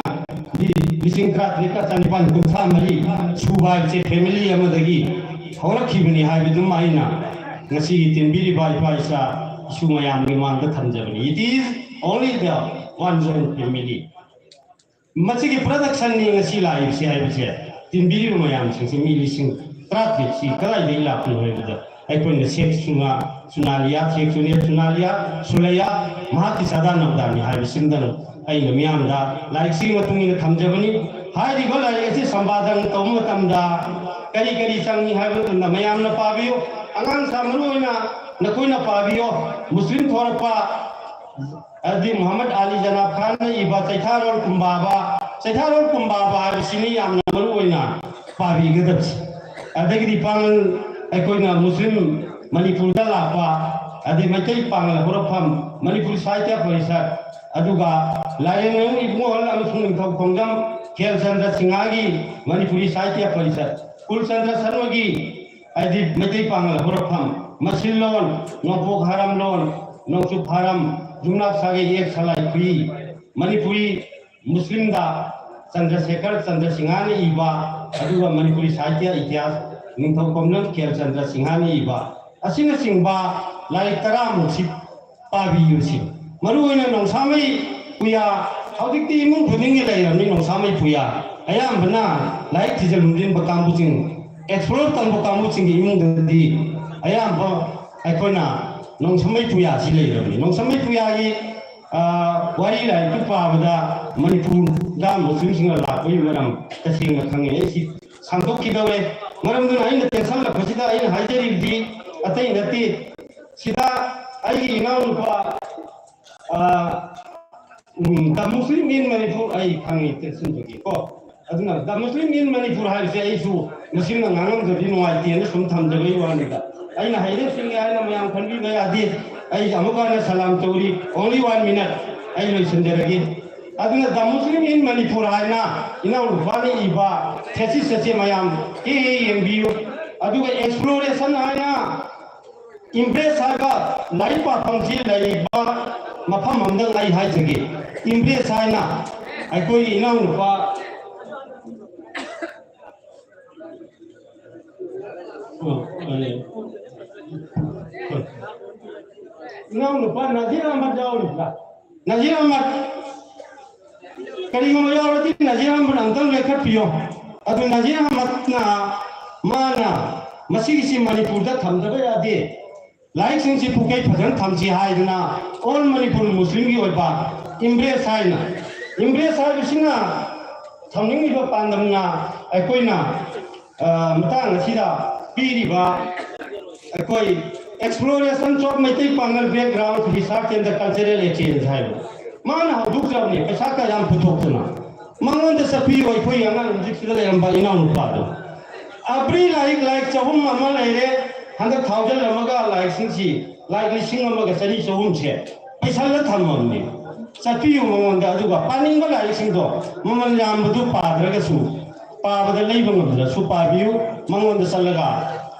ꯂꯤꯁꯤꯡ ꯇꯔꯥꯇꯔꯦꯠꯀ ꯆꯅꯤꯄꯥꯟ ꯀꯨꯟꯊ꯭ꯔꯥ ꯃꯔꯤ ꯁꯨꯕ ꯍꯥꯏꯕꯁꯦ ꯐꯦꯃꯤꯂꯤ ꯑꯃꯗꯒꯤ ꯍꯧꯔꯛꯈꯤꯕꯅꯤ ꯍꯥꯏꯕꯗꯨꯃ ꯑꯩꯅ ꯉꯁꯤꯒꯤ ꯇꯤꯟꯕꯤꯔꯤꯕ ꯏꯄꯥ ꯏꯆꯥ ꯏꯁꯨ ꯃꯌꯥꯝꯒꯤ ꯃꯥꯡꯗ ꯊꯝꯖꯕꯅꯤ꯫ It is only the one joint family꯫ ꯃꯁꯤꯒꯤ productionꯅꯤ ꯉꯁꯤ ꯂꯥꯛꯏꯕꯁꯤ ꯍꯥꯏꯕꯁꯦ, ꯇꯤꯟꯕꯤꯔꯤꯕ ꯃꯌꯥꯝꯁꯤꯡꯁꯤ ꯃꯤ ꯂꯤꯁꯤꯡ ꯇꯔꯥꯇꯔꯦꯠꯁꯤ ꯀꯗꯥꯏꯗꯒꯤ ꯂꯥꯛꯄꯅꯣ ꯍꯥꯏꯕꯗ, ꯑꯩꯈꯣꯏꯅ ꯁꯦꯈ ꯁꯨꯅꯥ, ꯁꯨꯅꯥꯂꯤꯌꯥ, ꯁꯦꯈ ꯁꯨꯅꯤꯌꯥ, ꯁꯨꯅꯥꯂꯤꯌꯥ, ꯁꯨꯂꯩꯌꯥ, ꯃꯍꯥꯛꯀꯤ ꯁꯗꯥ ꯅꯕꯗꯥꯅꯤ ꯍꯥꯏꯕꯁꯤꯃꯗꯪ ꯑꯩꯅ ꯃꯤꯌꯥꯝꯗ ꯂꯥꯏꯔꯤꯛꯁꯤꯒꯤ ꯃꯇꯨꯡ ꯏꯟꯅ ꯊꯝꯖꯕꯅꯤ꯫ ꯍꯥꯏꯔꯤꯕ ꯂꯥꯏꯔꯤꯛ ꯑꯁꯤ ꯁꯝꯄꯥꯗꯟ ꯇꯧꯕ ꯃꯇꯝꯗ ꯀꯔꯤ ꯀꯔꯤ ꯆꯪꯏ ꯍꯥꯏꯕ ꯃꯇꯝꯗ ꯃꯌꯥꯝꯅ ꯄꯥꯕꯤꯌꯨ꯫ ꯑꯉꯥꯡꯁꯥ ꯃꯔꯨ ꯑꯣꯏꯅ ꯅꯈꯣꯏꯅ ꯄꯥꯕꯤꯌꯨ꯫ ꯃꯨꯁꯂꯤꯝ ꯊꯣꯔꯛꯄ ꯑꯗꯤ ꯃꯨꯍꯝꯃꯗ ꯑꯂꯤ ꯖꯅꯥꯕ ꯈꯥꯟꯅ ꯏꯕ ꯆꯩꯊꯥꯔꯣꯜ ꯀꯨꯝꯕꯥꯕ, ꯆꯩꯊꯥꯔꯣꯜ ꯀꯨꯝꯕꯥꯕ ꯍꯥꯏꯕꯁꯤꯅꯤ ꯌꯥꯝꯅ ꯃꯔꯨ ꯑꯣꯏꯅ ꯄꯥꯕꯤꯒꯗꯕꯁꯤ꯫ ꯑꯗꯒꯤꯗꯤ ꯄꯥꯡꯒꯜ, ꯑꯩꯈꯣꯏꯅ ꯃꯨꯁꯂꯤꯝ ꯃꯅꯤꯄꯨꯔꯗ ꯂꯥꯛꯄ, ꯑꯗꯩ ꯃꯩꯇꯩ ꯄꯥꯡꯒꯜ ꯍꯧꯔꯛꯐꯝ, ꯃꯅꯤꯄꯨꯔꯤ ꯁꯥꯍꯤꯇ꯭ꯌ ꯄꯔꯤꯁꯠ, ꯑꯗꯨꯒ ꯂꯥꯏꯔꯦꯝꯕꯝ ꯏꯕꯨꯡꯉꯣ ꯑꯃꯁꯨꯡ ꯅꯤꯡꯊꯧ ꯈꯣꯡꯖꯝ, ꯈꯦꯜꯆꯟꯗ꯭ꯔ ꯁꯤꯡꯍꯒꯤ ꯃꯅꯤꯄꯨꯔꯤ ꯁꯥꯍꯤꯇ꯭ꯌ ꯄꯔꯤꯁꯠ, ꯀꯨꯜꯆꯟꯗ꯭ꯔ ꯁꯔꯃꯒꯤ ꯍꯥꯏꯗꯤ ꯃꯩꯇꯩ ꯄꯥꯡꯒꯜ ꯍꯧꯔꯛꯐꯝ, ꯃꯁꯤꯜꯂꯣꯟ, ꯅꯣꯡꯄꯣꯛ ꯍꯥꯔꯝꯂꯣꯟ, ꯅꯣꯡꯆꯨꯞ ꯍꯥꯔꯝ, ꯌꯨꯝꯅꯥꯛ ꯁꯥꯒꯩ ꯑꯦꯛ ꯁꯂꯥꯏ ꯈꯨꯏ, ꯃꯅꯤꯄꯨꯔꯤ ꯃꯨꯁꯂꯤꯝꯗ ꯆꯟꯗ꯭ꯔꯁꯦꯈꯔ ꯆꯟꯗ꯭ꯔꯁꯤꯡꯍꯅ ꯏꯕ, ꯑꯗꯨꯒ ꯃꯅꯤꯄꯨꯔꯤ ꯁꯥꯍꯤꯇ꯭ꯌ ꯏꯇꯤꯍꯥꯁ ꯅꯤꯡꯊꯧ ꯈꯣꯡꯖꯝ ꯈꯦꯜꯆꯟꯗ꯭ꯔ ꯁꯤꯡꯍꯅ ꯏꯕ ꯑꯁꯤꯅꯆꯤꯡꯕ ꯂꯥꯏꯔꯤꯛ ꯇꯔꯥꯃꯨꯛꯁꯤ ꯄꯥꯕꯤꯌꯨ ꯁꯤ꯫ ꯃꯔꯨꯑꯣꯏꯅ ꯅꯣꯡꯁꯥꯃꯩ ꯄꯨꯌꯥ, ꯍꯧꯖꯤꯛꯇꯤ ꯏꯃꯨꯡ ꯈꯨꯗꯤꯡꯒꯤ ꯂꯩꯔꯕꯅꯤ ꯅꯣꯡꯁꯥꯃꯩ ꯄꯨꯌꯥ꯫ ꯑꯌꯥꯝꯕꯅ ꯂꯥꯏꯔꯤꯛ ꯊꯤꯖꯤꯟ ꯍꯨꯝꯖꯤꯟꯕ ꯀꯥꯡꯕꯨꯁꯤꯡ, explore ꯇꯧꯕ ꯀꯥꯡꯕꯨꯁꯤꯡꯒꯤ ꯏꯃꯨꯡꯗꯗꯤ ꯑꯌꯥꯝꯕ ꯑꯩꯈꯣꯏꯅ ꯅꯣꯡꯁꯥꯃꯩ ꯄꯨꯌꯥꯁꯤ ꯂꯩꯔꯕꯅꯤ꯫ ꯅꯣꯡꯁꯥꯃꯩ ꯄꯨꯌꯥꯒꯤ, ꯑ, ꯋꯥꯔꯤ ꯂꯥꯏꯔꯤꯛꯇꯨ ꯄꯥꯕꯗ ꯃꯅꯤꯄꯨꯔꯗ ꯃꯨꯁꯂꯤꯝꯁꯤꯡꯅ ꯂꯥꯛꯄꯒꯤ ꯃꯔꯝ ꯇꯁꯦꯡꯅ ꯈꯪꯉꯦ꯫ ꯑꯩ ꯁꯤ ꯁꯥꯡꯗꯣꯛꯈꯤꯗꯧꯔꯦ꯫ ꯃꯔꯝꯗꯨꯅ ꯑꯩꯅ ꯇꯦꯟꯁꯜꯂꯛꯄꯁꯤꯗ ꯑꯩꯅ ꯍꯥꯏꯖꯔꯤꯕꯗꯤ ꯑꯇꯩ ꯅꯠꯇꯦ꯫ ꯁꯤꯗ ꯑꯩꯒꯤ ꯏꯅꯥꯎꯅꯨꯄꯥ, ꯑ, ꯎꯝ, The Muslim in Manipur ꯑꯩ ꯈꯪꯉꯤ ꯇꯦꯟꯁꯟꯕꯒꯤ ꯀꯣ꯫ ꯑꯗꯨꯅ The Muslim in Manipur ꯍꯥꯏꯕꯁꯦ ꯑꯩꯁꯨ ꯃꯁꯤꯃ ꯉꯥꯡꯉꯝꯗ꯭ꯔꯗꯤ ꯅꯨꯡꯉꯥꯏꯇꯦꯅ ꯁꯨꯝ ꯊꯝꯖꯕꯒꯤ ꯋꯥꯅꯤꯗ꯫ ꯑꯩꯅ ꯍꯩꯔꯦ ꯁꯤꯡꯉꯦ ꯍꯥꯏꯅ ꯃꯌꯥꯝ ꯈꯟꯕꯤꯕ ꯌꯥꯗꯦ꯫ ꯑꯩ ꯑꯃꯨꯛꯀ ꯍꯟꯅ ꯁꯂꯥꯝ ꯇꯧꯔꯤ꯫ Only one minute꯫ ꯑꯩ ꯂꯣꯏꯁꯤꯟꯖꯔꯒꯦ꯫ ꯑꯗꯨꯅ The Muslim in Manipur ꯍꯥꯏꯅ ꯏꯅꯥꯎꯅꯨꯄꯥꯅ ꯏꯕ thesis ꯑꯁꯦ ꯃꯌꯥꯝ ꯍꯦꯛ ꯍꯦꯛ ꯌꯦꯡꯕꯤꯌꯨ꯫ ꯑꯗꯨꯒ Exploration ꯍꯥꯏꯅ ꯏꯝꯄ꯭ꯔꯦꯁ ꯍꯥꯏꯕ ꯂꯥꯏꯔꯤꯛ ꯄꯥꯐꯝꯁꯤ ꯂꯩꯔꯤꯕ ꯃꯐꯝ ꯑꯃꯗ ꯑꯩ ꯍꯥꯏꯖꯒꯦ꯫ ꯏꯝꯄ꯭ꯔꯦꯁ ꯍꯥꯏꯅ ꯑꯩꯈꯣꯏꯒꯤ ꯏꯅꯥꯎꯅꯨꯄꯥ, ꯑꯣ, ꯑꯣ, ꯑꯣ꯫ ꯏꯅꯥꯎꯅꯨꯄꯥ ꯅꯖꯤꯔ ꯑꯍꯃꯗ ꯌꯥꯎꯔꯤꯕ꯭ꯔꯥ? ꯅꯖꯤꯔ ꯑꯍꯃꯗ, ꯀꯔꯤꯒꯨꯝꯕ ꯌꯥꯎꯔꯗꯤ ꯅꯖꯤꯔ ꯑꯍꯃꯗ ꯑꯝꯇꯪ ꯂꯦꯞꯈꯠꯄꯤꯌꯣ꯫ ꯑꯗꯨ ꯅꯖꯤꯔ ꯑꯍꯃꯗꯅ ꯃꯥꯅ ꯃꯁꯤꯒꯤꯁꯤ ꯃꯅꯤꯄꯨꯔꯗ ꯊꯝꯗꯕ ꯌꯥꯗꯦ, ꯂꯥꯏꯔꯤꯛꯁꯤꯡꯁꯤ ꯄꯨꯀꯩ ꯐꯖꯅ ꯊꯝꯁꯤ ꯍꯥꯏꯗꯅ ꯑꯣꯜ ꯃꯅꯤꯄꯨꯔ ꯃꯨꯁꯂꯤꯝꯒꯤ ꯑꯣꯏꯕ ꯏꯝꯕ꯭ꯔꯦꯁ ꯍꯥꯏꯅ, ꯏꯝꯕ꯭ꯔꯦꯁ ꯍꯥꯏꯕꯁꯤꯅ ꯊꯝꯅꯤꯡꯂꯤꯕ ꯄꯥꯟꯗꯝꯅ ꯑꯩꯈꯣꯏꯅ, ꯑ, ꯃꯇꯥꯡ ꯑꯁꯤꯗ ꯄꯤꯔꯤꯕ ꯑꯩꯈꯣꯏ Exploration of Meitei Pangal Background Research and the Cultural Exchange ꯍꯥꯏꯕ ꯃꯥꯅ ꯍꯧꯗꯣꯛꯆꯕꯅꯤ, ꯄꯩꯁꯥ ꯀꯌꯥꯝ ꯄꯨꯊꯣꯛꯇꯅ꯫ ꯃꯉꯣꯟꯗ ꯆꯠꯄꯤꯌꯨ, ꯑꯩꯈꯣꯏꯒꯤ ꯑꯉꯥꯡ ꯍꯧꯖꯤꯛꯁꯤꯗ ꯂꯩꯔꯝꯕ ꯏꯅꯥꯎꯅꯨꯄꯥꯗꯣ꯫ ꯑꯕ꯭ꯔꯤ ꯂꯥꯏꯔꯤꯛ, ꯂꯥꯏꯔꯤꯛ ꯆꯍꯨꯝ ꯑꯃ ꯂꯩꯔꯦ, ꯍꯟꯗꯛ ꯊꯥꯎꯖꯜꯂꯝꯃꯒ ꯂꯥꯏꯔꯤꯛꯁꯤꯡꯁꯤ, ꯂꯥꯏꯔꯤꯛ ꯂꯤꯁꯤꯡ ꯑꯃꯒ ꯆꯅꯤ ꯆꯍꯨꯝꯁꯦ ꯄꯩꯁꯜꯂ ꯊꯝꯃꯕꯅꯤ꯫ ꯆꯠꯄꯤꯌꯨ ꯃꯉꯣꯟꯗ, ꯑꯗꯨꯒ ꯄꯥꯅꯤꯡꯕ ꯂꯥꯏꯔꯤꯛꯁꯤꯡꯗꯣ ꯃꯃꯜ ꯌꯥꯝꯕꯗꯨ ꯄꯥꯗ꯭ꯔꯒꯁꯨ, ꯄꯥꯕꯗ ꯂꯩꯕ ꯉꯝꯗ꯭ꯔꯁꯨ ꯄꯥꯕꯤꯌꯨ, ꯃꯉꯣꯟꯗ ꯆꯠꯂꯒ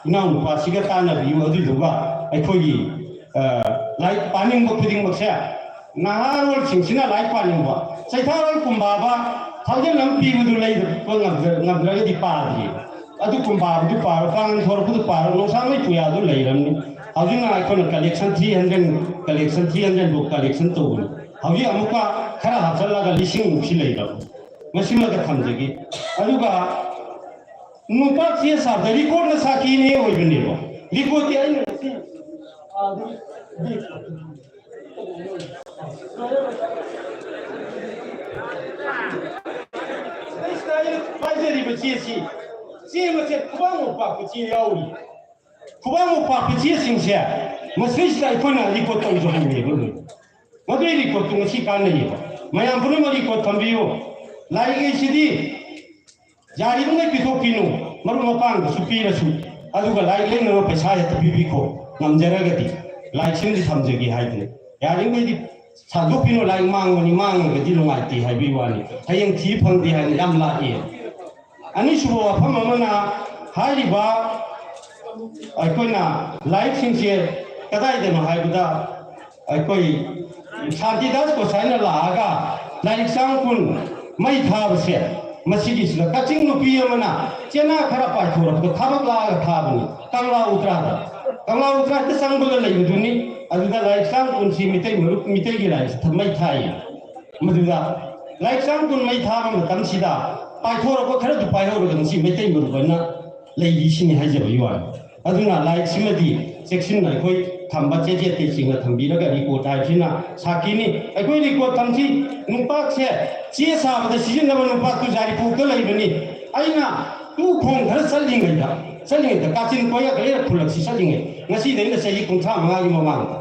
ꯏꯅꯥꯎꯅꯨꯄꯥꯁꯤꯒ ꯇꯥꯟꯅꯕꯤꯌꯨ, ꯑꯗꯨꯗꯨꯒ ꯑꯩꯈꯣꯏꯒꯤ, ꯑ, ꯂꯥꯏꯔꯤꯛ ꯄꯥꯅꯤꯡꯕ ꯈꯨꯗꯤꯡꯃꯛꯁꯦ, ꯅꯍꯥꯔꯣꯜꯁꯤꯡꯁꯤꯅ ꯂꯥꯏꯔꯤꯛ ꯄꯥꯅꯤꯡꯕ, ꯆꯩꯊꯥꯔꯣꯜ ꯀꯨꯝꯕꯥꯕ ꯊꯥꯎꯖꯟ ꯑꯃ ꯄꯤꯕꯗꯨ ꯂꯩꯕ ꯉꯝꯗ꯭ꯔ-, ꯉꯝꯗ꯭ꯔꯒꯗꯤ ꯄꯥꯗ꯭ꯔꯤ꯫ ꯑꯗꯨ ꯀꯨꯝꯕꯥꯕꯗꯨ ꯄꯥꯔꯣ, ꯄꯥꯡꯒꯟ ꯊꯣꯔꯛꯄꯗꯨ ꯄꯥꯔꯣ, ꯅꯣꯡꯁꯥꯡ ꯃꯩ ꯄꯨꯌꯥꯗꯨ ꯂꯩꯔꯝꯅꯤ꯫ ꯍꯧꯖꯤꯛꯅ ꯑꯩꯈꯣꯏꯅ collection three hundred, collection three hundred ꯐꯥꯎ collection ꯇꯧꯕꯅꯤ꯫ ꯍꯧꯖꯤꯛ ꯑꯃꯨꯛꯀ ꯈꯔ ꯍꯥꯞꯆꯜꯂꯒ ꯂꯤꯁꯤꯡ ꯃꯨꯛꯁꯤ ꯂꯩꯔꯕꯅꯤ꯫ ꯃꯁꯤꯃꯒ ꯊꯝꯖꯒꯦ꯫ ꯑꯗꯨꯒ ꯅꯨꯄꯥ ꯆꯦ ꯁꯥꯕꯗ ꯔꯦꯀꯣꯔꯠꯅ ꯁꯥꯈꯤꯅꯦ ꯑꯣꯏꯕꯅꯦꯕ꯫ ꯔꯦꯀꯣꯔꯠꯇꯤ ꯑꯩꯅ ꯉꯁꯤ, ꯑꯥ, ꯁꯤꯗꯩꯁꯤꯗ ꯑꯩꯅ ꯄꯥꯏꯖꯔꯤꯕ ꯆꯦꯁꯤ, ꯆꯦ ꯃꯁꯦ ꯈꯨꯕꯥꯛꯃꯨꯛ ꯄꯥꯛꯄ ꯆꯦ ꯌꯥꯎꯔꯤ꯫ ꯈꯨꯕꯥꯛꯃꯨꯛ ꯄꯥꯛꯄ ꯆꯦꯁꯤꯡꯁꯦ ꯃꯁꯤꯗꯩꯁꯤꯗ ꯑꯩꯈꯣꯏꯅ ꯔꯦꯀꯣꯔꯠ ꯇꯧꯖꯍꯧꯕꯅꯦꯕ꯫ ꯃꯗꯨꯒꯤ ꯔꯦꯀꯣꯔꯠꯇꯨ ꯉꯁꯤ ꯀꯥꯟꯅꯩꯌꯦꯕ꯫ ꯃꯌꯥꯝ ꯄꯨꯝꯅꯃꯛ ꯔꯦꯀꯣꯔꯠ ꯊꯝꯕꯤꯌꯨ꯫ ꯂꯥꯏꯔꯤꯛ ꯍꯥꯏꯁꯤꯗꯤ ꯌꯥꯔꯤꯕꯉꯩ ꯄꯤꯊꯣꯛꯄꯤꯅꯨ, ꯃꯔꯨꯞ ꯃꯄꯥꯡꯗꯁꯨ ꯄꯤꯔꯁꯨ, ꯑꯗꯨꯒ ꯂꯥꯏꯔꯤꯛ ꯂꯩꯅꯕ ꯄꯩꯁꯥ ꯍꯦꯛꯇ ꯄꯤꯕꯤꯈꯣ, ꯉꯝꯖꯔꯒꯗꯤ꯫ ꯂꯥꯏꯔꯤꯛꯁꯤꯡꯁꯤ ꯊꯝꯖꯒꯦ ꯍꯥꯏꯗꯅ꯫ ꯌꯥꯔꯤꯕꯉꯩꯗꯤ ꯁꯥꯟꯗꯣꯛꯄꯤꯅꯨ, ꯂꯥꯏꯔꯤꯛ ꯃꯥꯡꯕꯅꯤ, ꯃꯥꯡꯉꯒꯗꯤ ꯅꯨꯡꯉꯥꯏꯇꯦ ꯍꯥꯏꯕꯒꯤ ꯋꯥꯅꯤ, ꯍꯌꯦꯡ ꯊꯤ ꯐꯪꯗꯦ ꯍꯥꯏꯅ ꯌꯥꯝ ꯂꯥꯛꯑꯦ꯫ ꯑꯅꯤꯁꯨꯕ ꯋꯥꯐꯝ ꯑꯃꯅ, ꯍꯥꯏꯔꯤꯕ ꯑꯩꯈꯣꯏꯅ ꯂꯥꯏꯔꯤꯛꯁꯤꯡꯁꯦ ꯀꯗꯥꯏꯗꯅꯣ ꯍꯥꯏꯕꯗ, ꯑꯩꯈꯣꯏ ꯁꯥꯟꯇꯤꯗꯥꯁ ꯒꯣꯁꯥꯏꯅ ꯂꯥꯛꯑꯒ ꯂꯥꯏꯔꯤꯛ ꯆꯥꯝ ꯀꯨꯟ ꯃꯩ ꯊꯥꯕꯁꯦ, ꯃꯁꯤꯒꯤꯁꯤꯗ ꯀꯛꯆꯤꯡ ꯅꯨꯄꯤ ꯑꯃꯅ ꯆꯦꯅꯥ ꯈꯔ ꯄꯥꯏꯊꯣꯔꯛꯄꯗ ꯊꯕꯛ ꯂꯥꯛꯑꯒ ꯊꯥꯕꯅꯤ, ꯀꯪꯂꯥ ꯎꯇ꯭ꯔꯥꯗ꯫ ꯀꯪꯂꯥ ꯎꯇ꯭ꯔꯥꯏꯗ ꯆꯪꯕꯒ ꯂꯩꯕꯗꯨꯅꯤ꯫ ꯑꯗꯨꯗ ꯂꯥꯏꯔꯤꯛ ꯆꯥꯝ ꯀꯨꯟꯁꯤ ꯃꯤꯇꯩ ꯃꯔꯨꯞ, ꯃꯤꯇꯩꯒꯤ ꯂꯥꯏꯔꯤꯛꯁꯤ ꯊ-, ꯃꯩ ꯊꯥꯏ꯫ ꯃꯗꯨꯗ ꯂꯥꯏꯔꯤꯛ ꯆꯥꯝ ꯀꯨꯟ ꯃꯩ ꯊꯥꯕ ꯃꯇꯝꯁꯤꯗ ꯄꯥꯏꯊꯣꯔꯛꯄ ꯈꯔꯗꯨ ꯄꯥꯏꯍꯧꯔꯒ ꯉꯁꯤ ꯃꯩꯇꯩ ꯃꯔꯨꯞ ꯑꯣꯏꯅ ꯂꯩꯔꯤꯁꯤꯅꯤ ꯍꯥꯏꯖꯕꯒꯤ ꯋꯥꯅꯤ꯫ ꯑꯗꯨꯅ ꯂꯥꯏꯔꯤꯛꯁꯤꯃꯗꯤ ꯆꯦꯛꯁꯤꯟꯅ ꯑꯩꯈꯣꯏ ꯊꯝꯕ, ꯆꯦꯖꯦꯠꯇꯩ ꯆꯤꯡꯅ ꯊꯝꯕꯤꯔꯒ ꯔꯦꯀꯣꯔꯗ ꯍꯥꯏꯕꯁꯤꯅ ꯁꯥꯈꯤꯅꯤ꯫ ꯑꯩꯈꯣꯏ ꯔꯦꯀꯣꯔꯗ ꯊꯝꯁꯤ꯫ ꯅꯨꯡꯄꯥꯛꯁꯦ ꯆꯦ ꯁꯥꯕꯗ ꯁꯤꯖꯤꯟꯅꯕ ꯅꯨꯡꯄꯥꯛꯇꯨ ꯌꯥꯏꯔꯤꯄꯣꯛꯇ ꯂꯩꯕꯅꯤ꯫ ꯑꯩꯅ ꯇꯨ ꯈꯣꯡ ꯈꯔ ꯆꯠꯂꯤꯉꯩꯗ, ꯆꯠꯂꯤꯉꯩꯗ ꯀꯥꯆꯤꯟ ꯀꯣꯏꯔ ꯀꯂꯦꯔ ꯈꯨꯜꯂꯛꯁꯤ ꯆꯠꯂꯤꯉꯩ, ꯉꯁꯤꯗꯩꯅ ꯆꯍꯤ ꯀꯨꯟꯊ꯭ꯔꯥ ꯃꯉꯥꯒꯤ ꯃꯃꯥꯡꯗ,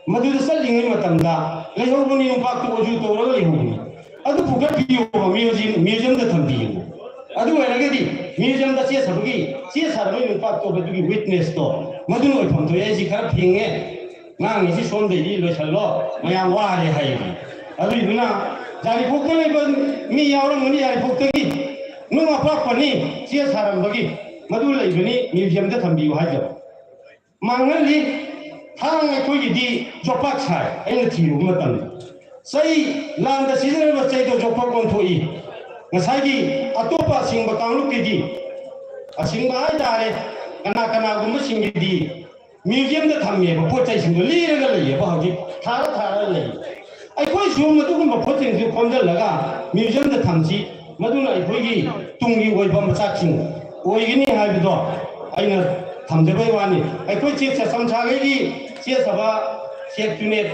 ꯃꯗꯨꯗ ꯆꯠꯂꯤꯉꯩ ꯃꯇꯝꯗ ꯂꯩꯍꯧꯕꯅꯤ, ꯅꯨꯡꯄꯥꯛꯇꯨ ꯑꯣꯖꯨ ꯇꯧꯔꯒ ꯂꯩꯍꯧꯕꯅꯤ꯫ ꯑꯗꯨ ꯄꯨꯈꯠꯄꯤꯌꯣꯕ, ꯃ꯭ꯌꯨꯖꯤꯌꯝ, ꯃ꯭ꯌꯨꯖꯤꯌꯝꯗ ꯊꯝꯕꯤꯌꯨ꯫ ꯑꯗꯨ ꯑꯣꯏꯔꯒꯗꯤ ꯃ꯭ꯌꯨꯖꯤꯌꯝꯗ ꯆꯦ ꯁꯥꯕꯒꯤ, ꯆꯦ ꯁꯥꯔꯕꯒꯤ ꯅꯨꯡꯄꯥꯛꯇꯣ, ꯑꯗꯨꯒꯤ ꯋꯤꯠꯅꯦꯁꯇꯣ ꯃꯗꯨꯅ ꯑꯣꯏꯐꯝ ꯊꯣꯛꯑꯦ꯫ ꯑꯩꯁꯤ ꯈꯔ ꯐꯤꯡꯉꯦ, ꯉꯥꯡꯉꯤꯁꯤ ꯁꯣꯝꯗꯩꯗꯤ ꯂꯣꯏꯁꯜꯂꯣ, ꯃꯌꯥꯝ ꯋꯥꯔꯦ ꯍꯥꯏꯔꯤ꯫ ꯑꯗꯨꯏꯗꯨꯅ ꯌꯥꯏꯔꯤꯄꯣꯛꯇ ꯂꯩꯕ ꯃꯤ ꯌꯥꯎꯔꯝꯒꯅꯤ, ꯌꯥꯏꯔꯤꯄꯣꯛꯇꯒꯤ ꯅꯨꯡ ꯑꯄꯥꯛꯄꯅꯤ ꯆꯦ ꯁꯥꯔꯝꯕꯒꯤ, ꯃꯗꯨ ꯂꯩꯕꯅꯤ, ꯃ꯭ꯌꯨꯖꯤꯌꯝꯗ ꯊꯝꯕꯤꯌꯨ ꯍꯥꯏꯖꯕ꯫ ꯃꯥꯡꯍꯜꯂꯤ꯫ ꯊꯥꯡ ꯑꯩꯈꯣꯏꯒꯤꯗꯤ ꯌꯣꯄꯥꯛ ꯁꯥꯏ꯫ ꯑꯩꯅ ꯊꯤꯔꯨꯕ ꯃꯇꯝꯗ ꯆꯩ, ꯂꯥꯟꯗ ꯁꯤꯖꯤꯟꯅꯔꯤꯕ ꯆꯩꯗꯣ ꯌꯣꯄꯥꯛ ꯑꯣꯟꯊꯣꯛꯏ꯫ ꯉꯁꯥꯏꯒꯤ ꯑꯇꯣꯞꯄ ꯑꯁꯤꯡꯕ ꯀꯥꯡꯂꯨꯞꯀꯤꯗꯤ, ꯑꯁꯤꯡꯕ ꯍꯥꯏꯇꯥꯔꯦ, ꯀꯅꯥ ꯀꯅꯥꯒꯨꯝꯕꯁꯤꯡꯒꯤꯗꯤ ꯃ꯭ꯌꯨꯖꯤꯌꯝꯗ ꯊꯝꯃꯦꯕ, ꯄꯣꯠ ꯆꯩꯁꯤꯡꯗꯣ ꯂꯤꯔꯒ ꯂꯩꯌꯦꯕ, ꯍꯧꯖꯤꯛ ꯊꯥꯔ ꯊꯥꯔꯒ ꯂꯩ꯫ ꯑꯩꯈꯣꯏꯁꯨ ꯃꯗꯨꯒꯨꯝꯕ ꯄꯣꯠꯁꯤꯡꯁꯤ ꯈꯣꯝꯖꯤꯜꯂꯒ ꯃ꯭ꯌꯨꯖꯤꯌꯝꯗ ꯊꯝꯁꯤ, ꯃꯗꯨꯅ ꯑꯩꯈꯣꯏꯒꯤ ꯇꯨꯡꯒꯤ ꯑꯣꯏꯕ ꯃꯆꯥꯛꯁꯤꯡ ꯑꯣꯏꯒꯅꯤ ꯍꯥꯏꯕꯗꯣ ꯑꯩꯅ ꯊꯝꯖꯕꯩ ꯋꯥꯅꯤ꯫ ꯑꯩꯈꯣꯏ ꯆꯦ ꯆꯦꯁꯝꯁꯥꯈꯩꯒꯤ ꯆꯦ ꯁꯥꯕ ꯆꯦꯛꯇꯨꯅꯦ꯫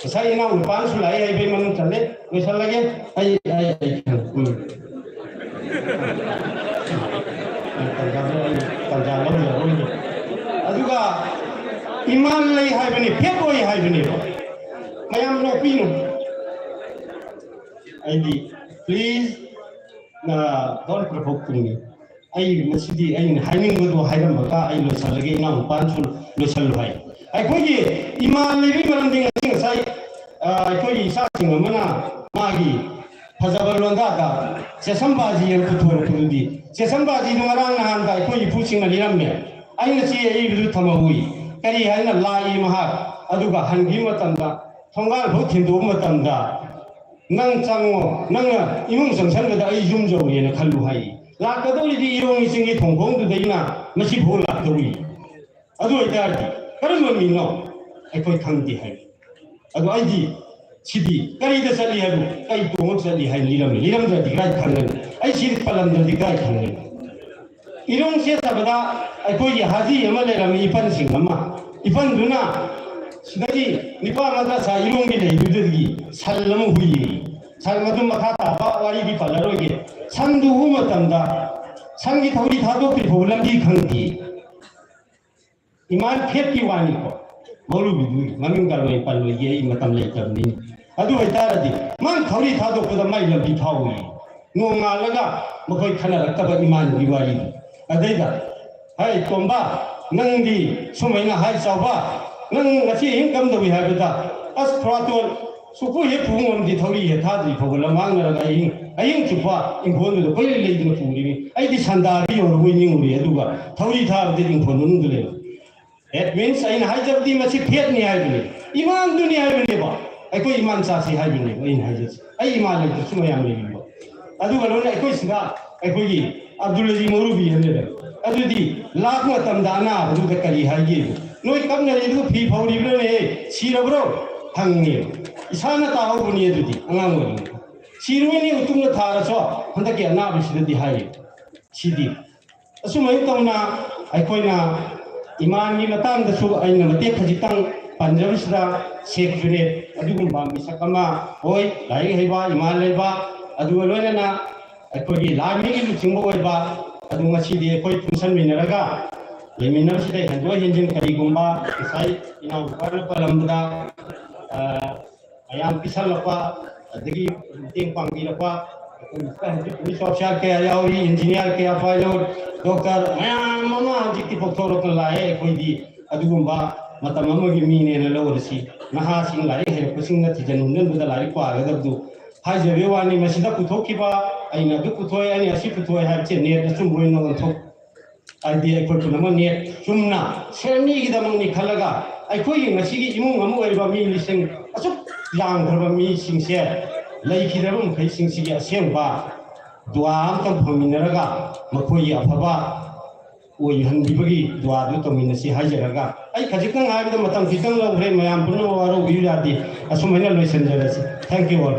ꯉꯁꯥꯏ ꯏꯅꯥꯎ ꯅꯨꯄꯥ ꯑꯃꯁꯨ ꯂꯥꯛꯑꯦ ꯍꯥꯏꯕꯩ ꯃꯅꯨꯡ ꯆꯜꯂꯦ꯫ ꯂꯣꯏꯁꯜꯂꯒꯦ꯫ ꯑꯩ, ꯑꯩ, ꯑꯩ, ꯎꯝ꯫ ꯇꯟꯖꯥ ꯂꯧ-, ꯇꯟꯖꯥ ꯂꯧꯖꯔꯔꯣꯏꯒꯦ꯫ ꯑꯗꯨꯒ ꯏꯃꯥ ꯂꯩ ꯍꯥꯏꯕꯅꯤ, ꯐꯦꯠ ꯑꯣꯏ ꯍꯥꯏꯕꯅꯦꯕ꯫ ꯃꯌꯥꯝ ꯅꯣꯛꯄꯤꯅꯨ꯫ ꯑꯩꯗꯤ, please, uh, don't provoke me. ꯑꯩ ꯉꯁꯤꯗꯤ ꯑꯩꯅ ꯍꯥꯏꯅꯤꯡꯕꯗꯣ ꯍꯥꯏꯔꯝꯃꯒ ꯑꯩ ꯂꯣꯏꯁꯜꯂꯒꯦ, ꯏꯅꯥꯎꯅꯨꯄꯥꯅꯁꯨ ꯂꯣꯏꯁꯜꯂꯨ ꯍꯥꯏ꯫ ꯑꯩꯈꯣꯏꯒꯤ ꯏꯃꯥ ꯂꯩꯕꯒꯤ ꯃꯔꯝꯗꯤ ꯉꯁꯤ ꯉꯁꯥꯏ, ꯑ, ꯑꯩꯈꯣꯏꯒꯤ ꯏꯆꯥꯁꯤꯡ ꯑꯃꯅ ꯃꯥꯒꯤ ꯐꯖꯕ ꯂꯣꯟꯗꯥꯗ ꯆꯦꯁꯝꯕꯥꯖꯤ ꯍꯥꯏꯅ ꯄꯨꯊꯣꯔꯛꯄꯗꯨꯗꯤ, ꯆꯦꯁꯝꯕꯥꯖꯤꯗꯨ ꯉꯔꯥꯡ ꯅꯍꯥꯟꯗ ꯑꯩꯈꯣꯏ ꯏꯄꯨꯁꯤꯡꯅ ꯂꯤꯔꯝꯃꯦ꯫ ꯑꯩꯅ ꯆꯦ ꯑꯏꯕꯗꯨ ꯊꯝꯍꯧꯏ꯫ ꯀꯔꯤ ꯍꯥꯏꯅ ꯂꯥꯛꯏ ꯃꯍꯥꯛ? ꯑꯗꯨꯒ ꯍꯟꯈꯤꯕ ꯃꯇꯝꯗ, ꯊꯣꯡꯒꯥꯜ ꯐꯥꯎ ꯊꯤꯟꯗꯣꯛꯄ ꯃꯇꯝꯗ, "ꯅꯪ ꯆꯪꯉꯣ, ꯅꯪꯅ ꯏꯃꯨꯡ ꯆꯪꯁꯟꯕꯗ ꯑꯩ ꯌꯨꯝ ꯌꯧꯔꯦꯅ ꯈꯜꯂꯨ" ꯍꯥꯏ꯫ ꯂꯥꯛꯀꯗꯧꯔꯤꯗꯤ ꯏꯔꯣꯡ ꯏꯆꯤꯡꯒꯤ ꯊꯣꯡꯈꯣꯡꯗꯨꯗꯩꯅ ꯃꯁꯤꯐꯥꯎ ꯂꯥꯛꯇꯧꯔꯤ꯫ ꯑꯗꯨ ꯑꯣꯏꯇꯥꯔꯗꯤ ꯀꯔꯝꯕ ꯃꯤꯅꯣ? ꯑꯩꯈꯣꯏ ꯈꯪꯗꯦ ꯍꯥꯏ꯫ ꯑꯗꯣ ꯑꯩꯗꯤ ꯁꯤꯗꯤ ꯀꯔꯤꯗ ꯆꯠꯂꯤ ꯍꯥꯏꯕꯨ, ꯀꯩ ꯇꯣꯡꯉꯒ ꯆꯠꯂꯤ ꯍꯥꯏꯅ ꯂꯤꯔꯝꯃꯤ꯫ ꯂꯤꯔꯝꯗ꯭ꯔꯗꯤ ꯀꯗꯥꯏ ꯈꯪꯒꯅꯤ? ꯑꯩ ꯁꯤꯗꯤ ꯄꯜꯂꯝꯗ꯭ꯔꯗꯤ ꯀꯗꯥꯏ ꯈꯪꯒꯅꯤ? ꯏꯔꯣꯡ ꯆꯦꯠꯇꯕꯗ ꯑꯩꯈꯣꯏꯒꯤ ꯍꯥꯖꯤ ꯑꯃ ꯂꯩꯔꯝꯃꯤ, ꯏꯄꯟꯁꯤꯡ ꯑꯃ꯫ ꯏꯄꯟꯗꯨꯅ ꯁꯤꯗꯒꯤ ꯅꯤꯄꯥ ꯃꯗ꯭ꯔꯁꯥ ꯏꯔꯣꯡꯒꯤ ꯂꯩꯗꯨꯗꯒꯤ ꯁꯟ ꯑꯃ ꯍꯨꯏꯌꯦ꯫ ꯁꯟ, ꯃꯗꯨ ꯃꯈꯥ ꯇꯥꯕ ꯋꯥꯔꯤꯗꯤ ꯄꯜꯂꯔꯣꯏꯒꯦ꯫ ꯁꯟꯗꯨ ꯍꯨ ꯃꯇꯝꯗ ꯁꯟꯒꯤ ꯊꯧꯔꯤ ꯊꯥꯗꯣꯛꯇ꯭ꯔꯤ ꯐꯥꯎꯕ ꯂꯝꯕꯤ ꯈꯪꯗꯦ꯫ ꯏꯃꯥꯟ ꯐꯦꯠꯀꯤ ꯋꯥꯅꯤꯀꯣ, ꯃꯧꯂꯨꯕꯤꯗꯨꯒꯤ ꯃꯃꯤꯡ ꯀꯥꯔꯣꯏ ꯄꯜꯂꯣꯏꯒꯦ, ꯑꯩ ꯃꯇꯝ ꯂꯩꯇꯕꯅꯤ꯫ ꯑꯗꯨ ꯑꯣꯏꯇꯥꯔꯗꯤ ꯃꯥꯅ ꯊꯧꯔꯤ ꯊꯥꯗꯣꯛꯄꯗ ꯃꯥꯏ ꯂꯝꯕꯤ ꯊꯥꯎꯏ꯫ ꯅꯣꯡꯉꯥꯜꯂꯒ ꯃꯈꯣꯏ ꯈꯟꯅꯔꯛꯇꯕ ꯏꯃꯥꯟꯒꯤ ꯋꯥꯔꯤꯅꯤ꯫ ꯑꯗꯩꯗ, "ꯍꯥꯏ ꯇꯣꯝꯕ, ꯅꯪꯗꯤ ꯁꯨꯃꯥꯏꯅ ꯍꯥꯏ ꯆꯥꯎꯕ, ꯅꯪ ꯉꯁꯤ ꯑꯍꯤꯡ ꯀꯝꯗꯧꯏ?" ꯍꯥꯏꯕꯗ, "ꯑꯁ ꯐ꯭ꯔꯥꯇꯣꯟ ꯁꯨꯛꯄꯨ ꯍꯦꯛ ꯄꯨ ꯉꯝꯗꯦ, ꯊꯧꯔꯤ ꯍꯦꯛ ꯊꯥꯗ꯭ꯔꯤ ꯐꯥꯎꯕ ꯂꯝꯃꯥꯡꯅꯔꯒ ꯑꯍꯤꯡ, ꯑꯍꯤꯡ ꯆꯨꯞꯄ ꯏꯪꯈꯣꯜꯗꯨꯗ ꯀꯣꯏꯂꯩ ꯂꯩꯗꯨꯅ ꯄꯨꯔꯤꯅꯤ꯫ ꯑꯩꯗꯤ ꯁꯟꯗꯥꯗꯤ ꯌꯧꯔꯕꯣꯏ ꯅꯤꯡꯉꯨꯔꯦ, ꯑꯗꯨꯒ ꯊꯧꯔꯤ ꯊꯥꯕꯗꯤ ꯏꯪꯈꯣꯜ ꯃꯅꯨꯡꯗ ꯂꯩꯔꯝꯃꯤ꯫ That means ꯑꯩꯅ ꯍꯥꯏꯖꯕꯗꯤ ꯃꯁꯤ ꯐꯦꯠꯅꯤ ꯍꯥꯏꯕꯅꯤ, ꯏꯃꯥꯟꯗꯨꯅꯤ ꯍꯥꯏꯕꯅꯦꯕ꯫ ꯑꯩꯈꯣꯏ ꯏꯃꯥꯟ ꯆꯥꯁꯤ ꯍꯥꯏꯕꯅꯦꯕ ꯑꯩꯅ ꯍꯥꯏꯖꯕꯁꯤ꯫ ꯑꯩ ꯏꯃꯥꯟ ꯂꯩꯇ꯭ꯔꯁꯨ ꯃꯌꯥꯝ ꯂꯩꯔꯤꯕ꯫ ꯑꯗꯨꯒ ꯂꯣꯏꯅ ꯑꯩꯈꯣꯏ ꯁꯤꯗ ꯑꯩꯈꯣꯏꯒꯤ ꯑꯕꯗꯨꯜ ꯑꯖꯤꯖ ꯃꯧꯂꯨꯕꯤ ꯍꯥꯏꯅ ꯂꯩ꯫ ꯑꯗꯨꯗꯤ ꯂꯥꯛꯄ ꯃꯇꯝꯗ ꯑꯅꯥꯕꯗꯨꯗ ꯀꯔꯤ ꯍꯥꯏꯒꯦ? "ꯅꯣꯏ ꯀꯞꯅꯔꯤꯗꯨ ꯐꯤ ꯐꯧꯔꯤꯕ꯭ꯔꯥꯅꯦ? ꯁꯤꯔꯕ꯭ꯔꯣ?" ꯍꯪꯉꯦ꯫ ꯏꯁꯥꯅ ꯇꯥꯍꯧꯕꯅꯤ ꯑꯗꯨꯗꯤ ꯑꯉꯥꯡ ꯑꯣꯏꯔꯤꯉꯩꯗ꯫ "ꯁꯤꯔꯣꯏꯅꯦ, ꯎꯇꯨꯝꯅ ꯊꯥꯔꯁꯨ ꯍꯟꯗꯛꯀꯤ ꯑꯅꯥꯕꯁꯤꯗꯗꯤ" ꯍꯥꯏꯌꯦ꯫ ꯁꯤꯗꯤ ꯑꯁꯨꯃꯥꯏꯅ ꯇꯧꯅ ꯑꯩꯈꯣꯏꯅ ꯏꯃꯥꯟꯒꯤ ꯃꯇꯥꯡꯗꯁꯨ ꯑꯩꯅ ꯃꯇꯦꯛ ꯈꯖꯤꯛꯇꯪ ꯄꯟꯖꯕꯁꯤꯗ, ꯁꯦꯈ ꯖꯨꯅꯦꯗ ꯑꯗꯨꯒꯨꯝꯕ ꯃꯤꯁꯛ ꯑꯃ ꯑꯣꯏ, ꯂꯥꯏꯔꯤꯛ ꯍꯩꯕ, ꯏꯃꯥꯟ ꯂꯩꯕ, ꯑꯗꯨꯒ ꯂꯣꯏꯅꯅ ꯑꯩꯈꯣꯏꯒꯤ ꯂꯥꯟꯃꯤꯒꯤ ꯂꯨꯆꯤꯡꯕ ꯑꯣꯏꯕ, ꯑꯗꯨ ꯉꯁꯤꯗꯤ ꯑꯩꯈꯣꯏ ꯄꯨꯟꯁꯟꯃꯤꯟꯅꯔꯒ ꯂꯩꯃꯤꯟꯅꯕꯁꯤꯗ ꯍꯦꯟꯗꯣꯛ ꯍꯦꯟꯖꯤꯟ ꯀꯔꯤꯒꯨꯝꯕ ꯉꯁꯥꯏ ꯏꯅꯥꯎꯅꯨꯄꯥꯅ ꯄꯜꯂꯝꯕꯗ, ꯑ, ꯃꯌꯥꯝ ꯄꯤꯁꯜꯂꯛꯄ, ꯑꯗꯒꯤ ꯃꯇꯦꯡ ꯄꯥꯡꯕꯤꯔꯛꯄ, ꯑꯩꯈꯣꯏ ꯍꯧꯖꯤꯛ ꯄꯨꯂꯤꯁ ꯑꯣꯐꯤꯁꯥꯔ ꯀꯌꯥ ꯌꯥꯎꯔꯤ, ꯏꯟꯖꯤꯅꯤꯌꯥꯔ ꯀꯌꯥ, ꯄꯥꯏꯂꯣꯠ, ꯗꯣꯛꯇꯔ ꯃꯌꯥꯝ ꯑꯃ ꯍꯧꯖꯤꯛꯇꯤ ꯄꯣꯛꯊꯣꯔꯛꯇꯅ ꯂꯥꯛꯑꯦ꯫ ꯑꯩꯈꯣꯏꯗꯤ ꯑꯗꯨꯒꯨꯝꯕ ꯃꯇꯝ ꯑꯃꯒꯤ ꯃꯤꯅꯦꯅ ꯂꯧꯔꯁꯤ꯫ ꯅꯍꯥꯁꯤꯡ, ꯂꯥꯏꯔꯤꯛ ꯍꯩꯔꯛꯄꯁꯤꯡꯅ ꯊꯤꯖꯤꯟ ꯍꯨꯝꯖꯤꯟꯕꯗ ꯂꯥꯏꯔꯤꯛ ꯄꯥꯒꯗꯕꯗꯨ ꯍꯥꯏꯖꯕꯒꯤ ꯋꯥꯅꯤ꯫ ꯃꯁꯤꯗ ꯄꯨꯊꯣꯛꯈꯤꯕ, ꯑꯩꯅ ꯑꯗꯨ ꯄꯨꯊꯣꯛꯑꯦ, ꯑꯩꯅ ꯑꯁꯤ ꯄꯨꯊꯣꯛꯑꯦ ꯍꯥꯏꯕꯁꯦ ꯅꯦꯠ ꯑꯆꯨꯝꯕ ꯑꯣꯏꯅ ꯑꯣꯟꯊꯣꯛ ꯍꯥꯏꯗꯤ ꯑꯩꯈꯣꯏ ꯄꯨꯝꯅꯃꯛ ꯅꯦꯠ ꯆꯨꯝꯅ ꯁꯦꯝꯃꯤꯒꯤꯗꯃꯛꯅꯤ ꯈꯜꯂꯒ, ꯑꯩꯈꯣꯏꯒꯤ ꯉꯁꯤꯒꯤ ꯏꯃꯨꯡ ꯑꯃ ꯑꯣꯏꯔꯤꯕ ꯃꯤ ꯂꯤꯁꯤꯡ ꯑꯁꯨꯛ ꯌꯥꯝꯈ꯭ꯔꯕ ꯃꯤꯁꯤꯡꯁꯦ, ꯂꯩꯈꯤꯗ꯭ꯔꯕ ꯃꯈꯩꯁꯤꯡꯁꯤꯒꯤ ꯑꯁꯦꯡꯕ ꯗꯨꯋꯥ ꯑꯝꯇꯪ ꯐꯪꯃꯤꯟꯅꯔꯒ, ꯃꯈꯣꯏꯒꯤ ꯑꯐꯕ ꯑꯣꯏꯍꯟꯕꯤꯕꯒꯤ ꯗꯨꯋꯥꯗꯨ ꯇꯧꯃꯤꯟꯅꯁꯤ ꯍꯥꯏꯖꯔꯒ, ꯑꯩ ꯈꯖꯤꯛꯇꯪ ꯍꯥꯏꯕꯗ ꯃꯇꯝ ꯈꯤꯇꯪ ꯂꯧꯈ꯭ꯔꯦ, ꯃꯌꯥꯝ ꯄꯨꯝꯅꯃꯛ ꯋꯥꯔꯧꯕꯤꯌꯨ ꯌꯥꯗꯦ꯫ ꯑꯁꯨꯃꯥꯏꯅ ꯂꯣꯏꯁꯤꯟꯖꯔꯁꯤ꯫ Thank you all.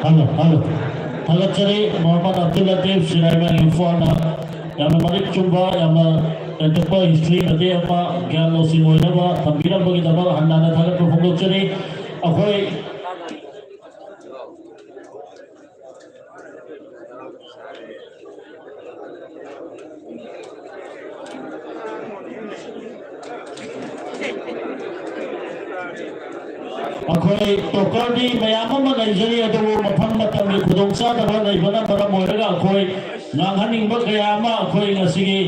Hello, hello. ꯊꯥꯒꯠꯆꯔꯤ, ꯃꯣꯍꯝꯃꯗ ꯑꯕꯗꯨꯜ ꯂꯇꯤꯐ ꯁꯤꯔꯥꯏꯃ ꯏꯝꯐꯥꯜꯅ ꯌꯥꯝꯅ ꯃꯔꯤꯛ ꯆꯨꯝꯕ, ꯌꯥꯝꯅ ꯇꯦꯟꯇꯛꯄ ꯍꯤꯁꯇ꯭ꯔꯤ ꯃꯇꯦꯛ ꯑꯃ ꯒ꯭ꯌꯥꯟ ꯂꯧꯁꯤꯡ ꯑꯣꯏꯅꯕ ꯊꯝꯕꯤꯔꯝꯕꯒꯤꯗꯃꯛ ꯍꯟꯅ ꯍꯟꯅ ꯊꯥꯒꯠꯄ ꯐꯣꯡꯗꯣꯛꯆꯔꯤ꯫ ꯑꯩꯈꯣꯏ ꯑꯩꯈꯣꯏ ꯇꯣꯀꯔꯗꯤ ꯃꯌꯥꯝ ꯑꯃ ꯂꯩꯖꯔꯤ, ꯑꯗꯨꯕꯨ ꯃꯐꯝ ꯃꯇꯝꯒꯤ ꯈꯨꯗꯣꯡꯆꯥꯗꯕ ꯂꯩꯕꯅ ꯃꯔꯝ ꯑꯣꯏꯔꯒ ꯑꯩꯈꯣꯏ ꯉꯥꯡꯍꯟꯅꯤꯡꯕ ꯀꯌꯥ ꯑꯃ ꯑꯩꯈꯣꯏ ꯉꯁꯤꯒꯤ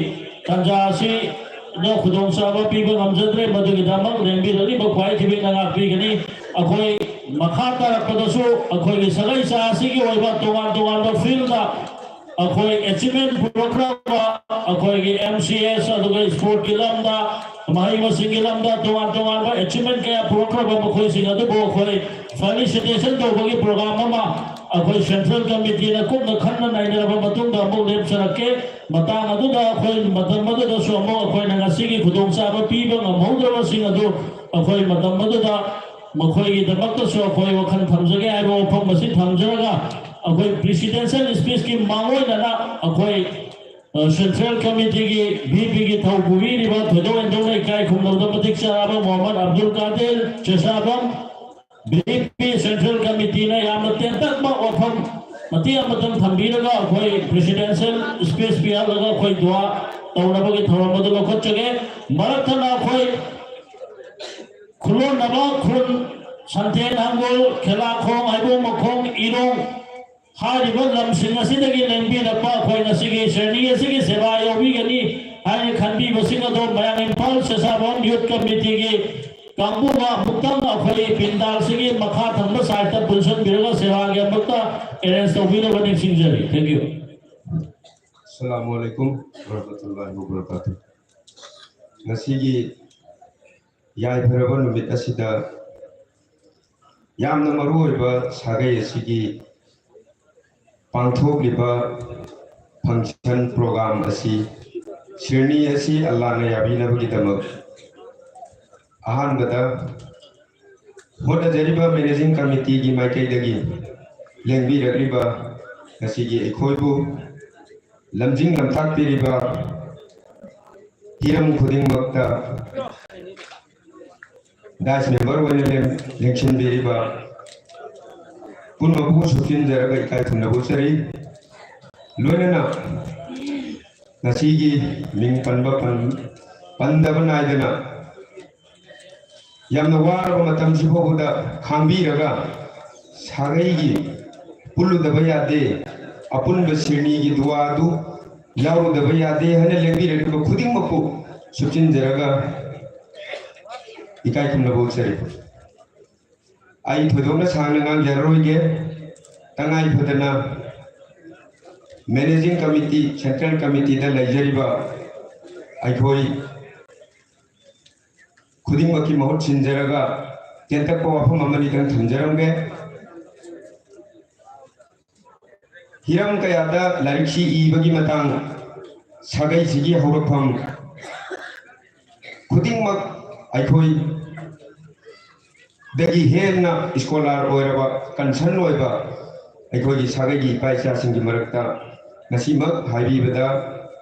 ꯇꯥꯟꯖꯥ ꯑꯁꯤꯗ ꯈꯨꯗꯣꯡꯆꯥꯕ ꯄꯤꯕ ꯉꯝꯖꯗ꯭ꯔꯦ꯫ ꯃꯗꯨꯒꯤꯗꯃꯛ ꯂꯦꯡꯕꯤꯔꯛꯂꯤꯕ ꯈ꯭ꯋꯥꯏ ꯊꯤꯕꯤꯛꯅ ꯉꯥꯛꯄꯤꯒꯅꯤ꯫ ꯑꯩꯈꯣꯏ ꯃꯈꯥ ꯇꯥꯔꯛꯄꯗꯁꯨ ꯑꯩꯈꯣꯏꯒꯤ ꯁꯥꯒꯩ ꯆꯥ ꯑꯁꯤꯒꯤ ꯑꯣꯏꯕ ꯇꯣꯉꯥꯟ ꯇꯣꯉꯥꯟꯕ ꯐꯤꯜꯗ ꯑꯩꯈꯣꯏ ꯑꯦꯆꯤꯞꯃꯦꯟ ꯄꯨꯔꯛꯈ꯭ꯔꯕ ꯑꯩꯈꯣꯏꯒꯤ ꯑꯦꯝ ꯁꯤ ꯑꯦꯁ, ꯑꯗꯨꯒ ꯁ꯭ꯄꯣꯔꯠꯀꯤ ꯂꯝꯗ, ꯃꯍꯩ ꯃꯁꯤꯡꯒꯤ ꯂꯝꯗ ꯇꯣꯉꯥꯟ ꯇꯣꯉꯥꯟꯕ ꯑꯦꯆꯤꯞꯃꯦꯟ ꯀꯌꯥ ꯄꯨꯔꯛꯈ꯭ꯔꯕ ꯃꯈꯣꯏꯁꯤꯡ ꯑꯗꯨꯕꯨ ꯑꯩꯈꯣꯏ ꯐꯦꯂꯤꯁꯤꯇꯦꯁꯟ ꯇꯧꯕꯒꯤ ꯄ꯭ꯔꯣꯒ꯭ꯔꯥꯝ ꯑꯃ ꯑꯩꯈꯣꯏ ꯁꯦꯟꯇ꯭ꯔꯦꯜ ꯀꯃꯤꯇꯤꯅ ꯀꯨꯞꯅ ꯈꯟꯅ ꯅꯩꯅꯔꯕ ꯃꯇꯨꯡꯗ ꯑꯃꯨꯛ ꯂꯦꯞꯆꯔꯛꯀꯦ꯫ ꯃꯇꯥꯡ ꯑꯗꯨꯗ ꯑꯩꯈꯣꯏ ꯃꯇꯝ ꯑꯗꯨꯗꯁꯨ ꯑꯃꯨꯛ ꯑꯩꯈꯣꯏꯅ ꯉꯁꯤꯒꯤ ꯈꯨꯗꯣꯡꯆꯥꯕ ꯄꯤꯕ ꯉꯝꯍꯧꯗ꯭ꯔꯕꯁꯤꯡ ꯑꯗꯨ ꯑꯩꯈꯣꯏ ꯃꯇꯝ ꯑꯗꯨꯗ ꯃꯈꯣꯏꯒꯤꯗꯃꯛꯇꯁꯨ ꯑꯩꯈꯣꯏ ꯋꯥꯈꯜ ꯊꯝꯖꯒꯦ ꯍꯥꯏꯕ ꯋꯥꯐꯝ ꯑꯁꯤ ꯊꯝꯖꯔꯒ, ꯑꯩꯈꯣꯏ ꯄ꯭ꯔꯤꯁꯤꯗꯦꯟꯁꯤꯌꯦꯜ ꯁ꯭ꯄꯤꯁꯀꯤ ꯃꯥꯡꯑꯣꯏꯅꯅ ꯑꯩꯈꯣꯏ, ꯑ, ꯁꯦꯟꯇ꯭ꯔꯦꯜ ꯀꯃꯤꯇꯤꯒꯤ ꯚꯤ ꯄꯤꯒꯤ ꯊꯧ ꯄꯨꯕꯤꯔꯤꯕ ꯊꯣꯏꯗꯣꯛ ꯍꯦꯟꯗꯣꯛꯅ ꯏꯀꯥꯏ ꯈꯨꯝꯅꯕꯗ ꯃꯇꯤꯛ ꯆꯥꯔꯕ Mohammad Abdul Kadir Chesabam, V P central ꯀꯃꯤꯇꯤꯅ ꯌꯥꯝꯅ ꯇꯦꯟꯇꯛꯄ ꯋꯥꯐꯝ ꯃꯇꯦꯛ ꯑꯃꯇꯪ ꯊꯝꯕꯤꯔꯒ ꯑꯩꯈꯣꯏ ꯄ꯭ꯔꯤꯁꯤꯗꯦꯟꯁꯤꯌꯦꯜ ꯁ꯭ꯄꯤꯁ ꯄꯤꯍꯜꯂꯒ ꯑꯩꯈꯣꯏ ꯗꯨꯋꯥ ꯇꯧꯅꯕꯒꯤ ꯊꯧꯔꯝ ꯑꯗꯨ ꯂꯧꯈꯠꯆꯒꯦ꯫ ꯃꯔꯛ ꯊꯠꯅ ꯑꯩꯈꯣꯏ ꯈꯨꯂꯣꯟꯅꯕ ꯈꯨꯟ, ꯁꯟꯊꯦꯟ ꯍꯪꯒꯣꯜ, ꯈꯦꯂꯥꯈꯣꯡ, ꯍꯩꯕꯣꯡ ꯃꯈꯣꯡ, ꯏꯔꯣꯡ ꯍꯥꯏꯔꯤꯕ ꯂꯝꯁꯤꯡ ꯑꯁꯤꯗꯒꯤ ꯂꯦꯡꯕꯤꯔꯛꯄ ꯑꯩꯈꯣꯏ ꯉꯁꯤꯒꯤ ꯁ꯭ꯔꯦꯅꯤ ꯑꯁꯤꯒꯤ ꯁꯦꯕꯥ ꯌꯥꯎꯕꯤꯒꯅꯤ ꯍꯥꯏꯅ ꯈꯟꯕꯤꯕꯁꯤꯡ ꯑꯗꯣ ꯃꯌꯥꯡ ꯏꯝꯐꯥꯜ ꯁꯦꯁꯥꯕꯝ ꯌꯨꯠ ꯀꯃꯤꯇꯤꯒꯤ ꯀꯥꯡꯕꯨꯒ ꯑꯃꯨꯛꯇꯪ ꯑꯩꯈꯣꯏ ꯄꯤꯟꯗꯥꯜꯁꯤꯒꯤ ꯃꯈꯥ ꯊꯪꯕ ꯁꯥꯏꯠꯇ ꯄꯨꯟꯁꯤꯟꯕꯤꯔꯒ ꯁꯦꯕꯥꯒꯤ ꯑꯃꯨꯛꯇ ꯑꯦꯔꯦꯟꯖ ꯇꯧꯕꯤꯅꯕ ꯅꯤꯡꯁꯤꯡꯖꯔꯤ꯫ Thank you. ꯑꯁꯂꯥꯃꯨ ꯑꯂꯥꯏꯀꯨꯝ ꯋꯔꯍꯃꯇꯨꯜꯂꯥꯍꯤ ꯋꯕꯔꯀꯥꯇꯨꯍ꯫ ꯉꯁꯤꯒꯤ ꯌꯥꯏꯐꯔꯕ ꯅꯨꯃꯤꯠ ꯑꯁꯤꯗ ꯌꯥꯝꯅ ꯃꯔꯨꯑꯣꯏꯕ ꯁꯥꯒꯩ ꯑꯁꯤꯒꯤ ꯄꯥꯡꯊꯣꯛꯂꯤꯕ function program ꯑꯁꯤ, ꯁꯤꯔꯅꯤ ꯑꯁꯤ ꯑꯜꯂꯥꯅ ꯌꯥꯕꯤꯅꯕꯒꯤꯗꯃꯛ ꯑꯍꯥꯟꯕꯗ ꯍꯣꯠꯅꯖꯔꯤꯕ managing committeeꯒꯤ ꯃꯥꯏꯀꯩꯗꯒꯤ ꯂꯦꯡꯕꯤꯔꯛꯂꯤꯕ ꯉꯁꯤꯒꯤ ꯑꯩꯈꯣꯏꯕꯨ ꯂꯝꯖꯤꯡ ꯂꯝꯇꯥꯛꯄꯤꯔꯤꯕ ꯍꯤꯔꯝ ꯈꯨꯗꯤꯡꯃꯛꯇ dais member ꯑꯣꯏꯅ ꯂꯦꯡ-, ꯂꯦꯡꯁꯤꯟꯕꯤꯔꯤꯕ ꯄꯨꯝꯅꯃꯛꯄꯨ ꯁꯨꯞꯆꯤꯟꯖꯔꯒ ꯏꯀꯥꯏ ꯈꯨꯝꯅꯕ ꯎꯠꯆꯔꯤ꯫ ꯂꯣꯏꯅꯅ ꯉꯁꯤꯒꯤ ꯃꯤꯡ ꯄꯟꯕ ꯄꯟ-, ꯄꯟꯗꯕ ꯅꯥꯏꯗꯅ ꯌꯥꯝꯅ ꯋꯥꯔꯕ ꯃꯇꯝꯁꯤ ꯐꯥꯎꯕꯗ ꯈꯥꯡꯕꯤꯔꯒ ꯁꯥꯒꯩꯒꯤ ꯄꯨꯜꯂꯨꯗꯕ ꯌꯥꯗꯦ, ꯑꯄꯨꯟꯕ ꯁꯤꯔꯅꯤꯒꯤ ꯗꯨꯋꯥꯗꯨ ꯌꯥꯎꯔꯨꯗꯕ ꯌꯥꯗꯦ ꯍꯥꯏꯅ ꯂꯦꯡꯕꯤꯔꯛꯂꯤꯕ ꯈꯨꯗꯤꯡꯃꯛꯄꯨ ꯁꯨꯞꯆꯤꯟꯖꯔꯒ ꯏꯀꯥꯏ ꯈꯨꯝꯅꯕ ꯎꯠꯆꯔꯤ꯫ ꯑꯩ ꯊꯣꯏꯗꯣꯛꯅ ꯁꯥꯡꯅ ꯉꯥꯡꯖꯔꯔꯣꯏꯒꯦ꯫ ꯇꯉꯥꯏ ꯐꯗꯅ managing committee, central committeeꯗ ꯂꯩꯖꯔꯤꯕ ꯑꯩꯈꯣꯏ ꯈꯨꯗꯤꯡꯃꯛꯀꯤ ꯃꯍꯨꯠ ꯁꯤꯟꯖꯔꯒ ꯇꯦꯟꯇꯛꯄ ꯋꯥꯐꯝ ꯑꯃꯅꯤꯗꯪ ꯊꯝꯖꯔꯝꯒꯦ꯫ ꯍꯤꯔꯝ ꯀꯌꯥꯗ ꯂꯥꯏꯔꯤꯛꯁꯤ ꯏꯕꯒꯤ ꯃꯇꯥꯡ, ꯁꯥꯒꯩꯁꯤꯒꯤ ꯍꯧꯔꯛꯐꯝ ꯈꯨꯗꯤꯡꯃꯛ ꯑꯩꯈꯣꯏꯗꯒꯤ ꯍꯦꯟꯅ scholar ꯑꯣꯏꯔꯕ, concern ꯑꯣꯏꯕ ꯑꯩꯈꯣꯏꯒꯤ ꯁꯥꯒꯩꯒꯤ ꯏꯄꯥ ꯏꯆꯥꯁꯤꯡꯒꯤ ꯃꯔꯛꯇ ꯉꯁꯤꯃꯛ ꯍꯥꯏꯕꯤꯕꯗ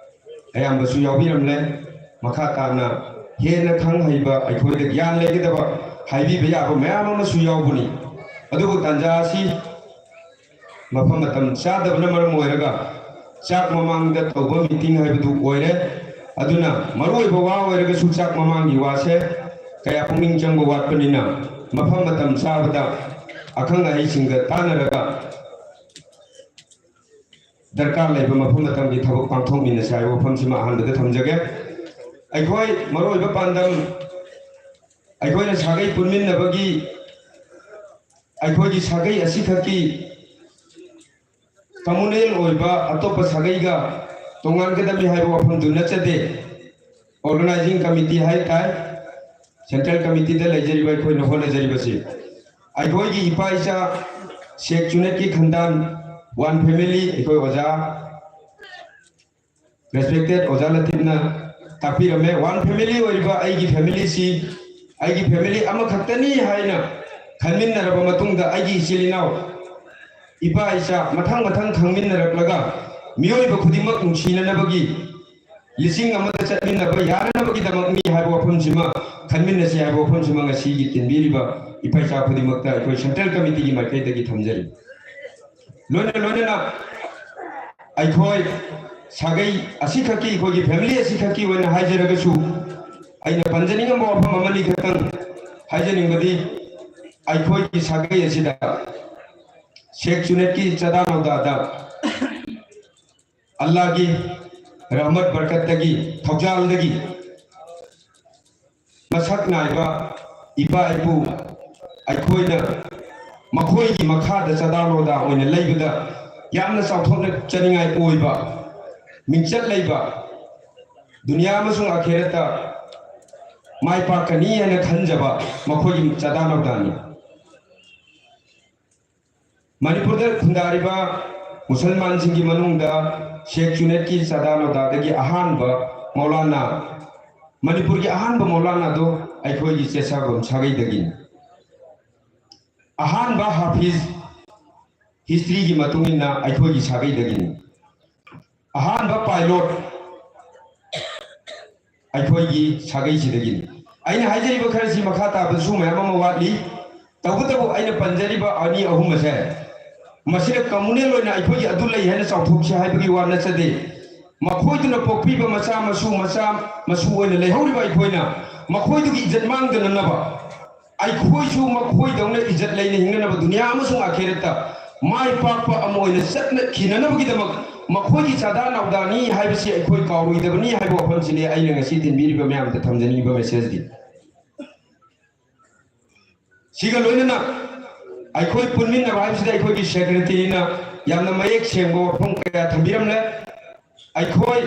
ꯑꯌꯥꯝꯕꯁꯨ ꯌꯥꯎꯕꯤꯔꯝꯂꯦ꯫ ꯃꯈꯥ ꯇꯥꯅ ꯍꯦꯟꯅ ꯈꯪ ꯍꯩꯕ, ꯑꯩꯈꯣꯏꯗ ꯒ꯭ꯌꯥꯟ ꯂꯩꯒꯗꯕ, ꯍꯥꯏꯕꯤꯕ ꯌꯥꯕ ꯃꯌꯥꯝ ꯑꯃꯁꯨ ꯌꯥꯎꯕꯅꯤ꯫ ꯑꯗꯨꯕꯨ ꯇꯥꯟꯖꯥ ꯑꯁꯤ ꯃꯐꯝ ꯃꯇꯝ ꯆꯥꯗꯕꯅ ꯃꯔꯝ ꯑꯣꯏꯔꯒ ꯆꯥꯛ ꯃꯃꯥꯡꯗ ꯇꯧꯕ meeting ꯍꯥꯏꯕꯗꯨ ꯑꯣꯏꯔꯦ꯫ ꯑꯗꯨꯅ ꯃꯔꯨꯑꯣꯏꯕ ꯋꯥ ꯑꯣꯏꯔꯒꯁꯨ ꯆꯥꯛ ꯃꯃꯥꯡꯒꯤ ꯋꯥꯁꯦ ꯀꯌꯥ ꯄꯨꯛꯅꯤꯡ ꯆꯪꯕ ꯋꯥꯠꯄꯅꯤꯅ ꯃꯐꯝ ꯃꯇꯝ ꯆꯥꯕꯗ ꯑꯈꯪ ꯑꯍꯩꯁꯤꯡꯒ ꯇꯥꯟꯅꯔꯒ ꯗꯔꯀꯥꯔ ꯂꯩꯕ ꯃꯐꯝ ꯃꯇꯝꯒꯤ ꯊꯕꯛ ꯄꯥꯡꯊꯣꯛꯃꯤꯟꯅꯁꯤ ꯍꯥꯏꯕ ꯋꯥꯐꯝꯁꯤꯃ ꯑꯍꯥꯟꯕꯗ ꯊꯝꯖꯒꯦ꯫ ꯑꯩꯈꯣꯏ ꯃꯔꯨꯑꯣꯏꯕ ꯄꯥꯟꯗꯝ, ꯑꯩꯈꯣꯏꯅ ꯁꯥꯒꯩ ꯄꯨꯟꯃꯤꯟꯅꯕꯒꯤ ꯑꯩꯈꯣꯏꯒꯤ ꯁꯥꯒꯩ ꯑꯁꯤꯈꯛꯀꯤ communal ꯑꯣꯏꯕ ꯑꯇꯣꯞꯄ ꯁꯥꯒꯩꯒ ꯇꯣꯉꯥꯟꯒꯗꯕꯅꯤ ꯍꯥꯏꯕ ꯋꯥꯐꯝꯗꯨ ꯅꯠꯆꯗꯦ꯫ ꯑꯣꯔꯒꯅꯥꯏꯖꯤꯡ ꯀꯃꯤꯇꯤ ꯍꯥꯏ ꯇꯥꯏ, ꯁꯦꯟꯇ꯭ꯔꯦꯜ ꯀꯃꯤꯇꯤꯗ ꯂꯩꯖꯔꯤꯕ ꯑꯩꯈꯣꯏꯅ ꯍꯣꯠꯅꯖꯔꯤꯕꯁꯤ꯫ ꯑꯩꯈꯣꯏꯒꯤ ꯏꯄꯥ ꯏꯆꯥ ꯁꯦꯈ ꯖꯨꯅꯦꯗꯀꯤ ꯈꯟꯗꯥꯟ, ꯋꯥꯟ ꯐꯦꯃꯤꯂꯤ, ꯑꯩꯈꯣꯏ ꯑꯣꯖꯥ, ꯔꯦꯁꯄꯦꯛꯇꯦꯗ ꯑꯣꯖꯥ ꯂꯇꯤꯐꯅ ꯇꯥꯛꯄꯤꯔꯝꯃꯦ꯫ ꯋꯥꯟ ꯐꯦꯃꯤꯂꯤ ꯑꯣꯏꯔꯤꯕ ꯑꯩꯒꯤ ꯐꯦꯃꯤꯂꯤꯁꯤ ꯑꯩꯒꯤ ꯐꯦꯃꯤꯂꯤ ꯑꯃꯈꯛꯇꯅꯤ ꯍꯥꯏꯅ ꯈꯟꯃꯤꯟꯅꯔꯕ ꯃꯇꯨꯡꯗ, ꯑꯩꯒꯤ ꯏꯆꯤꯜ ꯏꯅꯥꯎ, ꯏꯄꯥ ꯏꯆꯥ ꯃꯊꯪ ꯃꯊꯪ ꯈꯪꯃꯤꯟꯅꯔꯛꯂꯒ, ꯃꯤꯑꯣꯏꯕ ꯈꯨꯗꯤꯡꯃꯛ ꯅꯨꯡꯁꯤꯅꯅꯕꯒꯤ, ꯂꯤꯁꯤꯡ ꯑꯃꯗ ꯆꯠꯃꯤꯟꯅꯕ ꯌꯥꯅꯅꯕꯒꯤꯗꯃꯛꯅꯤ ꯍꯥꯏꯕ ꯋꯥꯐꯝꯁꯤꯃ ꯈꯟꯃꯤꯟꯅꯁꯤ ꯍꯥꯏꯕ ꯋꯥꯐꯝꯁꯤꯃ ꯉꯁꯤꯒꯤ ꯇꯤꯟꯕꯤꯔꯤꯕ ꯏꯄꯥ ꯏꯆꯥ ꯈꯨꯗꯤꯡꯃꯛꯇ ꯑꯩꯈꯣꯏ ꯁꯦꯟꯇ꯭ꯔꯦꯜ ꯀꯃꯤꯇꯤꯒꯤ ꯃꯥꯏꯀꯩꯗꯒꯤ ꯊꯝꯖꯔꯤ꯫ ꯂꯣꯏꯅ ꯂꯣꯏꯅꯅ ꯑꯩꯈꯣꯏ ꯁꯥꯒꯩ ꯑꯁꯤꯈꯛꯀꯤ, ꯑꯩꯈꯣꯏꯒꯤ ꯐꯦꯃꯤꯂꯤ ꯑꯁꯤꯈꯛꯀꯤ ꯑꯣꯏꯅ ꯍꯥꯏꯖꯔꯒꯁꯨ, ꯑꯩꯅ ꯄꯟꯖꯅꯤꯡꯉꯝꯕ ꯋꯥꯐꯝ ꯑꯃꯅꯤ ꯈꯛꯇꯪ ꯍꯥꯏꯖꯅꯤꯡꯕꯗꯤ, ꯑꯩꯈꯣꯏꯒꯤ ꯁꯥꯒꯩ ꯑꯁꯤꯗ ꯁꯦꯈ ꯖꯨꯅꯦꯗꯀꯤ ꯆꯥꯗꯥ ꯅꯧꯗꯥꯗ ꯑꯜꯂꯥꯒꯤ ꯔꯍꯃꯠ ꯕꯔꯀꯠꯇꯒꯤ, ꯊꯧꯖꯥꯜꯗꯒꯤ ꯃꯁꯛ ꯅꯥꯏꯕ ꯏꯄꯥ ꯏꯄꯨ ꯑꯩꯈꯣꯏꯅ ꯃꯈꯣꯏꯒꯤ ꯃꯈꯥꯗ ꯆꯥꯗꯥ ꯅꯧꯗꯥ ꯑꯣꯏꯅ ꯂꯩꯕꯗ ꯌꯥꯝꯅ ꯆꯥꯎꯊꯣꯛꯆꯅꯤꯡꯉꯥꯏ ꯑꯣꯏꯕ, ꯃꯤꯡꯆꯠ ꯂꯩꯕ, ꯗꯨꯅꯤꯌꯥ ꯑꯃꯁꯨꯡ ꯑꯈꯦꯔꯠꯇ ꯃꯥꯏ ꯄꯥꯛꯀꯅꯤ ꯍꯥꯏꯅ ꯈꯟꯖꯕ ꯃꯈꯣꯏꯒꯤ ꯆꯥꯗꯥ ꯅꯧꯗꯥꯅꯤ꯫ ꯃꯅꯤꯄꯨꯔꯗ ꯈꯨꯟꯗꯥꯔꯤꯕ ꯃꯨꯁꯜꯃꯥꯟꯁꯤꯡꯒꯤ ꯃꯅꯨꯡꯗ ꯁꯦꯈ ꯖꯨꯅꯦꯗꯀꯤ ꯆꯥꯗꯥ ꯅꯧꯗꯥꯗꯒꯤ ꯑꯍꯥꯟꯕ ꯃꯧꯂꯥꯅꯥ, ꯃꯅꯤꯄꯨꯔꯒꯤ ꯑꯍꯥꯟꯕ ꯃꯧꯂꯥꯅꯥꯗꯣ ꯑꯩꯈꯣꯏꯒꯤ ꯆꯦꯁꯥꯒꯣꯝ ꯁꯥꯒꯩꯗꯒꯤꯅꯤ꯫ ꯑꯍꯥꯟꯕ ꯍꯥꯐꯤꯖ, ꯍꯤꯁꯇ꯭ꯔꯤꯒꯤ ꯃꯇꯨꯡ ꯏꯟꯅ ꯑꯩꯈꯣꯏꯒꯤ ꯁꯥꯒꯩꯗꯒꯤꯅꯤ꯫ ꯑꯍꯥꯟꯕ ꯄꯥꯏꯂꯣꯠ ꯑꯩꯈꯣꯏꯒꯤ ꯁꯥꯒꯩꯁꯤꯗꯒꯤꯅꯤ꯫ ꯑꯩꯅ ꯍꯥꯏꯖꯔꯤꯕ ꯈꯔꯁꯤ ꯃꯈꯥ ꯇꯥꯕꯗꯁꯨ ꯃꯌꯥꯝ ꯑꯃ ꯋꯥꯠꯂꯤ꯫ ꯇꯧꯕꯇꯕꯨ ꯑꯩꯅ ꯄꯟꯖꯔꯤꯕ ꯑꯅꯤ ꯑꯍꯨꯝ ꯑꯁꯦ, ꯃꯁꯤꯅ ꯀꯝꯃꯨꯅꯦꯜ ꯑꯣꯏꯅ ꯑꯩꯈꯣꯏꯒꯤ ꯑꯗꯨ ꯂꯩ ꯍꯥꯏꯅ ꯆꯥꯎꯊꯣꯛꯁꯤ ꯍꯥꯏꯕꯒꯤ ꯋꯥ ꯅꯠꯆꯗꯦ꯫ ꯃꯈꯣꯏꯗꯨꯅ ꯄꯣꯛꯄꯤꯕ ꯃꯆꯥ ꯃꯁꯨ, ꯃꯆꯥ ꯃꯁꯨ ꯑꯣꯏꯅ ꯂꯩꯍꯧꯔꯤꯕ ꯑꯩꯈꯣꯏꯅ ꯃꯈꯣꯏꯗꯨꯒꯤ ꯏꯖꯠ ꯃꯥꯡꯗꯅꯅꯕ, ꯑꯩꯈꯣꯏꯁꯨ ꯃꯈꯣꯏꯗꯧꯅ ꯏꯖꯠ ꯂꯩꯅ ꯍꯤꯡꯅꯅꯕ, ꯗꯨꯅꯤꯌꯥ ꯑꯃꯁꯨꯡ ꯑꯈꯦꯔꯠꯇ ꯃꯥꯏ ꯄꯥꯛꯄ ꯑꯃ ꯑꯣꯏꯅ ꯆꯠꯅꯈꯤꯅꯅꯕꯒꯤꯗꯃꯛ ꯃꯈꯣꯏꯒꯤ ꯆꯥꯗꯥ ꯅꯧꯗꯥꯅꯤ ꯍꯥꯏꯕꯁꯤ ꯑꯩꯈꯣꯏ ꯀꯥꯎꯔꯣꯏꯗꯕꯅꯤ ꯍꯥꯏꯕ ꯋꯥꯐꯝꯁꯤꯅꯤ ꯑꯩꯅ ꯉꯁꯤ ꯇꯤꯟꯕꯤꯔꯤꯕ ꯃꯌꯥꯝꯗ ꯊꯝꯖꯅꯤꯡꯉꯤꯕ ꯃꯦꯁꯦꯖꯗꯤ꯫ ꯁꯤꯒ ꯂꯣꯏꯅꯅ ꯑꯩꯈꯣꯏ ꯄꯨꯟꯃꯤꯟꯅꯕ ꯍꯥꯏꯕꯁꯤꯗ ꯑꯩꯈꯣꯏꯒꯤ ꯁꯦꯀ꯭ꯔꯦꯇꯔꯤꯅ ꯌꯥꯝꯅ ꯃꯌꯦꯛ ꯁꯦꯡꯕ ꯋꯥꯐꯝ ꯀꯌꯥ ꯊꯝꯕꯤꯔꯝꯂꯦ꯫ ꯑꯩꯈꯣꯏ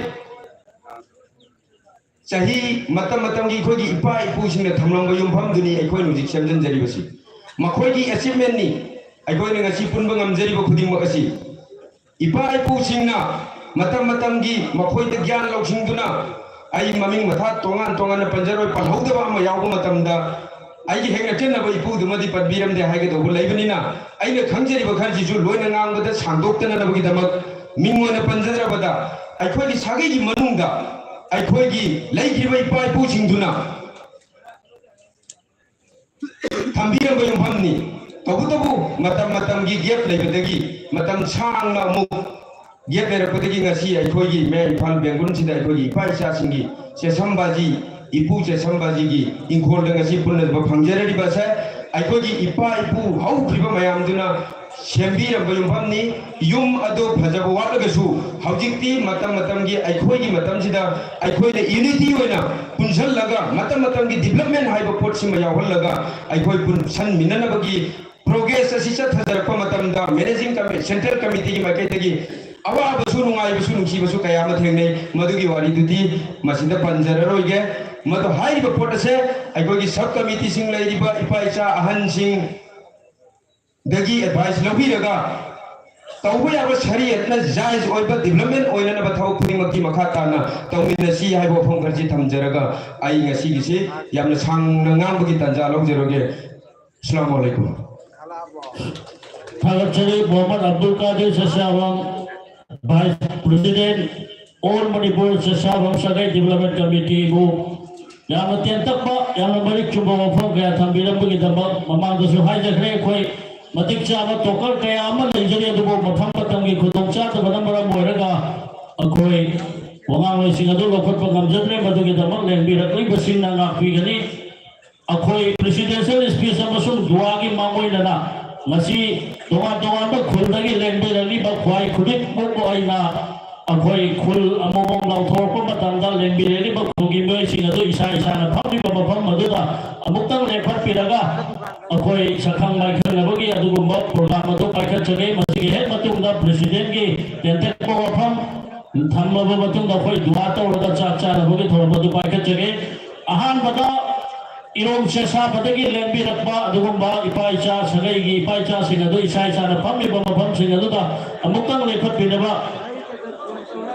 ꯆꯍꯤ ꯃꯇꯝ ꯃꯇꯝꯒꯤ ꯑꯩꯈꯣꯏꯒꯤ ꯏꯄꯥ ꯏꯄꯨꯁꯤꯡꯅ ꯊꯝꯂꯝꯕ ꯌꯨꯝꯐꯝꯗꯨꯅꯤ ꯑꯩꯈꯣꯏꯅ ꯍꯧꯖꯤꯛ ꯁꯦꯝꯖꯤꯟꯖꯔꯤꯕꯁꯤ꯫ ꯃꯈꯣꯏꯒꯤ ꯑꯦꯆꯤꯞꯃꯦꯟꯅꯤ ꯑꯩꯈꯣꯏꯅ ꯉꯁꯤ ꯄꯨꯟꯕ ꯉꯝꯖꯔꯤꯕ ꯈꯨꯗꯤꯡꯃꯛ ꯑꯁꯤ꯫ ꯏꯄꯥ ꯏꯄꯨꯁꯤꯡꯅ ꯃꯇꯝ ꯃꯇꯝꯒꯤ ꯃꯈꯣꯏꯗ ꯒ꯭ꯌꯥꯟ ꯂꯧꯁꯤꯡꯗꯨꯅ, ꯑꯩ ꯃꯃꯤꯡ ꯃꯊꯥ ꯇꯣꯉꯥꯟ ꯇꯣꯉꯥꯟꯅ ꯄꯟꯖꯔꯣꯏ, ꯄꯜꯍꯧꯗꯕ ꯑꯃ ꯌꯥꯎꯕ ꯃꯇꯝꯗ ꯑꯩꯒꯤ ꯍꯦꯛ ꯅꯛꯆꯟꯅꯕ ꯏꯄꯨꯗꯨꯃꯗꯤ ꯄꯟꯕꯤꯔꯝꯗꯦ ꯍꯥꯏꯒꯗꯧꯕ ꯂꯩꯕꯅꯤꯅ, ꯑꯩꯅ ꯈꯪꯖꯔꯤꯕ ꯈꯔꯁꯤꯁꯨ ꯂꯣꯏꯅ ꯉꯥꯡꯕꯗ ꯁꯥꯡꯗꯣꯛꯇꯅꯅꯕꯒꯤꯗꯃꯛ ꯃꯤꯡ ꯑꯣꯏꯅ ꯄꯟꯖꯗ꯭ꯔꯕꯗ, ꯑꯩꯈꯣꯏꯒꯤ ꯁꯥꯒꯩꯒꯤ ꯃꯅꯨꯡꯗ ꯑꯩꯈꯣꯏꯒꯤ ꯂꯩꯈꯤꯕ ꯏꯄꯥ ꯏꯄꯨꯁꯤꯡꯗꯨꯅ ꯊꯝꯕꯤꯔꯝꯕ ꯌꯨꯝꯐꯝꯅꯤ꯫ ꯇꯧꯕꯇꯕꯨ ꯃꯇꯝ ꯃꯇꯝꯒꯤ ꯒꯦꯞ ꯂꯩꯕꯗꯒꯤ ꯃꯇꯝ ꯁꯥꯡꯅ ꯑꯃꯨꯛ ꯒꯦꯞ ꯂꯩꯔꯛꯄꯗꯒꯤ ꯉꯁꯤ ꯑꯩꯈꯣꯏꯒꯤ ꯃꯌꯥꯏ ꯏꯝꯐꯥꯜ ꯕꯦꯡꯒꯨꯜꯁꯤꯗ ꯑꯩꯈꯣꯏꯒꯤ ꯏꯄꯥ ꯏꯆꯥꯁꯤꯡꯒꯤ ꯆꯦꯁꯝꯕꯥꯖꯤ, ꯏꯄꯨ ꯆꯦꯁꯝꯕꯥꯖꯤꯒꯤ ꯏꯪꯈꯣꯜꯗ ꯉꯁꯤ ꯄꯨꯟꯅꯕ ꯐꯪꯖꯔꯤꯕ ꯑꯁꯦ ꯑꯩꯈꯣꯏꯒꯤ ꯏꯄꯥ ꯏꯄꯨ ꯍꯧꯈ꯭ꯔꯤꯕ ꯃꯌꯥꯝꯗꯨꯅ ꯁꯦꯝꯕꯤꯔꯝꯕ ꯌꯨꯝꯐꯝꯅꯤ꯫ ꯌꯨꯝ ꯑꯗꯨ ꯐꯖꯕ ꯋꯥꯠꯂꯒꯁꯨ ꯍꯧꯖꯤꯛꯇꯤ ꯃꯇꯝ ꯃꯇꯝꯒꯤ ꯑꯩꯈꯣꯏꯒꯤ ꯃꯇꯝꯁꯤꯗ ꯑꯩꯈꯣꯏꯅ ꯌꯨꯅꯤꯇꯤ ꯑꯣꯏꯅ ꯄꯨꯟꯁꯤꯜꯂꯒ ꯃꯇꯝ ꯃꯇꯝꯒꯤ ꯗꯤꯕ꯭ꯂꯞꯃꯦꯟ ꯍꯥꯏꯕ ꯄꯣꯠꯁꯤꯃ ꯌꯥꯎꯍꯜꯂꯒ ꯑꯩꯈꯣꯏ ꯄꯨꯟꯁꯟꯃꯤꯟꯅꯅꯕꯒꯤ ꯄ꯭ꯔꯣꯒ꯭ꯔꯦꯁ ꯑꯁꯤ ꯆꯠꯊꯖꯔꯛꯄ ꯃꯇꯝꯗ ꯃꯦꯅꯦꯖꯤꯡ ꯀꯃꯤ-, ꯁꯦꯟꯇ꯭ꯔꯦꯜ ꯀꯃꯤꯇꯤꯒꯤ ꯃꯥꯏꯀꯩꯗꯒꯤ ꯑꯋꯥꯕꯁꯨ ꯅꯨꯡꯉꯥꯏꯕꯁꯨ ꯅꯨꯡꯁꯤꯕꯁꯨ ꯀꯌꯥ ꯑꯃ ꯊꯦꯡꯅꯩ꯫ ꯃꯗꯨꯒꯤ ꯋꯥꯔꯤꯗꯨꯗꯤ ꯃꯁꯤꯗ ꯄꯟꯖꯔꯔꯣꯏꯒꯦ꯫ ꯃꯗꯨ ꯍꯥꯏꯔꯤꯕ ꯄꯣꯠ ꯑꯁꯦ ꯑꯩꯈꯣꯏꯒꯤ ꯁꯕ ꯀꯃꯤꯇꯤꯁꯤꯡ ꯂꯩꯔꯤꯕ ꯏꯄꯥ ꯏꯆꯥ ꯑꯍꯟꯁꯤꯡ ꯗꯒꯤ ꯑꯦꯗꯚꯥꯏꯁ ꯂꯧꯕꯤꯔꯒ ꯇꯧꯕ ꯌꯥꯕ ꯁꯔꯤꯌꯠꯅ ꯖꯥꯏꯖ ꯑꯣꯏꯕ ꯗꯤꯕ꯭ꯂꯞꯃꯦꯟ ꯑꯣꯏꯅꯅꯕ ꯊꯕꯛ ꯈꯨꯗꯤꯡꯃꯛꯀꯤ ꯃꯈꯥ ꯇꯥꯅ ꯇꯧꯃꯤꯟꯅꯁꯤ ꯍꯥꯏꯕ ꯋꯥꯐꯝ ꯈꯔꯁꯤ ꯊꯝꯖꯔꯒ ꯑꯩ ꯉꯁꯤꯒꯤꯁꯤ ꯌꯥꯝꯅ ꯁꯥꯡꯅ ꯉꯥꯡꯕꯒꯤ ꯇꯥꯟꯖꯥ ꯂꯧꯖꯔꯒꯦ꯫ ꯑꯁꯂꯥꯃꯨ ꯑꯂꯩꯀꯨꯝ꯫ ꯊꯥꯒꯠꯆꯔꯤ Mohammad Abdul Kadir Sasabam, vice president, all Manipur Chesabam ꯁꯥꯒꯩ ꯗꯤꯕ꯭ꯂꯞꯃꯦꯟ ꯀꯃꯤꯇꯤꯕꯨ ꯌꯥꯝꯅ ꯇꯦꯟꯇꯛꯄ, ꯌꯥꯝꯅ ꯃꯔꯤꯛ ꯆꯨꯝꯕ ꯋꯥꯐꯝ ꯀꯌꯥ ꯊꯝꯕꯤꯔꯝꯕꯒꯤꯗꯃꯛ ꯃꯃꯥꯡꯗꯁꯨ ꯍꯥꯏꯖꯈ꯭ꯔꯦ꯫ ꯑꯩꯈꯣꯏ ꯃꯇꯤꯛ ꯆꯥꯕ ꯇꯣꯀꯔ ꯀꯌꯥ ꯑꯃ ꯂꯩꯖꯔꯤ, ꯑꯗꯨꯕꯨ ꯃꯐꯝ ꯃꯇꯝꯒꯤ ꯈꯨꯗꯣꯡꯆꯥꯗꯕꯅ ꯃꯔꯝ ꯑꯣꯏꯔꯒ ꯑꯩꯈꯣꯏ ꯋꯥꯉꯥꯡꯂꯣꯏꯁꯤꯡ ꯑꯗꯨ ꯂꯧꯈꯠꯄ ꯉꯝꯖꯗ꯭ꯔꯦ꯫ ꯃꯗꯨꯒꯤꯗꯃꯛ ꯂꯦꯡꯕꯤꯔꯛꯂꯤꯕꯁꯤꯡꯅ ꯉꯥꯛꯄꯤꯒꯅꯤ꯫ ꯑꯩꯈꯣꯏ ꯄ꯭ꯔꯦꯁꯤꯗꯦꯟꯁꯤꯌꯦꯜ ꯁ꯭ꯄꯤꯆ ꯑꯃꯁꯨꯡ ꯗꯨꯋꯥꯒꯤ ꯃꯥꯡꯑꯣꯏꯅꯅ ꯉꯁꯤ ꯇꯣꯉꯥꯟ ꯇꯣꯉꯥꯟꯕ ꯈꯨꯜꯗꯒꯤ ꯂꯦꯡꯕꯤꯔꯛꯂꯤꯕ ꯈ꯭ꯋꯥꯏ ꯈꯨꯗꯤꯡꯃꯛꯄꯨ ꯑꯩꯅ ꯑꯩꯈꯣꯏ ꯈꯨꯜ ꯑꯃꯃꯝ ꯂꯥꯎꯊꯣꯔꯛꯄ ꯃꯇꯝꯗ ꯂꯦꯡꯕꯤꯔꯛꯂꯤꯕ ꯈꯨꯜꯒꯤ ꯃꯤꯑꯣꯏꯁꯤꯡ ꯑꯗꯨ ꯏꯁꯥ ꯏꯁꯥꯅ ꯐꯝꯂꯤꯕ ꯃꯐꯝ ꯑꯗꯨꯗ ꯑꯃꯨꯛꯇꯪ ꯂꯦꯞꯈꯠꯄꯤꯔꯒ ꯑꯩꯈꯣꯏ ꯁꯛꯈꯪ ꯃꯥꯏꯈꯪꯅꯕꯒꯤ ꯑꯗꯨꯒꯨꯝꯕ ꯄ꯭ꯔꯣꯒ꯭ꯔꯥꯝ ꯑꯗꯨ ꯄꯥꯏꯈꯠꯆꯒꯦ꯫ ꯃꯁꯤꯒꯤ ꯍꯦꯛ ꯃꯇꯨꯡꯗ ꯄ꯭ꯔꯦꯁꯤꯗꯦꯟꯠꯀꯤ ꯇꯦꯟꯇꯛꯄ ꯋꯥꯐꯝ ꯊꯝꯂꯕ ꯃꯇꯨꯡꯗ ꯑꯩꯈꯣꯏ ꯗꯨꯋꯥ ꯇꯧꯔꯒ ꯆꯥꯛ ꯆꯥꯅꯕꯒꯤ ꯊꯧꯔꯝ ꯑꯗꯨ ꯄꯥꯏꯈꯠꯆꯒꯦ꯫ ꯑꯍꯥꯟꯕꯗ ꯏꯔꯣꯡ ꯁꯦꯁꯥꯕꯗꯒꯤ ꯂꯦꯡꯕꯤꯔꯛꯄ ꯑꯗꯨꯒꯨꯝꯕ ꯏꯄꯥ ꯏꯆꯥ, ꯁꯥꯒꯩꯒꯤ ꯏꯄꯥ ꯏꯆꯥꯁꯤꯡ ꯑꯗꯨ ꯏꯁꯥ ꯏꯁꯥꯅ ꯐꯝꯃꯤꯕ ꯃꯐꯝꯁꯤꯡ ꯑꯗꯨꯗ ꯑꯃꯨꯛꯇꯪ ꯂꯦꯞꯈꯠꯄꯤꯅꯕ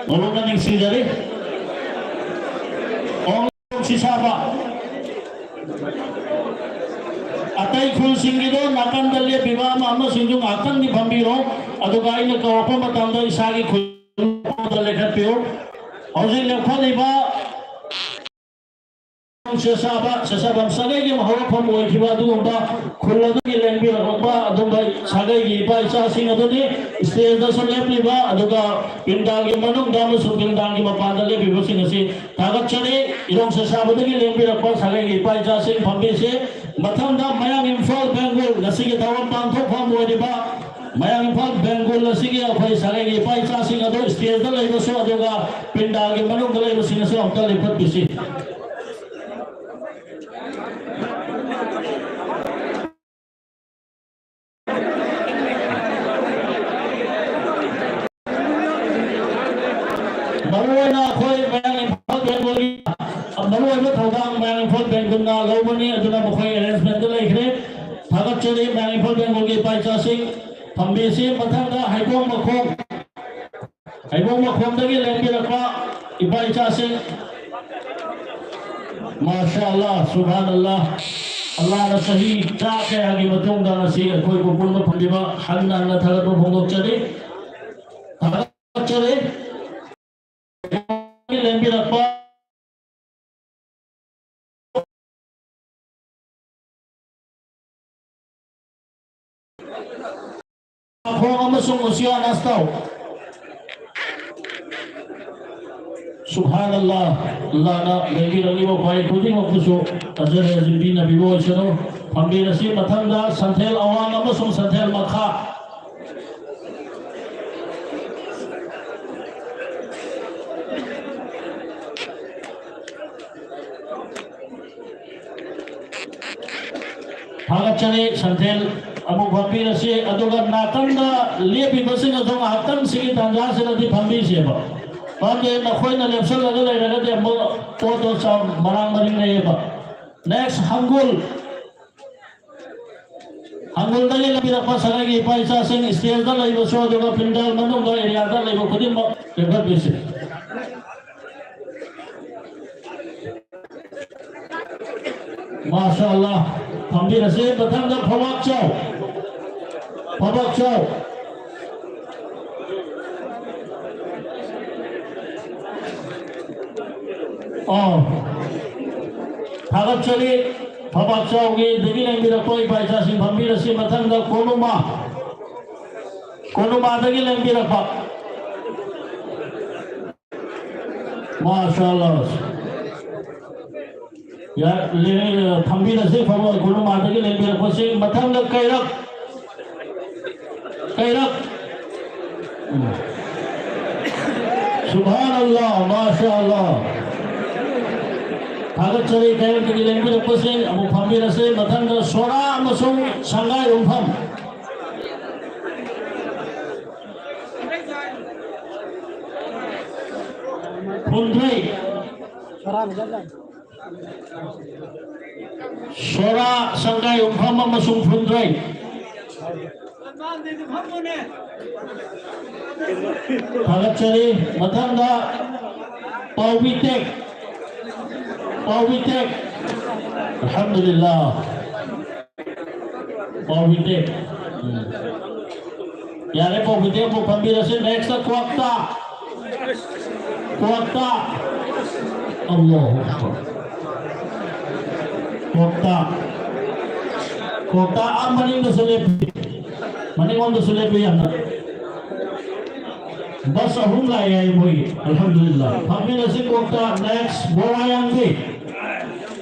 ꯃꯔꯨꯞꯅ ꯅꯤꯡꯁꯤꯡꯖꯔꯤ꯫ ꯁꯤꯁꯥꯕ ꯑꯇꯩ ꯈꯨꯜꯁꯤꯡꯒꯤꯗꯣ ꯅꯥꯀꯟꯗ ꯂꯦꯞꯄꯤꯕ ꯑꯃ ꯑꯃꯁꯤꯡꯁꯨ ꯉꯥꯏꯍꯥꯛꯇꯪꯗꯤ ꯐꯝꯕꯤꯔꯣ꯫ ꯑꯗꯨꯒ ꯑꯩꯅ ꯀꯧꯔꯛꯄ ꯃꯇꯝꯗ ꯏꯁꯥꯒꯤ ꯈꯨꯜꯗ ꯂꯦꯞꯈꯠꯄꯤꯌꯨ꯫ ꯍꯧꯖꯤꯛ ꯂꯦꯞꯈꯠꯂꯤꯕ ꯁꯦꯁꯥꯕ, ꯁꯦꯁꯥꯕꯝ ꯁꯥꯒꯩꯒꯤ ꯍꯧꯔꯛꯐꯝ ꯑꯣꯏꯈꯤꯕ ꯑꯗꯨꯒꯨꯝꯕ ꯈꯨꯜ ꯑꯗꯨꯒꯤ ꯂꯦꯡꯕꯤꯔꯛꯄ ꯑꯗꯨꯝꯕ ꯁꯥꯒꯩꯒꯤ ꯏꯄꯥ ꯏꯆꯥꯁꯤꯡ ꯑꯗꯨꯅꯤ꯫ ꯁ꯭ꯇꯦꯖꯇꯁꯨ ꯂꯦꯞꯂꯤꯕ ꯑꯗꯨꯒ ꯄꯤꯟꯗꯥꯜꯒꯤ ꯃꯅꯨꯡꯗ ꯑꯃꯁꯨꯡ ꯄꯤꯟꯗꯥꯜꯒꯤ ꯃꯄꯥꯟꯗ ꯂꯦꯞꯂꯤꯕꯁꯤꯡ ꯑꯁꯤ ꯊꯥꯒꯠꯆꯔꯤ꯫ ꯏꯔꯣꯡ ꯁꯦꯁꯥꯕꯗꯒꯤ ꯂꯦꯡꯕꯤꯔꯛꯄ ꯁꯥꯒꯩꯒꯤ ꯏꯄꯥ ꯏꯆꯥꯁꯤꯡ ꯐꯝꯕꯤꯁꯤ꯫ ꯃꯊꯪꯗ ꯃꯌꯥꯡ ꯏꯝꯐꯥꯜ ꯕꯦꯡꯒꯨꯜ ꯉꯁꯤꯒꯤ ꯊꯧꯔꯝ ꯄꯥꯡꯊꯣꯛꯐꯝ ꯑꯣꯏꯔꯤꯕ ꯃꯌꯥꯡ ꯏꯝꯐꯥꯜ ꯕꯦꯡꯒꯨꯜ ꯑꯁꯤꯒꯤ ꯑꯩꯈꯣꯏ ꯁꯥꯒꯩꯒꯤ ꯏꯄꯥ ꯏꯆꯥꯁꯤꯡ ꯑꯗꯨ ꯁ꯭ꯇꯦꯖꯇ ꯂꯩꯕꯁꯨ ꯑꯗꯨꯒ ꯄꯤꯟꯗꯥꯜꯒꯤ ꯃꯅꯨꯡꯗ ꯂꯩꯕꯁꯤꯡꯅꯁꯨ ꯑꯃꯨꯛꯇ ꯂꯦꯞꯈꯠꯄꯤꯁꯤ꯫ ꯃꯔꯨꯑꯣꯏꯅ ꯑꯩꯈꯣꯏ ꯃꯌꯥꯡ ꯏꯝꯐꯥꯜ ꯕꯦꯡꯒꯣꯜꯒꯤ ꯃꯔꯨꯑꯣꯏꯕ ꯊꯧꯗꯥꯡ ꯃꯌꯥꯡ ꯏꯝꯐꯥꯜ ꯕꯦꯡꯒꯣꯜꯅ ꯂꯧꯕꯅꯤ, ꯑꯗꯨꯅ ꯃꯈꯣꯏ ꯑꯦꯔꯦꯟꯖꯃꯦꯟꯗ ꯂꯩꯈ꯭ꯔꯦ꯫ ꯊꯥꯒꯠꯆꯔꯤ ꯃꯌꯥꯡ ꯏꯝꯐꯥꯜ ꯕꯦꯡꯒꯣꯜꯒꯤ ꯏꯄꯥ ꯏꯆꯥꯁꯤꯡ꯫ ꯐꯝꯕꯤꯁꯤ ꯃꯊꯪꯗ ꯍꯩꯕꯣꯡ ꯃꯈꯣꯡ, ꯍꯩꯕꯣꯡ ꯃꯈꯣꯡꯗꯒꯤ ꯂꯦꯡꯕꯤꯔꯛꯄ ꯏꯄꯥ ꯏꯆꯥꯁꯤꯡ꯫ ꯃꯥꯁꯥ ꯑꯜꯂꯥ, ꯁꯨꯕꯍꯥꯟ ꯑꯜꯂꯥ꯫ ꯑꯜꯂꯥꯅ ꯆꯍꯤ ꯇꯔꯥ ꯀꯌꯥꯒꯤ ꯃꯇꯨꯡꯗ ꯉꯁꯤ ꯑꯩꯈꯣꯏꯕꯨ ꯄꯨꯟꯕ ꯐꯪꯂꯤꯕ ꯍꯟꯅ ꯍꯟꯅ ꯊꯥꯒꯠꯄ ꯐꯣꯡꯗꯣꯛꯆꯔꯤ꯫ ꯊꯥꯒꯠꯆꯔꯤ꯫ ꯂꯦꯡꯕꯤꯔꯛꯄ ꯃꯈꯣꯡ ꯑꯃꯁꯨꯡ ꯎꯆꯤꯋꯥ ꯅꯥꯁꯇꯥꯎ꯫ ꯁꯨꯕꯍꯥꯟ ꯑꯜꯂꯥ, ꯑꯜꯂꯥꯅ ꯂꯩꯕꯤꯔꯛꯂꯤꯕ ꯈ꯭ꯋꯥꯏ ꯈꯨꯗꯤꯡꯃꯛꯄꯨꯁꯨ ꯑꯖꯔ ꯑꯖꯤꯝ ꯄꯤꯅꯕꯤꯕ ꯑꯣꯏꯁꯅꯨ꯫ ꯐꯝꯕꯤꯔꯁꯤ ꯃꯊꯪꯗ ꯁꯟꯊꯦꯜ ꯑꯋꯥꯡ ꯑꯃꯁꯨꯡ ꯁꯟꯊꯦꯜ ꯃꯈꯥ꯫ ꯊꯥꯒꯠꯆꯔꯤ꯫ ꯁꯟꯊꯦꯜ ꯑꯃꯨꯛ ꯐꯝꯕꯤꯔꯁꯤ, ꯑꯗꯨꯒ ꯅꯥꯀꯟꯗ ꯂꯦꯞꯄꯤꯕꯁꯤꯡꯅꯁꯨ ꯉꯥꯏꯍꯥꯛꯇꯪ ꯁꯤꯒꯤ ꯇꯥꯟꯖꯥꯁꯤꯗꯗꯤ ꯐꯝꯕꯤꯁꯦꯕ꯫ ꯃꯔꯝꯗꯤ ꯅꯈꯣꯏꯅ ꯂꯦꯞꯁꯜꯂꯒ ꯂꯩꯔꯒꯗꯤ ꯑꯃꯨꯛ ꯄꯣꯠꯇꯣ ꯆꯥꯎ-, ꯃꯔꯥꯡ ꯃꯔꯤꯡ ꯂꯩꯌꯦꯕ꯫ Next, ꯍꯪꯒꯨꯜ꯫ ꯍꯪꯒꯨꯜꯗꯒꯤ ꯂꯩꯕꯤꯔꯛꯄ ꯁꯥꯒꯩꯒꯤ ꯏꯄꯥ ꯏꯆꯥꯁꯤꯡ stage ꯇ ꯂꯩꯕꯁꯨ, ꯑꯗꯨꯒ ꯄꯦꯟꯗꯥꯜ ꯃꯅꯨꯡꯗ area ꯗ ꯂꯩꯕ ꯈꯨꯗꯤꯡꯃꯛ ꯂꯦꯞꯈꯠꯄꯤꯁꯤ꯫ ꯃꯥꯁꯥ ꯑꯜꯂꯥ꯫ ꯐꯝꯕꯤꯔꯁꯤ꯫ ꯃꯊꯪꯗ ꯐꯕꯥꯛ ꯆꯥꯎ꯫ ꯐꯕꯥꯛ ꯆꯥꯎ꯫ ꯑꯣ꯫ ꯊꯥꯒꯠꯆꯔꯤ꯫ ꯐꯕꯥꯛ ꯆꯥꯎꯒꯤꯗꯒꯤ ꯂꯦꯡꯕꯤꯔꯛꯄ ꯏꯄꯥ ꯏꯆꯥꯁꯤꯡ ꯐꯝꯕꯤꯔꯁꯤ꯫ ꯃꯊꯪꯗ ꯀꯣꯅꯨꯃꯥ꯫ ꯀꯣꯅꯨꯃꯥꯗꯒꯤ ꯂꯦꯡꯕꯤꯔꯛꯄ꯫ ꯃꯥꯁꯥ ꯑꯜꯂꯥ꯫ ꯌꯥ-, ꯂꯦ-, ꯊꯝꯕꯤꯔꯁꯤ, ꯐꯕꯥꯛ ꯀꯣꯅꯨꯃꯥꯗꯒꯤ ꯂꯦꯡꯕꯤꯔꯛꯄꯁꯤ꯫ ꯃꯊꯪꯗ ꯀꯩꯔꯛ꯫ ꯀꯩꯔꯛ꯫ ꯎꯝ꯫ ꯁꯨꯕꯍꯥꯅꯜꯂꯥ, ꯃꯥꯁꯥ ꯑꯜꯂꯥ꯫ ꯊꯥꯒꯠꯆꯔꯤ, ꯀꯩꯔꯛꯇꯒꯤ ꯂꯦꯡꯕꯤꯔꯛꯄꯁꯤꯡ ꯑꯃꯨꯛ ꯐꯝꯕꯤꯔꯁꯤ꯫ ꯃꯊꯪꯗ ꯁꯣꯔꯥ ꯑꯃꯁꯨꯡ ꯁꯪꯒꯥꯏ ꯌꯨꯝꯐꯝ꯫ ꯐꯨꯟꯗ꯭ꯔꯩ꯫ ꯁꯣꯔꯥ, ꯁꯪꯒꯥꯏ ꯌꯨꯝꯐꯝ ꯑꯃꯁꯨꯡ ꯐꯨꯟꯗ꯭ꯔꯩ꯫ ꯊꯥꯒꯠꯆꯔꯤ꯫ ꯃꯊꯪꯗ ꯄꯥꯎꯕꯤꯇꯦꯛ꯫ ꯄꯥꯎꯕꯤꯇꯦꯛ꯫ ꯑꯜꯍꯝꯗꯨꯂꯤꯜꯂꯥ꯫ ꯄꯥꯎꯕꯤꯇꯦꯛ꯫ ꯎꯝ꯫ ꯌꯥꯔꯦ, ꯄꯥꯎꯕꯤꯇꯦꯛ ꯑꯃꯨꯛ ꯐꯝꯕꯤꯔꯁꯤ꯫ Next ꯀ꯭ꯋꯥꯛꯇꯥ꯫ ꯀ꯭ꯋꯥꯛꯇꯥ꯫ ꯑꯜꯂꯥꯍꯨ ꯑꯛꯕꯔ꯫ ꯀ꯭ꯋꯥꯛꯇꯥ꯫ ꯀ꯭ꯋꯥꯛꯇꯥ ꯑꯥ ꯃꯅꯤꯡꯗꯁꯨ ꯂꯦꯞꯄꯤ꯫ ꯃꯅꯤꯡꯂꯣꯝꯗꯁꯨ ꯂꯦꯞꯄꯤ ꯌꯥꯝꯅ꯫ Bus ꯑꯍꯨꯝ ꯂꯥꯛꯑꯦ ꯍꯥꯏ ꯃꯣꯏꯒꯤ꯫ ꯑꯜꯍꯝꯗꯨꯂꯤꯜꯂꯥ꯫ ꯐꯝꯕꯤꯔꯁꯤ ꯀ꯭ꯋꯥꯛꯇꯥ꯫ Next ꯕꯣꯔꯥꯌꯥꯡꯕꯤ꯫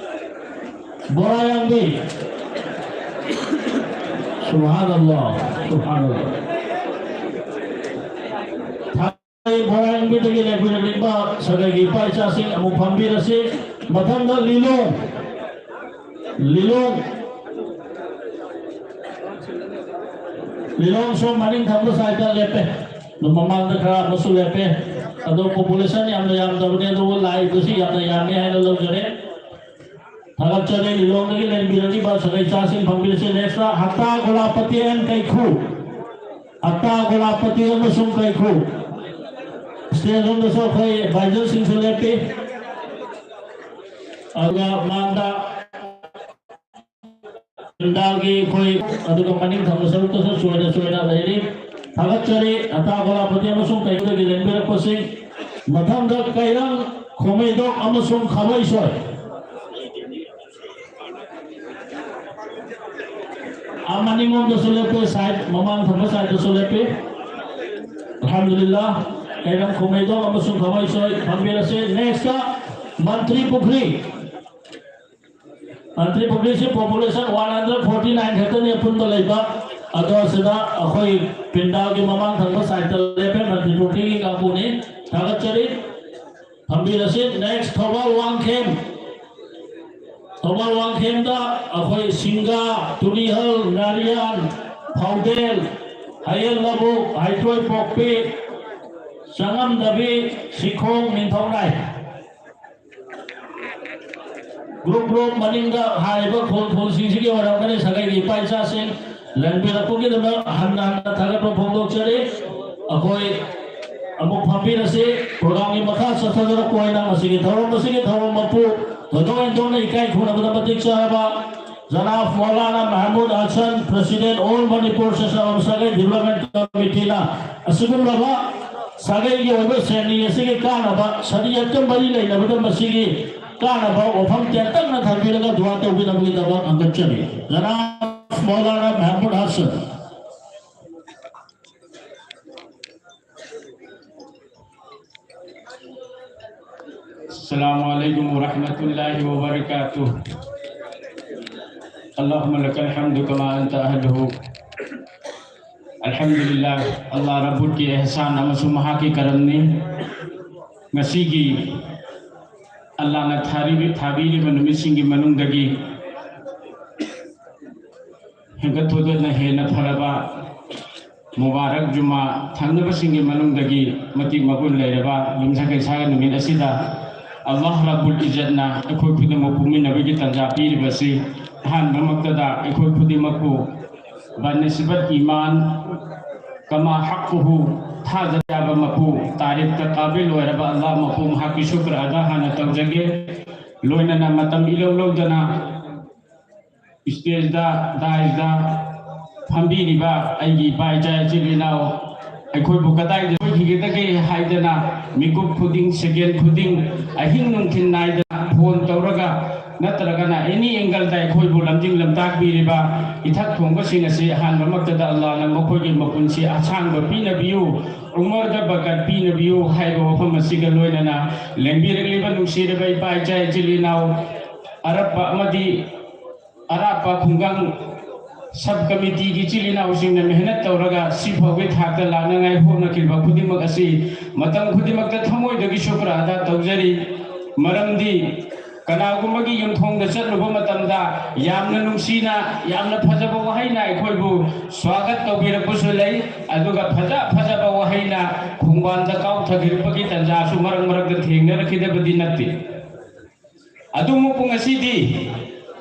ꯕꯣꯔꯥꯌꯥꯡꯕꯤ꯫ ꯁꯨꯕꯍꯥꯅꯜꯂꯥ꯫ ꯁꯨꯕꯍꯥꯅꯜꯂꯥ꯫ ꯕꯣꯔꯥꯌꯥꯡꯕꯤꯗꯒꯤ ꯂꯦꯡꯕꯤꯔꯛꯂꯤꯕ ꯁꯥꯒꯩꯒꯤ ꯏꯄꯥ ꯏꯆꯥꯁꯤꯡ ꯑꯃꯨꯛ ꯐꯝꯕꯤꯔꯁꯤ꯫ ꯃꯊꯪꯗ ꯂꯤꯂꯣꯡ꯫ ꯂꯤꯂꯣꯡ꯫ ꯂꯤꯂꯣꯡꯁꯨ ꯃꯅꯤꯡ ꯊꯪꯕ side ꯇ ꯂꯦꯞꯄꯦ꯫ ꯑꯗꯨ ꯃꯃꯥꯡꯗ ꯈꯔ ꯑꯃꯁꯨ ꯂꯦꯞꯄꯦ꯫ ꯑꯗꯣ population ꯌꯥꯝꯅ ꯌꯥꯝꯗꯕꯅꯦ, ꯑꯗꯨꯕꯨ ꯂꯥꯛꯏꯕꯁꯤ ꯌꯥꯝꯅ ꯌꯥꯝꯃꯦ ꯍꯥꯏꯅ ꯂꯧꯖꯔꯦ꯫ ꯊꯥꯒꯠꯆꯔꯤ꯫ ꯂꯤꯂꯣꯡꯗꯒꯤ ꯂꯦꯡꯕꯤꯔꯛꯂꯤꯕ ꯁꯥꯒꯩ ꯆꯥꯁꯤꯡ ꯐꯝꯕꯤꯔꯁꯤ꯫ Next Hatta Golapati and ꯀꯩꯈꯨ꯫ ꯍꯠꯇꯥ ꯒꯣꯂꯥꯄꯇꯤ ꯑꯃꯁꯨꯡ ꯀꯩꯈꯨ꯫ Stage ꯂꯣꯝꯗꯁꯨ ꯑꯩꯈꯣꯏ advisorꯁꯤꯡꯁꯨ ꯂꯦꯞꯄꯤ꯫ ꯑꯗꯨꯒ ꯃꯥꯡꯗ ꯄꯦꯟꯗꯥꯜꯒꯤ ꯑꯩꯈꯣꯏ, ꯑꯗꯨꯒ ꯃꯅꯤꯡ ꯊꯪꯕ ꯁꯔꯨꯛꯇꯁꯨ ꯆꯣꯏꯅ ꯆꯣꯏꯅ ꯂꯩꯔꯤ꯫ ꯊꯥꯒꯠꯆꯔꯤ꯫ ꯍꯠꯇꯥ ꯒꯣꯂꯥꯄꯇꯤ ꯑꯃꯁꯨꯡ ꯀꯩꯈꯨꯗꯒꯤ ꯂꯦꯡꯕꯤꯔꯛꯄꯁꯤꯡ꯫ ꯃꯊꯪꯗ ꯀꯩꯔꯪ, ꯈꯣꯃꯩꯗꯣꯛ ꯑꯃꯁꯨꯡ ꯈꯥꯕꯩꯁꯣꯏ꯫ ꯑꯥ, ꯃꯅꯤꯡꯂꯣꯝꯗꯁꯨ ꯂꯦꯞꯄꯤ, side, ꯃꯃꯥꯡ ꯊꯪꯕ sideꯇꯁꯨ ꯂꯦꯞꯄꯤ꯫ ꯑꯜꯍꯝꯗꯨꯂꯤꯜꯂꯥ, ꯀꯩꯔꯪ, ꯈꯣꯃꯩꯗꯣꯛ ꯑꯃꯁꯨꯡ ꯈꯥꯕꯩꯁꯣꯏ ꯐꯝꯕꯤꯔꯁꯤ꯫ Next, ꯃꯟꯇ꯭ꯔꯤ ꯄꯨꯈ꯭ꯔꯤ꯫ ꯃꯟꯇ꯭ꯔꯤ ꯄꯨꯈ꯭ꯔꯤꯁꯤ population one hundred forty nine ꯈꯛꯇꯅꯤ ꯑꯄꯨꯟꯕ ꯂꯩꯕ꯫ ꯑꯗꯣ ꯁꯤꯗ ꯑꯩꯈꯣꯏ ꯄꯦꯟꯗꯥꯜꯒꯤ ꯃꯃꯥꯡ ꯊꯪꯕ sideꯇ ꯂꯦꯞꯄꯦ, ꯃꯟꯇ꯭ꯔꯤ ꯄꯨꯈ꯭ꯔꯤꯒꯤ ꯀꯥꯡꯕꯨꯅꯤ꯫ ꯊꯥꯒꯠꯆꯔꯤ꯫ ꯐꯝꯕꯤꯔꯁꯤ꯫ Next, ꯊꯧꯕꯥꯜ ꯋꯥꯡꯈꯦꯝ꯫ ꯊꯧꯕꯥꯜ ꯋꯥꯡꯈꯦꯝꯗ ꯑꯩꯈꯣꯏ ꯁꯤꯡꯒꯥ, ꯇꯨꯂꯤꯍꯜ, ꯉꯥꯔꯤꯌꯥꯟ, ꯐꯥꯎꯗꯦꯜ, ꯍꯌꯦꯜ ꯂꯕꯨꯛ, ꯍꯩꯇ꯭ꯔꯣꯏ ꯄꯣꯛꯄꯤ, ꯆꯉꯝꯗꯕꯤ, ꯁꯤꯈꯣꯡ, ꯅꯤꯡꯊꯧꯅꯥꯏ꯫ Group group ꯃꯅꯤꯡꯗ ꯍꯥꯏꯔꯤꯕ ꯈꯨꯜ ꯈꯨꯜꯁꯤꯡꯁꯤꯒꯤ ꯑꯣꯏꯔꯝꯒꯅꯤ꯫ ꯁꯥꯒꯩꯒꯤ ꯏꯄꯥ ꯏꯆꯥꯁꯤꯡ ꯂꯦꯡꯕꯤꯔꯛꯄꯒꯤꯗꯃꯛ ꯍꯟꯅ ꯍꯟꯅ ꯊꯥꯒꯠꯄ ꯐꯣꯡꯗꯣꯛꯆꯔꯤ꯫ ꯑꯩꯈꯣꯏ ꯑꯃꯨꯛ ꯐꯝꯕꯤꯔꯁꯤ꯫ Programꯒꯤ ꯃꯈꯥ ꯆꯠꯊꯖꯔꯛꯄ ꯑꯣꯏꯅ ꯃꯁꯤꯒꯤ ꯊꯧꯔꯝ ꯑꯁꯤꯒꯤ ꯊꯧꯔꯝ ꯃꯄꯨ ꯊꯣꯏꯗꯣꯛ ꯍꯦꯟꯗꯣꯛꯅ ꯏꯀꯥꯏ ꯈꯨꯝꯅꯕꯗ ꯃꯇꯤꯛ ꯆꯥꯔꯕ ꯖꯅꯥꯕ Maulana ꯃꯍꯃꯨꯗ Hasan, President All Manipur Session of Sagai Development Committeeꯅ ꯑꯁꯤꯒꯨꯝꯂꯕ ꯁꯥꯒꯩꯒꯤ ꯑꯣꯏꯕ ꯁꯦꯟꯅꯤ ꯑꯁꯤꯒꯤ ꯀꯥꯟꯅꯕ, ꯁꯔꯤꯌꯠꯀ ꯃꯔꯤ ꯂꯩꯅꯕꯗ ꯃꯁꯤꯒꯤ ꯀꯥꯟꯅꯕ ꯋꯥꯐꯝ ꯇꯦꯟꯇꯛꯅ ꯊꯝꯕꯤꯔꯒ ꯗꯨꯋꯥ ꯇꯧꯕꯤꯅꯕꯒꯤꯗꯃꯛ ꯍꯪꯒꯠꯆꯔꯤ꯫ ꯖꯅꯥꯕ ꯃꯧꯂꯥꯅꯥ ꯃꯍꯃꯨꯗ ꯍꯁꯟ꯫ السلام عليكم ورحمة الله وبركاته. اللهم لك الحمد كما أنت أهله. ꯑꯜꯍꯝꯗꯨꯂꯤꯜꯂꯥꯍ, ꯑꯜꯂꯥꯍ ꯔꯕꯨꯜꯒꯤ ꯑꯦꯍꯁꯥꯟ ꯑꯃꯁꯨꯡ ꯃꯍꯥꯛꯀꯤ ꯀꯔꯝꯅꯤ꯫ ꯉꯁꯤꯒꯤ ꯑꯜꯂꯥꯍꯅ ꯊꯥꯔꯤꯕ, ꯊꯥꯕꯤꯔꯤꯕ ꯅꯨꯃꯤꯠꯁꯤꯡꯒꯤ ꯃꯅꯨꯡꯗꯒꯤ ꯍꯦꯟꯒꯠ ꯊꯣꯏꯒꯠꯅ ꯍꯦꯟꯅ ꯐꯔꯕ ꯃꯨꯕꯥꯔꯛ ꯖꯨꯃꯥ ꯊꯪꯅꯕꯁꯤꯡꯒꯤ ꯃꯅꯨꯡꯗꯒꯤ ꯃꯇꯤꯛ ꯃꯒꯨꯟ ꯂꯩꯔꯕ ꯌꯨꯝꯁꯀꯩꯁꯥꯒꯤ ꯅꯨꯃꯤꯠ ꯑꯁꯤꯗ ꯑꯜꯂꯥꯍ ꯔꯕꯨꯜ ꯏꯖꯠꯅ ꯑꯩꯈꯣꯏ ꯈꯨꯗꯤꯡꯃꯛ ꯄꯨꯟꯃꯤꯟꯅꯕꯒꯤ ꯇꯥꯟꯖꯥ ꯄꯤꯔꯤꯕꯁꯤ ꯑꯍꯥꯟꯕꯃꯛꯇꯗ ꯑꯩꯈꯣꯏ ꯈꯨꯗꯤꯡꯃꯛꯄꯨ ꯕꯅꯤꯁꯕꯠ ꯏꯃꯥꯟ ꯀꯃꯥ ꯍꯛꯀꯨꯍꯨ ꯊꯥꯖꯕ ꯃꯄꯨ ꯇꯥꯔꯤꯐꯇ ꯀꯥꯕꯤꯜ ꯑꯣꯏꯔꯕ ꯑꯜꯂꯥꯍ ꯃꯄꯨ ꯃꯍꯥꯛꯀꯤ ꯁꯨꯀ꯭ꯔ ꯑꯗꯥ ꯍꯥꯟꯅ ꯇꯧꯖꯒꯦ꯫ ꯂꯣꯏꯅꯅ ꯃꯇꯝ ꯏꯂꯧ ꯂꯧꯗꯅ ꯁ꯭ꯇꯦꯖꯗ, ꯗꯥꯏꯁꯇ ꯐꯝꯕꯤꯔꯤꯕ ꯑꯩꯒꯤ ꯏꯄꯥ ꯏꯆꯥ ꯏꯆꯤꯜ ꯏꯅꯥꯎ, ꯑꯩꯈꯣꯏꯕꯨ ꯀꯗꯥꯏꯗ ꯁꯣꯏꯈꯤꯒꯗꯒꯦ ꯍꯥꯏꯗꯅ ꯃꯤꯀꯨꯞ ꯈꯨꯗꯤꯡ, ꯁꯦꯀꯦꯟ ꯈꯨꯗꯤꯡ, ꯑꯍꯤꯡ ꯅꯨꯡꯊꯤꯜ ꯅꯥꯏꯗꯅ ꯐꯣꯟ ꯇꯧꯔꯒ ꯅꯠꯇ꯭ꯔꯒꯅ ꯑꯦꯅꯤ ꯑꯦꯡꯒꯜꯗ ꯑꯩꯈꯣꯏꯕꯨ ꯂꯝꯖꯤꯡ ꯂꯝꯇꯥꯛꯄꯤꯔꯤꯕ ꯏꯊꯛ ꯊꯣꯡꯕꯁꯤꯡ ꯑꯁꯤ ꯑꯍꯥꯟꯕꯃꯛꯇꯗ ꯑꯜꯂꯥꯍꯅ ꯃꯈꯣꯏꯒꯤ ꯃꯄꯨꯟꯁꯤ ꯑꯁꯥꯡꯕ ꯄꯤꯅꯕꯤꯌꯨ, ꯎꯃꯔꯗ ꯕꯔꯀꯠ ꯄꯤꯅꯕꯤꯌꯨ ꯍꯥꯏꯕ ꯋꯥꯐꯝ ꯑꯁꯤꯒ ꯂꯣꯏꯅꯅ ꯂꯦꯡꯕꯤꯔꯛꯂꯤꯕ ꯅꯨꯡꯁꯤꯔꯕ ꯏꯄꯥ ꯏꯆꯥ ꯏꯆꯤꯜ ꯏꯅꯥꯎ, ꯑꯔꯞꯄ ꯑꯃꯗꯤ ꯑꯔꯥꯞꯄ ꯈꯨꯡꯒꯪ ꯁꯕ ꯀꯃꯤꯇꯤꯒꯤ ꯏꯆꯤꯜ ꯏꯅꯥꯎꯁꯤꯡꯅ ꯃꯦꯍꯅꯠ ꯇꯧꯔꯒ ꯁꯤ ꯐꯥꯎꯒꯤ ꯊꯥꯛꯇ ꯂꯥꯛꯅꯉꯥꯏ ꯍꯣꯠꯅꯈꯤꯕ ꯈꯨꯗꯤꯡꯃꯛ ꯑꯁꯤ ꯃꯇꯝ ꯈꯨꯗꯤꯡꯃꯛꯇ ꯊꯃꯣꯏꯗꯒꯤ ꯁꯨꯀ꯭ꯔ ꯑꯗꯥ ꯇꯧꯖꯔꯤ꯫ ꯃꯔꯝꯗꯤ ꯀꯅꯥꯒꯨꯝꯕꯒꯤ ꯌꯨꯝꯊꯣꯡꯗ ꯆꯠꯂꯨꯕ ꯃꯇꯝꯗ ꯌꯥꯝꯅ ꯅꯨꯡꯁꯤꯅ, ꯌꯥꯝꯅ ꯐꯖꯕ ꯋꯥꯍꯩꯅ ꯑꯩꯈꯣꯏꯕꯨ ꯁ꯭ꯋꯥꯒꯠ ꯇꯧꯕꯤꯔꯛꯄꯁꯨ ꯂꯩ, ꯑꯗꯨꯒ ꯐꯖ ꯐꯖꯕ ꯋꯥꯍꯩꯅ ꯈꯣꯡꯕꯥꯟꯗ ꯀꯥꯎꯊꯕꯤꯔꯛꯄꯒꯤ ꯇꯥꯟꯖꯥꯁꯨ ꯃꯔꯛ ꯃꯔꯛꯇ ꯊꯦꯡꯅꯔꯛꯈꯤꯗꯕꯗꯤ ꯅꯠꯇꯦ꯫ ꯑꯗꯨꯕꯨ ꯉꯁꯤꯗꯤ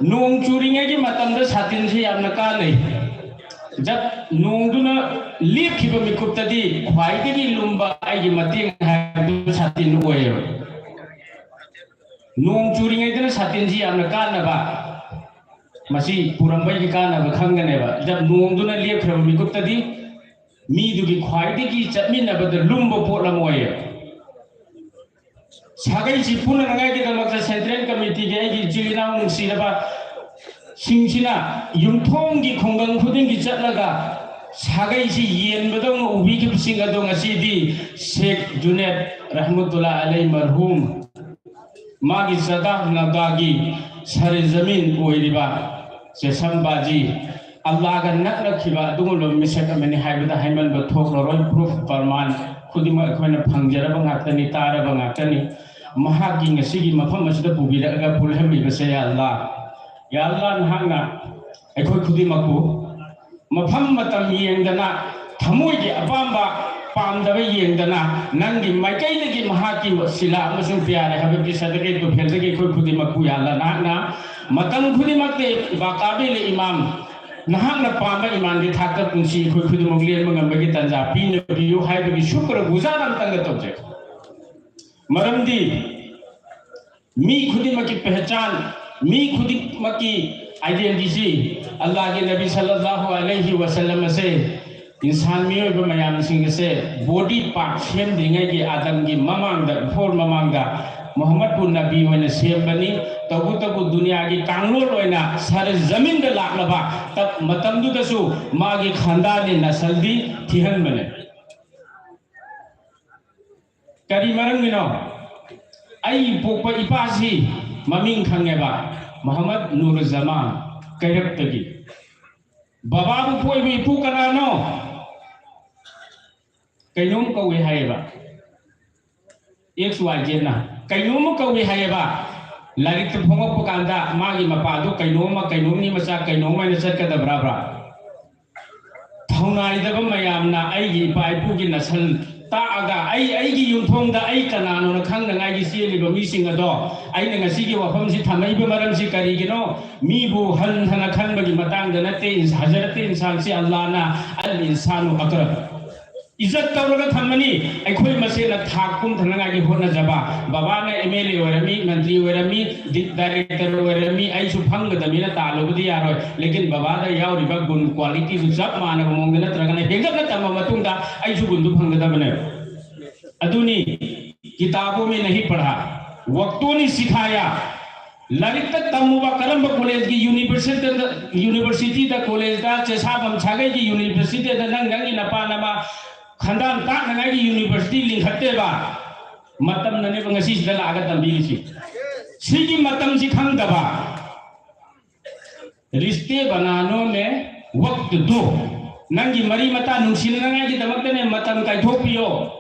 ꯅꯣꯡ ꯆꯨꯔꯤꯉꯩꯒꯤ ꯃꯇꯝꯗ ꯁꯥꯇꯤꯟꯁꯤ ꯌꯥꯝꯅ ꯀꯥꯟꯅꯩ꯫ ꯖꯠ ꯅꯣꯡꯗꯨꯅ ꯂꯦꯞꯈꯤꯕ ꯃꯤꯀꯨꯞꯇꯗꯤ ꯈ꯭ꯋꯥꯏꯗꯒꯤ ꯂꯨꯝꯕ ꯑꯩꯒꯤ ꯃꯇꯦꯡ ꯍꯥꯏꯕꯗꯨ ꯁꯥꯇꯤꯟ ꯑꯣꯏꯌꯦꯕ꯫ ꯅꯣꯡ ꯆꯨꯔꯤꯉꯩꯗꯅ ꯁꯥꯇꯤꯟꯁꯤ ꯌꯥꯝꯅ ꯀꯥꯟꯅꯕ, ꯃꯁꯤ ꯄꯨꯔꯝꯕꯒꯤ ꯀꯥꯟꯅꯕ ꯈꯪꯒꯅꯦꯕ꯫ ꯖꯠ ꯅꯣꯡꯗꯨꯅ ꯂꯦꯞꯈ꯭ꯔꯕ ꯃꯤꯀꯨꯞꯇꯗꯤ ꯃꯤꯗꯨꯒꯤ ꯈ꯭ꯋꯥꯏꯗꯒꯤ ꯆꯠꯃꯤꯟꯅꯕꯗ ꯂꯨꯝꯕ ꯄꯣꯠ ꯑꯃ ꯑꯣꯏꯌꯦꯕ꯫ ꯁꯥꯒꯩꯁꯤ ꯄꯨꯅꯅꯉꯥꯏꯒꯤꯗꯃꯛꯇ ꯁꯦꯟꯇ꯭ꯔꯦꯜ ꯀꯃꯤꯇꯤꯒꯤ ꯑꯩꯒꯤ ꯏꯆꯤꯜ ꯏꯅꯥꯎ ꯅꯨꯡꯁꯤꯔꯕ ꯁꯤꯡꯁꯤꯅ ꯌꯨꯝꯊꯣꯡꯒꯤ ꯈꯨꯡꯒꯪ ꯈꯨꯗꯤꯡꯒꯤ ꯆꯠꯂꯒ ꯁꯥꯒꯩꯁꯤ ꯌꯦꯟꯕꯗꯧꯅ ꯎꯕꯤꯈꯤꯕꯁꯤꯡ ꯑꯗꯣ ꯉꯁꯤꯗꯤ ꯁꯦꯈ ꯖꯨꯅꯦꯗ ꯔꯍꯃꯇꯨꯜꯂꯥ ꯑꯂꯩ ꯃꯔꯍꯨꯝ ꯃꯥꯒꯤ ꯆꯗꯥ ꯅꯗꯥꯒꯤ ꯁꯔꯖꯃꯤꯟ ꯑꯣꯏꯔꯤꯕ ꯆꯦꯁꯝꯕꯥꯖꯤ ꯑꯜꯂꯥꯒ ꯅꯛꯅꯈꯤꯕ ꯑꯗꯨꯒꯨꯝꯂꯕ ꯃꯤꯁꯛ ꯑꯃꯅꯤ ꯍꯥꯏꯕꯗ ꯍꯥꯏꯃꯟꯕ ꯊꯣꯛꯂꯔꯣꯏ꯫ ꯄ꯭ꯔꯨꯐ ꯄ꯭ꯔꯃꯥꯟ ꯈꯨꯗꯤꯡꯃꯛ ꯑꯩꯈꯣꯏꯅ ꯐꯪꯖꯔꯕ ꯉꯥꯛꯇꯅꯤ, ꯇꯥꯔꯕ ꯉꯥꯛꯇꯅꯤ꯫ ꯃꯍꯥꯛꯀꯤ ꯉꯁꯤꯒꯤ ꯃꯐꯝ ꯑꯁꯤꯗ ꯄꯨꯕꯤꯔꯛꯑꯒ ꯄꯨꯜꯍꯟꯕꯤꯕꯁꯦ, ꯌꯥ ꯑꯜꯂꯥ, ꯌꯥ ꯑꯜꯂꯥ, ꯅꯍꯥꯛꯅ ꯑꯩꯈꯣꯏ ꯈꯨꯗꯤꯡꯃꯛꯄꯨ ꯃꯐꯝ ꯃꯇꯝ ꯌꯦꯡꯗꯅ ꯊꯃꯣꯏꯒꯤ ꯑꯄꯥꯝꯕ ꯄꯥꯝꯗꯕ ꯌꯦꯡꯗꯅ ꯅꯪꯒꯤ ꯃꯥꯏꯀꯩꯗꯒꯤ ꯃꯍꯥꯛꯀꯤ ꯁꯤꯂꯥ ꯑꯃꯁꯨꯡ ꯄꯤꯌꯥꯔꯦ ꯍꯥꯏꯕꯒꯤ ꯁꯗꯀꯦ ꯇꯨꯐꯦꯜꯗꯒꯤ ꯑꯩꯈꯣꯏ ꯈꯨꯗꯤꯡꯃꯛꯄꯨ ꯌꯥꯜꯂ ꯅꯍꯥꯛꯅ ꯃꯇꯝ ꯈꯨꯗꯤꯡꯃꯛꯇ ꯕꯥꯀꯥꯕꯤꯜ ꯏꯃꯥꯝ ꯅꯍꯥꯛꯅ ꯄꯥꯝꯕ ꯏꯃꯥꯟꯒꯤ ꯊꯥꯛꯇ ꯄꯨꯟꯁꯤ ꯑꯩꯈꯣꯏ ꯈꯨꯗꯤꯡꯃꯛ ꯂꯦꯟꯕ ꯉꯝꯕꯒꯤ ꯇꯥꯟꯖꯥ ꯄꯤꯅꯕꯤꯌꯨ ꯍꯥꯏꯕꯒꯤ ꯁꯨꯀ꯭ꯔ ꯒꯨꯖꯥꯔ ꯑꯝꯇꯪꯒ ꯇꯧꯖꯩ꯫ ꯃꯔꯝꯗꯤ ꯃꯤ ꯈꯨꯗꯤꯡꯃꯛꯀꯤ ꯄꯦꯍꯆꯥꯟ, ꯃꯤ ꯈꯨꯗꯤꯡꯃꯛꯀꯤ identity, ꯑꯜꯂꯥꯍꯒꯤ ꯅꯕꯤ ꯁꯜꯂꯜꯂꯥꯍꯨ ꯑꯂꯩꯍꯤ ꯋꯁꯜꯂꯝ ꯑꯁꯦ ꯏꯟꯁꯥꯟ ꯃꯤꯑꯣꯏꯕ ꯃꯌꯥꯝꯁꯤꯡ ꯑꯁꯦ body part ꯁꯦꯝꯗ꯭ꯔꯤꯉꯩꯒꯤ ꯑꯥꯗꯝꯒꯤ ꯃꯃꯥꯡꯗ, before ꯃꯃꯥꯡꯗ ꯃꯨꯍꯝꯃꯗꯄꯨ ꯅꯕꯤ ꯑꯣꯏꯅ ꯁꯦꯝꯕꯅꯤ꯫ ꯇꯧꯕꯇꯕꯨ ꯗꯨꯅꯤꯌꯥꯒꯤ ꯀꯥꯡꯂꯣꯟ ꯑꯣꯏꯅ ꯁꯔ ꯖꯃꯤꯟꯗ ꯂꯥꯛꯂꯕ ꯇꯞ-, ꯃꯇꯝꯗꯨꯗꯁꯨ ꯃꯥꯒꯤ ꯈꯥꯟꯗꯥꯟꯅꯤ ꯅꯁꯜꯗꯤ ꯊꯤꯍꯟꯕꯅꯤ꯫ ꯀꯔꯤ ꯃꯔꯝꯒꯤꯅꯣ? ꯑꯩ ꯄꯣꯛꯄ ꯏꯄꯥꯁꯤ ꯃꯃꯤꯡ ꯈꯪꯉꯦꯕ, ꯃꯨꯍꯝꯃꯗ ꯅꯨꯔ ꯖꯃꯥꯟ ꯀꯩꯔꯛꯇꯒꯤ꯫ ꯕꯕꯥꯕꯨ ꯄꯣꯛꯏꯕ ꯏꯄꯨ ꯀꯅꯥꯅꯣ? ꯀꯩꯅꯣꯝ ꯀꯧꯏ ꯍꯥꯏꯌꯦꯕ, X Y Z ꯅ ꯀꯩꯅꯣꯝꯃ ꯀꯧꯏ ꯍꯥꯏꯌꯦꯕ꯫ ꯂꯥꯏꯔꯤꯛꯇ ꯐꯣꯡꯉꯛꯄ ꯀꯥꯟꯗ ꯃꯥꯒꯤ ꯃꯄꯥꯗꯣ ꯀꯩꯅꯣꯝꯃ, ꯀꯩꯅꯣꯝꯒꯤ ꯃꯆꯥ, ꯀꯩꯅꯣꯝ ꯍꯥꯏꯅ ꯆꯠꯀꯗꯕ꯭ꯔꯥꯕ꯭ꯔꯥ? ꯊꯧꯅꯥꯏꯗꯕ ꯃꯌꯥꯝꯅ ꯑꯩꯒꯤ ꯏꯄꯥ ꯏꯄꯨꯒꯤ ꯅꯁꯜ ꯇꯥꯛꯑꯒ ꯑꯩ, ꯑꯩꯒꯤ ꯌꯨꯝꯊꯣꯡꯗ ꯑꯩ ꯀꯅꯥꯅꯣꯅ ꯈꯪꯅꯉꯥꯏꯒꯤ ꯆꯦꯜꯂꯤꯕ ꯃꯤꯁꯤꯡ ꯑꯗꯣ ꯑꯩꯅ ꯉꯁꯤꯒꯤ ꯋꯥꯐꯝꯁꯤ ꯊꯝꯃꯛꯏꯕ ꯃꯔꯝꯁꯤ ꯀꯔꯤꯒꯤꯅꯣ? ꯃꯤꯕꯨ ꯍꯟꯊꯅ ꯈꯟꯕꯒꯤ ꯃꯇꯥꯡꯗ ꯅꯠꯇꯦ꯫ ꯍꯖꯔꯠ ꯏꯟꯁꯥꯟꯁꯤ ꯑꯜꯂꯥꯅ ꯑꯜ ꯏꯟꯁꯥꯅꯨ ꯑꯀꯔꯝ ꯏꯖꯠ ꯇꯧꯔꯒ ꯊꯝꯃꯅꯤ꯫ ꯑꯩꯈꯣꯏ ꯃꯁꯦꯟꯅ ꯊꯥꯛ ꯀꯨꯝꯊꯅꯉꯥꯏꯒꯤ ꯍꯣꯠꯅꯖꯕ, ꯕꯕꯥꯅ M L A ꯑꯣꯏꯔꯝꯃꯤ, ꯃꯟꯇ꯭ꯔꯤ ꯑꯣꯏꯔꯝꯃꯤ, ꯗꯤ-, director ꯑꯣꯏꯔꯝꯃꯤ, ꯑꯩꯁꯨ ꯐꯪꯒꯗꯕꯅꯤꯅ ꯇꯥꯜꯂꯨꯕꯗꯤ ꯌꯥꯔꯣꯏ꯫ ꯂꯦꯀꯤꯟ ꯕꯕꯥꯗ ꯌꯥꯎꯔꯤꯕ ꯒꯨꯟ quality ꯗꯨ ꯆꯞ ꯃꯥꯟꯅꯕ ꯃꯑꯣꯡꯗ ꯅꯠꯇ꯭ꯔꯒꯅ ꯍꯦꯟꯒꯠꯅ ꯇꯝꯕ ꯃꯇꯨꯡꯗ ꯑꯩꯁꯨ ꯒꯨꯟꯗꯨ ꯐꯪꯒꯗꯕꯅꯦ꯫ ꯑꯗꯨꯅꯤ ꯀꯤꯇꯥꯕꯣ ꯃꯦ ꯅꯍꯤ ꯄꯔꯍꯥ, ꯋꯛꯇꯣ ꯅꯦ ꯁꯤꯈꯥꯌꯥ꯫ ꯂꯥꯏꯔꯤꯛꯇ ꯇꯝꯃꯨꯕ ꯀꯔꯝꯕ ꯀꯣꯂꯦꯖꯀꯤ ꯌꯨꯅꯤꯚꯔꯁꯤꯇꯤꯗ, ꯌꯨꯅꯤꯚꯔꯁꯤꯇꯤꯗ, ꯀꯣꯂꯦꯖꯇ, ꯆꯦꯁꯥꯐꯝ ꯁꯥꯒꯩꯒꯤ ꯌꯨꯅꯤꯚꯔꯁꯤꯇꯤꯗ ꯅꯪ, ꯅꯪꯒꯤ ꯅꯄꯥ ꯅꯃꯥ ꯈꯟꯗꯥꯟ ꯇꯥꯛꯅꯉꯥꯏꯒꯤ ꯌꯨꯅꯤꯚꯔꯁꯤꯇꯤ ꯂꯤꯡꯈꯠꯇꯦꯕ? ꯃꯇꯝꯅꯅꯦꯕ ꯉꯁꯤꯁꯤꯗ ꯂꯥꯛꯑꯒ ꯇꯝꯕꯤꯔꯤꯁꯤ꯫ ꯁꯤꯒꯤ ꯃꯇꯝꯁꯤ ꯈꯪꯗꯕ, ꯔꯤꯁꯇꯦ ꯕꯅꯥꯅꯣ ꯃꯦ ꯋꯛꯇ ꯗꯣ꯫ ꯅꯪꯒꯤ ꯃꯔꯤ ꯃꯇꯥ ꯅꯨꯡꯁꯤꯅꯅꯉꯥꯏꯒꯤꯗꯃꯛꯇꯅꯦ ꯃꯇꯝ ꯀꯥꯏꯊꯣꯛꯄꯤꯌꯣ꯫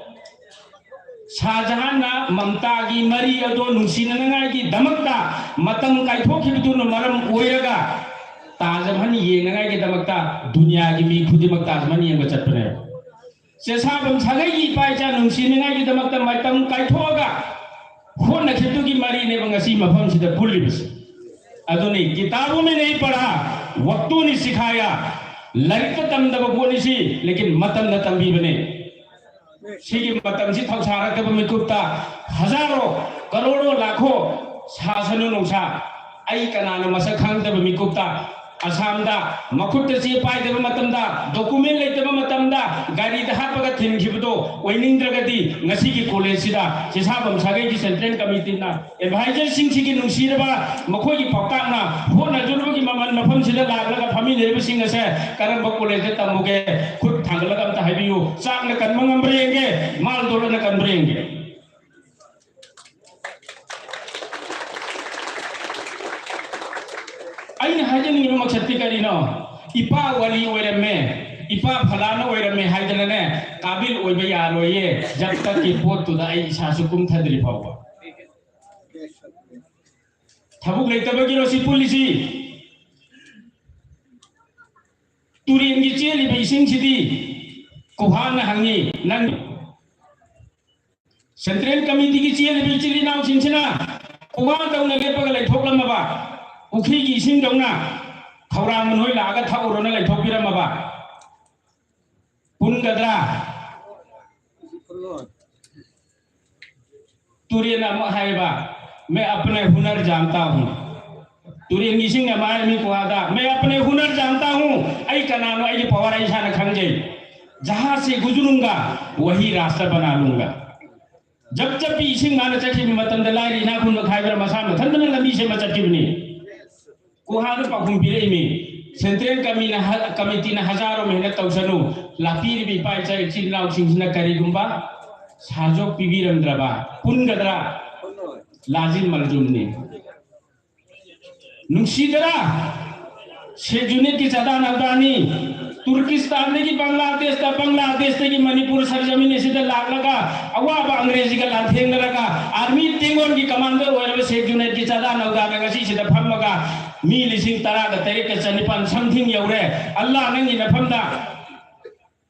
ꯁꯥꯍꯖꯍꯥꯟꯅ ꯃꯝꯇꯥꯒꯤ ꯃꯔꯤ ꯑꯗꯣ ꯅꯨꯡꯁꯤꯅꯅꯉꯥꯏꯒꯤꯗꯃꯛꯇ ꯃꯇꯝ ꯀꯥꯏꯊꯣꯛꯈꯤꯕꯗꯨꯅ ꯃꯔꯝ ꯑꯣꯏꯔꯒ ꯇꯥꯖ ꯇꯥꯖ ꯃꯍꯜ ꯌꯦꯡꯅꯉꯥꯏꯒꯤꯗꯃꯛꯇ ꯗꯨꯅꯤꯌꯥꯒꯤ ꯃꯤ ꯈꯨꯗꯤꯡꯃꯛ ꯇꯥꯖ ꯃꯍꯜ ꯌꯦꯡꯕ ꯆꯠꯄꯅꯦꯕ꯫ ꯆꯦꯁꯥꯕꯝ ꯁꯥꯒꯩꯒꯤ ꯏꯄꯥ ꯏꯆꯥ ꯅꯨꯡꯁꯤꯅꯉꯥꯏꯒꯤꯗꯃꯛꯇ ꯃꯇꯝ ꯀꯥꯏꯊꯣꯛꯑꯒ ꯍꯣꯠꯅꯈꯤꯕꯗꯨꯒꯤ ꯃꯔꯤꯅꯦꯕ ꯉꯁꯤ ꯃꯐꯝꯁꯤꯗ ꯄꯨꯜꯂꯤꯕꯁꯤ꯫ ꯑꯗꯨꯅꯤ, ꯀꯤꯇꯥꯕꯣ ꯃꯦ ꯅꯍꯤ ꯄꯥꯔꯥ, ꯋꯛꯇꯣ ꯅꯦ ꯁꯤꯈꯥꯌꯥ꯫ ꯂꯥꯏꯔꯤꯛꯇ ꯇꯝꯗꯕ ꯄꯣꯠꯅꯤ ꯁꯤ, ꯂꯦꯀꯤꯟ ꯃꯇꯝꯅ ꯇꯝꯕꯤꯕꯅꯦ꯫ ꯁꯤꯒꯤ ꯃꯇꯝꯁꯤ ꯊꯧꯁꯥꯔꯛꯇꯕ ꯃꯤꯀꯨꯞꯇ ꯍꯖꯥꯔꯣ, ꯀꯔꯣꯔꯣ, ꯂꯥꯈꯣ ꯁꯥꯁꯅꯨ ꯅꯨꯡꯁꯥ꯫ ꯑꯩ ꯀꯅꯥꯅꯣ ꯃꯁꯛ ꯈꯪꯗꯕ ꯃꯤꯀꯨꯞꯇ ꯑꯁꯥꯝꯗ ꯃꯈꯨꯠꯇ ꯆꯦ ꯄꯥꯏꯗꯕ ꯃꯇꯝꯗ, ꯗꯣꯀꯨꯃꯦꯟ ꯂꯩꯇꯕ ꯃꯇꯝꯗ ꯒꯥꯔꯤꯗ ꯍꯥꯞꯄꯒ ꯊꯤꯟꯈꯤꯕꯗꯣ ꯑꯣꯏꯅꯤꯡꯗ꯭ꯔꯒꯗꯤ ꯉꯁꯤꯒꯤ ꯀꯣꯂꯦꯖꯁꯤꯗ ꯆꯦꯁꯥꯕꯝ ꯁꯥꯒꯩꯒꯤ ꯁꯦꯟꯇ꯭ꯔꯦꯜ ꯀꯃꯤꯇꯤꯅ ꯑꯦꯗꯚꯥꯏꯖꯔꯁꯤꯡꯁꯤꯒꯤ ꯅꯨꯡꯁꯤꯔꯕ ꯃꯈꯣꯏꯒꯤ ꯄꯥꯎꯇꯥꯛꯅ ꯍꯣꯠꯅꯖꯅꯕꯒꯤ ꯃꯃꯜ ꯃꯐꯝꯁꯤꯗ ꯂꯥꯛꯂꯒ ꯐꯝꯃꯤꯟꯅꯔꯤꯕꯁꯤꯡ ꯑꯁꯦ ꯀꯔꯝꯕ ꯀꯣꯂꯦꯖꯇ ꯇꯝꯃꯨꯒꯦ? ꯈꯨꯠ ꯊꯥꯡꯒꯠꯂꯒ ꯑꯝꯇ ꯍꯥꯏꯕꯤꯌꯨ꯫ ꯆꯥꯛꯅ ꯀꯟꯕ ꯉꯝꯕ꯭ꯔꯥ ꯌꯦꯡꯒꯦ, ꯃꯥꯜꯗꯣꯔꯅ ꯀꯟꯕ꯭ꯔꯥ ꯌꯦꯡꯒꯦ꯫ ꯑꯩꯅ ꯍꯥꯏꯖꯅꯤꯡꯉꯤꯕ ꯃꯛꯁꯠꯇꯤ ꯀꯔꯤꯅꯣ? ꯏꯄꯥ ꯋꯥꯂꯤ ꯑꯣꯏꯔꯝꯃꯦ, ꯏꯄꯥ ꯐꯂꯥꯅ ꯑꯣꯏꯔꯝꯃꯦ ꯍꯥꯏꯗꯅꯅꯦ, ꯀꯥꯕꯤꯜ ꯑꯣꯏꯕ ꯌꯥꯔꯣꯏꯌꯦ, ꯖꯕ ꯇꯛꯀꯤ ꯄꯣꯠꯇꯨꯗ ꯑꯩ ꯏꯁꯥꯁꯨ ꯀꯨꯝꯊꯗ꯭ꯔꯤ ꯐꯥꯎꯕ꯫ ꯊꯕꯛ ꯂꯩꯇꯕꯒꯤꯔꯣ ꯁꯤ ꯄꯨꯜꯂꯤꯁꯤ? ꯇꯨꯔꯦꯟꯒꯤ ꯆꯦꯜꯂꯤꯕ ꯏꯁꯤꯡꯁꯤꯗꯤ ꯀꯨꯍꯥꯅ ꯍꯪꯉꯤ, ꯅꯪ ꯁꯦꯟꯇ꯭ꯔꯦꯜ ꯀꯃꯤꯇꯤꯒꯤ ꯆꯦꯜꯂꯤꯕ ꯏꯆꯤꯜ ꯏꯅꯥꯎꯁꯤꯡꯁꯤꯅ ꯀꯨꯍꯥ ꯇꯧꯅ ꯂꯦꯞꯄꯒ ꯂꯩꯊꯣꯛꯂꯝꯃꯕ, ꯄꯨꯈ꯭ꯔꯤꯒꯤ ꯏꯁꯤꯡꯗꯧꯅ ꯈꯧꯔꯥꯡꯕ ꯅꯣꯏ ꯂꯥꯛꯑꯒ ꯊꯛꯎꯔꯣꯅ ꯂꯩꯊꯣꯛꯄꯤꯔꯝꯃꯕ ꯄꯨꯟꯒꯗ꯭ꯔꯥ? ꯇꯨꯔꯦꯟ ꯑꯃ ꯍꯥꯏꯕ, "मैं अपने हुनर जानता हूँ"꯫ ꯇꯨꯔꯦꯟꯒꯤ ꯏꯁꯤꯡꯅ ꯃꯥꯏ ꯃꯤ ꯀꯨꯍꯥꯗ, "मैं अपने हुनर जानता हूँ", ꯑꯩ ꯀꯅꯥꯅꯣ, ꯑꯩꯒꯤ ꯄꯋꯥꯔ ꯑꯩ ꯏꯁꯥꯅ ꯈꯪꯖꯩ꯫ "जहाँ से गुजरूंगा, वही रास्ता बना लूंगा"꯫ ꯖꯕ ꯖꯕ ꯏꯁꯤꯡ ꯃꯥꯅ ꯆꯠꯈꯤꯕ ꯃꯇꯝꯗ ꯂꯥꯏꯔ ꯏꯅꯥꯛ ꯈꯨꯟꯕ ꯈꯥꯏꯕ꯭ꯔꯥ, ꯃꯁꯥ ꯃꯊꯟꯇꯅ ꯂꯝꯕꯤ ꯁꯦꯝꯕ ꯆꯠꯈꯤꯕꯅꯤ꯫ ꯀꯨꯍꯥꯗ ꯄꯥꯎꯈꯨꯝ ꯄꯤꯔꯛꯏꯃꯤ, ꯁꯦꯟꯇ꯭ꯔꯦꯜ ꯀꯃꯤꯅ ꯍ-, ꯀꯃꯤꯇꯤꯅ ꯍꯖꯥꯔꯣ ꯃꯦꯍꯅꯠ ꯇꯧꯁꯅꯨ, ꯂꯥꯛꯄꯤꯔꯤꯕ ꯏꯄꯥ ꯏꯆꯥ ꯏꯆꯤꯜ ꯏꯅꯥꯎꯁꯤꯡꯁꯤꯅ ꯀꯔꯤꯒꯨꯝꯕ ꯁꯥꯖꯣꯛ ꯄꯤꯕꯤꯔꯝꯗ꯭ꯔꯕ ꯄꯨꯟꯒꯗ꯭ꯔꯥ? ꯂꯥꯖꯤꯝ ꯃꯜꯖꯨꯝꯅꯤ꯫ ꯅꯨꯡꯁꯤꯗꯔꯥ? ꯁꯦꯛ ꯖꯨꯅꯦꯗꯀꯤ ꯆꯥꯗꯥ ꯅꯧꯗꯥꯅꯤ꯫ ꯇꯨꯔꯀꯤꯁꯇꯥꯟꯗꯒꯤ ꯕꯪꯒ꯭ꯂꯥꯗꯦꯁꯇ, ꯕꯪꯒ꯭ꯂꯥꯗꯦꯁꯇꯒꯤ ꯃꯅꯤꯄꯨꯔ ꯁꯔꯖꯃꯤꯟ ꯑꯁꯤꯗ ꯂꯥꯛꯂꯒ ꯑꯋꯥꯕ ꯑꯪꯒ꯭ꯔꯦꯖꯤꯒ ꯂꯥꯟꯊꯦꯡꯅꯔꯒ ꯑꯥꯔꯃꯤ ꯇꯦꯡꯒꯣꯟꯒꯤ ꯀꯃꯥꯟꯗꯔ ꯑꯣꯏꯔꯕ ꯁꯦꯛ ꯖꯨꯅꯦꯗꯀꯤ ꯆꯥꯗꯥ ꯅꯧꯗꯥꯅ ꯉꯁꯤꯁꯤꯗ ꯐꯝꯃꯒ ꯃꯤ ꯂꯤꯁꯤꯡ ꯇꯔꯥꯒ ꯇꯔꯦꯠꯀ ꯆꯅꯤꯄꯥꯟ something ꯌꯧꯔꯦ꯫ ꯑꯜꯂꯥ, ꯅꯪꯒꯤ ꯅꯐꯝꯗ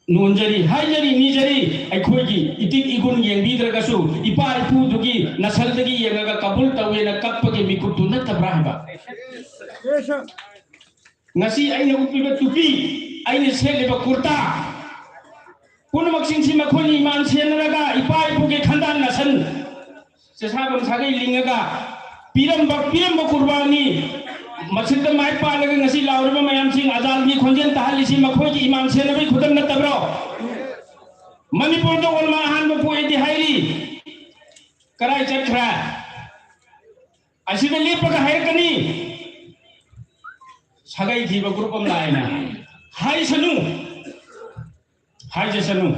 ꯅꯣꯟꯖꯔꯤ, ꯍꯥꯏꯖꯔꯤ, ꯅꯤꯖꯔꯤ꯫ ꯑꯩꯈꯣꯏꯒꯤ ꯏꯇꯤꯛ ꯏꯒꯨꯟ ꯌꯦꯡꯕꯤꯗ꯭ꯔꯒꯁꯨ, ꯏꯄꯥ ꯏꯄꯨꯗꯨꯒꯤ ꯅꯁꯜꯗꯒꯤ ꯌꯦꯡꯉꯒ ꯀꯕꯨꯜ ꯇꯧꯋꯦꯅ ꯀꯞꯄꯒꯤ ꯃꯤꯀꯨꯞꯇꯨ ꯅꯠꯇꯕ꯭ꯔꯥ ꯍꯥꯏꯕ? ꯉꯁꯤ ꯑꯩꯅ ꯎꯞꯄꯤꯕ ꯇꯨꯄꯤ, ꯑꯩꯅ ꯁꯦꯠꯂꯤꯕ ꯀꯨꯔꯇꯥ, ꯄꯨꯝꯅꯃꯛꯁꯤꯡꯁꯤ ꯃꯈꯣꯏꯅ ꯏꯃꯥꯟ ꯁꯦꯟꯅꯔꯒ ꯏꯄꯥ ꯏꯄꯨꯒꯤ ꯈꯟꯗꯥꯟ ꯅꯁꯟ ꯆꯦꯁꯥꯒꯝ ꯁꯥꯒꯩ ꯂꯤꯡꯉꯒ ꯄꯤꯔꯝꯕ, ꯄꯤꯔꯝꯕ ꯀꯨꯔꯕꯥꯅꯤ, ꯃꯁꯤꯗ ꯃꯥꯏ ꯄꯥꯛꯂꯒ ꯉꯁꯤ ꯂꯥꯎꯔꯤꯕ ꯃꯌꯥꯝꯁꯤꯡ ꯑꯖꯥꯗꯒꯤ ꯈꯣꯟꯖꯦꯜ ꯇꯥꯍꯜꯂꯤꯁꯤ ꯃꯈꯣꯏꯒꯤ ꯏꯃꯥꯟ ꯁꯦꯟꯅꯕꯒꯤ ꯈꯨꯗꯝ ꯅꯠꯇꯕ꯭ꯔꯣ? ꯃꯅꯤꯄꯨꯔꯗ ꯑꯣꯜꯃꯥ ꯑꯍꯥꯟꯕ ꯄꯣꯛꯑꯦꯗꯤ ꯍꯥꯏꯔꯤ, ꯀꯔꯥꯏ ꯆꯠꯈ꯭ꯔꯦ? ꯑꯁꯤꯗ ꯂꯦꯞꯄꯒ ꯍꯥꯏꯔꯛꯀꯅꯤ, ꯁꯥꯒꯩ ꯊꯤꯕ ꯒ꯭ꯔꯨꯞ ꯑꯃ ꯂꯥꯛꯑꯦꯅ꯫ ꯍꯥꯏꯁꯅꯨ, ꯍꯥꯏꯖꯁꯅꯨ꯫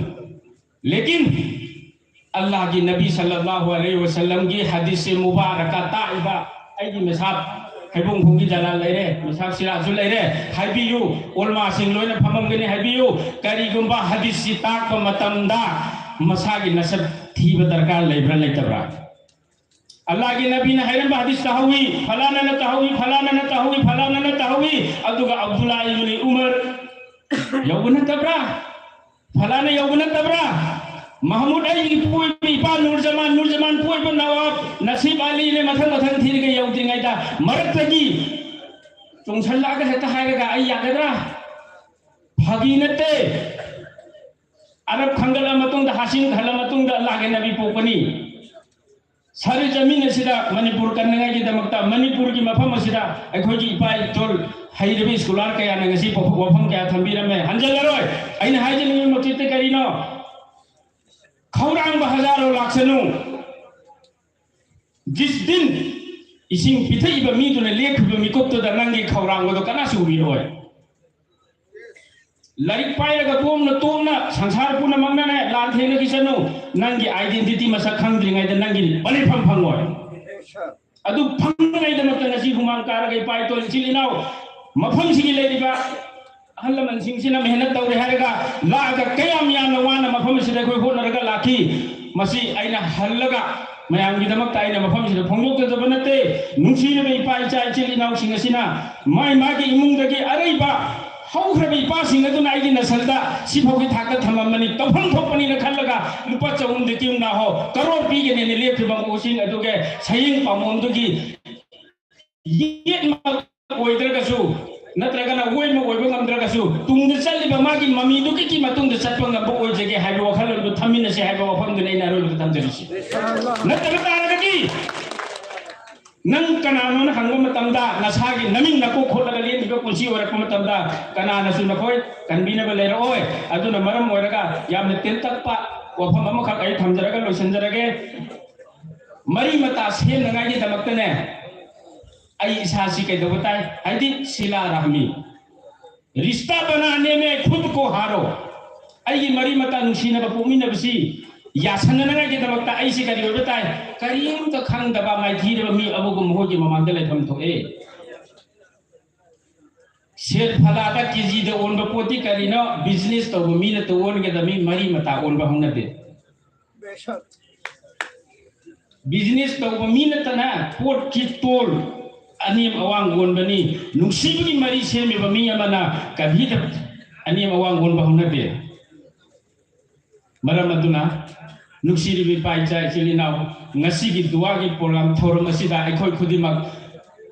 ꯂꯦꯀꯤꯟ ꯑꯜꯂꯥꯍꯒꯤ ꯅꯕꯤ ꯁꯜꯂꯜꯂꯥꯍꯨ ꯑꯂꯩꯍꯤ ꯋꯁꯜꯂꯝꯒꯤ ꯍꯗꯤꯁꯁꯦ ꯃꯨꯕꯥꯔꯛꯀ ꯇꯥꯛꯏꯕ ꯑꯩꯒꯤ ꯃꯤꯁꯥꯞ, ꯍꯩꯕꯣꯡꯈꯣꯡꯒꯤ ꯖꯂꯥꯜ ꯂꯩꯔꯦ, ꯃꯤꯁꯥꯞ ꯁꯤꯔꯥꯖꯨ ꯂꯩꯔꯦ, ꯍꯥꯏꯕꯤꯌꯨ꯫ ꯑꯣꯜꯃꯥꯁꯤꯡ ꯂꯣꯏꯅ ꯐꯝꯃꯝꯒꯅꯤ, ꯍꯥꯏꯕꯤꯌꯨ꯫ ꯀꯔꯤꯒꯨꯝꯕ ꯍꯗꯤꯁꯁꯤ ꯇꯥꯛꯄ ꯃꯇꯝꯗ ꯃꯁꯥꯒꯤ ꯅꯁꯕ ꯊꯤꯕ ꯗꯔꯀꯥꯔ ꯂꯩꯕ꯭ꯔꯥ ꯂꯩꯇꯕ꯭ꯔꯥ? ꯑꯜꯂꯥꯍꯒꯤ ꯅꯕꯤꯅ ꯍꯥꯏꯔꯝꯕ ꯍꯗꯤꯁ ꯇꯥꯍꯧꯏ, ꯐꯂꯥꯅꯅ ꯇꯥꯍꯧꯏ, ꯐꯂꯥꯅꯅ ꯇꯥꯍꯧꯏ, ꯐꯂꯥꯅꯅ ꯇꯥꯍꯧꯏ꯫ ꯑꯗꯨꯒ ꯑꯕꯗꯨꯜꯂꯥ ꯏꯕꯅꯤ ꯎꯃꯔ ꯌꯧꯕ ꯅꯠꯇꯕ꯭ꯔꯥ? ꯐꯂꯥꯅ ꯌꯧꯕ ꯅꯠꯇꯕ꯭ꯔꯥ? ꯃꯍꯃꯨꯗ ꯑꯩꯒꯤ ꯄꯣꯏꯕ ꯏꯄꯥ ꯅꯨꯔꯖꯃꯥꯟ, ꯅꯨꯔꯖꯃꯥꯟ ꯄꯣꯏꯕ ꯅꯋꯥꯕ ꯅꯁꯤꯕ ꯑꯂꯤꯅ ꯃꯊꯪ ꯃꯊꯪ ꯊꯤꯔꯒ ꯌꯧꯗ꯭ꯔꯤꯉꯩꯗ ꯃꯔꯛꯇꯒꯤ ꯆꯣꯡꯁꯜꯂꯛꯑꯒ ꯍꯦꯛꯇ ꯍꯥꯏꯔꯒ ꯑꯩ ꯌꯥꯒꯗ꯭ꯔꯥ? ꯐꯥꯒꯤ ꯅꯠꯇꯦ꯫ ꯑꯔꯕ ꯈꯪꯒꯠꯂ ꯃꯇꯨꯡꯗ, ꯍꯥꯁꯤꯝ ꯈꯜꯂ ꯃꯇꯨꯡꯗ ꯑꯜꯂꯥꯍꯒꯤ ꯅꯕꯤ ꯄꯣꯛꯄꯅꯤ꯫ ꯁꯥꯔꯤ ꯖꯃꯤꯟ ꯑꯁꯤꯗ ꯃꯅꯤꯄꯨꯔ ꯀꯟꯅꯉꯥꯏꯒꯤꯗꯃꯛꯇ ꯃꯅꯤꯄꯨꯔꯒꯤ ꯃꯐꯝ ꯑꯁꯤꯗ ꯑꯩꯈꯣꯏꯒꯤ ꯏꯄꯥ ꯏꯄꯨ ꯍꯩꯔꯕ ꯁ꯭ꯀꯣꯂꯥꯔ ꯀꯌꯥꯅ ꯉꯁꯤ ꯋꯥꯐꯝ ꯀꯌꯥ ꯊꯝꯕꯤꯔꯝꯃꯦ꯫ ꯍꯟꯖꯜꯂꯔꯣꯏ꯫ ꯑꯩꯅ ꯍꯥꯏꯖꯅꯤꯡꯕ ꯃꯛꯁꯤꯠꯇ ꯀꯔꯤꯅꯣ? ꯈꯧꯔꯥꯡꯕ ꯍꯖꯥꯔꯣ ꯂꯥꯛꯁꯅꯨ꯫ ꯖꯤꯁ ꯗꯤꯟ ꯏꯁꯤꯡ ꯄꯤꯊꯛꯏꯕ ꯃꯤꯗꯨꯅ ꯂꯦꯞꯈꯤꯕ ꯃꯤꯀꯨꯞꯇꯨꯗ ꯅꯪꯒꯤ ꯈꯧꯔꯥꯡꯕꯗꯣ ꯀꯅꯥꯁꯨ ꯎꯕꯤꯔꯣꯏ꯫ ꯂꯥꯏꯔꯤꯛ ꯄꯥꯏꯔꯒ ꯇꯣꯝꯅ ꯇꯣꯝꯅ ꯁꯪꯁꯥꯔ ꯄꯨꯝꯅꯃꯛꯅꯅꯦ ꯂꯥꯟ ꯊꯦꯡꯅꯈꯤꯁꯅꯨ꯫ ꯅꯪꯒꯤ identity ꯃꯁꯛ ꯈꯪꯗ꯭ꯔꯤꯉꯩꯗ ꯅꯪꯒꯤ ꯄꯂꯤꯐꯝ ꯐꯪꯉꯣꯏ꯫ ꯑꯗꯨ ꯐꯪꯅꯉꯩꯗꯃꯛꯇ ꯉꯁꯤ ꯍꯨꯃꯥꯡ ꯀꯥꯔꯒ ꯏꯄꯥ ꯏꯇꯣꯜ ꯏꯆꯤꯜ ꯏꯅꯥꯎ ꯃꯐꯝꯁꯤꯒꯤ ꯂꯩꯔꯤꯕ ꯑꯍꯜ ꯂꯃꯟꯁꯤꯡꯁꯤꯅ ꯃꯦꯍꯅꯠ ꯇꯧꯔꯦ ꯍꯥꯏꯔꯒ ꯂꯥꯛꯑꯒ ꯀꯌꯥꯝ ꯌꯥꯝꯅ ꯋꯥꯅ ꯃꯐꯝ ꯑꯁꯤꯗ ꯑꯩꯈꯣꯏ ꯍꯣꯠꯅꯔꯒ ꯂꯥꯛꯈꯤ꯫ ꯃꯁꯤ ꯑꯩꯅ ꯍꯜꯂꯒ ꯃꯌꯥꯝꯒꯤꯗꯃꯛꯇ ꯑꯩꯅ ꯃꯐꯝꯁꯤꯗ ꯐꯣꯡꯗꯣꯛꯆꯗꯕ ꯅꯠꯇꯦ꯫ ꯅꯨꯡꯁꯤꯔꯕ ꯏꯄꯥ ꯏꯆꯥ ꯏꯆꯤꯜ ꯏꯅꯥꯎꯁꯤꯡ ꯑꯁꯤꯅ ꯃꯥꯏ ꯃꯥꯒꯤ ꯏꯃꯨꯡꯗꯒꯤ ꯑꯔꯩꯕ ꯍꯧꯈ꯭ꯔꯕ ꯏꯄꯥꯁꯤꯡ ꯑꯗꯨꯅ ꯑꯩꯒꯤ ꯅꯁꯜꯗ ꯁꯤꯐꯥꯎꯒꯤ ꯊꯥꯛꯇ ꯊꯝꯃꯝꯕꯅꯤ, ꯇꯧꯐꯝ ꯊꯣꯛꯄꯅꯤꯅ ꯈꯜꯂꯒ ꯂꯨꯄꯥ ꯆꯍꯨꯝꯗꯤ ꯀꯤꯝꯅꯥ ꯍꯣ ꯀꯔꯣꯔ ꯄꯤꯒꯅꯦꯅ ꯂꯦꯞꯈꯤꯕ ꯃꯄꯨꯁꯤꯡ ꯑꯗꯨꯒꯤ ꯁꯌꯦꯡ ꯄꯥꯝꯕꯣꯝꯗꯨꯒꯤ ꯌꯦꯠꯃꯛ ꯑꯣꯏꯗ꯭ꯔꯒꯁꯨ, ꯅꯠꯇ꯭ꯔꯒꯅ ꯑꯣꯏꯃ ꯑꯣꯏꯕ ꯉꯝꯗ꯭ꯔꯒꯁꯨ, ꯇꯨꯡꯗ ꯆꯠꯂꯤꯕ ꯃꯥꯒꯤ ꯃꯃꯤꯗꯨꯒꯤ ꯃꯇꯨꯡꯗ ꯆꯠꯄ ꯉꯝꯕ ꯑꯣꯏꯖꯒꯦ ꯍꯥꯏꯕ ꯋꯥꯈꯜꯂꯣꯟꯗꯨ ꯊꯝꯃꯤꯟꯅꯁꯤ ꯍꯥꯏꯕ ꯋꯥꯐꯝꯗꯨꯅꯤ ꯑꯩꯅ ꯑꯔꯣꯏꯕꯗ ꯊꯝꯖꯔꯤꯁꯤ꯫ ꯅꯠꯇꯕ ꯇꯥꯔꯒꯗꯤ ꯅꯪ ꯀꯅꯥꯅꯣꯅ ꯍꯪꯕ ꯃꯇꯝꯗ, ꯅꯁꯥꯒꯤ ꯅꯃꯤꯡ ꯅꯀꯣꯛ ꯈꯣꯠꯂꯒ ꯂꯦꯟꯈꯤꯕ ꯄꯨꯟꯁꯤ ꯑꯣꯏꯔꯛꯄ ꯃꯇꯝꯗ, ꯀꯅꯥꯅꯁꯨ ꯅꯈꯣꯏ ꯀꯟꯕꯤꯅꯕ ꯂꯩꯔꯛꯑꯣꯏ꯫ ꯑꯗꯨꯅ ꯃꯔꯝ ꯑꯣꯏꯔꯒ ꯌꯥꯝꯅ ꯇꯦꯟꯇꯛꯄ ꯋꯥꯐꯝ ꯑꯃꯈꯛ ꯑꯩ ꯊꯝꯖꯔꯒ ꯂꯣꯏꯁꯤꯟꯖꯔꯒꯦ꯫ ꯃꯔꯤ ꯃꯇꯥ ꯁꯦꯝꯅꯉꯥꯏꯒꯤꯗꯃꯛꯇꯅꯦ, ꯑꯩ ꯏꯁꯥꯁꯤ ꯀꯩꯗꯧꯕ ꯇꯥꯏ? ꯍꯥꯏꯗꯤ ꯁꯤꯂꯥ ꯔꯍꯃꯤ, ꯔꯤꯁꯇꯥ ꯕꯅꯥꯅꯦ ꯃꯦ ꯈꯨꯗ ꯀꯣ ꯍꯥꯔꯣ꯫ ꯑꯩꯒꯤ ꯃꯔꯤ ꯃꯇꯥ ꯅꯨꯡꯁꯤꯅꯕ ꯄꯣꯛꯃꯤꯟꯅꯕꯁꯤ ꯌꯥꯁꯟꯅꯅꯉꯥꯏꯒꯤꯗꯃꯛꯇ ꯑꯩꯁꯤ ꯀꯔꯤ ꯑꯣꯏꯕ ꯇꯥꯏ? ꯀꯔꯤꯝꯇ ꯈꯪꯗꯕ ꯃꯥꯏꯊꯤꯔꯕ ꯃꯤ ꯑꯃꯒꯨꯝ ꯃꯈꯣꯏꯒꯤ ꯃꯃꯥꯡꯗ ꯂꯩꯐꯝ ꯊꯣꯛꯑꯦ꯫ ꯁꯦꯜ ꯐꯂꯥꯗ ꯀꯦꯖꯤꯗ ꯑꯣꯟꯕ ꯄꯣꯠꯇꯤ ꯀꯔꯤꯅꯣ? ꯕꯤꯖꯤꯅꯦꯁ ꯇꯧꯕ ꯃꯤ ꯅꯠꯇ ꯑꯣꯟꯒꯗꯕ ꯃꯤ ꯃꯔꯤ ꯃꯇꯥ ꯑꯣꯟꯕ ꯍꯧꯅꯗꯦ꯫ ꯕꯤꯖꯤꯅꯦꯁ ꯇꯧꯕ ꯃꯤ ꯅꯠꯇꯅ ꯄꯣꯠꯀꯤ ꯇꯣꯜ ꯑꯅꯦꯝ ꯑꯋꯥꯡ ꯑꯣꯟꯕꯅꯤ꯫ ꯅꯨꯡꯁꯤꯕꯒꯤ ꯃꯔꯤ ꯁꯦꯝꯃꯤꯕ ꯃꯤ ꯑꯃꯅ ꯀꯔꯤꯗ ꯑꯅꯦꯝ ꯑꯋꯥꯡ ꯑꯣꯟꯕ ꯍꯧꯅꯗꯦ꯫ ꯃꯔꯝ ꯑꯗꯨꯅ ꯅꯨꯡꯁꯤꯔꯤꯕ ꯏꯄꯥ ꯏꯆꯥ ꯏꯆꯤꯜ ꯏꯅꯥꯎ, ꯉꯁꯤꯒꯤ ꯗꯨꯋꯥꯒꯤ ꯄ꯭ꯔꯣꯒ꯭ꯔꯥꯝ ꯊꯧꯔꯝ ꯑꯁꯤꯗ ꯑꯩꯈꯣꯏ ꯈꯨꯗꯤꯡꯃꯛ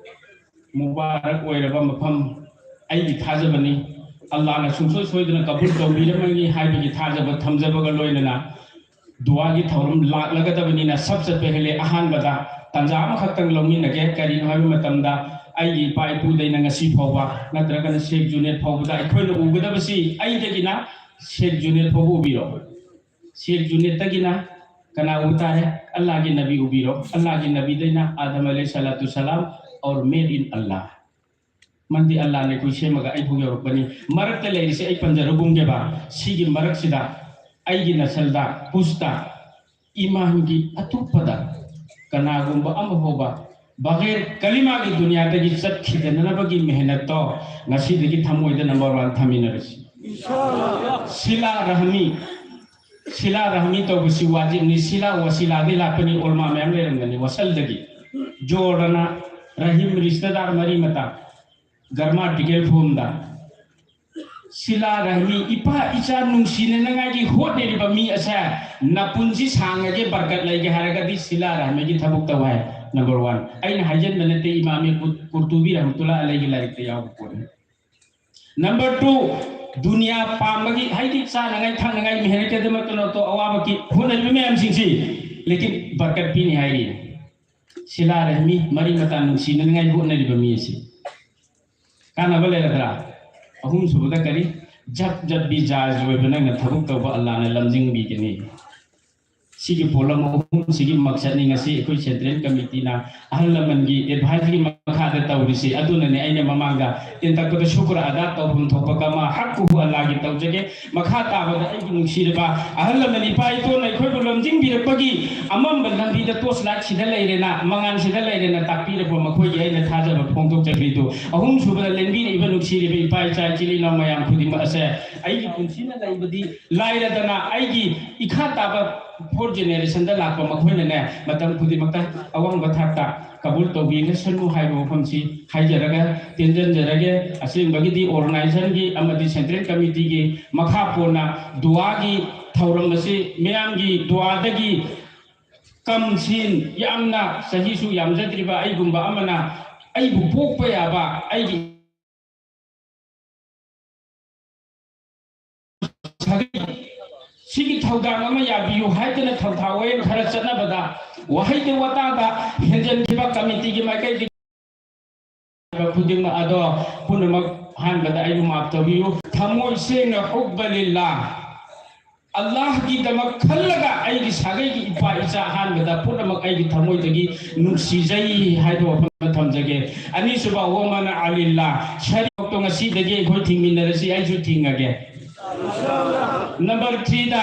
ꯃꯨꯕꯥꯔꯛ ꯑꯣꯏꯔꯕ ꯃꯐꯝ ꯑꯩꯒꯤ ꯊꯥꯖꯕꯅꯤ꯫ ꯑꯜꯂꯥꯍꯅ ꯁꯨꯡꯁꯣꯏ ꯁꯣꯏꯗꯅ ꯀꯕꯨꯜ ꯇꯧꯕꯤꯔꯝꯃꯅꯤ ꯍꯥꯏꯕꯒꯤ ꯊꯥꯖꯕ ꯊꯝꯖꯕꯒ ꯂꯣꯏꯅꯅ ꯗꯨꯋꯥꯒꯤ ꯊꯧꯔꯝ ꯂꯥꯛꯂꯒꯗꯕꯅꯤꯅ ꯁꯞ ꯆꯠꯄ ꯍꯦꯜꯂꯦ꯫ ꯑꯍꯥꯟꯕꯗ ꯇꯥꯟꯖꯥ ꯑꯃꯈꯛꯇꯪ ꯂꯧꯃꯤꯟꯅꯒꯦ꯫ ꯀꯔꯤꯅꯣ ꯍꯥꯏꯕ ꯃꯇꯝꯗ ꯑꯩꯒꯤ ꯏꯄꯥ ꯏꯄꯨꯗꯩꯅ ꯉꯁꯤ ꯐꯥꯎꯕ ꯅꯠꯇ꯭ꯔꯒꯅ ꯁꯦꯈ ꯖꯨꯅꯦꯗ ꯐꯥꯎꯕꯗ ꯑꯩꯈꯣꯏꯅ ꯎꯒꯗꯕꯁꯤ ꯑꯩꯗꯒꯤꯅ ꯁꯦꯈ ꯖꯨꯅꯦꯗ ꯐꯥꯎꯕ ꯎꯕꯤꯔꯣ꯫ ꯁꯦꯈ ꯖꯨꯅꯦꯗꯇꯒꯤꯅ ꯀꯅꯥ ꯎꯕ ꯇꯥꯔꯦ? ꯑꯜꯂꯥꯍꯒꯤ ꯅꯕꯤ ꯎꯕꯤꯔꯣ꯫ ꯑꯜꯂꯥꯍꯒꯤ ꯅꯕꯤꯗꯩꯅ ꯑꯥꯗꯝ ꯑꯂꯩꯍꯤ ꯁꯂꯥꯇꯨ ꯁꯂꯥꯝ, ꯑꯣꯔ ꯃꯦꯗ ꯏꯟ ꯑꯜꯂꯥꯍ꯫ ꯃꯟꯗꯤ ꯑꯜꯂꯥꯍꯅ ꯑꯩꯈꯣꯏ ꯁꯦꯝꯃꯒ ꯑꯩꯐꯥꯎ ꯌꯧꯔꯛꯄꯅꯤ꯫ ꯃꯔꯛꯇ ꯂꯩꯔꯤꯁꯦ ꯑꯩ ꯄꯟꯖꯔꯒꯨꯝꯒꯦꯕ꯫ ꯁꯤꯒꯤ ꯃꯔꯛꯁꯤꯗ ꯑꯩꯒꯤ ꯅꯁꯜꯗ, ꯄꯨꯁꯇ, ꯏꯃꯥꯟꯒꯤ ꯑꯇꯣꯞꯄꯗ ꯀꯅꯥꯒꯨꯝꯕ ꯑꯃ ꯐꯥꯎꯕ ꯕꯒꯦꯔ ꯀꯂꯤꯃꯥꯒꯤ ꯗꯨꯅꯤꯌꯥꯗꯒꯤ ꯆꯠꯈꯤꯗꯅꯕꯒꯤ ꯃꯦꯍꯅꯠꯇꯣ ꯉꯁꯤꯗꯒꯤ ꯊꯃꯣꯏꯗ ꯅꯝꯕꯔ ꯋꯥꯟ ꯊꯝꯃꯤꯟꯅꯔꯁꯤ꯫ ꯁꯤꯂꯥ ꯔꯍꯃꯤ, ꯁꯤꯂꯥ ꯔꯍꯃꯤ ꯇꯧꯕꯁꯤ ꯋꯥꯖꯤꯕꯅꯤ꯫ ꯁꯤꯂꯥ ꯋꯥꯁꯤꯂꯥꯗꯤ ꯂꯥꯛꯄꯅꯤ, ꯑꯣꯜꯃꯥ ꯃꯌꯥꯝ ꯂꯩꯔꯝꯒꯅꯤ꯫ ꯋꯥꯁꯜꯗꯒꯤ ꯖꯣꯔꯗꯅ ꯔꯍꯤꯝ ꯔꯤꯁꯇꯦꯗꯥꯔ ꯃꯔꯤ ꯃꯇꯥ ꯒꯔꯃꯥꯇꯤꯀꯦꯜ ꯐꯣꯝꯗ ꯁꯤꯂꯥ ꯔꯍꯃꯤ, ꯏꯄꯥ ꯏꯆꯥ ꯅꯨꯡꯁꯤꯅꯅꯉꯥꯏꯒꯤ ꯍꯣꯠꯅꯔꯤꯕ ꯃꯤ ꯑꯁꯦ ꯅꯄꯨꯟꯁꯤ ꯁꯥꯡꯉꯒꯦ, ꯕꯔꯀꯠ ꯂꯩꯒꯦ ꯍꯥꯏꯔꯒꯗꯤ ꯁꯤꯂꯥ ꯔꯍꯃꯤꯒꯤ ꯊꯕꯛ ꯇꯧ ꯍꯥꯏ꯫ Number one. ꯑꯩꯅ ꯍꯥꯏꯖꯟꯕ ꯅꯠꯇꯦ, ꯏꯃꯥꯝ ꯀꯨꯔꯇꯨꯕꯤ ꯔꯍꯃꯇꯨꯜꯂꯥ ꯑꯂꯩꯒꯤ ꯂꯥꯏꯔꯤꯛꯇ ꯌꯥꯎꯕ ꯄꯣꯠꯅꯤ꯫ ꯅꯝꯕꯔ ꯇꯨ, ꯗꯨꯅꯤꯌꯥ ꯄꯥꯝꯕꯒꯤ, ꯍꯥꯏꯗꯤ ꯆꯥꯅꯉꯥꯏ ꯊꯛꯅꯉꯥꯏ ꯃꯦꯍꯅꯠ ꯀꯗꯃꯛꯇ ꯅꯠꯇꯣ ꯑꯋꯥꯕꯒꯤ ꯍꯣꯠꯅꯔꯤꯕ ꯃꯌꯥꯝꯁꯤꯡꯁꯤ, ꯂꯦꯀꯤꯟ ꯕꯔꯀꯠ ꯄꯤꯅꯤ ꯍꯥꯏꯔꯤ꯫ ꯁꯤꯂꯥ ꯔꯍꯃꯤ, ꯃꯔꯤ ꯃꯇꯥ ꯅꯨꯡꯁꯤꯅꯅꯉꯥꯏ ꯍꯣꯠꯅꯔꯤꯕ ꯃꯤ ꯑꯁꯤ ꯀꯥꯟꯅꯕ ꯂꯩꯔꯗ꯭ꯔꯥ? ꯑꯍꯨꯝꯁꯨꯕꯗ ꯀꯔꯤ? ꯖꯕ ꯖꯕ ꯕꯤ ꯖꯥꯏꯖ ꯑꯣꯏꯕ ꯅꯪꯅ ꯊꯕꯛ ꯇꯧꯕ ꯑꯜꯂꯥꯅ ꯂꯝꯖꯤꯡꯕꯤꯒꯅꯤ꯫ ꯁꯤꯒꯤ ꯄꯣꯠꯂꯝ ꯑꯍꯨꯝꯁꯤꯒꯤ ꯃꯛꯁꯠꯅꯤ ꯉꯁꯤ ꯑꯩꯈꯣꯏ ꯁꯦꯟꯇ꯭ꯔꯦꯜ ꯀꯃꯤꯇꯤꯅ ꯑꯍꯜ ꯂꯃꯟꯒꯤ ꯑꯦꯗꯚꯥꯏꯁꯀꯤ ꯃꯈꯥꯗ ꯇꯧꯔꯤꯁꯤ꯫ ꯑꯗꯨꯅꯅꯦ ꯑꯩꯅ ꯃꯃꯥꯡꯗ ꯇꯦꯟꯇꯛꯄꯗ ꯁꯨꯀ꯭ꯔ ꯑꯗꯥ ꯇꯧꯐꯝ ꯊꯣꯛꯄ ꯀꯃꯥ ꯍꯛꯀꯨꯍꯨ ꯑꯜꯂꯥꯒꯤ ꯇꯧꯖꯒꯦ꯫ ꯃꯈꯥ ꯇꯥꯕꯗ ꯑꯩꯒꯤ ꯅꯨꯡꯁꯤꯔꯕ ꯑꯍꯜ ꯂꯃꯟ ꯏꯄꯥ ꯏꯄꯨꯅ ꯑꯩꯈꯣꯏꯕꯨ ꯂꯝꯖꯤꯡꯕꯤꯔꯛꯄꯒꯤ ꯑꯃꯝꯕ ꯂꯝꯕꯤꯗ ꯇꯣꯔꯆ ꯂꯥꯏꯠꯁꯤꯗ ꯂꯩꯔꯦꯅ, ꯃꯉꯥꯟꯁꯤꯗ ꯂꯩꯔꯦꯅ ꯇꯥꯛꯄꯤꯔꯛꯄ ꯃꯈꯣꯏꯒꯤ ꯑꯩꯅ ꯊꯥꯖꯕ ꯐꯣꯡꯗꯣꯛꯆꯈ꯭ꯔꯤꯗꯨ꯫ ꯑꯍꯨꯝꯁꯨꯕꯗ ꯂꯦꯡꯕꯤꯔꯛꯏꯕ ꯅꯨꯡꯁꯤꯔꯤꯕ ꯏꯄꯥ ꯏꯆꯥ ꯏꯆꯤꯜ ꯏꯅꯥꯎ ꯃꯌꯥꯝ ꯈꯨꯗꯤꯡꯃꯛ ꯑꯁꯦ ꯑꯩꯒꯤ ꯄꯨꯟꯁꯤꯅ ꯂꯩꯕꯗꯤ ꯂꯥꯏꯔꯗꯅ ꯑꯩꯒꯤ ꯏꯈꯥ ꯇꯥꯕ ꯐꯣꯔ ꯖꯦꯅꯦꯔꯦꯁꯟꯗ ꯂꯥꯛꯄ ꯃꯈꯣꯏꯅꯅꯦ ꯃꯇꯝ ꯈꯨꯗꯤꯡꯃꯛꯇ ꯑꯋꯥꯡꯕ ꯊꯥꯛꯇ ꯀꯕꯨꯜ ꯇꯧꯕꯤꯔꯁꯅꯨ ꯍꯥꯏꯕ ꯋꯥꯐꯝꯁꯤ ꯍꯥꯏꯖꯔꯒ ꯇꯦꯟꯖꯟꯖꯔꯒꯦ꯫ ꯑꯁꯦꯡꯕꯒꯤꯗꯤ ꯑꯣꯔꯒꯅꯥꯏꯖꯦꯁꯟꯒꯤ ꯑꯃꯗꯤ ꯁꯦꯟꯇ꯭ꯔꯦꯜ ꯀꯃꯤꯇꯤꯒꯤ ꯃꯈꯥ ꯄꯣꯟꯅ ꯗꯨꯋꯥꯒꯤ ꯊꯧꯔꯝ ꯑꯁꯤ ꯃꯤꯌꯥꯝꯒꯤ ꯗꯨꯋꯥꯗꯒꯤ ꯀꯝꯁꯤꯟ ꯌꯥꯝꯅ ꯆꯍꯤꯁꯨ ꯌꯥꯝꯖꯗ꯭ꯔꯤꯕ ꯑꯩꯒꯨꯝꯕ ꯑꯃꯅ ꯑꯩꯕꯨ ꯄꯣꯛꯄ ꯌꯥꯕ ꯑꯩꯒꯤ ꯁꯤꯒꯤ ꯊꯧꯗꯥꯡ ꯑꯃ ꯌꯥꯕꯤꯌꯨ ꯍꯥꯏꯗꯅ ꯊꯧꯊꯥ ꯋꯥꯌꯦꯜ ꯈꯔ ꯆꯠꯅꯕꯗ ꯋꯥꯍꯩꯗ ꯋꯥꯇꯥꯗ ꯍꯦꯟꯖꯟꯈꯤꯕ ꯀꯃꯤꯇꯤꯒꯤ ꯃꯥꯏꯀꯩꯗꯒꯤ ꯈꯨꯗꯤꯡꯃꯛ ꯑꯗꯣ ꯄꯨꯝꯅꯃꯛ ꯑꯍꯥꯟꯕꯗ ꯑꯩꯕꯨ ꯃꯥꯐ ꯇꯧꯕꯤꯌꯨ꯫ ꯊꯃꯣꯏ ꯁꯦꯡꯅ ꯍꯨꯕ ꯂꯤꯜꯂꯥ, ꯑꯜꯂꯥꯍꯒꯤꯗꯃꯛ ꯈꯜꯂꯒ ꯑꯩꯒꯤ ꯁꯥꯒꯩꯒꯤ ꯏꯄꯥ ꯏꯆꯥ ꯑꯍꯥꯟꯕꯗ ꯄꯨꯝꯅꯃꯛ ꯑꯩꯒꯤ ꯊꯃꯣꯏꯗꯒꯤ ꯅꯨꯡꯁꯤꯖꯩ ꯍꯥꯏꯕ ꯋꯥꯐꯝ ꯑꯃ ꯊꯝꯖꯒꯦ꯫ ꯑꯅꯤꯁꯨꯕ ꯋꯥꯃꯅ ꯑꯂꯤꯜꯂꯥ, ꯁꯔꯤꯐꯇꯣ ꯉꯁꯤꯗꯒꯤ ꯑꯩꯈꯣꯏ ꯊꯤꯡꯃꯤꯟꯅꯔꯁꯤ, ꯑꯩꯁꯨ ꯊꯤꯡꯉꯒꯦ꯫ ꯅꯝꯕꯔ ꯊ꯭ꯔꯤꯗ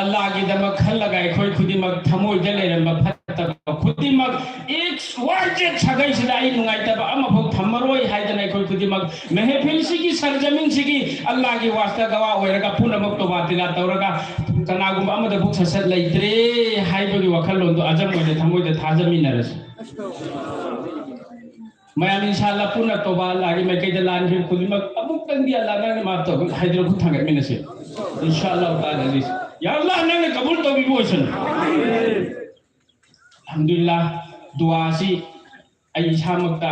ꯑꯜꯂꯥꯍꯒꯤꯗꯃꯛ ꯈꯜꯂꯒ ꯑꯩꯈꯣꯏ ꯈꯨꯗꯤꯡꯃꯛ ꯊꯃꯣꯏꯗ ꯂꯩꯔꯝꯕ ꯐꯠꯇꯕ ꯈꯨꯗꯤꯡꯃꯛ ꯑꯦꯛꯁ ꯋꯥꯏ ꯖꯦꯠ ꯁꯥꯒꯩꯁꯤꯗ ꯑꯩ ꯅꯨꯡꯉꯥꯏꯇꯕ ꯑꯃꯐꯥꯎ ꯊꯝ ꯃꯔꯣꯏ ꯍꯥꯏꯗꯅ ꯑꯩꯈꯣꯏ ꯈꯨꯗꯤꯡꯃꯛ ꯃꯦꯍꯐꯤꯜꯁꯤꯒꯤ ꯁꯔꯖꯃꯤꯟꯁꯤꯒꯤ ꯑꯜꯂꯥꯒꯤ ꯋꯥꯁꯇ ꯒꯋꯥ ꯑꯣꯏꯔꯒ ꯄꯨꯝꯅꯃꯛ ꯇꯣꯕꯥ ꯇꯤꯂꯥ ꯇꯧꯔꯒ ꯀꯅꯥꯒꯨꯝꯕ ꯑꯃꯗ ꯕꯨꯛ ꯁꯠ ꯁꯠ ꯂꯩꯇ꯭ꯔꯦ ꯍꯥꯏꯕꯒꯤ ꯋꯥꯈꯜꯂꯣꯟꯗꯣ ꯑꯖꯝ ꯑꯣꯏꯅ ꯊꯃꯣꯏꯗ ꯊꯥꯖꯃꯤꯟꯅꯔꯁꯤ꯫ ꯃꯌꯥꯝ ꯏꯟꯁꯥ ꯑꯜꯂꯥ ꯄꯨꯟꯅ ꯇꯣꯕꯥ ꯑꯜꯂꯥꯒꯤ ꯃꯥꯏꯀꯩꯗ ꯂꯥꯟꯈꯤꯕ ꯈꯨꯗꯤꯡꯃꯛ ꯑꯃꯨꯛꯇꯪꯗꯤ ꯑꯜꯂꯥ ꯅꯪꯅ ꯃꯥꯐ ꯇꯧꯕꯤꯌꯨ ꯍꯥꯏꯗꯨꯅ ꯈꯨꯠ ꯊꯥꯡꯒꯠꯃꯤꯟꯅꯁꯤ꯫ ꯏꯟꯁꯥ ꯑꯜꯂꯥ ꯇꯥꯂꯥ ꯑꯖꯤꯖ꯫ ꯌꯥ ꯑꯜꯂꯥ ꯅꯪꯅ ꯀꯕꯨꯜ ꯇꯧꯕꯤꯕ ꯑꯣꯏꯁꯅꯨ꯫ ꯑꯜꯍꯝꯗꯨꯂꯤꯜꯂꯥ, ꯗꯨꯋꯥꯁꯤ ꯑꯩ ꯏꯁꯥꯃꯛꯇ